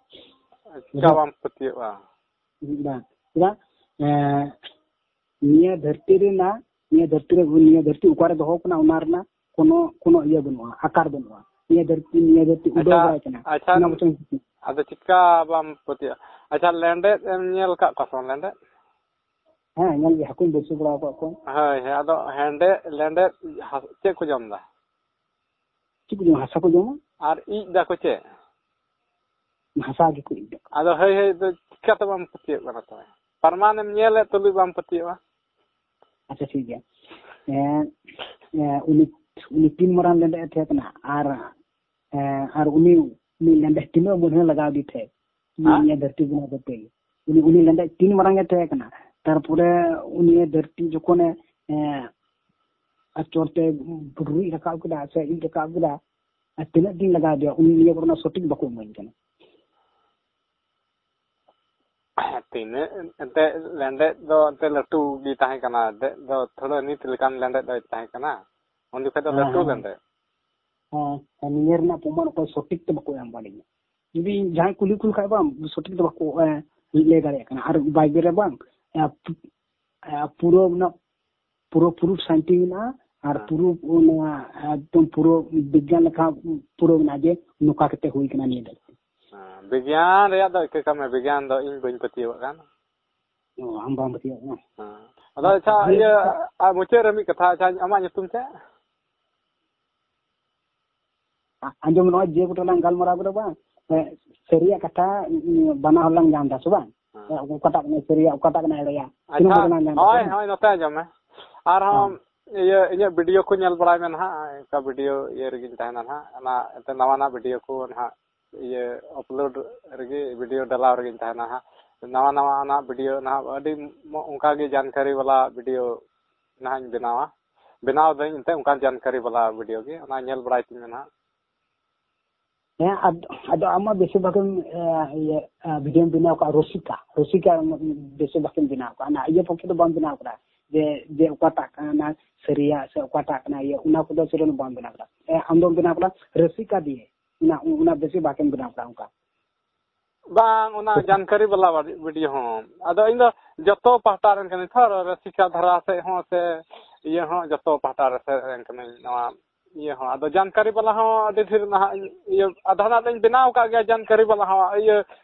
ᱪᱮᱠᱟ ᱵᱟᱢ ᱯᱟᱹᱛᱭᱟᱹᱜᱼᱟ? ᱵᱟᱝ, ᱪᱮᱫᱟᱜ? ᱮᱸ, ᱱᱤᱭᱟᱹ ᱫᱷᱟᱹᱨᱛᱤ ᱨᱮᱱᱟᱜ, ᱱᱤᱭᱟᱹ ᱫᱷᱟᱹᱨᱛᱤ ᱨᱮ, ᱱᱤᱭᱟᱹ ᱫᱷᱟᱹᱨᱛᱤ ᱚᱠᱟᱨᱮ ᱫᱚᱦᱚ ᱠᱟᱱᱟ, ᱚᱱᱟ ᱨᱮᱱᱟᱜ ᱠᱳᱱᱳ, ᱠᱳᱱᱳ ᱤᱭᱟᱹ ᱵᱟᱹᱱᱩᱜᱼᱟ, ᱟᱠᱟᱨ ᱵᱟᱹᱱᱩᱜᱼᱟ᱾ ᱱᱤᱭᱟᱹ ᱫᱷᱟᱹᱨᱛᱤ, ᱱᱤᱭᱟᱹ ᱫᱷᱟᱹᱨᱛᱤ ᱩᱰᱟᱹᱣ ᱟᱪᱪᱷᱟ, ᱵᱟᱲᱟᱭ ᱠᱟᱱᱟ᱾ ᱟᱪᱪᱷᱟ, ᱚᱱᱟ ᱵᱚᱪᱚᱝ ᱟᱫᱚ ᱪᱮᱠᱟ ᱵᱟᱢ ᱯᱟᱹᱛᱭᱟᱹᱜᱼᱟ? ᱟᱪᱪᱷᱟ, ᱞᱮᱸᱰᱮᱫ ᱮᱢ ᱧᱮᱞ ᱟᱠᱟᱫ ᱠᱚᱣᱟ ᱥᱮ ᱵᱟᱝ, ᱞᱮᱸᱰᱮᱫ? ᱦᱮᱸ, ᱧᱮᱞ ᱜᱮ, ᱦᱟᱹᱠᱩᱧ ᱵᱟᱹᱲᱥᱤ ᱵᱟᱲᱟ ᱟᱠᱟᱫ ᱠᱚᱣᱟ᱾ ᱦᱳᱭ, ᱦᱳᱭ, ᱟᱫᱚ ᱦᱮᱸᱰᱮᱫ, ᱞᱮᱸᱰᱮᱫ ᱦᱟᱥ-, ᱪᱮᱫ ᱠᱚ ᱡᱚᱢ ᱮᱫᱟ? ᱪᱮᱫ ᱠᱚ ᱡᱚᱢᱟ? ᱦᱟᱥᱟ ᱠᱚ ᱡᱚᱢᱟ᱾ ᱟᱨ ᱤᱡ ᱫᱟᱠᱚ ᱪᱮᱫ? ᱦᱟᱥᱟ ᱜᱮᱠᱚ ᱤᱡ ᱫᱟ᱾ ᱟᱫᱚ ᱦᱟᱹᱭ ᱦᱟᱹᱭ ᱫᱚ ᱪᱤᱠᱟᱹᱛᱮ ᱵᱟᱢ ᱯᱟᱹᱛᱭᱟᱹᱜ ᱠᱟᱱᱟ ᱛᱚᱵᱮ? ᱯᱨᱚᱢᱟᱱᱮᱢ ᱧᱮᱞᱮᱫ ᱛᱩᱞᱩᱡ ᱵᱟᱢ ᱯᱟᱹᱛᱭᱟᱹᱜᱼᱟ? ᱟᱪᱪᱷᱟ, ᱴᱷᱤᱠ ᱜᱮᱭᱟ᱾ ᱮᱸ, ᱮᱸ, ᱩᱱᱤ, ᱩᱱᱤ ᱛᱤᱱ ᱢᱟᱨᱟᱝ ᱞᱮᱸᱰᱮᱫ ᱮ ᱛᱟᱦᱮᱸ ᱠᱟᱱᱟ ᱟᱨ, ᱮᱸ, ᱟᱨ ᱩᱱᱤ, ᱩᱱᱤ ᱞᱮᱸᱰᱮᱫ ᱛᱤᱱᱟᱹᱜ ᱢᱟᱹᱱᱦᱟᱹ ᱞᱟᱜᱟᱣ ᱟᱫᱮ ᱛᱟᱦᱮᱸᱫ? ᱩᱱᱤ ᱦᱮᱸ? ᱱᱤᱭᱟᱹ ᱫᱷᱟᱹᱨᱛᱤ ᱵᱮᱱᱟᱣ ᱠᱟᱛᱮ ᱜᱮ᱾ ᱩᱱᱤ, ᱩᱱᱤ ᱞᱮᱸᱰᱮᱫ ᱛᱤᱱ ᱢᱟᱨᱟᱝ ᱮ ᱛᱟᱦᱮᱸ ᱠᱟᱱᱟ? ᱛᱟᱨᱯᱚᱨᱮ ᱩᱱᱤ ᱫᱷᱟᱹᱨᱛᱤ ᱡᱚᱠᱷᱚᱱᱮ, ᱮᱸ, ᱟᱨ ᱪᱚᱴ ᱛᱮ ᱨᱩᱡ ᱨᱟᱠᱟᱵ ᱠᱮᱫᱟ ᱥᱮ ᱤᱡ ᱨᱟᱠᱟᱵ ᱠᱮᱫᱟ, ᱟᱨ ᱛᱤᱱᱟᱹᱜ ᱫᱤᱱ ᱞᱟᱜᱟᱣ ᱟᱫᱮᱭᱟ, ᱩᱱᱤ ᱱᱤᱭᱟᱹ ᱠᱚᱨᱮᱱᱟᱜ ᱥᱚᱴᱷᱤᱠ ᱵᱟᱠᱚ ᱤᱢᱟᱹᱧ ᱠᱟᱱᱟ᱾ ᱛᱤᱱᱟᱹᱜ ᱮᱱᱛᱮ ᱞᱮᱸᱰᱮᱫ ᱫᱚ ᱮᱱᱛᱮ ᱞᱟᱹᱴᱩ ᱜᱮ ᱛᱟᱦᱮᱸ ᱠᱟᱱᱟ, ᱞᱮᱸᱰᱮᱫ ᱫᱚ ᱛᱷᱚᱲᱟ ᱱᱤᱛ ᱞᱮᱠᱟᱱ ᱞᱮᱸᱰᱮᱫ ᱫᱚᱭ ᱛᱟᱦᱮᱸ ᱠᱟᱱᱟ, ᱩᱱ ᱡᱚᱠᱷᱚᱡ ᱫᱚ ᱦᱮᱸ, ᱞᱟᱹᱴᱩ ᱦᱮᱸ᱾ ᱞᱮᱸᱰᱮᱫ᱾ ᱦᱮᱸ, ᱦᱮᱸ, ᱱᱤᱭᱟᱹ ᱨᱮᱱᱟᱜ ᱯᱨᱚᱢᱟᱱ ᱚᱠᱚᱭ ᱥᱚᱴᱷᱤᱠ ᱛᱮ ᱵᱟᱠᱚ ᱮᱢ ᱫᱟᱲᱮᱭᱟᱜᱼᱟ᱾ ᱡᱩᱫᱤ ᱡᱟᱦᱟᱸᱭ ᱠᱩᱞᱤ ᱠᱚ ᱠᱷᱟᱡ ᱵᱟᱝ, ᱥᱚᱴᱷᱤᱠ ᱛᱮ ᱵᱟᱠᱚ, ᱮ, ᱞᱟᱹᱭ ᱫᱟᱲᱮᱭᱟᱜ ᱠᱟᱱᱟ᱾ ᱟᱨ ᱵᱟᱭᱵᱮᱞ ᱨᱮ ᱵᱟᱝ, ᱮ, ᱯᱩ-, ᱮ, ᱯᱩᱨᱟᱹ ᱚᱱᱟ ᱯᱩᱨᱟᱹ ᱯᱨᱩᱯᱷ ᱥᱟᱭᱮᱱᱴᱤ ᱢᱮᱱᱟᱜᱼᱟ, ᱟᱨ ᱦᱮᱸ᱾ ᱯᱩᱨᱟᱹ ᱚᱱᱟ ᱮᱠᱫᱚᱢ ᱯᱩᱨᱟᱹ ᱵᱤᱜᱽᱜᱟᱱ ᱞᱮᱠᱟ ᱯᱩᱨᱟᱹ ᱢᱮᱱᱟᱜᱼᱟ ᱡᱮ ᱱᱚᱝᱠᱟ ᱠᱟᱛᱮ ᱦᱩᱭ ᱠᱟᱱᱟ ᱱᱤᱭᱟᱹ ᱫᱚ᱾ ᱦᱮᱸ, ᱵᱤᱜᱽᱜᱟᱱ ᱨᱮᱭᱟᱜ ᱫᱚ ᱤᱠᱟᱹ ᱠᱟᱜ ᱢᱮ, ᱵᱤᱜᱽᱜᱟᱱ ᱫᱚ ᱤᱧ ᱵᱟᱹᱧ ᱯᱟᱹᱛᱭᱟᱹᱣᱟᱜ ᱠᱟᱱ᱾ ᱚ, ᱟᱢ ᱵᱟᱢ ᱯᱟᱹᱛᱭᱟᱹᱣᱟᱜ ᱠᱟᱱᱟ? ᱦᱮᱸ᱾ ᱟᱫᱚ ᱟᱪᱪᱷᱟ, ᱟᱪᱪᱷᱟ, ᱤᱭᱟᱹ, ᱟᱨ ᱢᱩᱪᱟᱹᱫ ᱨᱮ ᱢᱤᱫ ᱠᱟᱛᱷᱟ, ᱟᱪᱪᱷᱟ, ᱟᱢᱟᱜ ᱧᱩᱛᱩᱢ ᱪᱮᱫ? ᱟ-, ᱟᱸᱡᱚᱢ ᱱᱚᱜᱼᱚᱭ ᱡᱮ ᱜᱚᱴᱟ ᱞᱟᱝ ᱜᱟᱞᱢᱟᱨᱟᱣ ᱠᱮᱫᱟ ᱵᱟᱝ, ᱮ, ᱥᱟᱹᱨᱤᱭᱟᱜ ᱠᱟᱛᱷᱟ, ᱩᱸ, ᱵᱟᱱᱟ ᱦᱚᱲ ᱞᱟᱝ ᱧᱟᱢ ᱮᱫᱟ ᱥᱮ ᱵᱟᱝ? ᱦᱮᱸ᱾ ᱮ, ᱚᱠᱟᱴᱟᱜ ᱠᱟᱱᱟ ᱥᱟᱹᱨᱤᱭᱟᱜ, ᱚᱠᱟᱴᱟᱜ ᱠᱟᱱᱟ ᱮᱲᱮᱭᱟᱜ? ᱛᱤᱱᱟᱹᱜ ᱟᱪᱪᱷᱟ, ᱦᱚᱲ ᱞᱟᱝ ᱧᱟᱢ ᱮᱫᱟ ᱥᱮ ᱦᱳᱭ, ᱵᱟᱝ? ᱦᱳᱭ, ᱱᱚᱛᱮ ᱟᱸᱡᱚᱢ ᱢᱮ᱾ ᱟᱨᱦᱚᱸ ᱦᱮᱸ᱾ ᱤᱭᱟᱹ, ᱤᱧᱟᱹᱜ video ᱠᱚ ᱧᱮᱞ ᱵᱟᱲᱟᱭ ᱢᱮ ᱱᱟᱦᱟᱜ, ᱚᱱᱠᱟ video ᱤᱭᱟᱹ ᱨᱮᱜᱮᱧ ᱛᱟᱦᱮᱱᱟ ᱱᱟᱦᱟᱜ, ᱚᱱᱟ ᱮᱱᱛᱮ ᱱᱟᱣᱟ ᱱᱟᱜ video ᱠᱚ ᱱᱟᱦᱟᱜ ᱤᱭᱟᱹ upload ᱨᱮᱜᱮ, video ᱰᱟᱞᱟᱣ ᱨᱮᱜᱮᱧ ᱛᱟᱦᱮᱱᱟ ᱦᱟᱸᱜ᱾ ᱱᱟᱣᱟ ᱱᱟᱣᱟ ᱱᱟᱜ video ᱱᱟᱦᱟᱜ ᱟᱹᱰᱤ ᱢᱚ-, ᱚᱱᱠᱟ ᱜᱮ ᱡᱟᱱᱠᱟᱨᱤ ᱵᱟᱞᱟ video ᱱᱟᱦᱟᱜ ᱤᱧ ᱵᱮᱱᱟᱣᱟ, ᱵᱮᱱᱟᱣ ᱫᱟᱹᱧ ᱮᱱᱛᱮ ᱚᱱᱠᱟ ᱡᱟᱱᱠᱟᱨᱤ ᱵᱟᱞᱟ video ᱜᱮ, ᱚᱱᱟ ᱧᱮᱞ ᱵᱟᱲᱟᱭ ᱛᱤᱧ ᱢᱮ ᱱᱟᱦᱟᱜ᱾ ᱦᱮᱸ, ᱟᱫ-, ᱟᱫᱚ ᱟᱢ ᱢᱟ ᱵᱮᱥᱤᱨ ᱵᱷᱟᱜᱽ ᱮᱢ, ᱮ, ᱤᱭᱟᱹ, ᱮ, videoᱢ ᱵᱮᱱᱟᱣ ᱠᱟᱜᱼᱟ ᱨᱩᱥᱤᱠᱟ, ᱨᱩᱥᱤᱠᱟ ᱵᱮᱥᱤᱨ ᱵᱷᱟᱜᱽ ᱮᱢ ᱵᱮᱱᱟᱣ ᱠᱟᱜᱼᱟ, ᱚᱱᱟ ᱤᱭᱟᱹ ᱯᱚᱠᱠᱷᱮ ᱫᱚ ᱵᱟᱢ ᱵᱮᱱᱟᱣ ᱠᱟᱫᱟ, ᱡᱮ, ᱡᱮ ᱚᱠᱟᱴᱟᱜ ᱠᱟᱱᱟ ᱥᱟᱹᱨᱤᱭᱟᱜ ᱥᱮ ᱚᱠᱟᱴᱟᱜ ᱠᱟᱱᱟ ᱤᱭᱟᱹ, ᱚᱱᱟ ᱠᱚᱫᱚ ᱥᱮᱨᱚᱠᱚᱢ ᱵᱟᱢ ᱵᱮᱱᱟᱣ ᱠᱟᱫᱟ᱾ ᱮ, ᱟᱢ ᱫᱚᱢ ᱵᱮᱱᱟᱣ ᱠᱟᱫᱟ ᱨᱩᱥᱤᱠᱟ ᱫᱤᱭᱮ, ᱚᱱᱟ, ᱚᱱᱟ ᱵᱮᱥᱤᱨ ᱵᱷᱟᱜᱽ ᱮᱢ ᱵᱮᱱᱟᱣ ᱠᱟᱫᱟ ᱚᱱᱠᱟ᱾ ᱵᱟᱝ, ᱚᱱᱟ ᱡᱟᱱᱠᱟᱨᱤ ᱵᱟᱞᱟ video ᱦᱚᱸ᱾ ᱟᱫᱚ ᱤᱧ ᱫᱚ ᱡᱚᱛᱚ ᱯᱟᱦᱴᱟ ᱨᱮᱱ ᱠᱟᱹᱱᱟᱹᱧ ᱛᱷᱚ, ᱨᱩᱥᱤᱠᱟ ᱫᱷᱟᱨᱟ ᱥᱮᱫ ᱦᱚᱸ ᱥᱮ ᱤᱭᱟᱹ ᱦᱚᱸ, ᱡᱚᱛᱚ ᱯᱟᱦᱴᱟ ᱨᱮ ᱥᱮᱫ ᱨᱮᱱ ᱠᱟᱹᱱᱟᱹᱧ᱾ ᱱᱚᱣᱟ ᱤᱭᱟᱹ ᱦᱚᱸ, ᱟᱫᱚ ᱡᱟᱱᱠᱟᱨᱤ ᱵᱟᱞᱟ ᱦᱚᱸ ᱟᱹᱰᱤ ᱰᱷᱮᱨ ᱱᱟᱦᱟᱜ ᱤᱧ ᱤᱭᱟᱹ, ᱟᱫᱷᱟ ᱱᱟᱜ ᱫᱚᱧ ᱵᱮᱱᱟᱣ ᱟᱠᱟᱫ ᱜᱮᱭᱟ ᱡᱟᱱᱠᱟᱨᱤ ᱵᱟᱞᱟ ᱦᱚᱸ᱾ ᱤᱭᱟᱹ,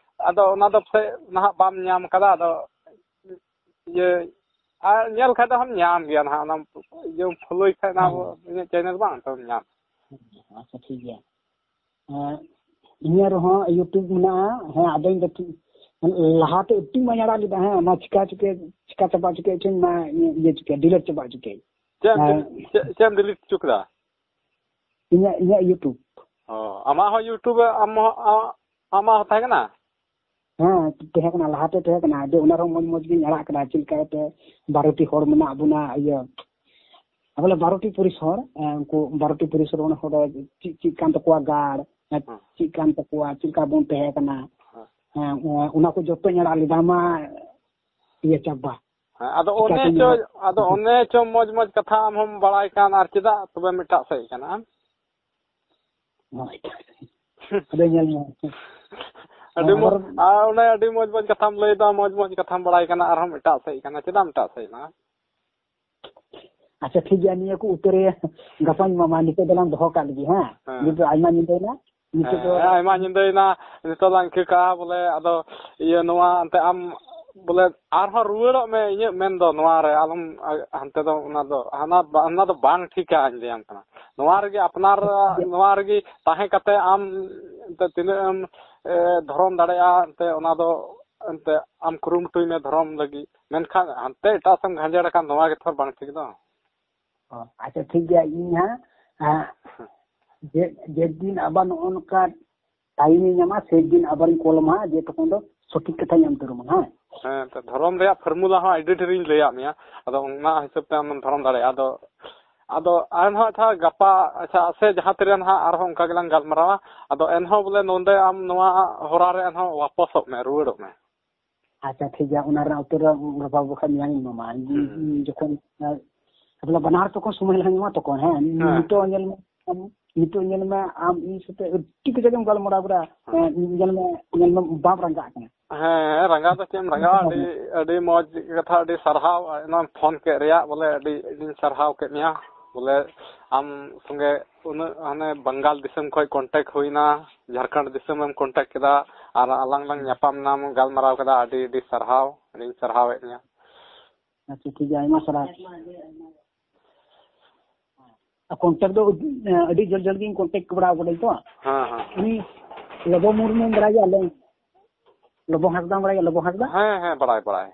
ᱟᱫᱚ ᱚᱱᱟ ᱫᱚ ᱯᱟᱥᱮᱡ ᱱᱟᱦᱟᱜ ᱵᱟᱢ ᱧᱟᱢ ᱠᱟᱫᱟ᱾ ᱟᱫᱚ ᱤᱭᱟᱹ, ᱟᱨ ᱧᱮᱞ ᱠᱷᱟᱡ ᱫᱚ ᱦᱟᱸᱜ ᱧᱟᱢ ᱜᱮᱭᱟ ᱱᱟᱦᱟᱜ, ᱚᱱᱟᱢ ᱤᱭᱟᱹ ᱯᱷᱳᱞᱳᱭ ᱠᱷᱟᱡ ᱱᱟᱦᱟᱜ ᱦᱮᱸ᱾ ᱤᱧᱟᱹᱜ channel ᱵᱟᱝ, ᱛᱚᱢ ᱧᱟᱢ᱾ ᱟᱪᱪᱷᱟ, ᱴᱷᱤᱠ ᱜᱮᱭᱟ᱾ ᱦᱮᱸ, ᱤᱧᱟᱹᱜ ᱨᱮᱦᱚᱸ YouTube ᱢᱮᱱᱟᱜᱼᱟ᱾ ᱦᱮᱸ, ᱟᱫᱚ ᱤᱧ ᱫᱚ ᱴᱷᱤᱠ, ᱞᱟᱦᱟᱛᱮ ᱟᱹᱰᱤ ᱢᱟᱧ ᱟᱲᱟᱜ ᱞᱮᱫᱟ᱾ ᱦᱮᱸ, ᱚᱱᱟ ᱪᱤᱠᱟ ᱪᱤᱠᱟᱹ, ᱪᱤᱠᱟ ᱪᱟᱵᱟ ᱦᱚᱪᱚ ᱠᱮᱫ ᱪᱚᱧ, ᱢᱟ ᱤᱭᱟᱹ ᱪᱤᱠᱟᱹ, delete ᱪᱟᱵᱟ ᱦᱚᱪᱚ ᱠᱮᱫ᱾ ᱪᱮᱫ ᱮᱢ ᱦᱮᱸ᱾ Delete, ᱪᱮᱫ, ᱪᱮᱫ ᱮᱢ delete ᱦᱚᱪᱚ ᱠᱮᱫᱟ? ᱤᱧᱟᱹᱜ, ᱤᱧᱟᱹᱜ YouTube᱾ ᱚ, ᱟᱢᱟᱜ ᱦᱚᱸ YouTube ᱟᱢ ᱦᱚᱸ, ᱟ-, ᱟᱢᱟᱜ ᱦᱚᱸ ᱛᱟᱦᱮᱸ ᱠᱟᱱᱟ? ᱦᱮᱸ, ᱛᱟᱦᱮᱸ ᱠᱟᱱᱟ, ᱞᱟᱦᱟᱛᱮ ᱛᱟᱦᱮᱸ ᱠᱟᱱᱟ᱾ ᱟᱫᱚ ᱚᱱᱟ ᱨᱮᱦᱚᱸ ᱢᱚᱡᱽ ᱢᱚᱡᱽ ᱜᱤᱧ ᱟᱲᱟᱜ ᱠᱟᱫᱟ, ᱪᱮᱫ ᱞᱮᱠᱟ ᱠᱟᱛᱮ ᱵᱟᱨᱚ ᱴᱤ ᱦᱚᱲ ᱢᱮᱱᱟᱜ ᱵᱚᱱᱟ, ᱤᱭᱟᱹ, ᱵᱚᱞᱮ ᱵᱟᱨᱚ ᱴᱤ ᱯᱩᱨᱩᱥ ᱦᱚᱲ, ᱮ, ᱩᱱᱠᱩ ᱵᱟᱨᱚ ᱴᱤ ᱯᱩᱨᱩᱥ ᱦᱚᱲ, ᱚᱱᱟ ᱦᱚᱲ ᱪᱮᱫ, ᱪᱮᱫ ᱠᱟᱱ ᱛᱟᱠᱚᱣᱟ ᱜᱟᱲ, ᱦᱮᱸ, ᱦᱮᱸ᱾ ᱪᱮᱫ ᱠᱟᱱ ᱛᱟᱠᱚᱣᱟ, ᱪᱮᱫ ᱞᱮᱠᱟ ᱵᱚᱱ ᱛᱟᱦᱮᱸ ᱠᱟᱱᱟ, ᱦᱮᱸ᱾ ᱦᱮᱸ, ᱚ-, ᱚᱱᱟ ᱠᱚ ᱡᱚᱛᱚᱧ ᱟᱲᱟᱜ ᱞᱮᱫᱟ, ᱢᱟ ᱤᱭᱟᱹ ᱪᱟᱵᱟ᱾ ᱦᱮᱸ, ᱟᱫᱚ ᱚᱱᱮ ᱪᱤᱠᱟᱹᱛᱮ ᱪᱚ, ᱧᱟᱢᱟ? ᱟᱫᱚ ᱚᱱᱮ ᱪᱚ ᱢᱚᱡᱽ ᱢᱚᱡᱽ ᱠᱟᱛᱷᱟ ᱟᱢ ᱦᱚᱸᱢ ᱵᱟᱲᱟᱭ ᱠᱟᱱ, ᱟᱨ ᱪᱮᱫᱟᱜ ᱛᱚᱵᱮᱢ ᱮᱴᱟᱜ ᱥᱮᱫ ᱠᱟᱱᱟ? ᱦᱳᱭ᱾ ᱟᱫᱚ ᱧᱮᱞ ᱢᱮ᱾ ᱟᱹᱰᱤ ᱦᱮᱸ, ᱢᱚᱡᱽ, ᱟᱵᱟᱨ ᱟᱨ ᱚᱱᱮ ᱟᱹᱰᱤ ᱢᱚᱡᱽ ᱢᱚᱡᱽ ᱠᱟᱛᱷᱟᱢ ᱞᱟᱹᱭᱫᱟ, ᱢᱚᱡᱽ ᱢᱚᱡᱽ ᱠᱟᱛᱷᱟᱢ ᱵᱟᱲᱟᱭ ᱠᱟᱱᱟ, ᱟᱨᱦᱚᱸᱢ ᱮᱴᱟᱜ ᱥᱮᱫ ᱠᱟᱱᱟ᱾ ᱪᱮᱫᱟᱜ ᱮᱢ ᱮᱴᱟᱜ ᱥᱮᱫ ᱮᱱᱟ? ᱟᱪᱪᱷᱟ, ᱴᱷᱤᱠ ᱜᱮᱭᱟ, ᱱᱤᱭᱟᱹ ᱠᱚ ᱩᱛᱟᱹᱨ ᱜᱟᱯᱟᱧ ᱮᱢᱟᱢᱟ᱾ ᱱᱤᱛᱚᱜ ᱫᱚᱞᱟᱝ ᱫᱚᱦᱚ ᱠᱟᱜ ᱞᱮᱜᱮ, ᱦᱮᱸ? ᱦᱮᱸ᱾ ᱱᱤᱛᱚᱜ ᱟᱭᱢᱟ ᱧᱤᱫᱟᱹᱭᱮᱱᱟ᱾ ᱱᱤᱛᱚᱜ ᱫᱚ ᱦᱮᱸ, ᱟᱭᱢᱟ ᱧᱤᱫᱟᱹᱭᱮᱱᱟ, ᱱᱤᱛᱚᱜ ᱞᱟᱝ ᱤᱱᱠᱟᱹ ᱠᱟᱜᱼᱟ ᱵᱚᱞᱮ᱾ ᱟᱫᱚ ᱤᱭᱟᱹ, ᱱᱚᱣᱟ ᱮᱱᱛᱮ ᱟᱢ ᱵᱚᱞᱮ ᱟᱨᱦᱚᱸ ᱨᱩᱣᱟᱹᱲᱚᱜ ᱢᱮ, ᱤᱧᱟᱹᱜ ᱢᱮᱱ ᱫᱚ ᱱᱚᱣᱟ ᱨᱮ ᱟᱞᱚᱢ, ᱟ-, ᱦᱟᱱᱛᱮ ᱫᱚ ᱚᱱᱟ ᱫᱚ, ᱦᱟᱱᱟ ᱵᱟ-, ᱚᱱᱟ ᱫᱚ ᱵᱟᱝ ᱴᱷᱤᱠᱟ, ᱤᱧ ᱞᱟᱹᱭᱟᱢ ᱠᱟᱱᱟ᱾ ᱱᱚᱣᱟ ᱨᱮᱜᱮ ᱟᱯᱱᱟᱨ, ᱱᱚᱣᱟ ᱨᱮᱜᱮ ᱛᱟᱦᱮᱸ ᱠᱟᱛᱮ ᱟᱢ ᱮᱱᱛᱮ ᱛᱤᱱᱟᱹᱜ ᱮᱢ, ᱮ, ᱫᱷᱚᱨᱚᱢ ᱫᱟᱲᱮᱭᱟᱜᱼᱟ, ᱮᱱᱛᱮ ᱚᱱᱟ ᱫᱚ ᱮᱱᱛᱮ ᱟᱢ ᱠᱩᱨᱩᱢᱩᱴᱩᱭ ᱢᱮ ᱫᱷᱚᱨᱚᱢ ᱞᱟᱹᱜᱤᱫ᱾ ᱢᱮᱱᱠᱷᱟᱱ ᱦᱟᱱᱛᱮ ᱮᱴᱟᱜ ᱥᱮᱫ ᱮᱢ ᱜᱷᱟᱸᱡᱮᱲ ᱟᱠᱟᱱ, ᱱᱚᱣᱟ ᱜᱮ ᱛᱷᱚᱨ ᱵᱟᱝ ᱴᱷᱤᱠ ᱫᱚ᱾ ᱚ, ᱟᱪᱪᱷᱟ, ᱴᱷᱤᱠ ᱜᱮᱭᱟ᱾ ᱤᱧ ᱦᱟᱸᱜ, ᱦᱮᱸ, ᱡᱮ, ᱡᱮᱫᱤᱱ ᱟᱵᱟᱨ ᱱᱚᱜᱼᱚ ᱱᱚᱝᱠᱟ time ᱤᱧ ᱧᱟᱢᱟ, ᱥᱮᱫᱤᱱ ᱟᱵᱟᱨᱤᱧ ᱠᱚᱞ ᱟᱢᱟ, ᱡᱮ ᱛᱚᱠᱷᱚᱱ ᱫᱚ ᱥᱚᱴᱷᱤᱠ ᱠᱟᱛᱷᱟᱧ ᱮᱢ ᱩᱛᱟᱹᱨ ᱟᱢᱟ, ᱦᱮᱸ᱾ ᱦᱮᱸ, ᱛᱚ ᱫᱷᱚᱨᱚᱢ ᱨᱮᱭᱟᱜ formula ᱦᱚᱸ ᱟᱹᱰᱤ ᱰᱷᱮᱨᱤᱧ ᱞᱟᱹᱭᱟᱫ ᱢᱮᱭᱟ, ᱟᱫᱚ ᱚᱱᱟ ᱦᱤᱥᱟᱹᱵ ᱛᱮ ᱟᱢᱮᱢ ᱫᱷᱚᱨᱚᱢ ᱫᱟᱲᱮᱭᱟᱜᱼᱟ᱾ ᱟᱫᱚ, ᱟᱫᱚ ᱮᱱᱦᱚᱸ ᱟᱪᱪᱷᱟ, ᱜᱟᱯᱟ, ᱟᱪᱪᱷᱟ, ᱥᱮ ᱡᱟᱦᱟᱸ ᱛᱤᱨᱮ ᱱᱟᱦᱟᱜ ᱟᱨᱦᱚᱸ ᱚᱱᱠᱟ ᱜᱮᱞᱟᱝ ᱜᱟᱞᱢᱟᱨᱟᱣᱟ᱾ ᱟᱫᱚ ᱮᱱᱦᱚᱸ ᱵᱚᱞᱮ ᱱᱚᱰᱮ ᱟᱢ ᱱᱚᱣᱟ ᱦᱚᱨᱟ ᱨᱮ ᱮᱱᱦᱚᱸ ᱣᱟᱯᱚᱥᱚᱜ ᱢᱮ, ᱨᱩᱣᱟᱹᱲᱚᱜ ᱢᱮ᱾ ᱟᱪᱪᱷᱟ, ᱴᱷᱤᱠ ᱜᱮᱭᱟ, ᱚᱱᱟ ᱨᱮᱱᱟᱜ ᱩᱛᱛᱚᱨ ᱫᱚ ᱜᱟᱯᱟ ᱵᱟᱠᱷᱟᱡ ᱢᱮᱭᱟᱝ ᱤᱧ ᱮᱢᱟᱢᱟ᱾ ᱤᱧ, ᱦᱩᱸ᱾ ᱤᱧ ᱡᱚᱠᱷᱚᱱ, ᱟᱨ, ᱢᱚᱛᱞᱚᱵ, ᱵᱟᱱᱟ ᱦᱚᱲ ᱛᱚᱠᱷᱚᱱ ᱥᱚᱢᱚᱭ ᱞᱟᱝ ᱧᱟᱢᱟ ᱛᱚᱠᱷᱚᱱ, ᱦᱮᱸ? ᱦᱮᱸ᱾ ᱱᱤᱛᱚᱜ ᱧᱮᱞ ᱢᱮ, ᱟᱢ, ᱱᱤᱛᱚᱜ ᱧᱮᱞ ᱢᱮ, ᱟᱢ ᱤᱧ ᱥᱟᱛᱮ ᱟᱹᱰᱤ ᱠᱟᱡᱟᱠ ᱮᱢ ᱜᱟᱞᱢᱟᱨᱟᱣ ᱠᱮᱫᱟ᱾ ᱦᱮᱸ᱾ ᱦᱮᱸ, ᱧᱮᱞ ᱢᱮ, ᱧᱮᱞ ᱢᱮ, ᱵᱟᱢ ᱨᱟᱸᱜᱟᱜ ᱠᱟᱱᱟ᱾ ᱦᱮᱸ, ᱨᱟᱸᱜᱟᱣ ᱫᱚ ᱪᱮᱫ ᱮᱢ ᱨᱟᱸᱜᱟᱣᱟ? ᱟᱹᱰᱤ, ᱟᱹᱰᱤ ᱢᱚᱡᱽ ᱠᱟᱛᱷᱟ, ᱟᱹᱰᱤ ᱥᱟᱨᱦᱟᱣ ᱱᱚᱣᱟᱢ ᱯᱷᱳᱱ ᱠᱮᱫ ᱨᱮᱭᱟᱜ, ᱵᱚᱞᱮ, ᱟᱹᱰᱤ, ᱟᱹᱰᱤᱧ ᱥᱟᱨᱦᱟᱣ ᱠᱮᱫ ᱢᱮᱭᱟ᱾ ᱵᱚᱞᱮ, ᱟᱢ ᱥᱚᱸᱜᱮ ᱩᱱᱟᱹᱜ ᱦᱟᱱᱮ ᱵᱟᱝᱜᱟᱞ ᱫᱤᱥᱚᱢ ᱠᱷᱚᱱ contact ᱦᱩᱭᱱᱟ, ᱡᱷᱟᱲᱠᱷᱚᱸᱰ ᱫᱤᱥᱚᱢ ᱮᱢ contact ᱠᱮᱫᱟ, ᱟᱨ ᱟᱞᱟᱝ ᱞᱟᱝ ᱧᱟᱯᱟᱢ ᱮᱱᱟ, ᱜᱟᱞᱢᱟᱨᱟᱣ ᱠᱮᱫᱟ, ᱟᱹᱰᱤ ᱟᱹᱰᱤ ᱥᱟᱨᱦᱟᱣ, ᱟᱹᱰᱤᱧ ᱥᱟᱨᱦᱟᱣᱮᱫ ᱢᱮᱭᱟ᱾ ᱟᱪᱪᱷᱟ, ᱴᱷᱤᱠ ᱜᱮᱭᱟ, ᱟᱭᱢᱟ ᱥᱟᱨᱦᱟᱣ᱾ ᱟᱨ contact ᱫᱚ, ᱮ, ᱟᱹᱰᱤ ᱡᱷᱟᱹᱞ ᱡᱷᱟᱹᱞ ᱜᱤᱧ contact ᱵᱟᱲᱟ ᱟᱠᱟᱫᱟᱹᱧ ᱛᱚ᱾ ᱦᱮᱸ, ᱦᱮᱸ᱾ ᱩᱱᱤ ᱞᱚᱵᱚ ᱢᱩᱨᱢᱩᱢ ᱵᱟᱲᱟᱭ ᱜᱮᱭᱟ, ᱞᱚᱵᱚ, ᱞᱚᱵᱚ ᱦᱟᱸᱥᱫᱟᱢ ᱵᱟᱲᱟᱭ ᱜᱮᱭᱟ, ᱞᱚᱵᱚ ᱦᱟᱸᱥᱫᱟ? ᱦᱮᱸ, ᱦᱮᱸ, ᱵᱟᱲᱟᱭ, ᱵᱟᱲᱟᱭ᱾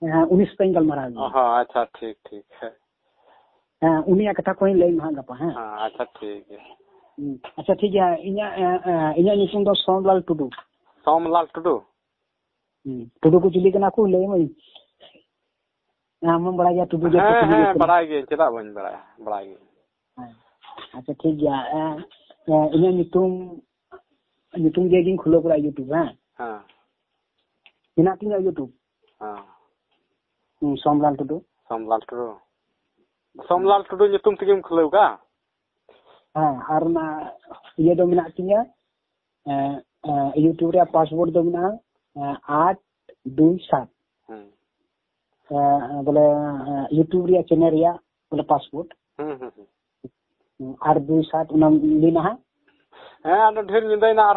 ᱦᱮᱸ, ᱩᱱᱤ ᱥᱟᱛᱮᱧ ᱜᱟᱞᱢᱟᱨᱟᱣ ᱜᱮᱭᱟ᱾ ᱚ, ᱦᱚᱸ, ᱟᱪᱪᱷᱟ, ᱴᱷᱤᱠ, ᱴᱷᱤᱠ, ᱦᱮᱸ᱾ ᱦᱮᱸ, ᱩᱱᱤᱭᱟᱜ ᱠᱟᱛᱷᱟ ᱠᱚᱦᱚᱸᱧ ᱞᱟᱹᱭ ᱟᱢᱟ ᱦᱟᱸᱜ ᱜᱟᱯᱟ, ᱦᱮᱸ? ᱦᱮᱸ, ᱟᱪᱪᱷᱟ, ᱴᱷᱤᱠ ᱜᱮᱭᱟ᱾ ᱦᱩᱸ, ᱟᱪᱪᱷᱟ, ᱴᱷᱤᱠ ᱜᱮᱭᱟ᱾ ᱤᱧᱟᱹᱜ, ᱮ, ᱮ, ᱤᱧᱟᱹᱜ ᱧᱩᱛᱩᱢ ᱫᱚ ᱥᱳᱢᱞᱟᱞ ᱴᱩᱰᱩ᱾ ᱥᱳᱢᱞᱟᱞ ᱴᱩᱰᱩ? ᱦᱩᱸ, ᱴᱩᱰᱩ ᱠᱚ ᱪᱤᱞᱤ ᱠᱟᱱᱟ ᱠᱚ ᱞᱟᱹᱭ ᱟᱢᱟᱹᱧ? ᱟᱢ ᱦᱚᱸᱢ ᱵᱟᱲᱟᱭ ᱜᱮᱭᱟ ᱴᱩᱰᱩ ᱡᱟᱹᱛᱤ ᱦᱮᱸ, ᱠᱟᱱᱟ ᱦᱮᱸ, ᱜᱮᱭᱟ᱾ ᱵᱟᱲᱟᱭ ᱜᱤᱭᱟᱹᱧ, ᱪᱮᱫᱟᱜ ᱵᱟᱹᱧ ᱵᱟᱲᱟᱭᱟ, ᱵᱟᱲᱟᱭ ᱜᱤᱭᱟᱹᱧ᱾ ᱦᱮᱸ, ᱟᱪᱪᱷᱟ, ᱴᱷᱤᱠ ᱜᱮᱭᱟ᱾ ᱮ, ᱮ, ᱤᱧᱟᱹᱜ ᱧᱩᱛᱩᱢ, ᱧᱩᱛᱩᱢ ᱫᱤᱭᱮ ᱜᱤᱧ ᱠᱷᱩᱞᱟᱹᱣ ᱠᱟᱫᱟ YouTube, ᱦᱮᱸ? ᱦᱮᱸ᱾ ᱢᱮᱱᱟᱜ ᱛᱤᱧᱟ YouTube᱾ ᱦᱮᱸ᱾ ᱦᱩᱸ, ᱥᱳᱢᱞᱟᱞ ᱴᱩᱰᱩ᱾ ᱥᱳᱢᱞᱟᱞ ᱴᱩᱰᱩ᱾ ᱥᱳᱢᱞᱟᱞ ᱴᱩᱰᱩ ᱧᱩᱛᱩᱢ ᱛᱮᱜᱮᱢ ᱠᱷᱩᱞᱟᱹᱣ ᱠᱟᱜᱼᱟ? ᱦᱮᱸ, ᱟᱨ ᱚᱱᱟ ᱤᱭᱟᱹ ᱫᱚ ᱢᱮᱱᱟᱜ ᱛᱤᱧᱟ, ᱮ, ᱮ, YouTube ᱨᱮᱭᱟᱜ password ᱫᱚ ᱢᱮᱱᱟᱜᱼᱟ, ᱮ, ᱟᱴ ᱫᱩᱭ ᱥᱟᱛ᱾ ᱦᱩᱸ᱾ ᱮ, ᱵᱚᱞᱮ, ᱮ, YouTube ᱨᱮᱭᱟᱜ channel ᱨᱮᱭᱟᱜ ᱵᱚᱞᱮ password᱾ ᱦᱩᱸ, ᱦᱩᱸ, ᱦᱩᱸ᱾ ᱦᱩᱸ, ᱟᱴ ᱫᱩᱭ ᱥᱟᱛ ᱚᱱᱟ ᱢᱮᱱᱟᱜᱼᱟ᱾ ᱦᱮᱸ, ᱟᱫᱚ ᱰᱷᱮᱨ ᱧᱤᱫᱟᱹᱭᱮᱱᱟ, ᱟᱨᱦᱚᱸ